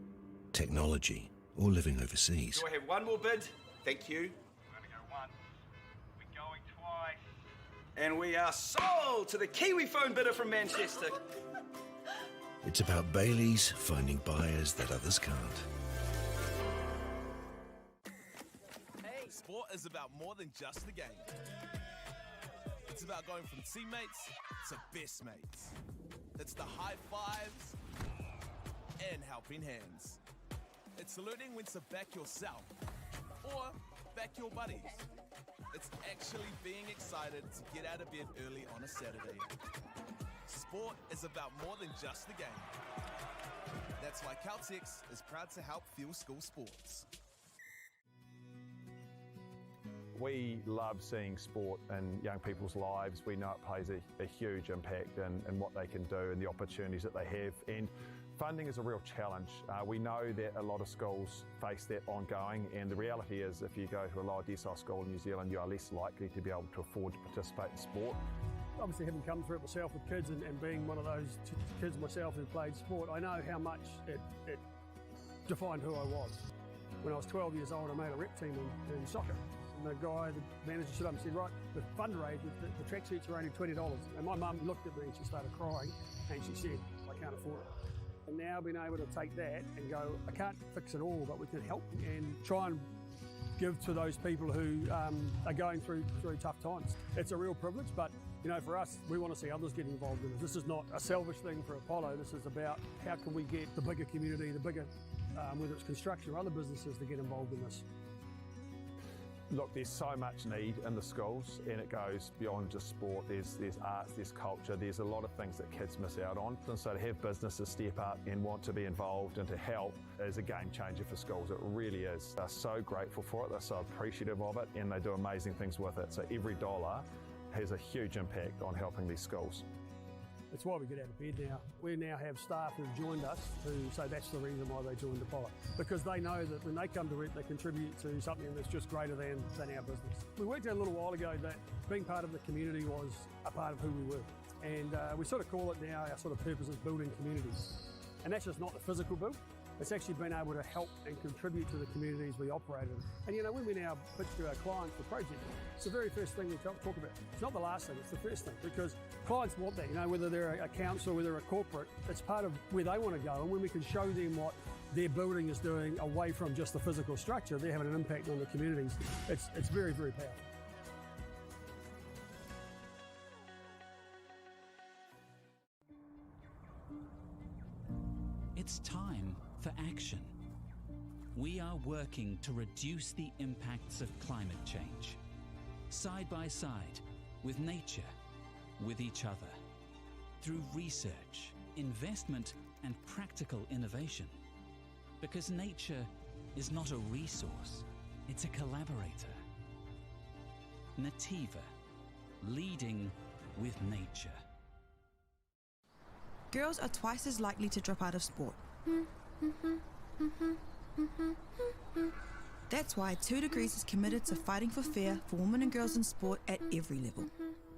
technology, or living overseas. Do I have one more bid? Thank you. We're going to go once. We're going twice. And we are sold to the Kiwi phone bidder from Manchester. It's about Bailey's finding buyers that others can't. Hey. Sport is about more than just the game. It's about going from teammates to best mates. It's the high fives and helping hands. It's learning when to back yourself or back your buddies. It's actually being excited to get out of bed early on a Saturday. Sport is about more than just the game. That's why Caltex is proud to help fuel school sports. We love seeing sport in young people's lives. We know it plays a, a huge impact in, in what they can do and the opportunities that they have. And funding is a real challenge. Uh, we know that a lot of schools face that ongoing, and the reality is if you go to a lower decile school in New Zealand, you are less likely to be able to afford to participate in sport. Obviously, having come through it myself with kids and, and being one of those kids myself who played sport, I know how much it, it defined who I was. When I was 12 years old, I made a rep team in, in soccer. And the guy, the manager stood up and said, right, the fundraiser, the, the tracksuits are only $20. And my mum looked at me and she started crying and she said, I can't afford it. And now being able to take that and go, I can't fix it all, but we can help and try and give to those people who um, are going through through tough times. It's a real privilege, but you know, for us, we want to see others get involved in this. This is not a selfish thing for Apollo. This is about how can we get the bigger community, the bigger, um, whether it's construction or other businesses, to get involved in this. Look, there's so much need in the schools, and it goes beyond just sport. There's, there's arts, there's culture, there's a lot of things that kids miss out on. And so to have businesses step up and want to be involved and to help is a game changer for schools. It really is. They're so grateful for it, they're so appreciative of it, and they do amazing things with it. So every dollar has a huge impact on helping these schools. It's why we get out of bed now. We now have staff who've joined us who say that's the reason why they joined Apollo. Because they know that when they come to work, they contribute to something that's just greater than, than our business. We worked out a little while ago that being part of the community was a part of who we were. And uh, we sort of call it now our sort of purpose is building communities. And that's just not the physical build, it's actually been able to help and contribute to the communities we operate in. And you know, when we now pitch to our clients the project, it's the very first thing we talk, talk about. It's not the last thing, it's the first thing because clients want that, you know, whether they're a council, whether they're a corporate, it's part of where they want to go. And when we can show them what their building is doing away from just the physical structure, they're having an impact on the communities. It's, it's very, very powerful. It's time for action. We are working to reduce the impacts of climate change. Side by side, with nature, with each other. Through research, investment, and practical innovation. Because nature is not a resource, it's a collaborator. Nativa, leading with nature. Girls are twice as likely to drop out of sport. That's why 2 Degrees is committed to fighting for fair for women and girls in sport at every level.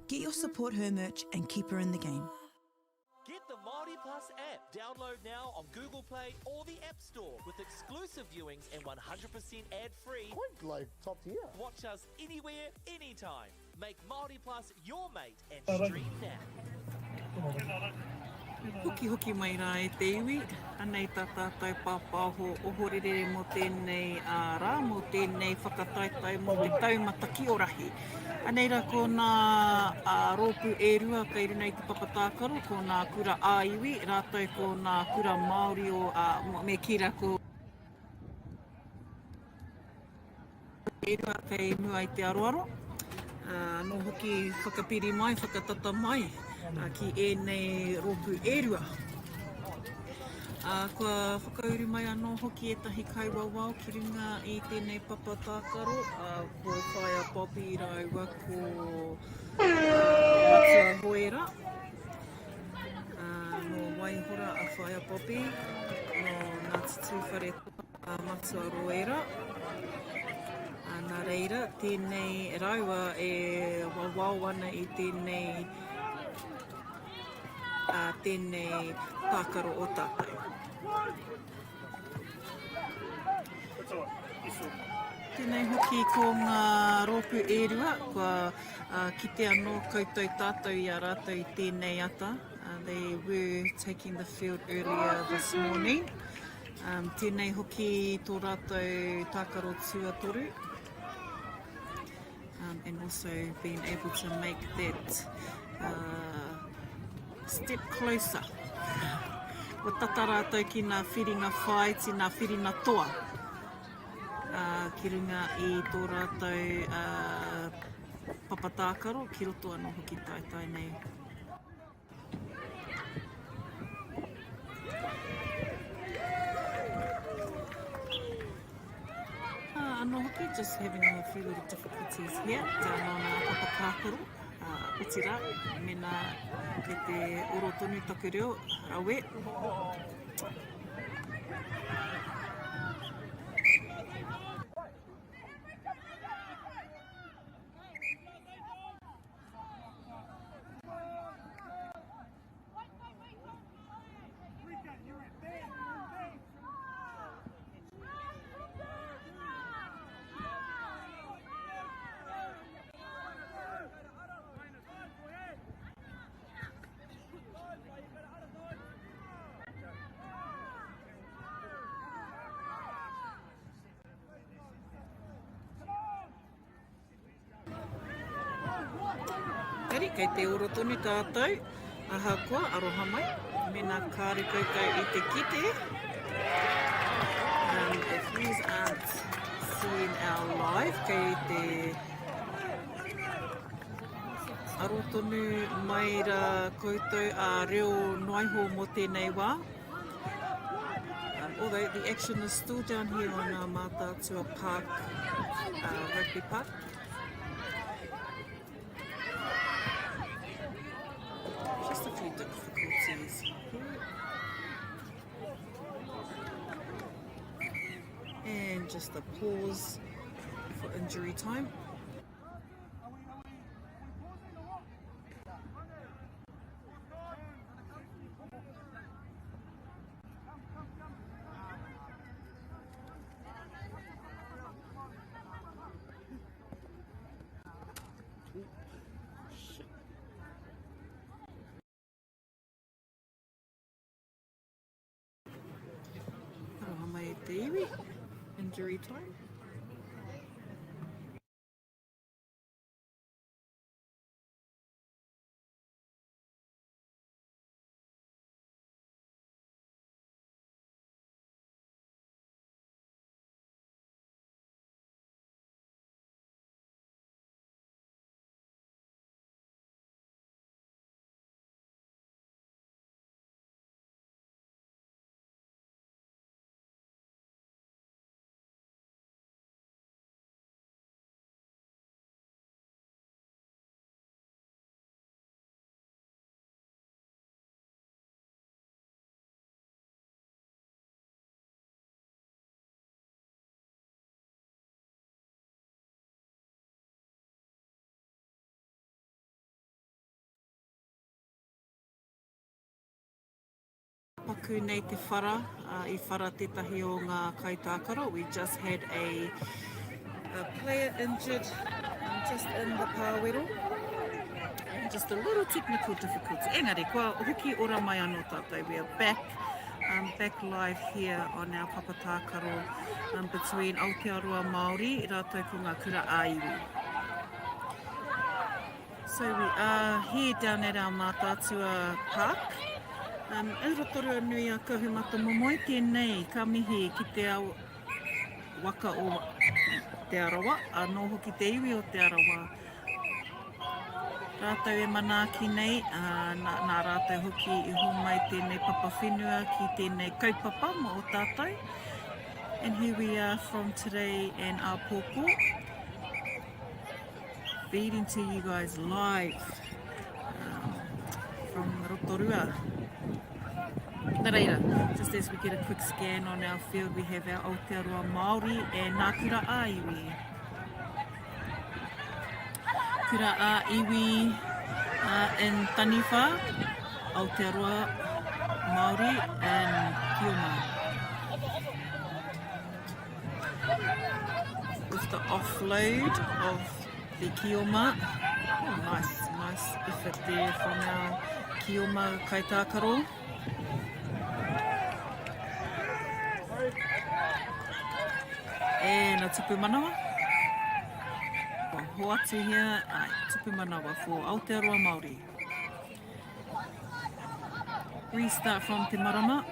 Get your Support Her merch and keep her in the game. Get the Māori Plus app. Download now on Google Play or the App Store with exclusive viewings and 100% ad-free. Quite like top tier. Watch us anywhere, anytime. Make Māori Plus your mate and stream now. Hokihoki mai rā e te iwi, anei tā tātou pāpāho ohorere mō tēnei rā, mō tēnei whakataetae mō te taumata ki Orahi. Anei rā ko nā rōpū e rua kei runga i te papa tākaro, ko nā kura ā-iwi, rātou ko nā kura Māori o, me kī rā ko. E rua kei mua i te aroaro, anō hoki whakapiri mai, whakatata mai ki ēnei rōpū e rua. Kua whakauru mai anō hoki ētahi kaiwawao ki runga i tēnei papa tākaro, ko Whaea Bobby rāua ko Matua Hoera. Nō Waihora a Whaea Bobby, nō Ngāti Tūwharetoa. A Matua Roera. A, nā reira, tēnei rāua e wawao ana i tēnei, a, tēnei tākaro o tātou. Tēnei hoki ko ngā rōpū e rua, kua uh, kite anō koutou tātou i a rātou i tēnei ata. Uh, they were taking the field earlier this morning. Um, tēnei hoki tō rātou tākaro tuatoru. Um, and also being able to make that uh, step closer. Kua tata rātou ki ngā whiringa whāiti, ngā whiringa toa uh, ki runga i tō rātou uh, papa tākaro, ki roto anō hoki taetae nei. Uh, anō hoki, just having a few little difficulties here, down on uh, Papa Kākaro, uh, otirā, mena kei te oro tonu taku reo, rawe. Engari, kei te oro tonu tātou, ahakoa, aroha mai, mēnā kāre koutou i te kite, um, if yous aren't. seeing our live, kei te aro tonu mai rā koutou a reo noaiho mō tēnei wā. Um, although the action is still down here on our Mātaatua Park, uh, Rugby Park. Just a few difficulties here. And just a pause for injury time. Aroha mai e te iwi. Injury time. Paku nei te whara, uh, i whara tētahi o ngā kaitākaro. We just had a, a player injured um, just in the pāwero. And just a little technical difficulty. Engari, kua hoki ora mai anō tātou. We are back, um, back live here on our papa tākaro um, between Aotearoa Māori rātou ko ngā kura ā-iwi. So we are here down at our Mātaatua Park. Um, i Rotorua nui a Kahumatamomoe, tēnei ka mihi ki te ao, waka o Te Arawa, anō hoki te iwi o Te Arawa. Rātou e manaaki nei, uh, nā, nā rātou hoki i homai tēnei papa whenua ki tēnei kaupapa mō o tātou. And here we are from today and āpōpō. Feeding to you guys live um, from Rotorua. Nā reira, just as we get a quick scan on our field, we have our Aotearoa Māori and Ngā Kura ā-Iwi. Kura ā-Iwi uh, in Taniwha, Aotearoa Māori and Kioma. With the offload of the Kioma. Oh, nice, nice effort there from our Kioma kaitākaro. And a tupu manawa. Kua hoatu here, ai, tupu manawa for Aotearoa Māori. Restart from Te Marama.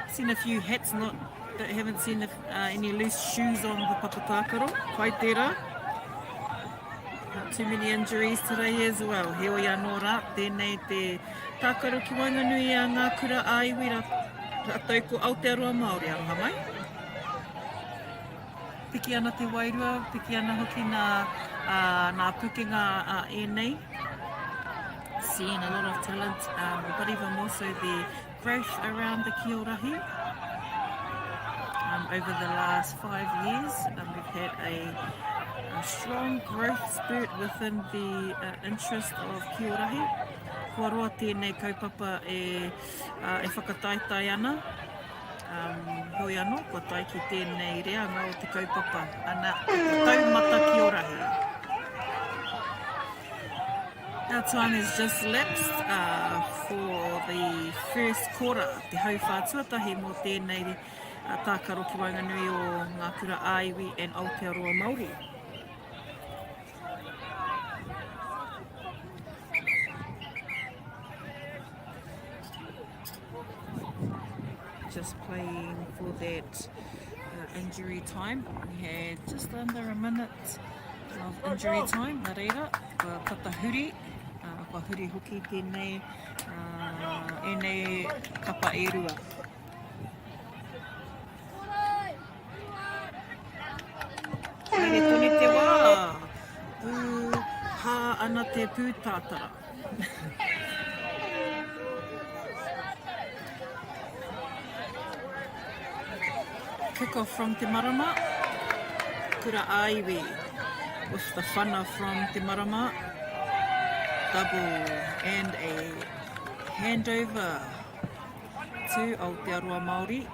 seen a few hats, not that haven't seen if, uh, any loose shoes on the papatākaro. Kai tērā. Not too many injuries today as well. Heoi anō rā, tēnei te tākaro ki waenganui a ngā kura ā-iwi rātou ko Aotearoa Māori. Aroha mai. Piki ana te wairua, piki ana hoki nā, uh, nā pukenga a ēnei. Seeing a lot of talent, um, but even more so the growth around the Kiorahi. Um, over the last five years, um, we've had a, a strong growth spurt within the uh, interest of Kiorahi. Kua roa tēnei kaupapa e, uh, e whakataetae ana. Um, hoi anō, kua tae ki tēnei reanga o te kaupapa, ana, te taumata ki Orahi. Our time has just lapsed uh, for the first quarter, te hauwhā tuatahi mō tēnei uh, tākaro ki waenganui o ngā kura ā-iwi and Aotearoa Māori. Just playing for that uh, injury time. We had just under a minute of injury time. Nā reira, kua tata huri, uh, kua huri hoki tēnei, uh, ēnei kapa e rua. Haere tonu te wā, pū hā ana te pūtātara. Kick off from Te Marama, Kura Āiwi with the whana from Te Marama, double and a handover to Aotearoa Māori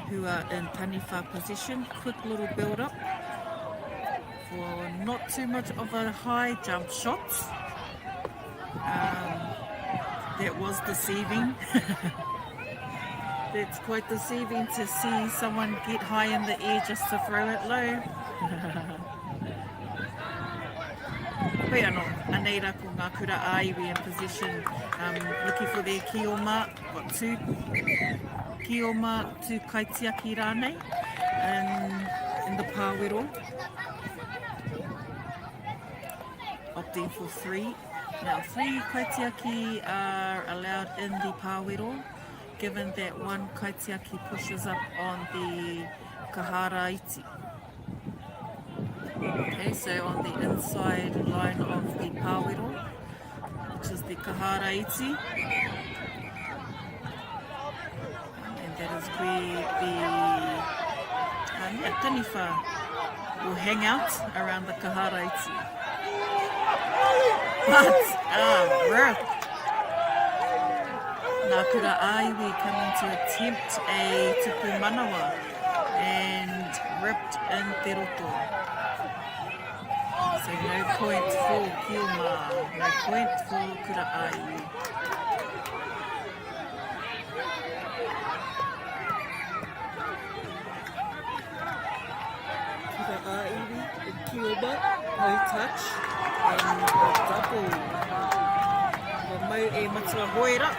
who are in taniwha position. Quick little build up for not too much of a high jump shot. Um, that was deceiving. That's quite deceiving to see someone get high in the air just to throw it low. Hoi anō, anei rā ko ngā kura ā-iwi in position, um, looking for their kioma, got two kioma, two kaitiaki rānei in, in the pāwero. Opting for three. Now, three kaitiaki are allowed in the pāwero, given that one kaitiaki pushes up on the kahara iti. Okay, so on the inside line of the pāwero, which is the kahara iti, and that is where the um, yeah, taniwha will hang out around the kahara iti. But, ah, rip. Ngā kura ā-iwi coming to attempt a tupu manawa and ripped in te roto. So no point for Kioma, no point for kura ā-iwi. Kura ā-iwi, Kioma, no touch, and a double. Kua mau e Matua Hoera.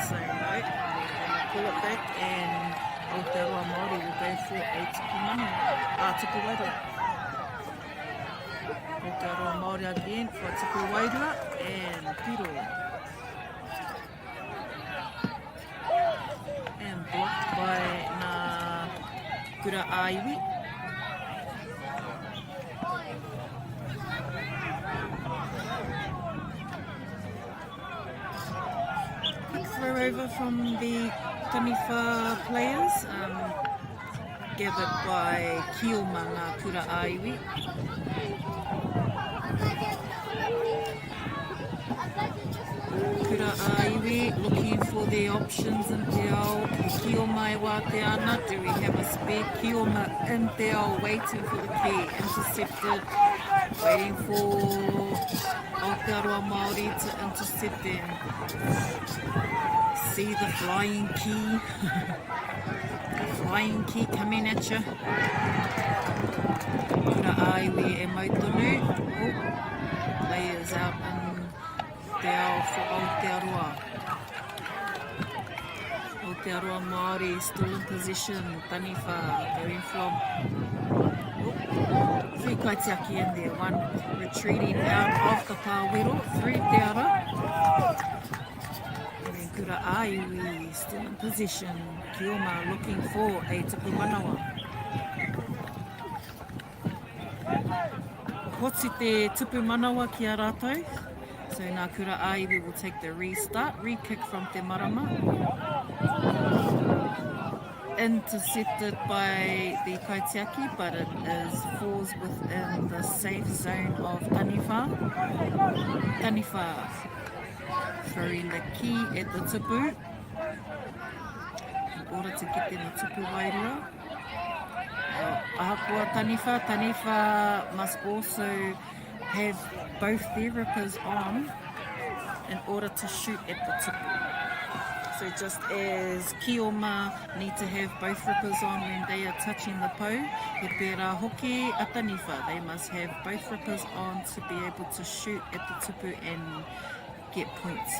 So no, they're gonna pull it back and Aotearoa Māori will go for a tupu mana, a tupu wairua. Aotearoa Māori again for a tupu wairua and piro. And blocked by ngā kura ā-iwi. Quick throw over from the Taniwha players, um, gathered by Kioma Ngā Kura Ā-iwi. Kura ā-iwi looking for their options in te ao, he kioma e wātea ana, do we have a spare kioma in te ao waiting for the key, intercepted, waiting for Aotearoa Māori to intercept and see the flying key, the flying key coming at you. Kura ā-iwi e mau tonu. Oh. Players out in te ao for Aotearoa. Aotearoa Māori still in possession. Taniwha going from oh, three kaitiaki in there. One retreating out of the pāwero through te ara. And then Kura Āiwi still in possession. Kioma looking for a tupu manawa. Hoti te tupu manawa ki a rātou. So nā Kura Āiwi will take the restart, re-kick from Te Marama. Intercepted by the kaitiaki, but it is falls within the safe zone of Taniwha. Taniwha throwing the key at the tupu in order to get them a tupu wairua. Ahakoa Taniwha, Taniwha must also have both their rippers on in order to shoot at the tupu. So just as Kioma need to have both rippers on when they are touching the pou, he pērā hoki a Taniwha. They must have both rippers on to be able to shoot at the tupu and get points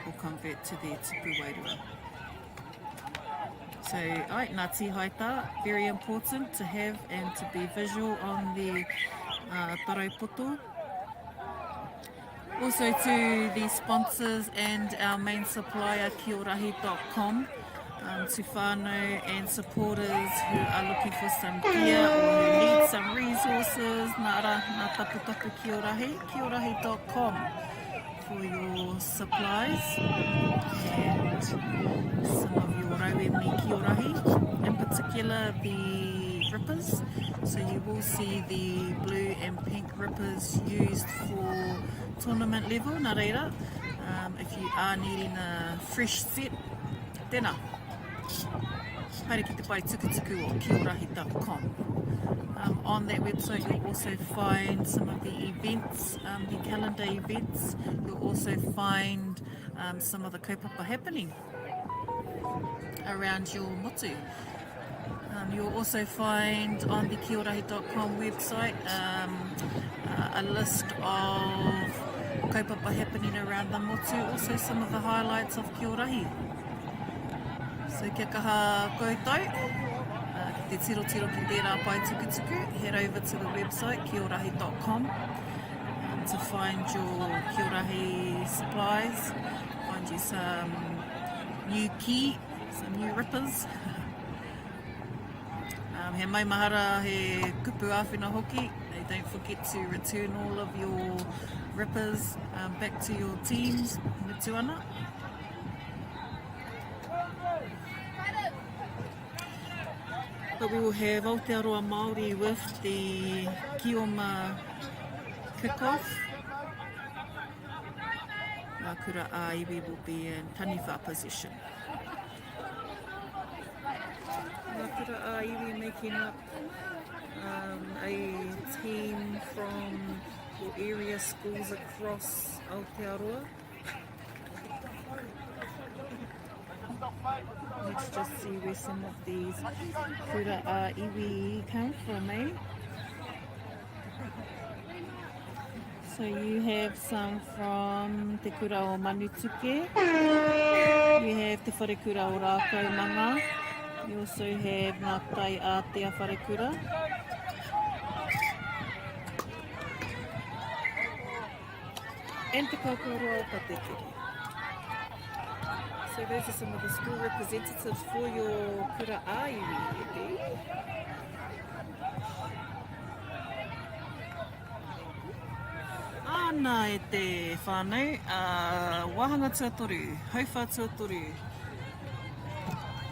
or convert to their tupu wairua. So, ai, ngā tīhaitā, very important to have and to be visual on the uh, tarau poto. Also to the sponsors and our main supplier, kiorahi.com, um, to whānau and supporters who are looking for some gear or who need some resources, nā ara, nā tapu tapu kiorahi, kiorahi.com for your supplies and some of your rauemi kiorahi, in particular the rippers. So you will see the blue and pink rippers used for tournament level, nā reira, um, if you are needing a fresh set, tēnā, haere ki te pae tukutuku o kiorahi.com. Um, on that website you'll also find some of the events, um, the calendar events. You'll also find um, some of the kaupapa happening around your motu. Um, you'll also find on the kiorahi.com website um, uh, a list of kaupapa happening around the motu, also some of the highlights of Kiorahi. So kia kaha koutou, uh, ki te tirotiro ki tērā pae tukutuku, head over to the website kiorahi.com um, to find your Kiorahi supplies, find you some new key, some new rippers. Um, he maumahara, he kupu āwhina hoki. Hey, don't forget to return all of your rippers um, back to your teams, mutu ana. But we will have Aotearoa Māori with the Kioma kickoff. Ngā kura ā-iwi will be in taniwha position. Ngā kura ā-iwi making up um, a team from your area schools across Aotearoa. Let's just see where some of these kura ā-iwi come from, eh? So you have some from Te Kura o Manutuke. You have Te Wharekura o Rākaumanga. You also have Ngā Tai Ātea Wharekura. And Te Kaukauroa o Patekere. So those are some of the school representatives for your kura ā-iwi, e te. Āna e te whānau, uh, wāhanga tuatoru, hauwhā tuatoru,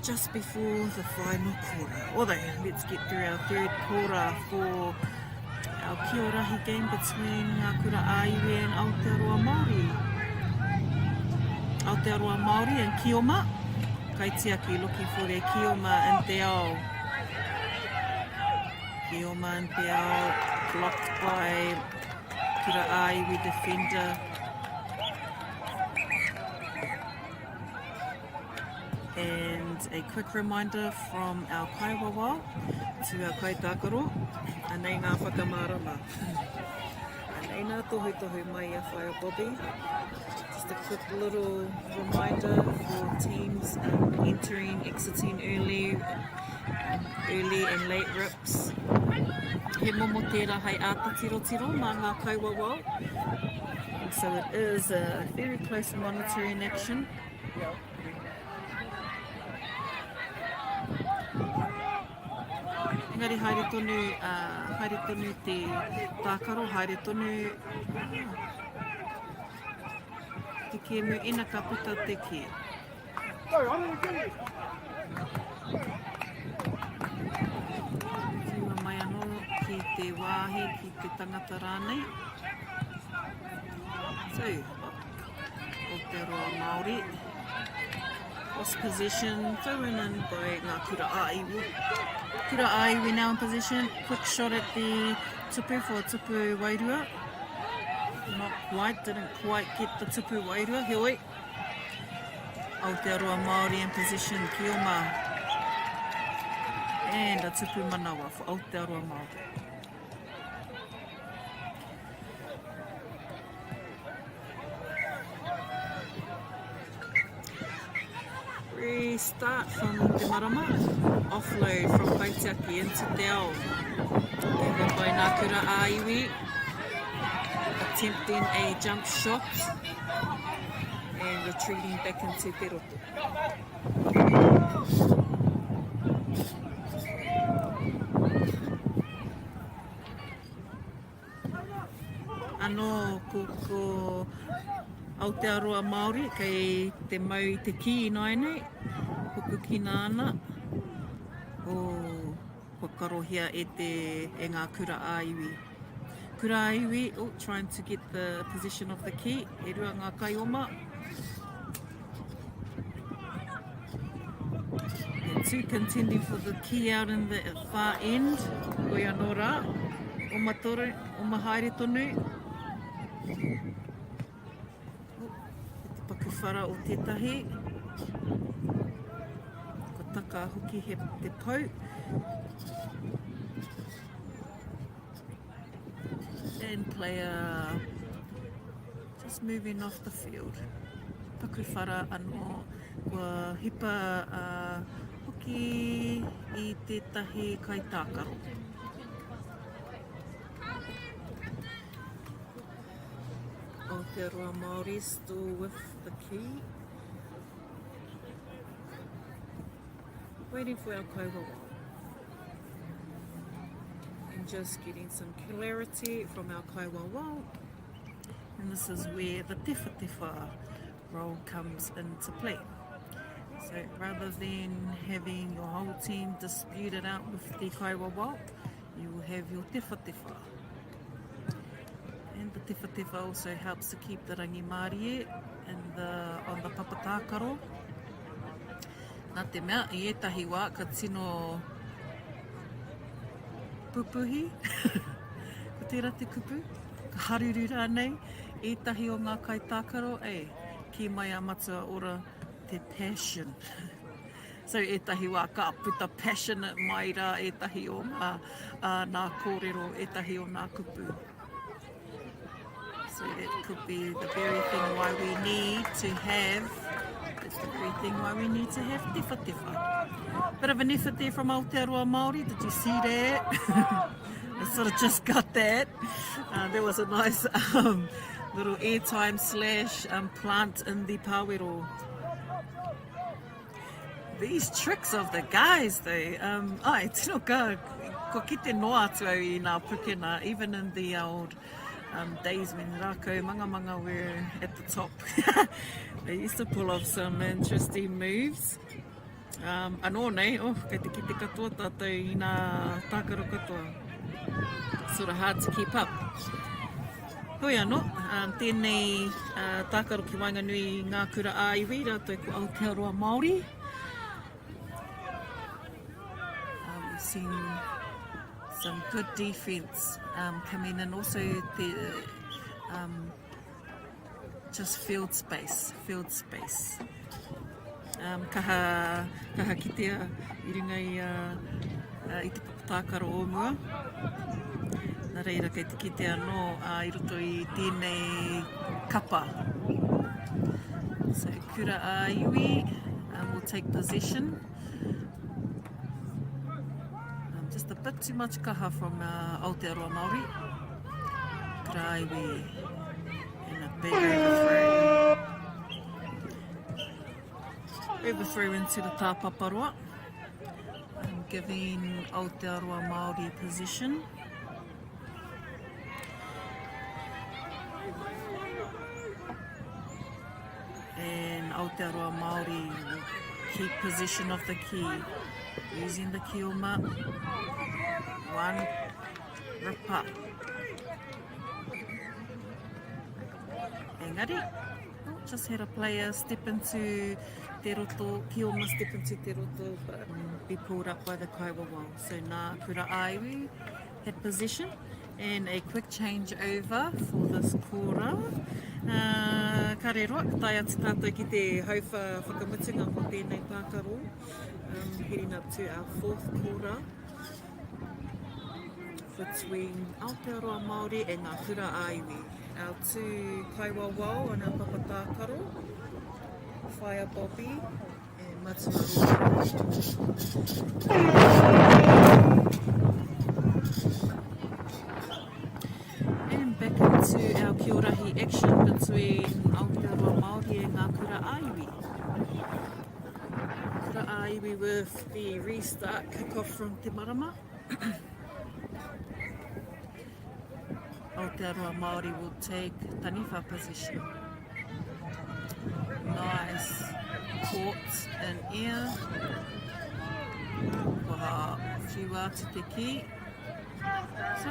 just before the final quarter. Although, let's get through our third quarter for our Kiorahi game between Ngā Kura Ā-Iwi and Aotearoa Māori. Aotearoa Māori and Kioma. Kaitiaki looking for their Kioma in te ao. Kioma in te ao, blocked by Kura Ā-Iwi defender. And a quick reminder from our kaiwawao to our kaitākaro, anei ngā whakamārama. Anei ngā tohutohu mai a Whaea Bobby. Just a quick little reminder for teams um, entering, exiting early, um, early and late rips. He momo tērā hai āta tirotiro mā ngā kaiwawao. And so it is a very close monitoring action. Engari haere tonu, uh, haere tonu te tākaro, haere tonu te kēmu ina ka puta te kē. Whiua mai anō ki te wāhi, ki te tangata rānei. So, Aotearoa Māori. Lost possession, thrown in by Ngā Kura Ā-Iwi. Kura Ā-Iwi now in possession. Quick shot at the tupu for tupu wairua. Not quite, didn't quite get the tupu wairua, heoi. Aotearoa Māori in possession, Kioma. And a tupu manawa for Aotearoa Māori. start from Te Marama. Offload from Kaitiaki into Te Ao. Kei by Ngā Kura ā-Iwi. Attempting a jump shot and retreating back into Te Roto. Anō ko, ko Aotearoa Māori kei te mau i te kī ināianei, hopukina ana, o, kua karohia e te, e ngā kura ā-iwi. Kura ā-iwi, oh, trying to get the position of the key, e rua ngā kaioma. The two contending for the key out in the far end. Koi anō rā. Oma, toro, oma haere tonu. Oh, te paku whara o tētahi. Ko taka hoki he te pau. And player Just moving off the field. Paku whara anō. Kua hipa uh, hoki i tētahi kaitākaro. Aotearoa Māori still with the key. Waiting for our kaiwawao. And just getting some clarity from our kaiwawao. And this is where the tewhatewha role comes into play. So rather than having your whole team dispute it out with the kaiwawao, you will have your tewhatewha. And the tewhatewha also helps to keep the rangimārie in the, on the papatākaro. Nā te mea, i ētahi wā ka tino pupuhi, ko tērā te kupu, ka haruru rānei ētahi o ngā kaitākaro, e, kī mai a Matua Ora te passion. So ētahi wā ka puta passionate mai rā ētahi o ngā, uh, nā kōrero, ētahi o nā kupu. So that could be the very thing why we need to have, that's the very thing why we need to have tewhatewha. Bit of an effort there from Aotearoa Māori, did you see that? I sort of just got that. Uh, there was a nice um, little airtime slash um, plant in the pāwero. These tricks of the guys though, um, ai, tino ka, kua kite noa atu au i nā pukena, even in the old um, days when Rākau Mangamanga were at the top. They used to pull off some interesting moves. Um, anō nei, oh, kei te kite katoa tātou i nā tākaro katoa. Sort of hard to keep up. Heoi anō, um, tēnei uh, tākaro ki waenganui i ngā kura ā-iwi rātou ko Aotearoa Māori. Um, we've seen some good defense um, coming in. Also, the um, just field space, field space. Um, kaha, kaha kitea i runga i, a, uh, i te papa tākaro o mua. Nā reira kei te kite anō uh, i roto i tēnei kapa. So kura a iwi um, will take possession. Um, just a bit too much kaha from uh, Aotearoa Māori. Kura a iwi and a big overthrow. Overthrew into the tāpaparoa, um, giving Aotearoa Māori possession. And Aotearoa Māori will keep possession of the key using the kioma. One rip up. Engari, oh, just had a player step into te roto, Kioma step into te roto, but um, be pulled up by the kaiwawao. So nā Kura Āiwi had possession and a quick change over for this kora. Uh, ka rero, ka tae atu tātou ki te hauwha whakamutunga mō tēnei tākaro. Um, heading up to our fourth kora. Between Aotearoa Māori and Ngā Kura ā-Iwi. Our two kaiwawao on our papa tākaro, Whaea Bobby and. Matua Roa. And back into our Kiorahi action between Aotearoa Māori and Ngā Kura Ā-Iwi. Kura Ā-Iwi with the restart kick-off from Te Marama. Aotearoa Māori will take Taniwha position. Nice caught in air. Kua whiua atu te kī. So,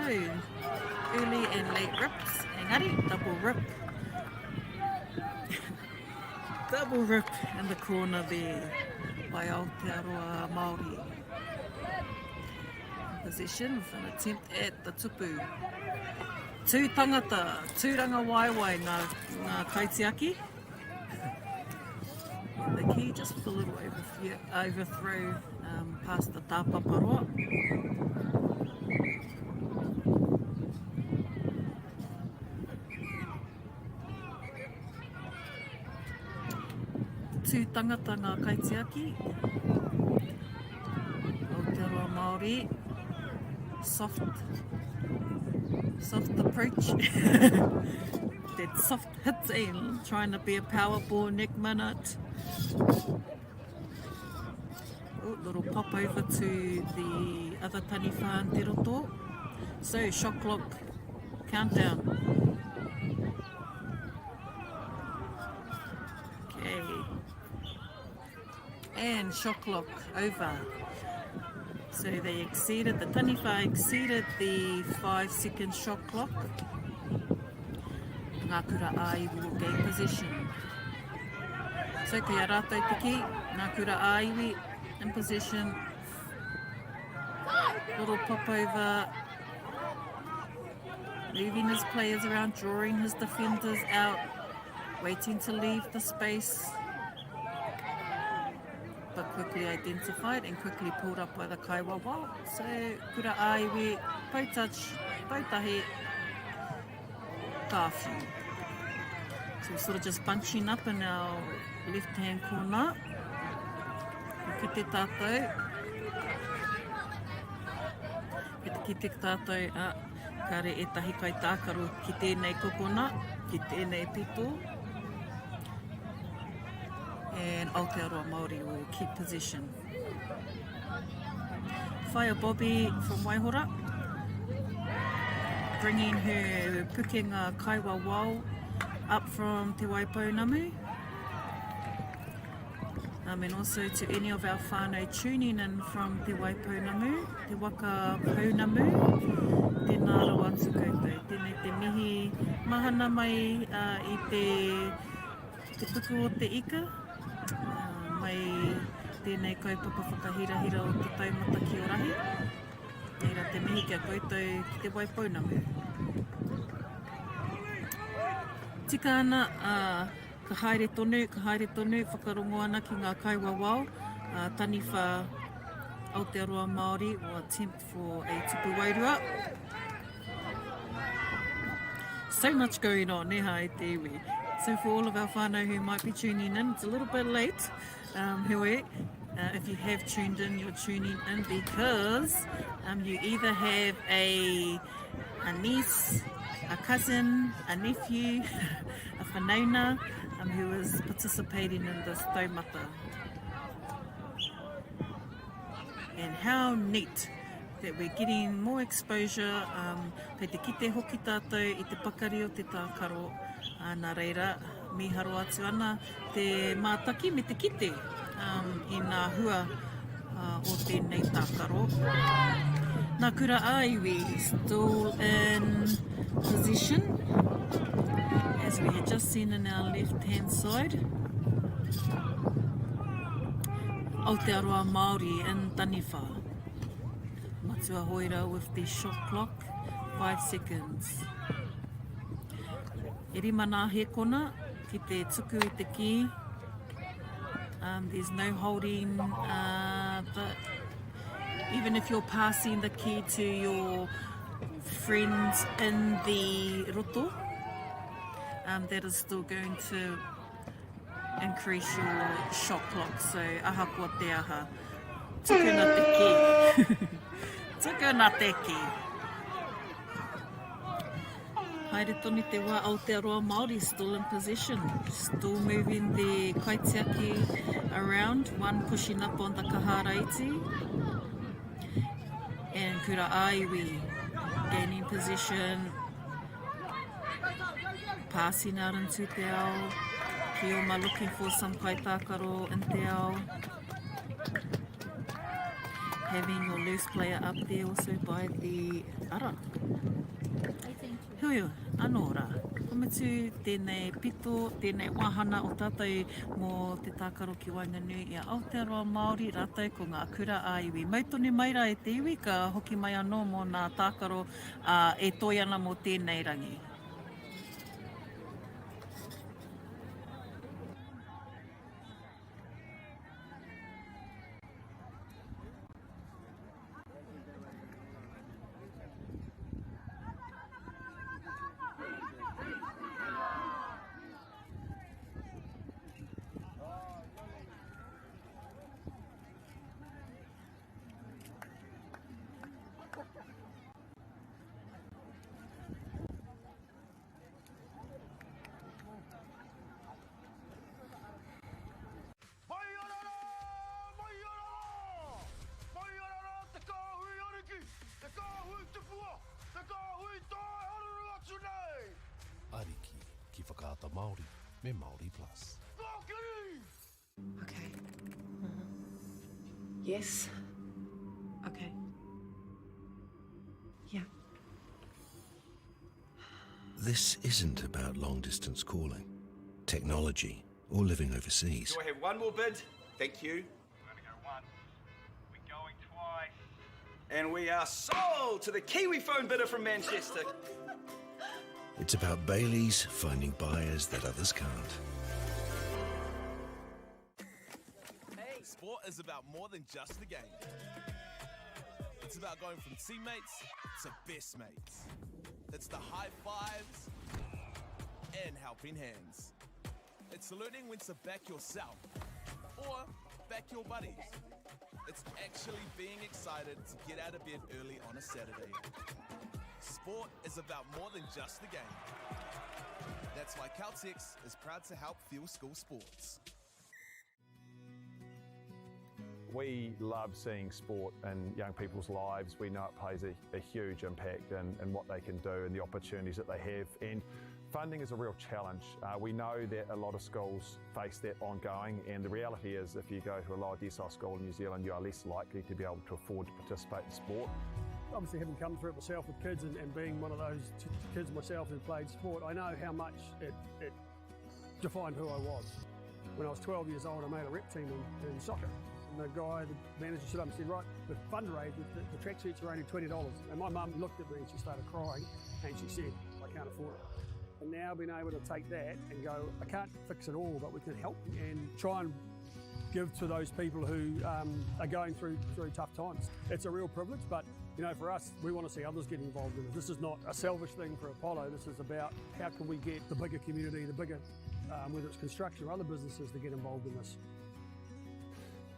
early and late rips. Engari, double rip. double rip in the corner there by Aotearoa Māori. Possession with an attempt at the tupu. Tū tangata, tūranga waewae ngā, ngā kaitiaki. The key just with a little over, overthrow um, past the tāpaparoa. Tū tangata ngā kaitiaki. Aotearoa Māori. Soft, soft approach. That soft hitting, trying to be a power ball next minute. Oh, little pop over to the other taniwha in Te Roto. So, shot clock countdown. Okay. And shot clock over. So they exceeded, the taniwha exceeded the 5 second shot clock. Ngā kura ā-iwi will gain possession. So kei a rātou te kī, ngā kura ā-iwi in possession. Little pop over. Moving his players around, drawing his defenders out, waiting to leave the space. But quickly identified and quickly pulled up by the kaiwawa. So kura ā-iwi, pou touch, pou tahi, kāwhiu. So we're sort of just bunching up in our left hand corner. Ko kite tātou. Ki te kite tātou, ah, kāre ētahi kaitākaro ki tēnei kokona, ki tēnei pito. And Aotearoa Māori will keep possession. Whaea Bobby from Waihora, bringing her pukenga kaiwawao up from Te Waipounamu. Um, and also to any of our whānau tuning in from Te Waipounamu, Te Waka Pounamu, tēnā rawa atu koutou. Tēnei te mihi mahana mai uh, i te Te Puku o te Ika, mai tēnei kaupapa whakahirahira o te taumata ki Orahi. Reira te mihi ki a koutou ki Te Waipounamu. Tika ana, ā, ka haere tonu, ka haere tonu, whakarongo ana ki ngā kaiwawao, ā, taniwha Aotearoa Māori will attempt for a tupu wairua. So much going on, ne hai te iwi. So for all of our whānau who might be tuning in, it's a little bit late. Um, heoi, uh, if you have tuned in, you're tuning in because um, you either have a, a niece, a cousin, a nephew, a whanauna um, who is participating in this taumata. And how neat that we're getting more exposure, um, kei te kite hoki tātou i te pakari o te tākaro, ā, nā reira, mīharo atu ana te mātaki me te kite um, i ngā hua uh, o tēnei tākaro. Nā Kura ā-Iwi still in position, as we had just seen in our left hand side. Aotearoa Māori in Taniwha. Matua Hoera with the shot clock, 5 seconds. E rima nā hēkona ki te tuku i te kī. Um, there's no holding uh, the, even if you're passing the key to your friends in the roto, um, that is still going to increase your shot clock, so ahakoa te aha, tukuna te kī. tukuna te kī. Haere tonu te wā Aotearoa Māori still in possession, still moving the kaitiaki around, one pushing up on the Kahara iti, and Kura Āiwi gaining possession, passing out into te ao, Kioma looking for some kaitākaro in te ao, having your loose player up there also by the ara. Heoi anō rā, ka mutu tēnei pito, tēnei wāhana o tātou mō te tākaro ki waenganui i a Aotearoa Māori rātou ko ngā kura ā-iwi. Mau tonu mai rā e te iwi, ka hoki mai anō mō nā tākaro e toe ana mō tēnei rangi. Mai ana rā! Mai ana rā! Mai ana rā te kāhui ariki, te kāhui tupua, te kāhui tae haruru atu nei! Ariki ki Whakaata Māori me Māori Plus. Kōkiri! Okay. Yes. Okay. Yeah. This isn't about long distance calling, technology, or living overseas. Do I have one more bid? Thank you. We're going to go once. We're going twice. And we are sold to the Kiwi phone bidder from Manchester. It's about Bailey's finding buyers that others can't. Sport is about more than just the game. It's about going from teammates to best mates. It's the high fives and helping hands. It's learning when to back yourself or back your buddies. It's actually being excited to get out of bed early on a Saturday. Sport is about more than just the game. That's why Caltex is proud to help fuel school sports. We love seeing sport in young people's lives. We know it plays a, a huge impact in, in what they can do and the opportunities that they have. And funding is a real challenge. Uh, we know that a lot of schools face that ongoing, and the reality is if you go to a lower decile school in New Zealand, you are less likely to be able to afford to participate in sport. Obviously, having come through it myself with kids and, and being one of those kids myself who played sport, I know how much it, it defined who I was. When I was 12 years old, I made a rep team in, in soccer. And the guy, the manager stood up and said, right, the fundraiser, the, the tracksuits are only $20. And my mum looked at me and she started crying and she said, I can't afford it. And now being able to take that and go, I can't fix it all, but we can help and try and give to those people who um, are going through through tough times. It's a real privilege, but you know, for us, we want to see others get involved in it. This is not a selfish thing for Apollo. This is about how can we get the bigger community, the bigger, um, whether it's construction or other businesses, to get involved in this.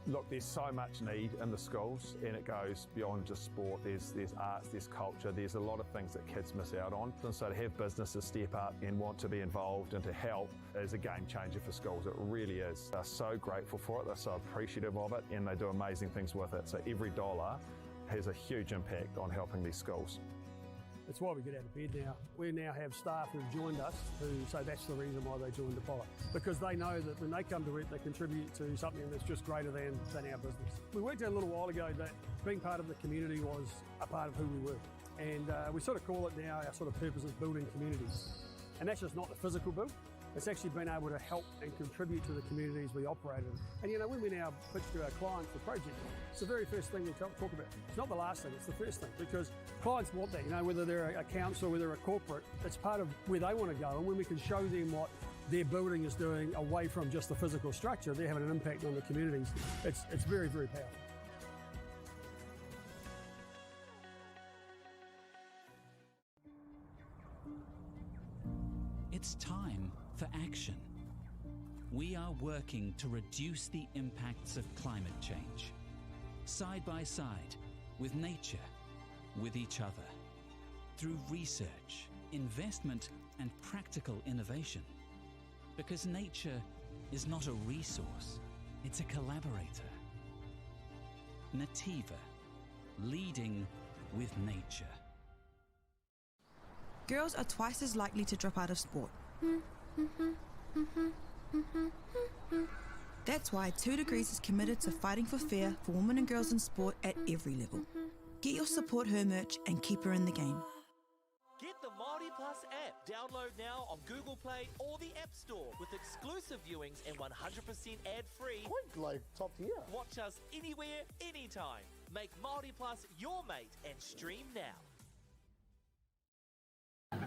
Look, there's so much need in the schools, and it goes beyond just sport. There's, there's arts, there's culture, there's a lot of things that kids miss out on. And so to have businesses step up and want to be involved and to help is a game changer for schools. It really is. They're so grateful for it, they're so appreciative of it, and they do amazing things with it. So every dollar has a huge impact on helping these schools. It's why we get out of bed now. We now have staff who've joined us who say that's the reason why they joined Apollo. Because they know that when they come to work, they contribute to something that's just greater than, than our business. We worked out a little while ago that being part of the community was a part of who we were. And uh, we sort of call it now our sort of purpose is building communities. And that's just not the physical build, it's actually been able to help and contribute to the communities we operate in. And you know, when we now pitch to our clients the project, it's the very first thing we talk, talk about. It's not the last thing, it's the first thing because clients want that, you know, whether they're a council, whether they're a corporate, it's part of where they want to go. And when we can show them what their building is doing away from just the physical structure, they're having an impact on the communities. It's, it's very, very powerful. It's time for action. We are working to reduce the impacts of climate change. Side by side, with nature, with each other. Through research, investment, and practical innovation. Because nature is not a resource, it's a collaborator. Nativa, leading with nature. Girls are twice as likely to drop out of sport. That's why 2 Degrees is committed to fighting for fair for women and girls in sport at every level. Get your Support Her merch and keep her in the game. Get the Māori Plus app. Download now on Google Play or the App Store with exclusive viewings and 100% ad-free. Quite like top tier. Watch us anywhere, anytime. Make Māori Plus your mate and stream now.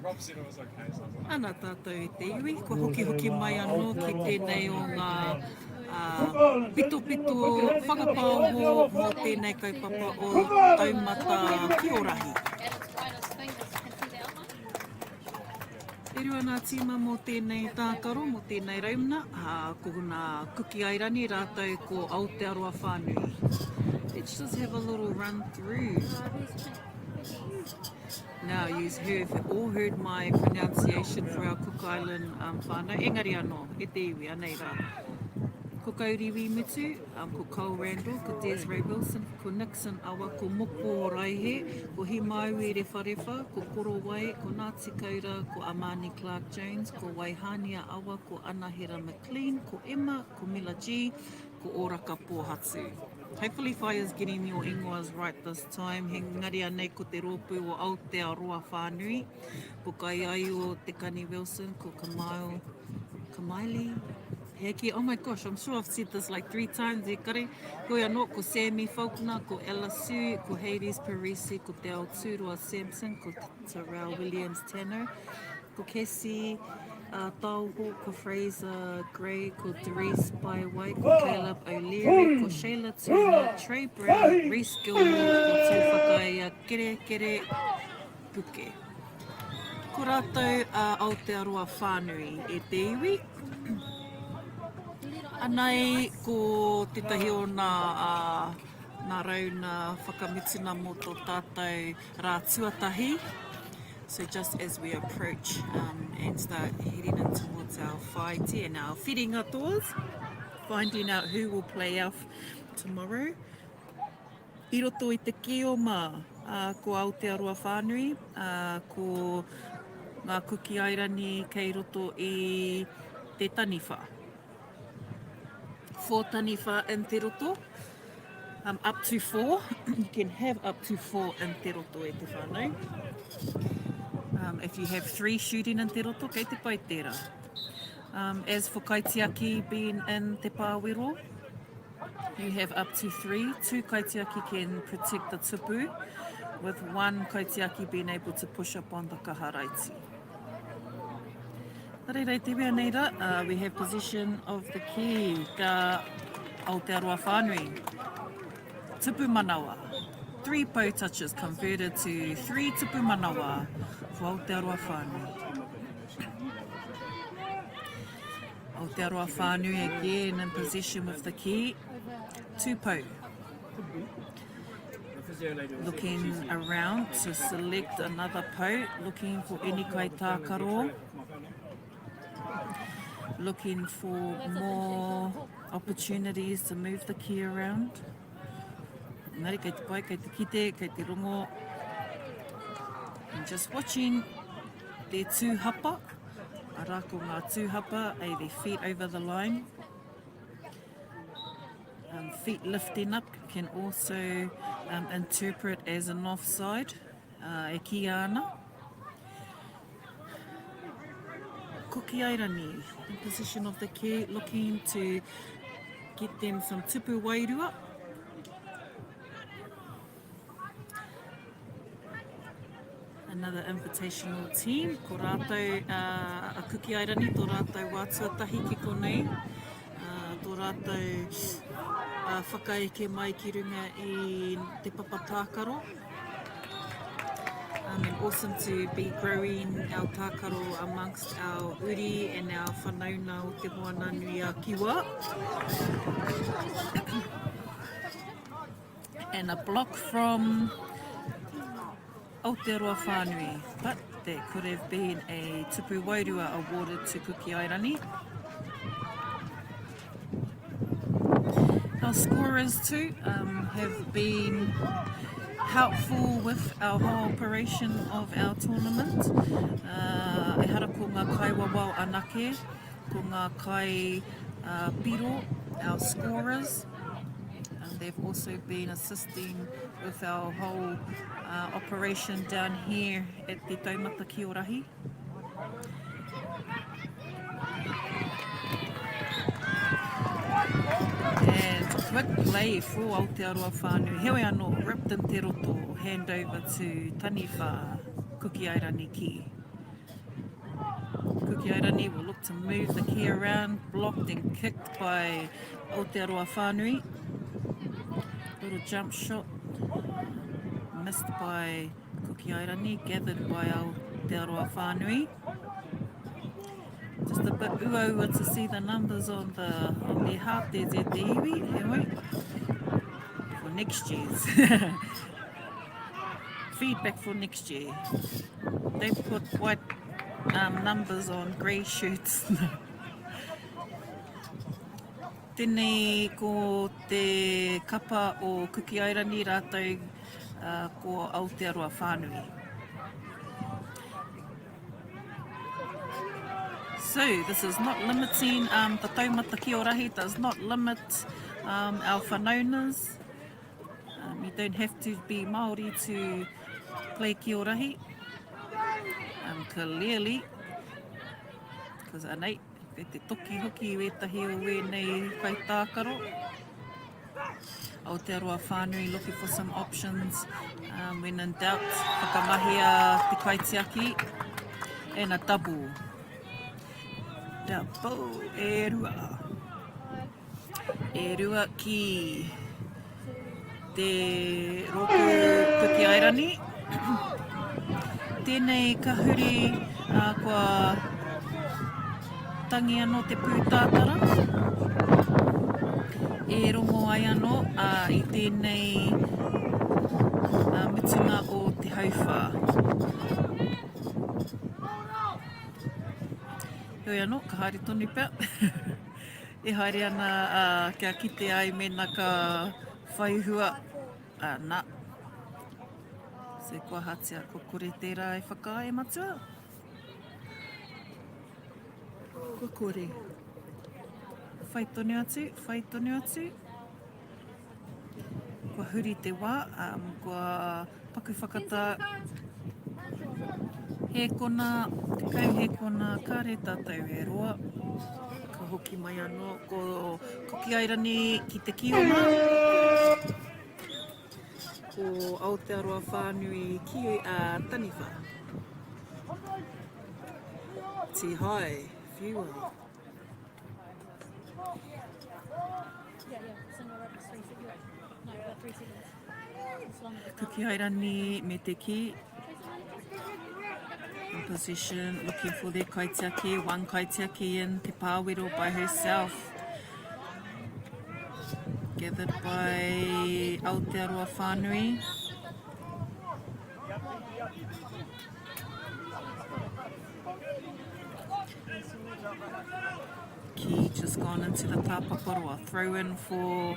Rob said it was okay, so I was like... Ana tātou i te iwi, kua hokihoki mai anō ki tēnei o ngā pitopito whakapaoho mō tēnei kaupapa o Taumata Kiorahi. E rua ngā tīma mō tēnei tākaro, mō tēnei rauna, ko ngā Kuki Airani rātou ko Aotearoa whānui. Let's just have a little run through. Now you've heard, all heard my pronunciation for our Cook Island um, whānau, engari anō, e te iwi, anei rā. Ko Kauri Wimutu, um, ko Cole Randall, ko Desiree Wilson, ko Nixon Awa, ko Moko Raihe, ko Himaiwi Rewharewha, ko Korowai, ko Ngāti Kaura, ko Amani Clark Jones, ko Waihania Awa, ko Anahera McLean, ko Emma, ko Mila G, ko Oraka Pōhatu. Hopefully Whaea's getting your ingoas right this time. He ngari anei ko te rōpū o Aotearoa whānui, ko Kaiaio Te Kani Wilson, ko Kamail, Kamaili Heki, oh my gosh, I'm sure I've said this like three times, e kare. Hoi anō, ko Sammy Faulkner, ko Ella Sue, ko Hades Parisi, ko Te Aotūroa Sampson, ko Terrell Williams Tanner, ko Cassie Taoho, ko Fraser Gray, ko Therese Paewai, ko Caleb O'Leary, ko Shayla Turner, Trey Brown, Reece Gilmore, ko Tūwhakaia Kerekere Puke. Ko rātou a Aotearoa whānui e te iwi. Anei ko tētahi o nā, nā rauna whakamutuna mō tō tātou rā tuatahi. So just as we approach um, and start heading in towards our whāiti and our whiringa tours, finding out who will play off tomorrow. I roto i te kī-o-mā, ā, ko Aotearoa whānui, ā, ko ngā Kuki Airani kei roto i te taniwha. Four taniwha in te roto, um, up to four. You can have up to four in te roto e te whānau. Um, if you have three shooting in te roto, kei te pai tērā. Um, as for kaitiaki being in te pāwero, You have up to three. Two kaitiaki can protect the tupu, with one kaitiaki being able to push up on the kaharaiti. Nā reira, i te wea nei rā, uh, we have possession of the key, ka Aotearoa whānui. Tupu manawa. Three pou touches converted to three tupu manawa for Aotearoa whānui. Aotearoa whānui again in possession with the key. Tupou. Looking around to select another pou, looking for any kaitākaro. Looking for more opportunities to move the key around. Engari kei te pai, kei te kite, kei te rongo. And just watching their two hapa. Arā ko ngā tūhapa, a their feet over the line. Um, feet lifting up can also um, interpret as an offside, uh, e kīia ana. Kuki Airani, in position of the key, looking to get them some tupu wairua. Another invitational team, ko rātou uh, a Kuki Airani, tō rātou wā tuatahi ki konei, uh, tō rātou uh, whakaeke mai ki runga i te papa tākaro. Um, and awesome to be growing our tākaro amongst our uri and our whanauna o Te Moana Nui a Kiwa. and a block from Aotearoa Whānui, but that could have been a tupu wairua awarded to Kuki Airani. Our scorers too um, have been helpful with our whole operation of our tournament. Uh, ehara ko ngā kai wawao anake, ko ngā kai uh, piro, our scorers. Um, they've also been assisting with our whole uh, operation down here at the Taumata Kiorahi. And quick play for Aotearoa whānui. Heoi anō, ripped in te roto, hand over to Taniwha, Kuki Airani ki. Kuki Airani will look to move the key around, blocked and kicked by Aotearoa whānui. Little jump shot, missed by Kuki Airani, gathered by Aotearoa whānui. Just a bit uaua to see the numbers on the on their hāte te te iwi, heoi, for next year's. Feedback for next year. They put white um, numbers on grey shirts. Tēnei ko te kapa o Kuki Airani rātou uh, ko Aotearoa whānui. So this is not limiting um, the taumata ki o rahi does not limit um, our whanaunas. Um, you don't have to be Māori to play ki o rahi. Um, clearly, because anei, kei te toki hoki wētahi o wēnei kaitākaro. Aotearoa whānui looking for some options um, when in doubt whakamahia te kaitiaki and a double double e rua e rua ki te rōpū Kuki Airani. Tēnei ka huri uh, kua tangi anō te pūtātara e rongo ai anō uh, i tēnei uh, mutunga o te hauwhā. Heoi anō, ka haere tonu pea. E haere ana uh, kia kite ai mēnā ka whai hua. Uh, nā. So kua hatia, kua kore tērā e whakaae matua. Kua kore. Whai tonu atu, whai tonu atu. Kua huri te wā, um, kua paku whakatā. Hēkona, kau hēkona, kāre tātou e roa. Ka hoki mai anō ko Kuki Airani ki te Kioma. Ko Aotearoa whānui ki a Taniwha. Tihai, whiua. Kuki Airani me te ki. In position, looking for their kaitiaki. One kaitiaki in Te Pāwero by herself. Gathered by Aotearoa Whānui. Ki just gone into the tāpaparoa. Throw in for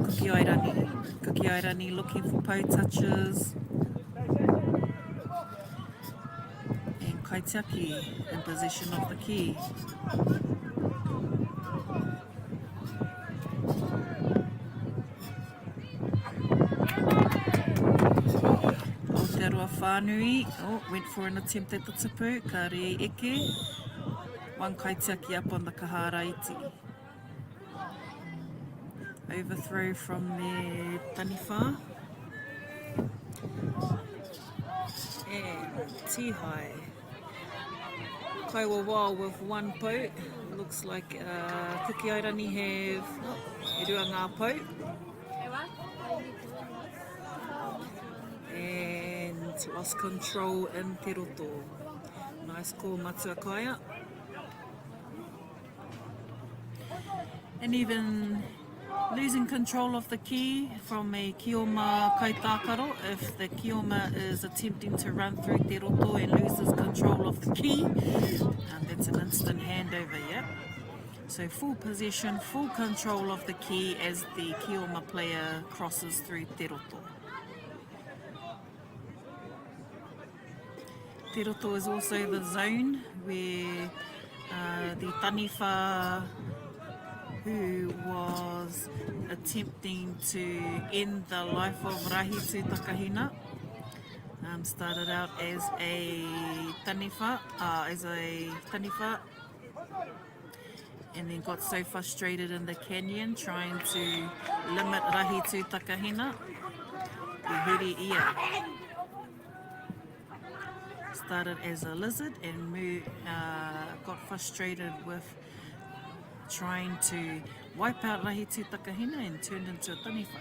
Kuki Airani. Kuki Airani looking for pau touches. And Kaitiaki in possession of the key. Aotearoa whānui, oh, went for an attempt at the tipu, ka re eke. One kaitiaki up on the kahara iti. Overthrow from the taniwha. And Tihai. Kaiwawao with one pou. Looks like uh, Kuki Airani have oh, e rua ngā pou. And It's lost control in Te Roto. Nice call, Matua Kaya. And even losing control of the key from a Kioma kaitākaro, if the Kioma is attempting to run through Te Roto and loses control of the key, um, that's an instant handover, yeah. So full possession, full control of the key as the Kioma player crosses through Te Roto. Te Roto is also the zone where uh, the taniwha who was attempting to end the life of Rahitu Takahina um, started out as a taniwha, uh, as a taniwha and then got so frustrated in the canyon trying to limit Rahitu Takahina, i huri ia. Started as a lizard and moved, uh, got frustrated with trying to wipe out Rahitu Takahina and turned into a taniwha.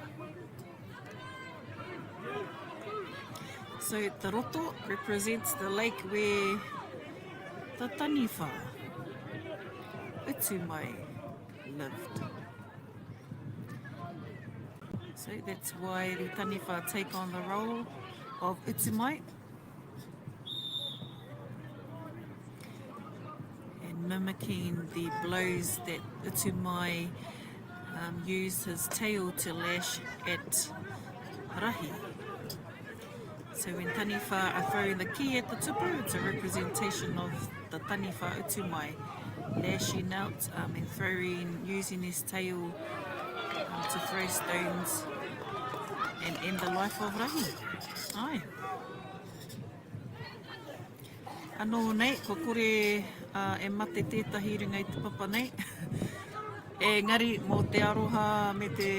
So the roto represents the lake where the taniwha Utumai lived. So that's why the taniwha take on the role of Utumai. And mimicking the blows that Utumai um, used his tail to lash at Rahi. So when taniwha are throwing the key at the tupu, it's a representation of the taniwha utumai lashing out um, and throwing, using his tail um, to throw stones and end the life of Rahi. Ai. Anō nei, kua kore e mate tētahi i runga i te papa nei. Engari, mō te aroha me te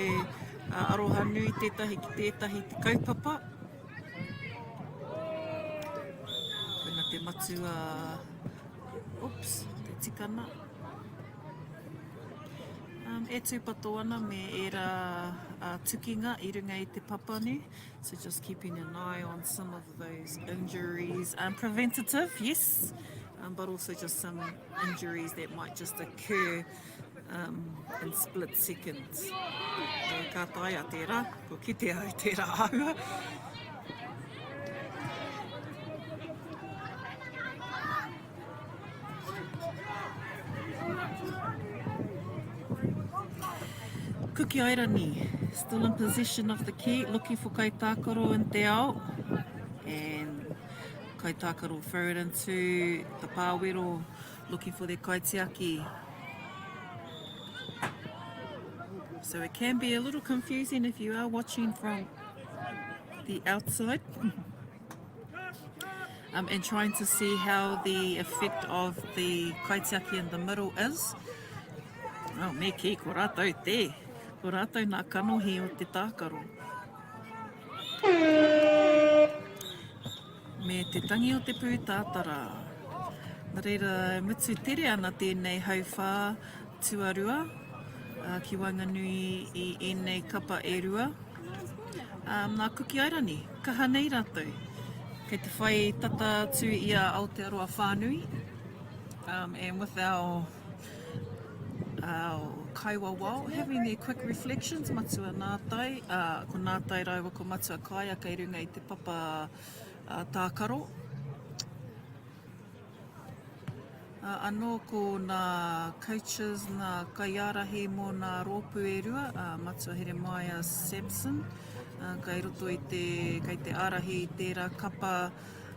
aroha nui tētahi ki tētahi te kaupapa. Koina te matua, oops, te tikana. Um, e tūpato ana me ērā uh, tukinga i runga i te papa, ne? So just keeping an eye on some of those injuries. Um, preventative, yes, um, but also just some injuries that might just occur um, in split seconds. E ka taea tērā, ko kite au tērā āhua. Kuki Airani, still in possession of the key, looking for Kaitākaro in Te Ao. And Kaitākaro throw it into the pāwero, looking for their kaitiaki. So it can be a little confusing if you are watching from the outside. um, and trying to see how the effect of the kaitiaki in the middle is. Oh, me kī, ko rātou te. Ko rātou nā kanohi o te tākaro. Me te tangi o te pūtātara. Nā reira, mutu tere ana tēnei hauwhā tuarua ki waenganui i ēnei kapa e rua. Nā Kuki Airani, kaha nei rātou. Kei te whai tata atu i a Aotearoa whānui. Um, and with our, our kaiwawao having their quick reflections, Matua Nātai, uh, ko Nātai rāua ko Matua Kaia kei runga i te papa uh, tākaro. Anō ko nā coaches, nā kaiārahi mō nā rōpū e rua, a Matua Heremaia Sampson, kei roto i te, kei te ārahi i tērā kapa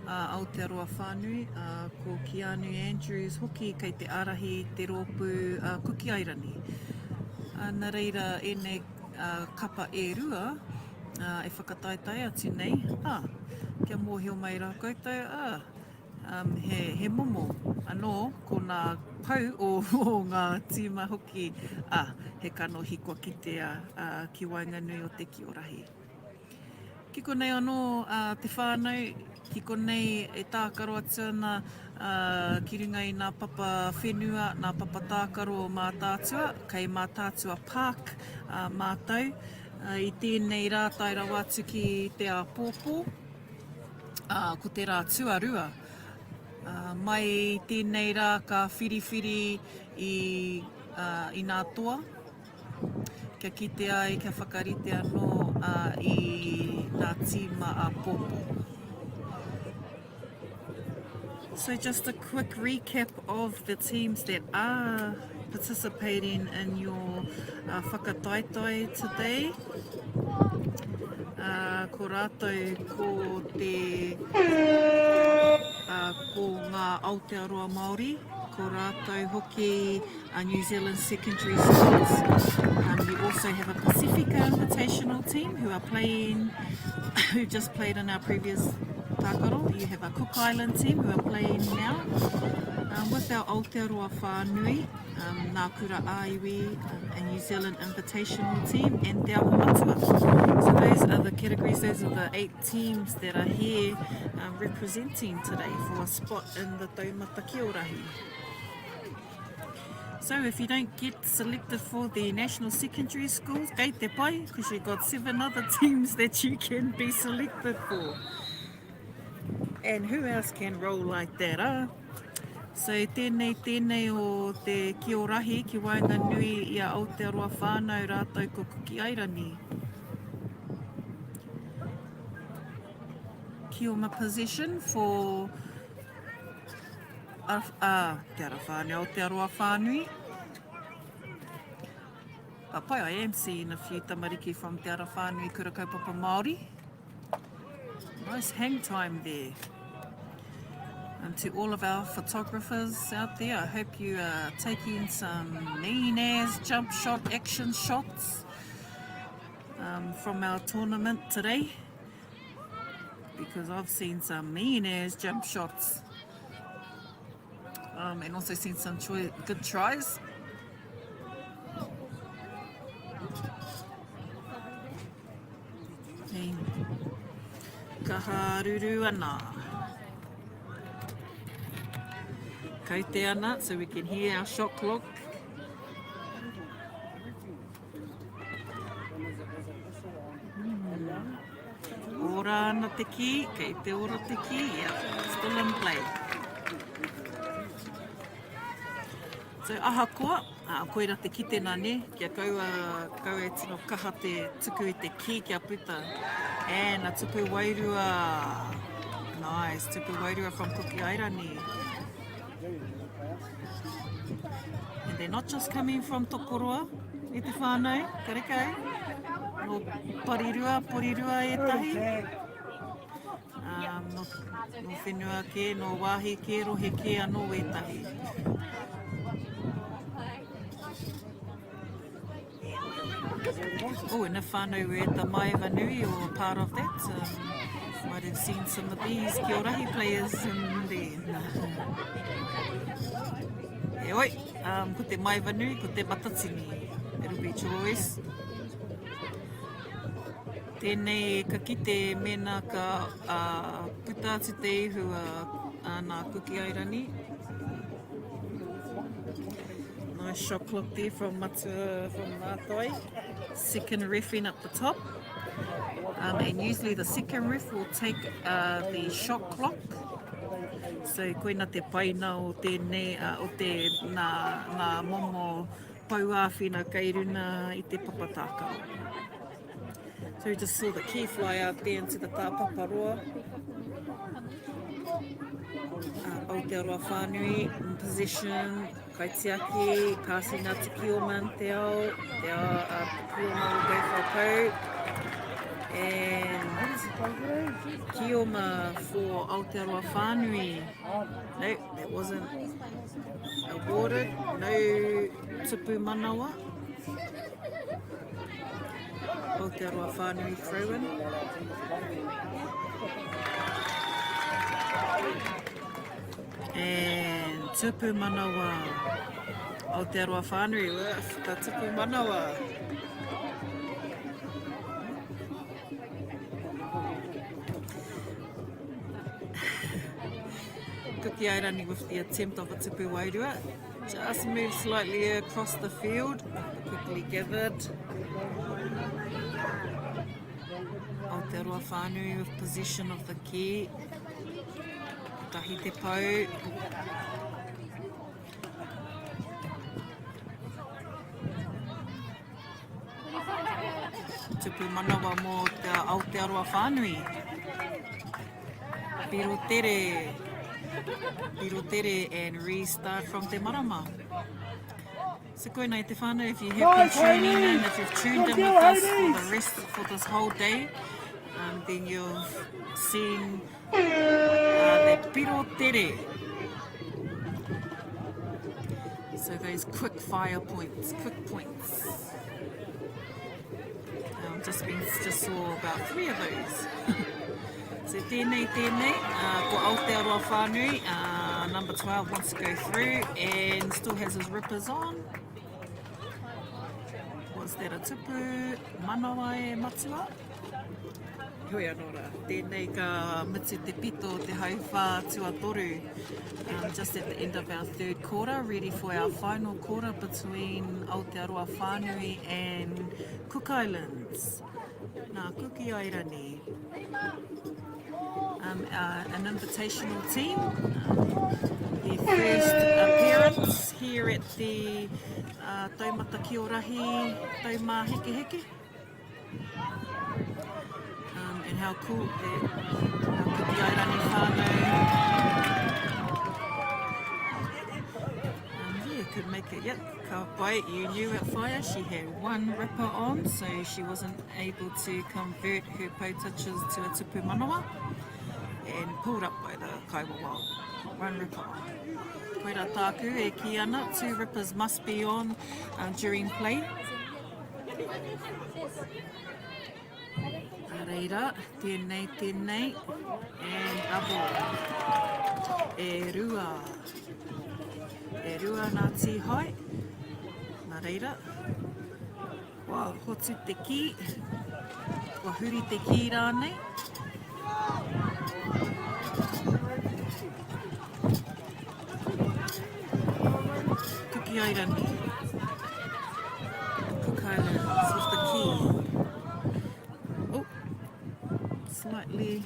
a Aotearoa whānui, ā, ko Keanu Andrews hoki kei te ārahi i te rōpū a Kuki Airani. Nā reira ēnei kapa e rua e whakataetae atu nei, ā, kia mōhio mai rā koutou, ā, Um, he, he momo anō ko nā pou o, o ngā tīma hoki, ā, he kanohi kua kitea ā, ki waenganui o te kiorahi. Ki konei anō ā, te whānau, ki konei e tākaro atu ana ā, ki runga i nā papa whenua, nā papa tākaro o Mātaatua, kei Mātaatua Park ā, mātou ā, i tēnei rā tae rawa atu ki te āpōpō. Ā, ko te rā tuarua. Ā, mai i tēnei rā ka whiriwhiri i, ā, i nā toa, kia kite ai, kia whakarite anō, ā, i nā tīma āpōpō. So just a quick recap of the teams that are participating in your uh, whakataetae today. Uh, ko rātou ko te uh, ko ngā Aotearoa Māori, ko rātou hoki uh, New Zealand Secondary Schools. Um, you also have a Pacifica Invitational team who are playing, who just played in our previous tākaro. You have a Cook Island team who are playing now. Um, with our Aotearoa Whānui, um, Ngā Kura Āiwi um, and New Zealand Invitational team and Te Aho Matua. So those are the categories, those are the eight teams that are here um, representing today for a spot in the Taumata Kiorahi. So if you don't get selected for the national secondary schools, kei te pai, because you've got seven other teams that you can be selected for. And who else can roll like that, ah? So tēnei, tēnei o te Kiorahi ki waenganui i a Aotearoa whānau rātou ko Kuki Airani. Kioma possession for a, Te Ara Whānui, Aotearoa Whānui. Ka pai, I am seeing a few tamariki from Te Ara Whānui Kura Kaupapa Māori. Nice hang time there. And to all of our photographers out there, I hope you are taking some mean ass jump shot action shots um, from our tournament today. Because I've seen some mean ass jump shots. Um, and also seen some good tries. Hey. Kaha ruru ana. Kaute ana, so we can hear our shot clock. Mm. Ora ana te ki, kei te ora te ki, yeah, still in play. So ahakoa, ā, koira te kitenga nē, kia kaua, kaua e tino kaha te tuku i te kī kia puta. And a tupu wairua, nice, tupu wairua from Kuki Airani. And they're not just coming from Tokoroa, e te whānau, karekau. Nō Parirua, Porirua ētahi. Um, nō, nō whenua kē, nō wāhi kē, rohe kē anō wētahi. Oh, and if whānau were at the Maeva Nui or part of that, um, might have seen some of these Kiorahi players in there. Heoi, um, ko te Maeva Nui, ko te Matatini. It'll be choice. Tēnei ka kite mēnā ka puta atu te ihu a nā Kuki Airani. Nice shot clock there from Matua from Ngātai. Second ref in at the top. Um, and usually the second ref will take uh, the shot clock. So koina te paina o tēnei, uh, o te nā, nā momo pouāwhina kei runa i te papa tākaro. So we just saw the key fly out there into the tāpaparoa. Uh, Aotearoa whānui in possession, kaitiaki, passing out to Kioma and Te Ao. Te Ao, uh, Kioma will go for a pou. And Kioma for Aotearoa whānui. No, that wasn't awarded. No tupu manawa. Aotearoa whānui throw-in. And tupu manawa. Aotearoa whānui with the tupu manawa. Kuki Airani with the attempt of a tupu wairua. Just moved slightly across the field, quickly gathered. Aotearoa whānui with possession of the key. Kotahi te pau. Tupu manawa mō te Aotearoa whānui. Piro tere. Piro tere and restart from te marama. So koinei te whānau, if you have been tuning in, if you've tuned in with us for the rest, for this whole day, um, then you've seen uh, that piro tere. So those quick fire points, quick points. Um, just been just saw about three of those. so tēnei, tēnei, uh, ko Aotearoa whānui, uh, number 12 wants to go through and still has his rippers on. Was that a tupu manawa e matua? Heoi anō rā, tēnei ka mutu te pito o te hauwhā tuatoru um, just at the end of our third quarter, ready for our final quarter between Aotearoa Whānui and Cook Islands. Nā Kuki Airani. Um, uh, an invitational team. Um, their first appearance here at the uh, Taumata Kiorahi Taumāhekeheke. Um, and how cool that our Kuki Airani whānau um, yeah, could make it, yep, ka pai, you knew at fire, she had one ripper on, so she wasn't able to convert her pau touches to a tupu manawa, and pulled up by the kaiwawao, one ripper on. Koira tāku e kī ana, two rippers must be on uh, during play. Nā reira, tēnei, tēnei, and double. E rua. E rua nā tīhai. Nā reira, kua hotu te kī, kua huri te kī rānei. Kuki Airani. Cook Islands with the key. Oh, slightly.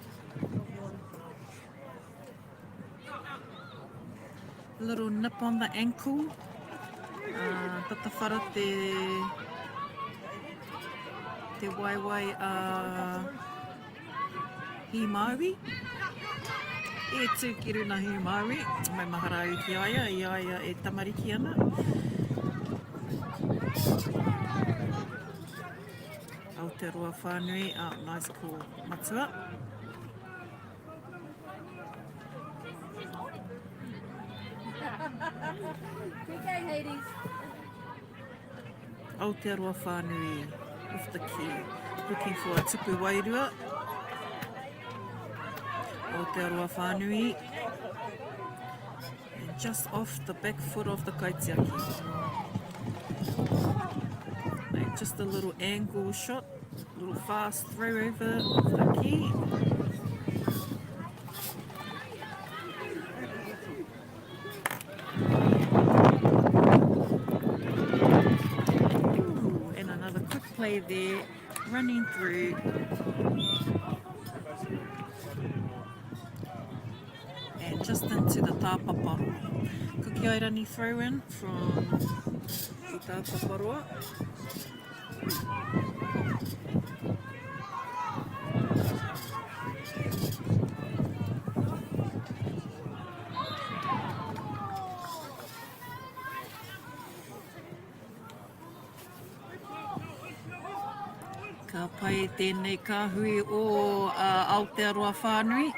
A little nip on the ankle. Uh, tata whara te, te waewae a uh, Hī Māui. E tū ki runa Hī Māui. Maumahara au ki a ia, i a ia e tamariki ana. Aotearoa whānui, oh, nice call, matua. Good game, Hades. Aotearoa whānui with the key. Looking for a tupu wairua. Aotearoa whānui. And just off the back foot of the kaitiaki. Like just a little angle shot, little fast throw over of the key. Ooh, and another quick play there, running through. And just into the tāpaparoa. Kuki Airani throw in from the tāpaparoa. Ka pai tēnei kāhui o uh, Aotearoa whānui.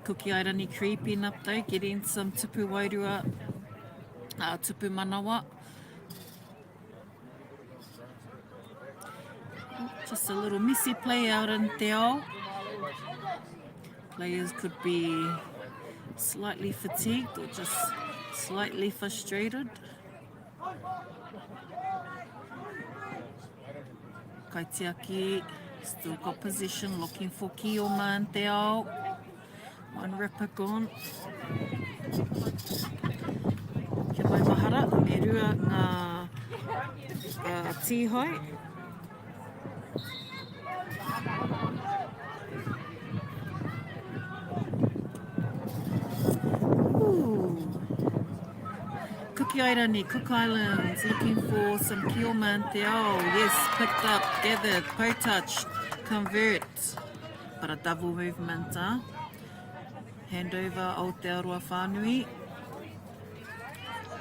Kuki Airani creeping up though, getting some tupu wairua, uh, tupu manawa. Just a little messy play out in Te Ao. Players could be slightly fatigued or just slightly frustrated. Kaitiaki still got possession, looking for Kioma in Te Ao. One ripper gone. Kia maumahara, me rua ngā uh, tīhai. Kuki Airani, Cook Islands, looking for some kioma in te ao. Yes, picked up, gathered, po touch, convert. But a double movement, huh? Handover Aotearoa Whānui.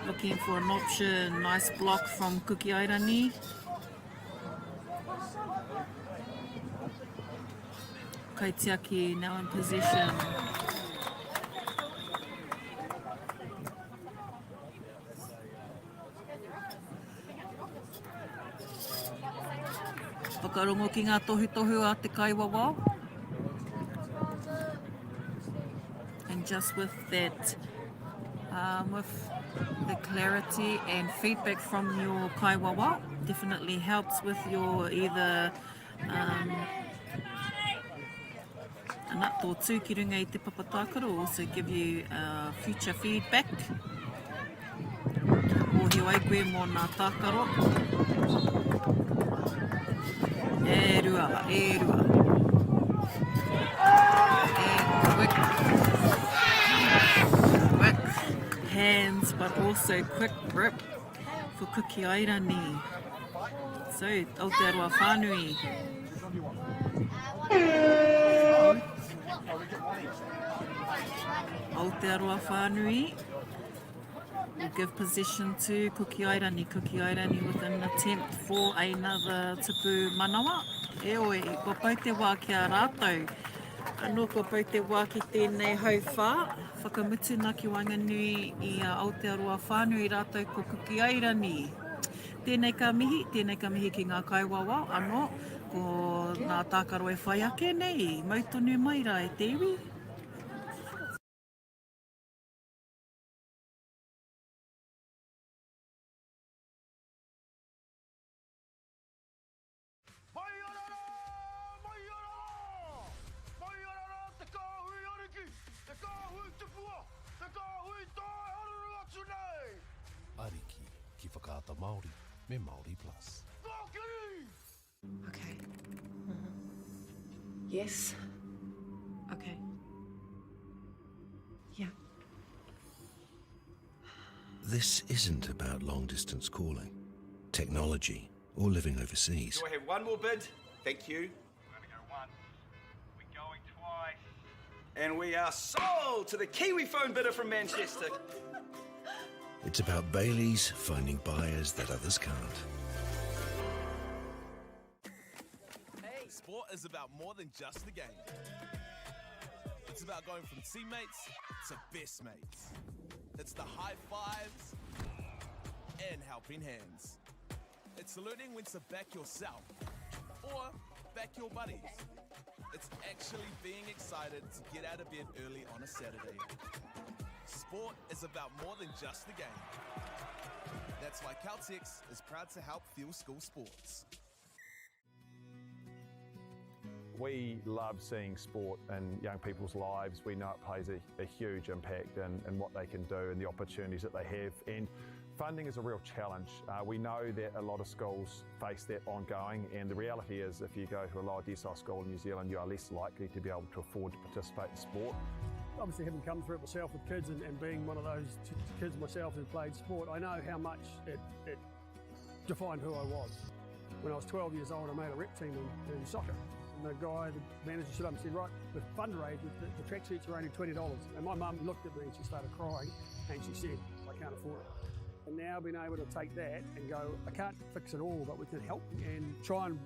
Looking for an option. Nice block from Kuki Airani. Kaitiaki now in possession. Whakarongo ki ngā tohutohu a te kaiwawao. And just with that, um, with the clarity and feedback from your kaiwawao, definitely helps with your either um, Ana, tō tū ki runga i te papa tākaro also give you uh, future feedback. Kia mōhio ai koe mō nā tākaro. E rua, e rua. E quick. Quick hands, but also quick grip for Kuki Airani. So, Aotearoa whānui. Aotearoa whānui will give possession to Kuki Airani. Kuki Airani with an attempt for another tupu manawa. Eoi, kua pau te wā ki a rātou. Anō kua pau te wā ki tēnei hauwhā. Whakamutuna ki waenganui i a Aotearoa whānui rātou ko Kuki Airani. Tēnei ka mihi, tēnei ka mihi ki ngā kaiwawao, anō, ko ngā tākaro e whai ake nei, mau tonu mai rā e te iwi. Mai ana rā! Mai ana rā! Mai ana rā te kāhui ariki, te kāhui tupua, te kāhui tae haruru atu nei! Ariki ki Whakaata Māori me Māori Plus. Kōkiri! Okay. Yes. Okay. Yeah. This isn't about long distance calling, technology, or living overseas. Do I have one more bid? Thank you. We're going to go once. We're going twice. And we are sold to the Kiwi phone bidder from Manchester. It's about Bailey's finding buyers that others can't. Sport is about more than just the game. It's about going from teammates to best mates. It's the high fives and helping hands. It's learning when to back yourself or back your buddies. It's actually being excited to get out of bed early on a Saturday. Sport is about more than just the game. That's why Caltex is proud to help fuel school sports. We love seeing sport in young people's lives. We know it plays a, a huge impact in, in what they can do and the opportunities that they have. And funding is a real challenge. Uh, we know that a lot of schools face that ongoing, and the reality is if you go to a lower decile school in New Zealand, you are less likely to be able to afford to participate in sport. Obviously, having come through it myself with kids and, and being one of those kids myself who played sport, I know how much it, it defined who I was. When I was 12 years old, I made a rep team in, in soccer. And the guy, the manager stood up and said, right, the fundraiser, the, the tracksuits are only $20. And my mum looked at me and she started crying and she said, I can't afford it. And now being able to take that and go, I can't fix it all, but we can help and try and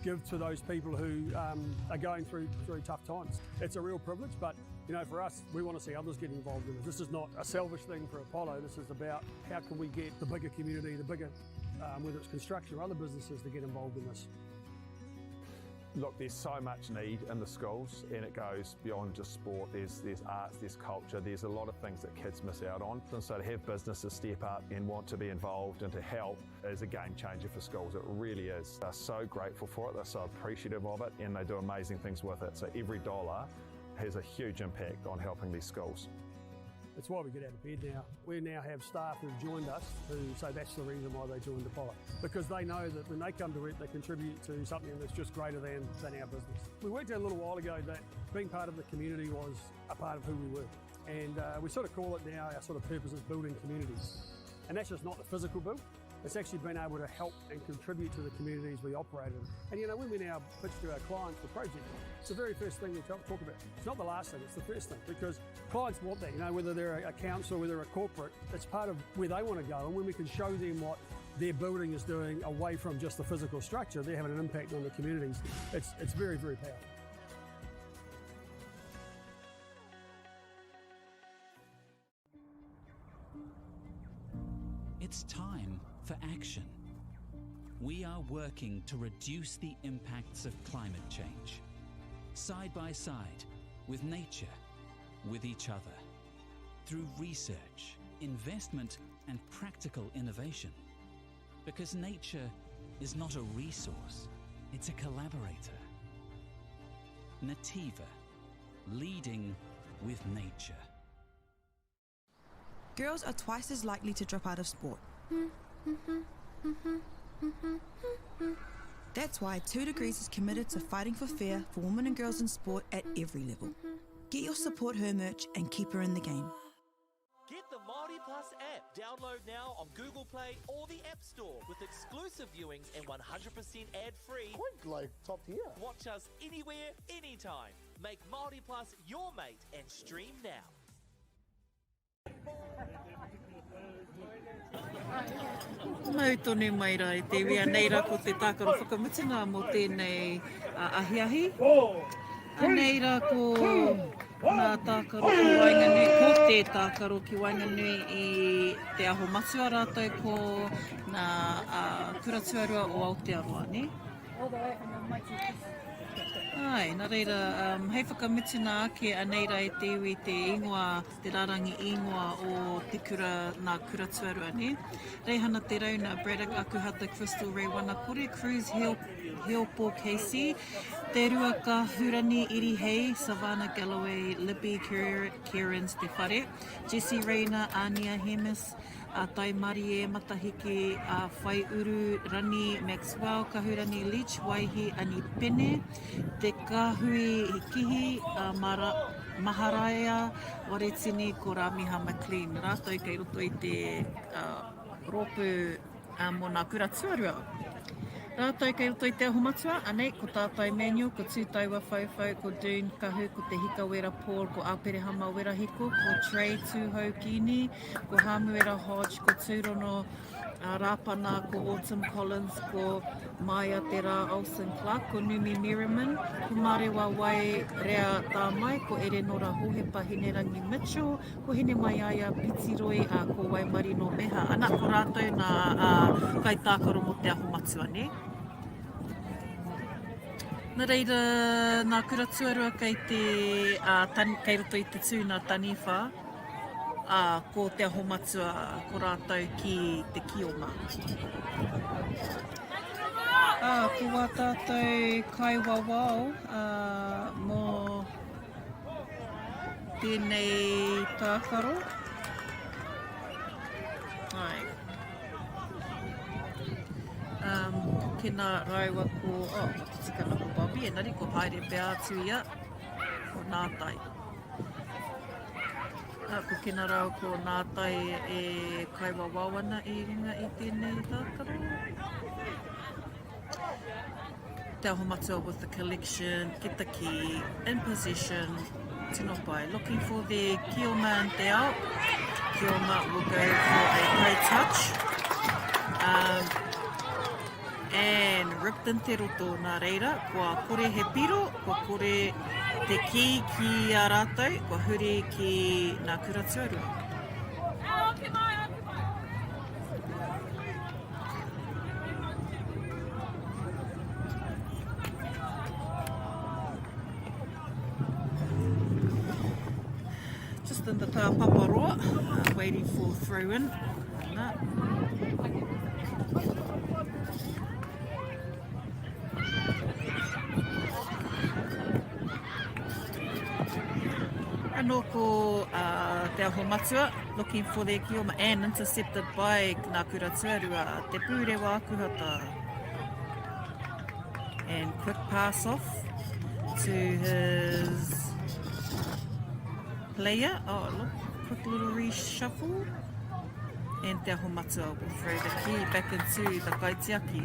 give to those people who um, are going through through tough times. It's a real privilege, but you know, for us, we want to see others get involved in this. This is not a selfish thing for Apollo. This is about how can we get the bigger community, the bigger, um, whether it's construction or other businesses, to get involved in this. Look, there's so much need in the schools, and it goes beyond just sport. There's, there's arts, there's culture, there's a lot of things that kids miss out on. And so to have businesses step up and want to be involved and to help is a game changer for schools. It really is. They're so grateful for it, they're so appreciative of it, and they do amazing things with it. So every dollar has a huge impact on helping these schools. It's why we get out of bed now. We now have staff who've joined us who say that's the reason why they joined Apollo. Because they know that when they come to work, they contribute to something that's just greater than, than our business. We worked out a little while ago that being part of the community was a part of who we were. And uh, we sort of call it now our sort of purpose is building communities. And that's just not the physical build, it's actually been able to help and contribute to the communities we operate in. And you know, when we now pitch to our clients the project, it's the very first thing we talk, talk about. It's not the last thing, it's the first thing because clients want that, you know, whether they're a council, whether a corporate, it's part of where they want to go. And when we can show them what their building is doing away from just the physical structure, they're having an impact on the communities. It's, it's very, very powerful. It's time for action. We are working to reduce the impacts of climate change. Side by side, with nature, with each other. Through research, investment, and practical innovation. Because nature is not a resource, it's a collaborator. Nativa, leading with nature. Girls are twice as likely to drop out of sport. That's why 2 Degrees is committed to fighting for fair for women and girls in sport at every level. Get your Support Her merch and keep her in the game. Get the Māori Plus app. Download now on Google Play or the App Store with exclusive viewings and 100% ad-free. Quite like top tier. Watch us anywhere, anytime. Make Māori Plus your mate and stream now. Mau tonu mai rā e te iwi, anei rā ko te tākaro whakamutunga mō tēnei ahiahi. Anei rā ko ngā tākaro ki waenganui, ko te tākaro ki waenganui i Te Aho Matua rātou ko ngā kura tuarua o Aotearoa, nē? Āe, nā reira, hei whakamutuna ake anei rā e te iwi te ingoa, te rārangi ingoa o te kura, nā kura tuarua, nē? Reihana Te Rauna, Braddock Akuhata, Crystal Ray Wanakore, Cruz Heopo Casey, Te Ruaka Hurani Irihei, Savannah Galloway, Libby Cairns Te Whare, Jessie Rayner, Ania Hemis, a Taimarie Matahiki, a Whaiuru Rani Maxwell, Kahurani Leach, Waihi Ani Pene, Te Kahui Kihi, a Mara, Maharaia Waretini, ko Ramiha McLean rātou kei roto i te uh, rōpū mō nā kura tuarua. Rātou kei roto i Te Aho Matua, anei, ko Tātai Manuel, ko Tūtaua Whauwhau, ko Dune Kahu, ko Te Hikawera Paul, ko Aperehama Werahiko, ko Trey Tūhou Kini, ko Hāmuera Hodge, ko Tūrono Rāpana, ko Autumn Collins, ko Maia Te Rā Olsen Clark, ko Numi Merriman, ko Marewa Wai Rea Tāmai, ko Erenora Hohepa Hinerangi Mitchell, Ko Hinemaiaia Pitiroi, ā, ko Waimarino Meha. Ana, ko rātou nā ā, kaitākaro mō Te Aho Matua, nē? Nā reira, nā kura tuarua kei te, ā, tan, kei roto i te tū nā Taniwha, ā, ko Te Aho Matua, ko rātou ki te Kioma. Ā, ko wā tātou kaiwawao, ā, mō Tēnei tākaro. Ai. Um, ko Kena rāua ko, oh, ko te tikanga ko Bobby, engari ko haere pea atu ia, ko Nātai. Ah, ko Kena rāua ko Nātai e kaiwawao ana i runga i tēnei tākaro. Te Aho Matua with the collection, get the key, in possession, tino pai. Looking for the Kioma and Te Ao. Kioma will go for a play touch. Um, and ripped in te roto nā reira, kua kore he piro, kua kore te kī ki a rātou, kua huri ki nā kura tuarua. Just in the Tāpaparoa, uh, waiting for throw in. Nā. Anō ko uh, Te Aho Matua, looking for their kioma and intercepted by Ngā Kura Tuarua, Te Pūrewa Akuhata. And quick pass off to his player. Oh, look, quick little reshuffle. And Te Aho Matua will throw the key back into the kaitiaki.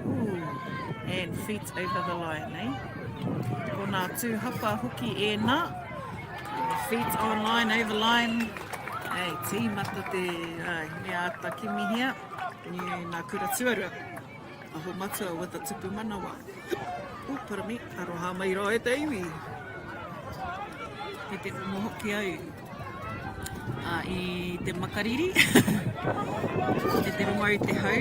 Ooh, and feet over the line, eh? Ko nā tū hapa hoki ēnā. Feet on line, over line. Hey, tīmata te uh, mea ata kimihia. Ni nā kura tuarua. Aho matua with the tupu manawa. Oh, pardon me. Aroha mai rā e te iwi. Kei te rongo hoki au uh, i te makariri. Kei te rongo i te hau.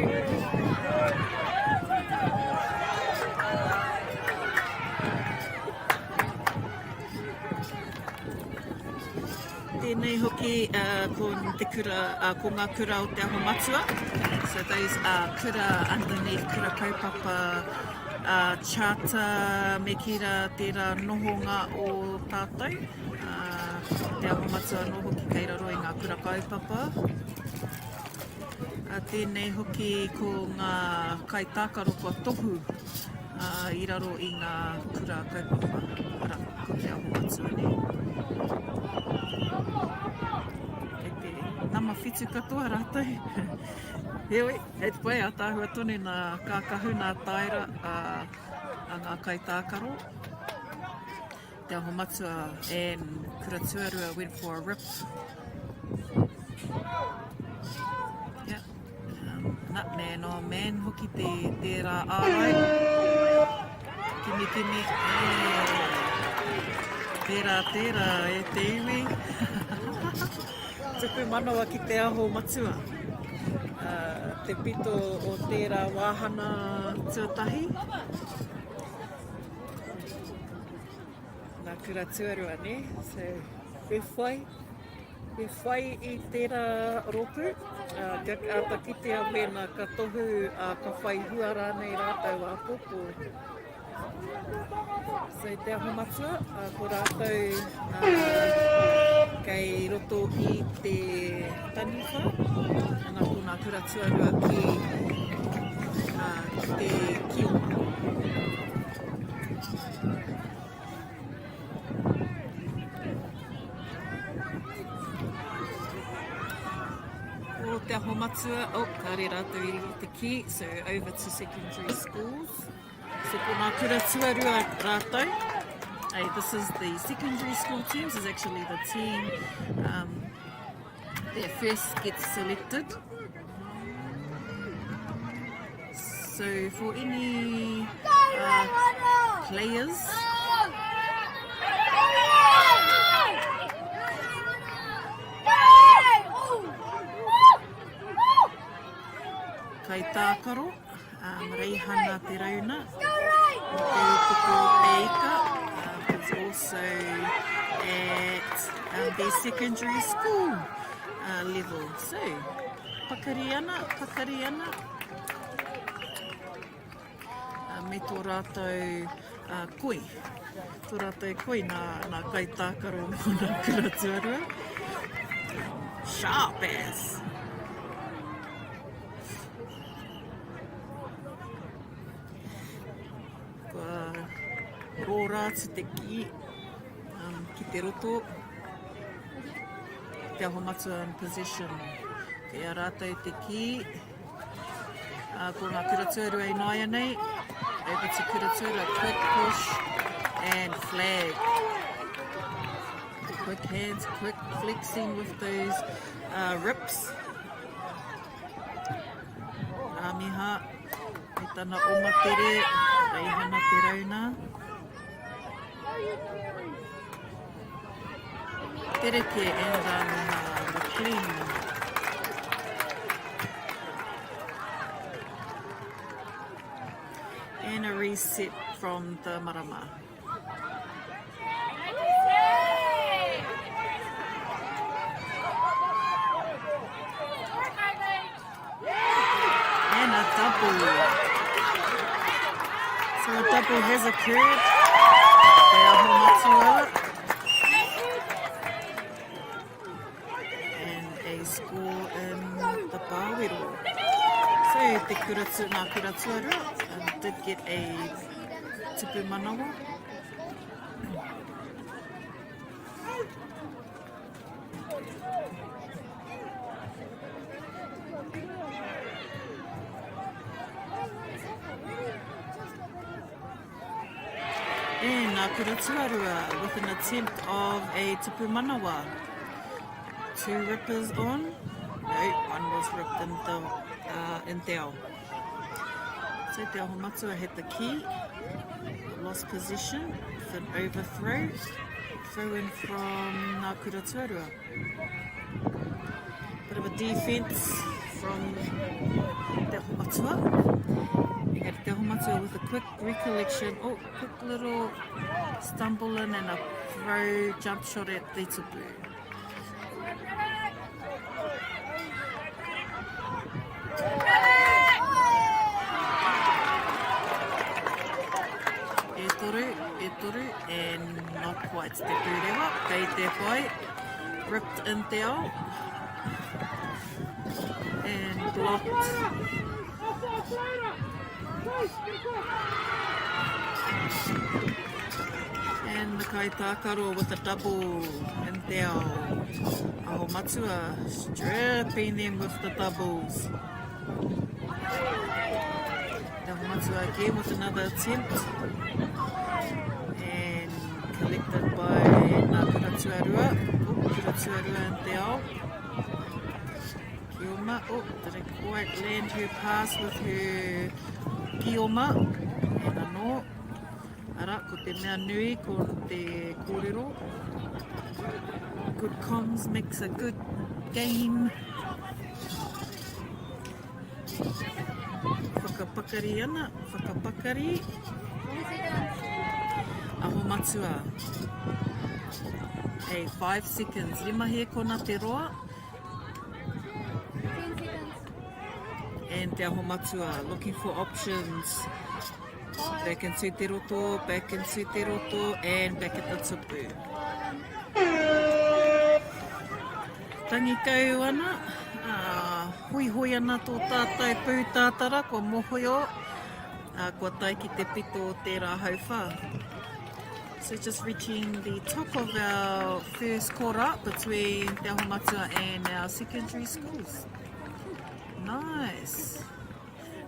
Tēnei hoki uh, ko te kura, uh, ko ngā kura o Te Aho Matua. So those are kura underneath kura kaupapa uh, charter me kī rā tērā nohonga o tātou. Uh, Te Aho Matua anō hoki kei raro i ngā kura kaupapa. Uh, tēnei hoki ko ngā kaitākaro kua tohu uh, i raro i ngā kura kaupapa. Ara, ko Te Aho Matua nei. Kei te nama whitu katoa rātou. Heoi, hei te pai, ātaahua tonu nā kākahu, nā taera a, a ngā kaitākaro. Te Aho Matua and Kura Tuarua went for a rip. Yeah. Um, na, man oh man hoki te, tērā ārai. Kimi kimi. E. Tērā, tērā, e te iwi. Tuku manawa ki te aho matua. Uh, te pito o tērā wāhana tuatahi. Nā kura tuarua, nē? So, me whai, me whai i tērā rōpū, uh, kia āta kitea mēnā ka tohu, uh, ka whai hua rānei rātou āpōpō. So, Te Aho Matua, uh, ko rātou uh, kei roto i te taniwha, ana ko nā kura tuarua ki, uh, ki te kioma. Ko Te Aho Matua, oh, kāre rātou i riro te kī, so over to secondary schools. So ko ngā kura tuarua rātou. Hey, this is the secondary school teams, is actually the team um, that first gets selected. So for any uh, players Kaitākaro, um, Reihana Te Rauna, Te Upoko Te Ika, um, is also at um, the secondary school uh, level. So, pakari ana, pakari ana. Uh, me tō rātou uh, koi. Tō rātou koi nā, nā kaitākaro mō nā kura tuarua. Sharp ass! Kua rōra atu te kī um, ki te roto. Te Aho Matua in possession. Kei a rātou te kī. Uh, ko ngā kura tuarua i nāianei. Over to kura tuarua, quick push and flag. Quick hands, quick flexing with those uh, rips. Rāmiha, me tana oma tere, Reihana Te Rauna. Tereke and Rāmiha, the clean. And a reset from the marama. And a double. So a double has occurred. Te Aho Matua. And a score in the Pāwero. So te kura tu, ngā kura tuarua um, did get a tupu manawa. And Ngā Kura Tuarua with an attempt of a tupu manawa. Two rippers on. No, one was ripped in the, uh, in te ao. So Te Aho Matua had the key. Lost possession with an overthrow. Throw in from Ngā Kura Tuarua. Bit of a defense from Te Aho Matua. Engari Te Aho Matua with a quick recollection. Oh, quick little stumble in and a throw jump shot at the tupu. E toru, e toru, and not quite te pūrewa, kei te whai, ripped in te ao, and blocked. And the kaitākaro with a double in te ao. Aho Matua stripping them with the doubles. Aho Matua again with another attempt. And collected by Ngā Kura Tuarua. Oh, Kura Tuarua in te ao. Kioma. Oh, didn't quite land her pass with her Kioma. And anō. Arā, ko te mea nui, ko te kōrero. Good comms makes a good game. Whakapakari ana, whakapakari. Aho matua. Hey, 5 seconds. Rima hēkona te roa. And Te Aho Matua looking for options. Back into te roto, back into te roto, and back at the tupu. Tangi kau ana, uh, hoihoi ana tō tātou pūtātara, kua mohoio, uh, kua tae ki te pito o tērā hauwhā. So just reaching the top of our first quarter between Te Aho Matua and our secondary schools. Nice.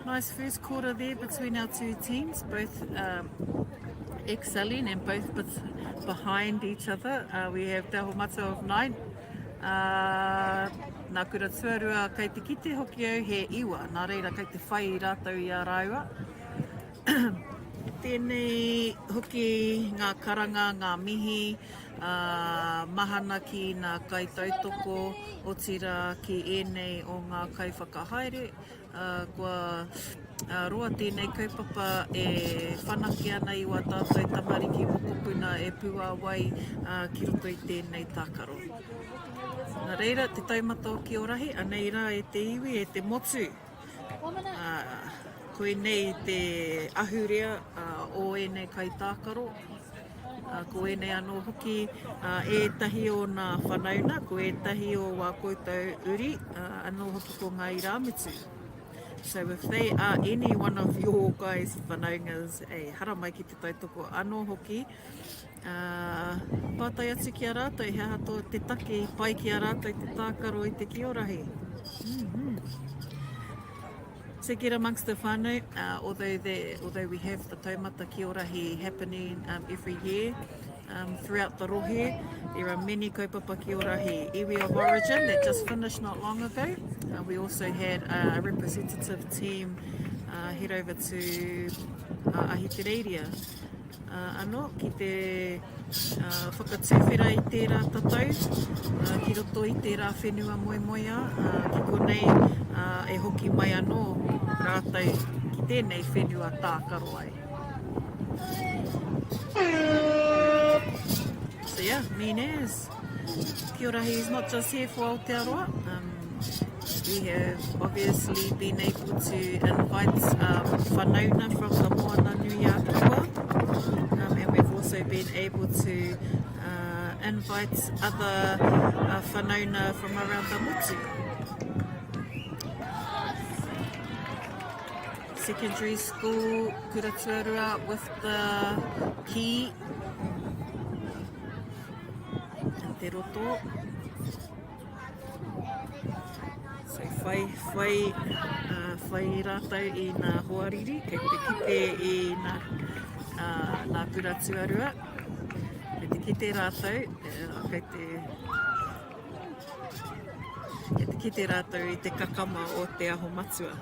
Nice first quarter there between our two teams, both um, excelling and both behind each other. Uh, we have Te Aho Matua of 9. Uh, nā kura tuarua kei te kite hoki au he iwa, nā reira kei te whai i rātou i a rāua. Tēnei hoki ngā karanga, ngā mihi, ā, mahana ki nā kaitautoko, otirā ki ēnei o ngā kaiwhakahaere, ā, kua roa tēnei kaupapa e whanake ana i wā tātou tamariki mokopuna e puāwai, ā, ki roto i tēnei tākaro. Nā reira, te taumata o Kiorahi, anei rā e te iwi, e te motu. Ā, koinei te ahurea o ēnei kaitākaro, ā, ko ēnei anō hoki ētahi o nā whanauna, ko ētahi o wā koutou uri, ā, anō hoki ko ngā irāmutu. So if they are any one of your guys whanaungas, e haramai ki te tautoko anō hoki, ā, pātai atu ki a rātou he aha tō te take i pai ki a rātou te tākaro i te kiorahi. Mm -hmm. So get amongst the whānau, uh, although, the, although we have the taumata kiorahi happening um, every year um, throughout the rohe, there are many kaupapa kiorahi iwi of origin that just finished not long ago. Uh, we also had a representative team uh, head over to uh, Ahitereiria anō ki te whakatuwhera i tērā tatau ki roto i tērā whenua moemoeā, ki konei e hoki mai anō rātou ki tēnei whenua tākaro ai. So yeah, mean as. Kia ora, he's not just here for Aotearoa. Um, we have obviously been able to invite um, whanauna from the Moana Nui a Kiwa, um, and we've also been able to uh, invite other uh, whanauna from around the motu. Secondary school, Kura Tuarua with the key. te roto. So whai, whai, uh, whai rātou i ngā hoariri, kei te kite i ngā, uh, ngā kura tuarua. Kei te kite rātou, uh, kei te, kei te kite rātou i te kakama o te aho matua.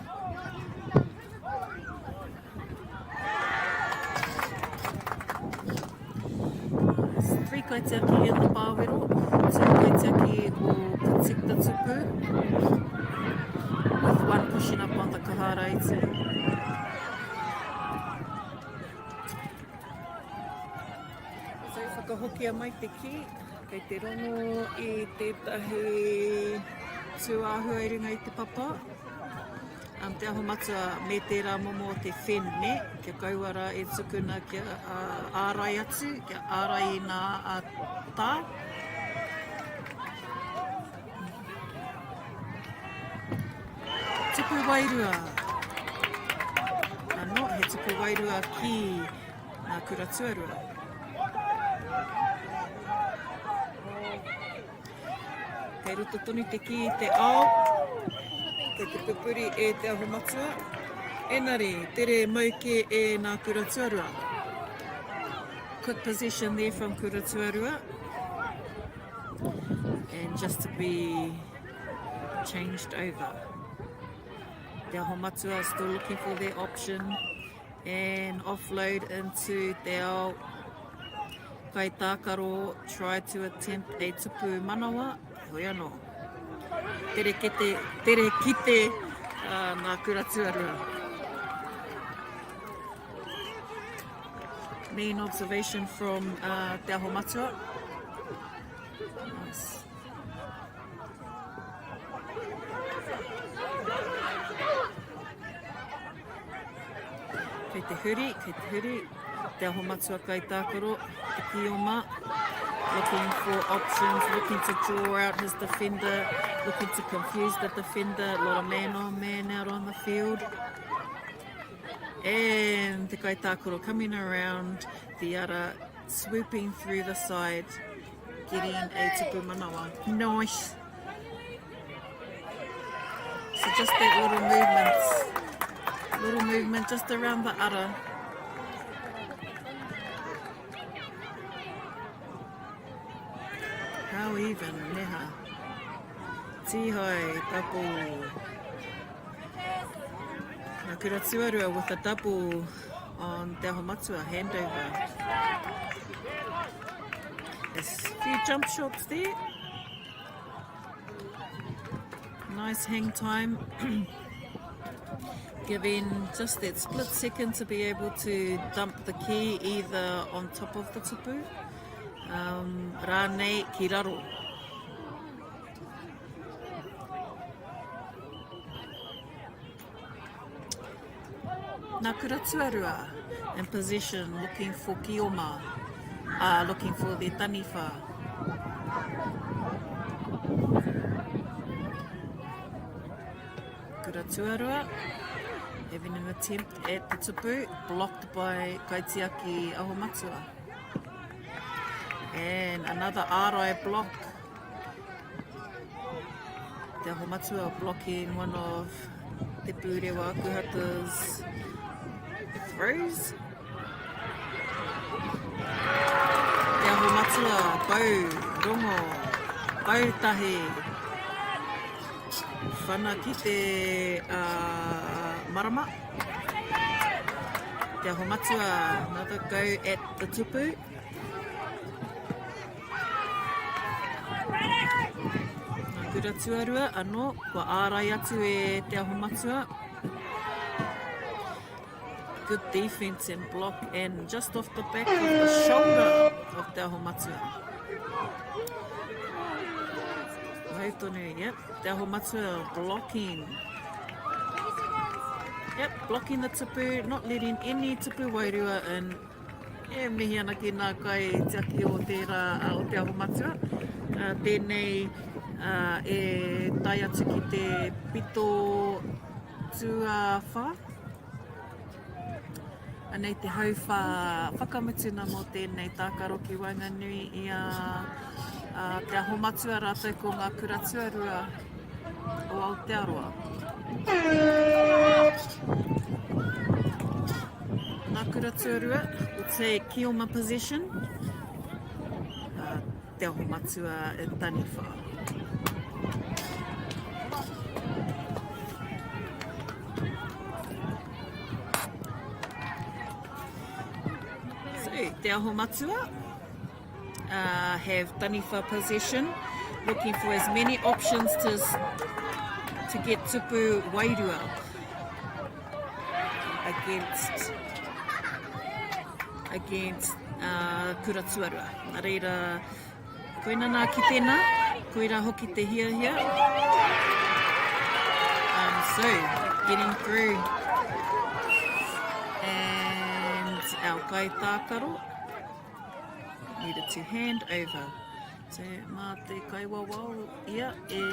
Three kaitiaki in the pāwero, two kaitiaki o Protect the Tupu, with one pushing up on the kahara iti. So whakahokia mai te ki, kei te rongo i tētahi tūāhua i runga i te papa. Um, te Aho Matua me tērā momo o te when, nē? Kia kaua rā e tukuna kia uh, ārai atu, kia ārai i nā uh, tā. Tupu wairua. Anō, he tupu wairua ki ngā kura tuarua. Kei roto tonu te kī i te ao, kei te pupuri e Te Aho Matua, enari, tere mau kē e nā kura tuarua. Quick possession there from Kura Tuarua. And just to be changed over. Te Aho Matua still looking for their option. And offload into Te Ao. Kaitākaro try to attempt a tupu manawa, heoi anō. Tere kete, tere kite uh, ngā kura tuarua. Mean observation from uh, Te Aho Matua. Nice. Kei te huri, kei te huri. Te Aho Matua Kaitākaro, Te Kioma, looking for options, looking to draw out his defender, looking to confuse the defender. A lot of man on man out on the field. And Te Kaitākaro coming around the ara, swooping through the side, getting a tupu manawa. Nice. So just that little movement, little movement just around the ara. How even, neha. Tihai, double. Ngā kura tuarua with a double on Te Aho Matua, handover. There's a few jump shots there. Nice hang time. Giving just that split second to be able to dump the key either on top of the tupu, um, rānei ki raro. Nā Kura Tuarua in possession looking for Kioma, uh, looking for the taniwha. Kura Tuarua having an attempt at the tupu, blocked by Kaitiaki Ahomatua. And another ārai block. Te Aho Matua blocking one of Te Pūrewa Akuhata's throws. Te Aho Matua, bau, rongo, bau tahi. Whana ki te uh, marama. Te Aho Matua, another go at the tupu. Ngā kura tuarua anō, kua ārai atu e Te Aho Matua. Good defense and block and just off the back of the shoulder of Te Aho Matua. Mau tonu, yep. Te Aho Matua blocking. Yep, blocking the tupu, not letting any tupu wairua in. E mihi ana ki ngā kai tiaki o tērā o Te Aho Matua. Tēnei e tae atu ki te pito tuawhā. Anei te hauwhā whakamutuna mō tēnei tākaro ki waenganui i a Te Aho Matua rātou ko ngā kura tuarua o Aotearoa. Ngā kura tuarua, will take Kioma possession. Te Aho Matua e Taniwha. So, Te Aho Matua uh, have Taniwha possession, looking for as many options to, to get Tupu Wairua against against uh, Kura Tuarua. Nā reira, koina nā ki tēnā, koira hoki te hiahia. Um, so, getting through. And our kai tākaro needed to hand over. So, mā te kaiwawao ia e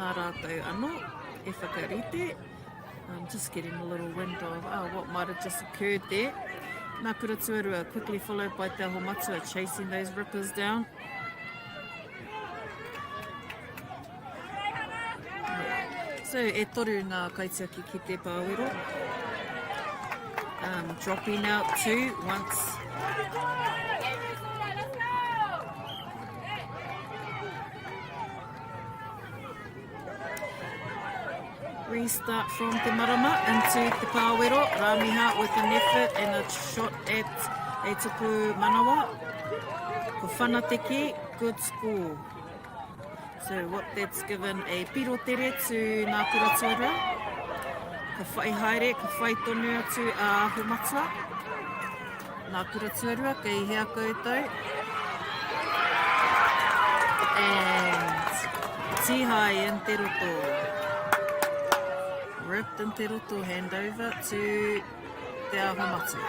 Nā rātou anō e whakarite. I'm just getting a little wind of oh, what might have just occurred there. Nā Kura Tuarua quickly followed by Te Aho Matua chasing those rippers down. So, e toru ngā kaitiaki ki te pāwero. Um, dropping out two once. Restart from Te Marama into Te Pāwero. Ramiha with an effort and a shot at a tuku manawa. Ko Whanateki, good score. So what that's given a piro tere to Ngā Kura Tuarua. Ka whai haere, ka whai tonu atu a Aho Matua. Ngā Kura Tuarua, kei hea koutou? And Tihai in te roto. Ripped in te roto, hand over to Te Aho Matua.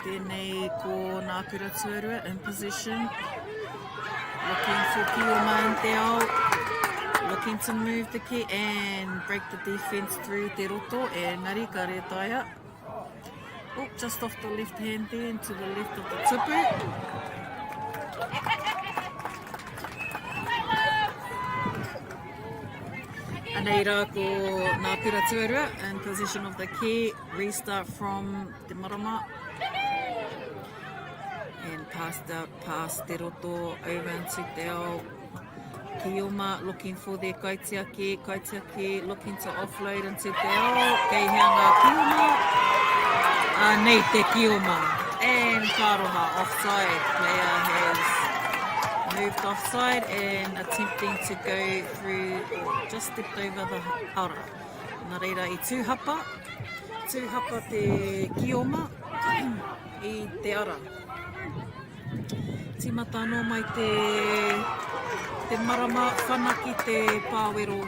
Tēnei ko Ngā Kura Tuarua in position. Looking for Kioma in te ao. Looking to move the key and break the defense through te roto. Engari ka retaia. Oh, just off the left hand there and to the left of the tupu. Anei rā ko Ngā Kura Tuarua in possession of the key. Restart from Te Marama. And passed out past Te Roto over into Te Ao. Kioma looking for their kaitiaki, kaitiaki looking to offload into te ao, kei hea ngā Kioma? Anei te Kioma. And Karoha offside. Player has moved offside and attempting to go through or just stepped over the ara. Nā reira i tū hapa, tū hapa te Kioma i te ara. Tīmata anō mai te, te marama whanaki te pāwero.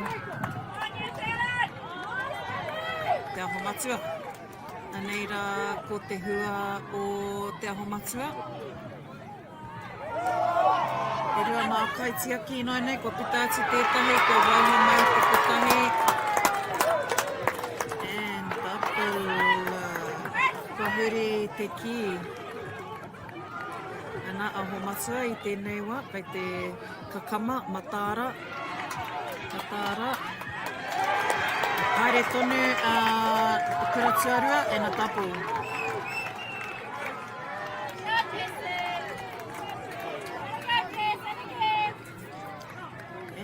Te Aho Matua. Anei rā ko te hua o Te Aho Matua. E rua ngā kaitiaki ināianei, kua puta atu tētahi, kua waiho mai te kotahi. And double. Kua huri te kī. Ana Aho Matua i tēnei wā, kei te kakama, mataara, mataara. Haere tonu a te kura tuarua and a double.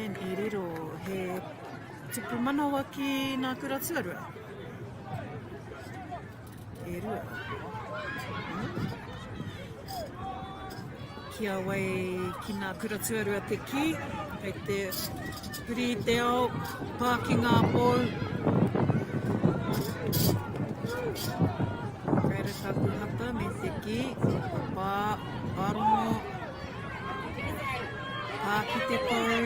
And i riro he tupu manawa ki ngā kura tuarua. E rua. Ki a wai ki ngā kura tuarua te kī, kei te huri i te ao, pā ki ngā pou. Reira ka kuhata me te kī, ka pā, pārongo, pā ki te pou.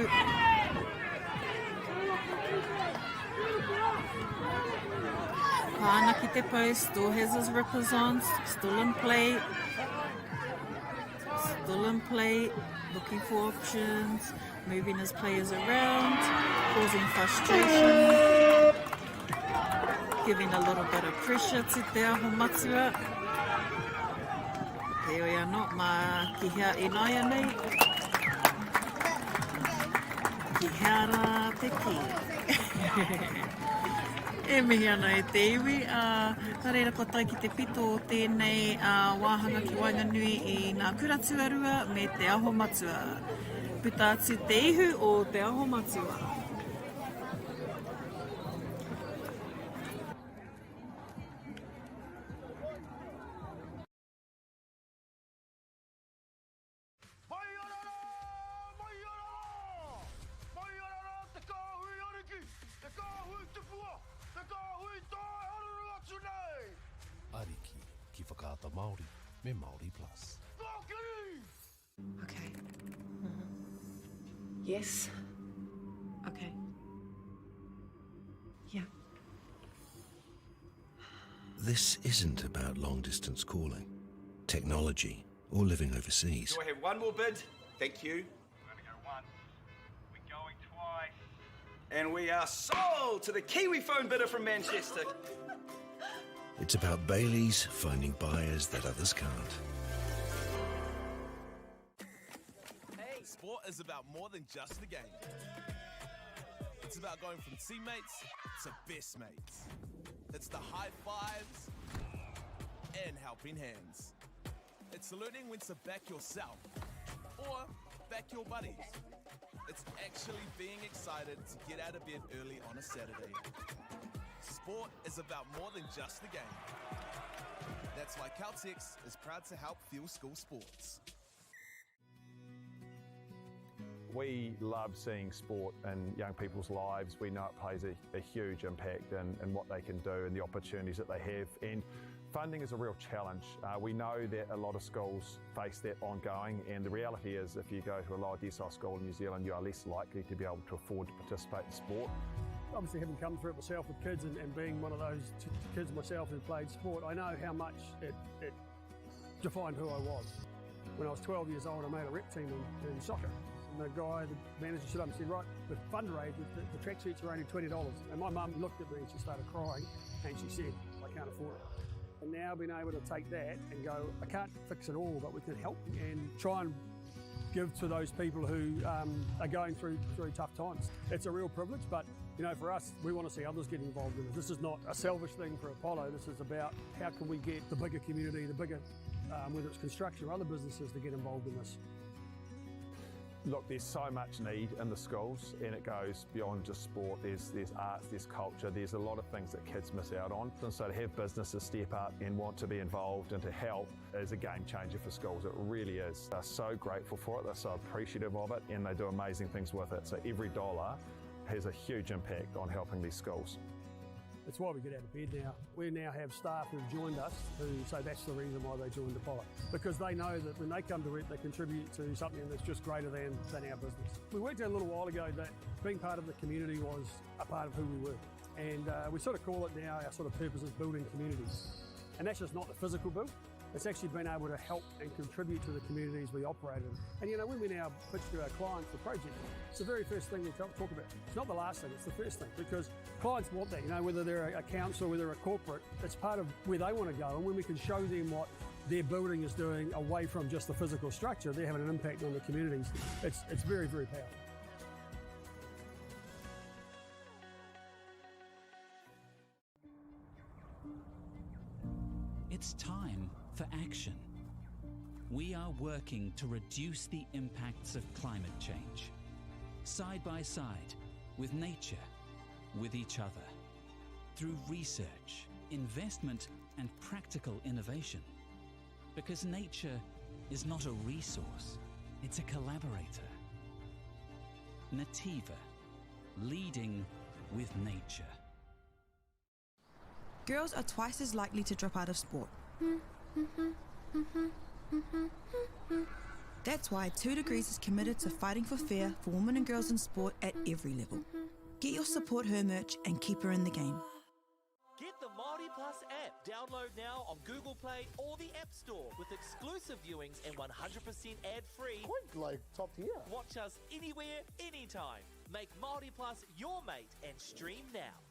Pāna ki te pou, still has his rippers on, still in play. Still in play, looking for options, moving his players around, causing frustration, giving a little bit of pressure to Te Aho Matua. Heoi anō, mā ki hea ināianei? Ki hea rā te kī? E mihi ana e te iwi, ā, nā reira kua tae ki te pito o tēnei wāhanga ki waenganui i ngā kura tuarua me Te Aho Matua. Puta atu te ihu o Te Aho Matua. Mai ana rā! Mai ana rā! Mai ana rā te kāhui ariki, te kāhui tupua, te kāhui tae haruru atu nei! Ariki ki Whakaata Māori me Māori Plus. Kōkiri! Okay. Yes. Okay. Yeah. This isn't about long distance calling, technology, or living overseas. Do I have one more bid? Thank you. We're going to go once. We're going twice. And we are sold to the Kiwi phone bidder from Manchester. It's about Bailey's finding buyers that others can't. Hey. Sport is about more than just the game. It's about going from teammates to best mates. It's the high fives and helping hands. It's learning when to back yourself or back your buddies. It's actually being excited to get out of bed early on a Saturday. Sport is about more than just the game. That's why Caltex is proud to help fuel school sports. We love seeing sport in young people's lives. We know it plays a, a huge impact in, in what they can do and the opportunities that they have. And funding is a real challenge. Uh, we know that a lot of schools face that ongoing, and the reality is if you go to a lower decile school in New Zealand, you are less likely to be able to afford to participate in sport. Obviously, having come through it myself with kids and, and being one of those kids myself who played sport, I know how much it, it defined who I was. When I was 12 years old, I made a rep team in, in soccer. And the guy, the manager stood up and said, right, the fundraiser, the, the tracksuits are only $20. And my mum looked at me and she started crying and she said, I can't afford it. And now being able to take that and go, I can't fix it all, but we can help and try and give to those people who um, are going through through tough times. It's a real privilege, but you know, for us, we want to see others get involved in it. This is not a selfish thing for Apollo. This is about how can we get the bigger community, the bigger, um, whether it's construction or other businesses, to get involved in this. Look, there's so much need in the schools, and it goes beyond just sport. There's, there's arts, there's culture, there's a lot of things that kids miss out on. And so to have businesses step up and want to be involved and to help is a game changer for schools. It really is. They're so grateful for it, they're so appreciative of it, and they do amazing things with it. So every dollar has a huge impact on helping these schools. It's why we get out of bed now. We now have staff who've joined us who say that's the reason why they joined Apollo. Because they know that when they come to work, they contribute to something that's just greater than, than our business. We worked out a little while ago that being part of the community was a part of who we were. And uh, we sort of call it now our sort of purpose is building communities. And that's just not the physical build, it's actually been able to help and contribute to the communities we operate in. And you know, when we now pitch to our clients the project, it's the very first thing we talk, talk about. It's not the last thing, it's the first thing because clients want that, you know, whether they're a council, whether a corporate, it's part of where they want to go. And when we can show them what their building is doing away from just the physical structure, they're having an impact on the communities. It's, it's very, very powerful. It's time for action. We are working to reduce the impacts of climate change. Side by side, with nature, with each other. Through research, investment, and practical innovation. Because nature is not a resource, it's a collaborator. Nativa, leading with nature. Girls are twice as likely to drop out of sport. That's why 2 Degrees is committed to fighting for fair for women and girls in sport at every level. Get your Support Her merch and keep her in the game. Get Get the Māori Plus app. Download now on Google Play or the App Store with exclusive viewings and 100% ad-free. Quite like top tier. Watch us anywhere, anytime. Make Māori Plus your mate and stream now.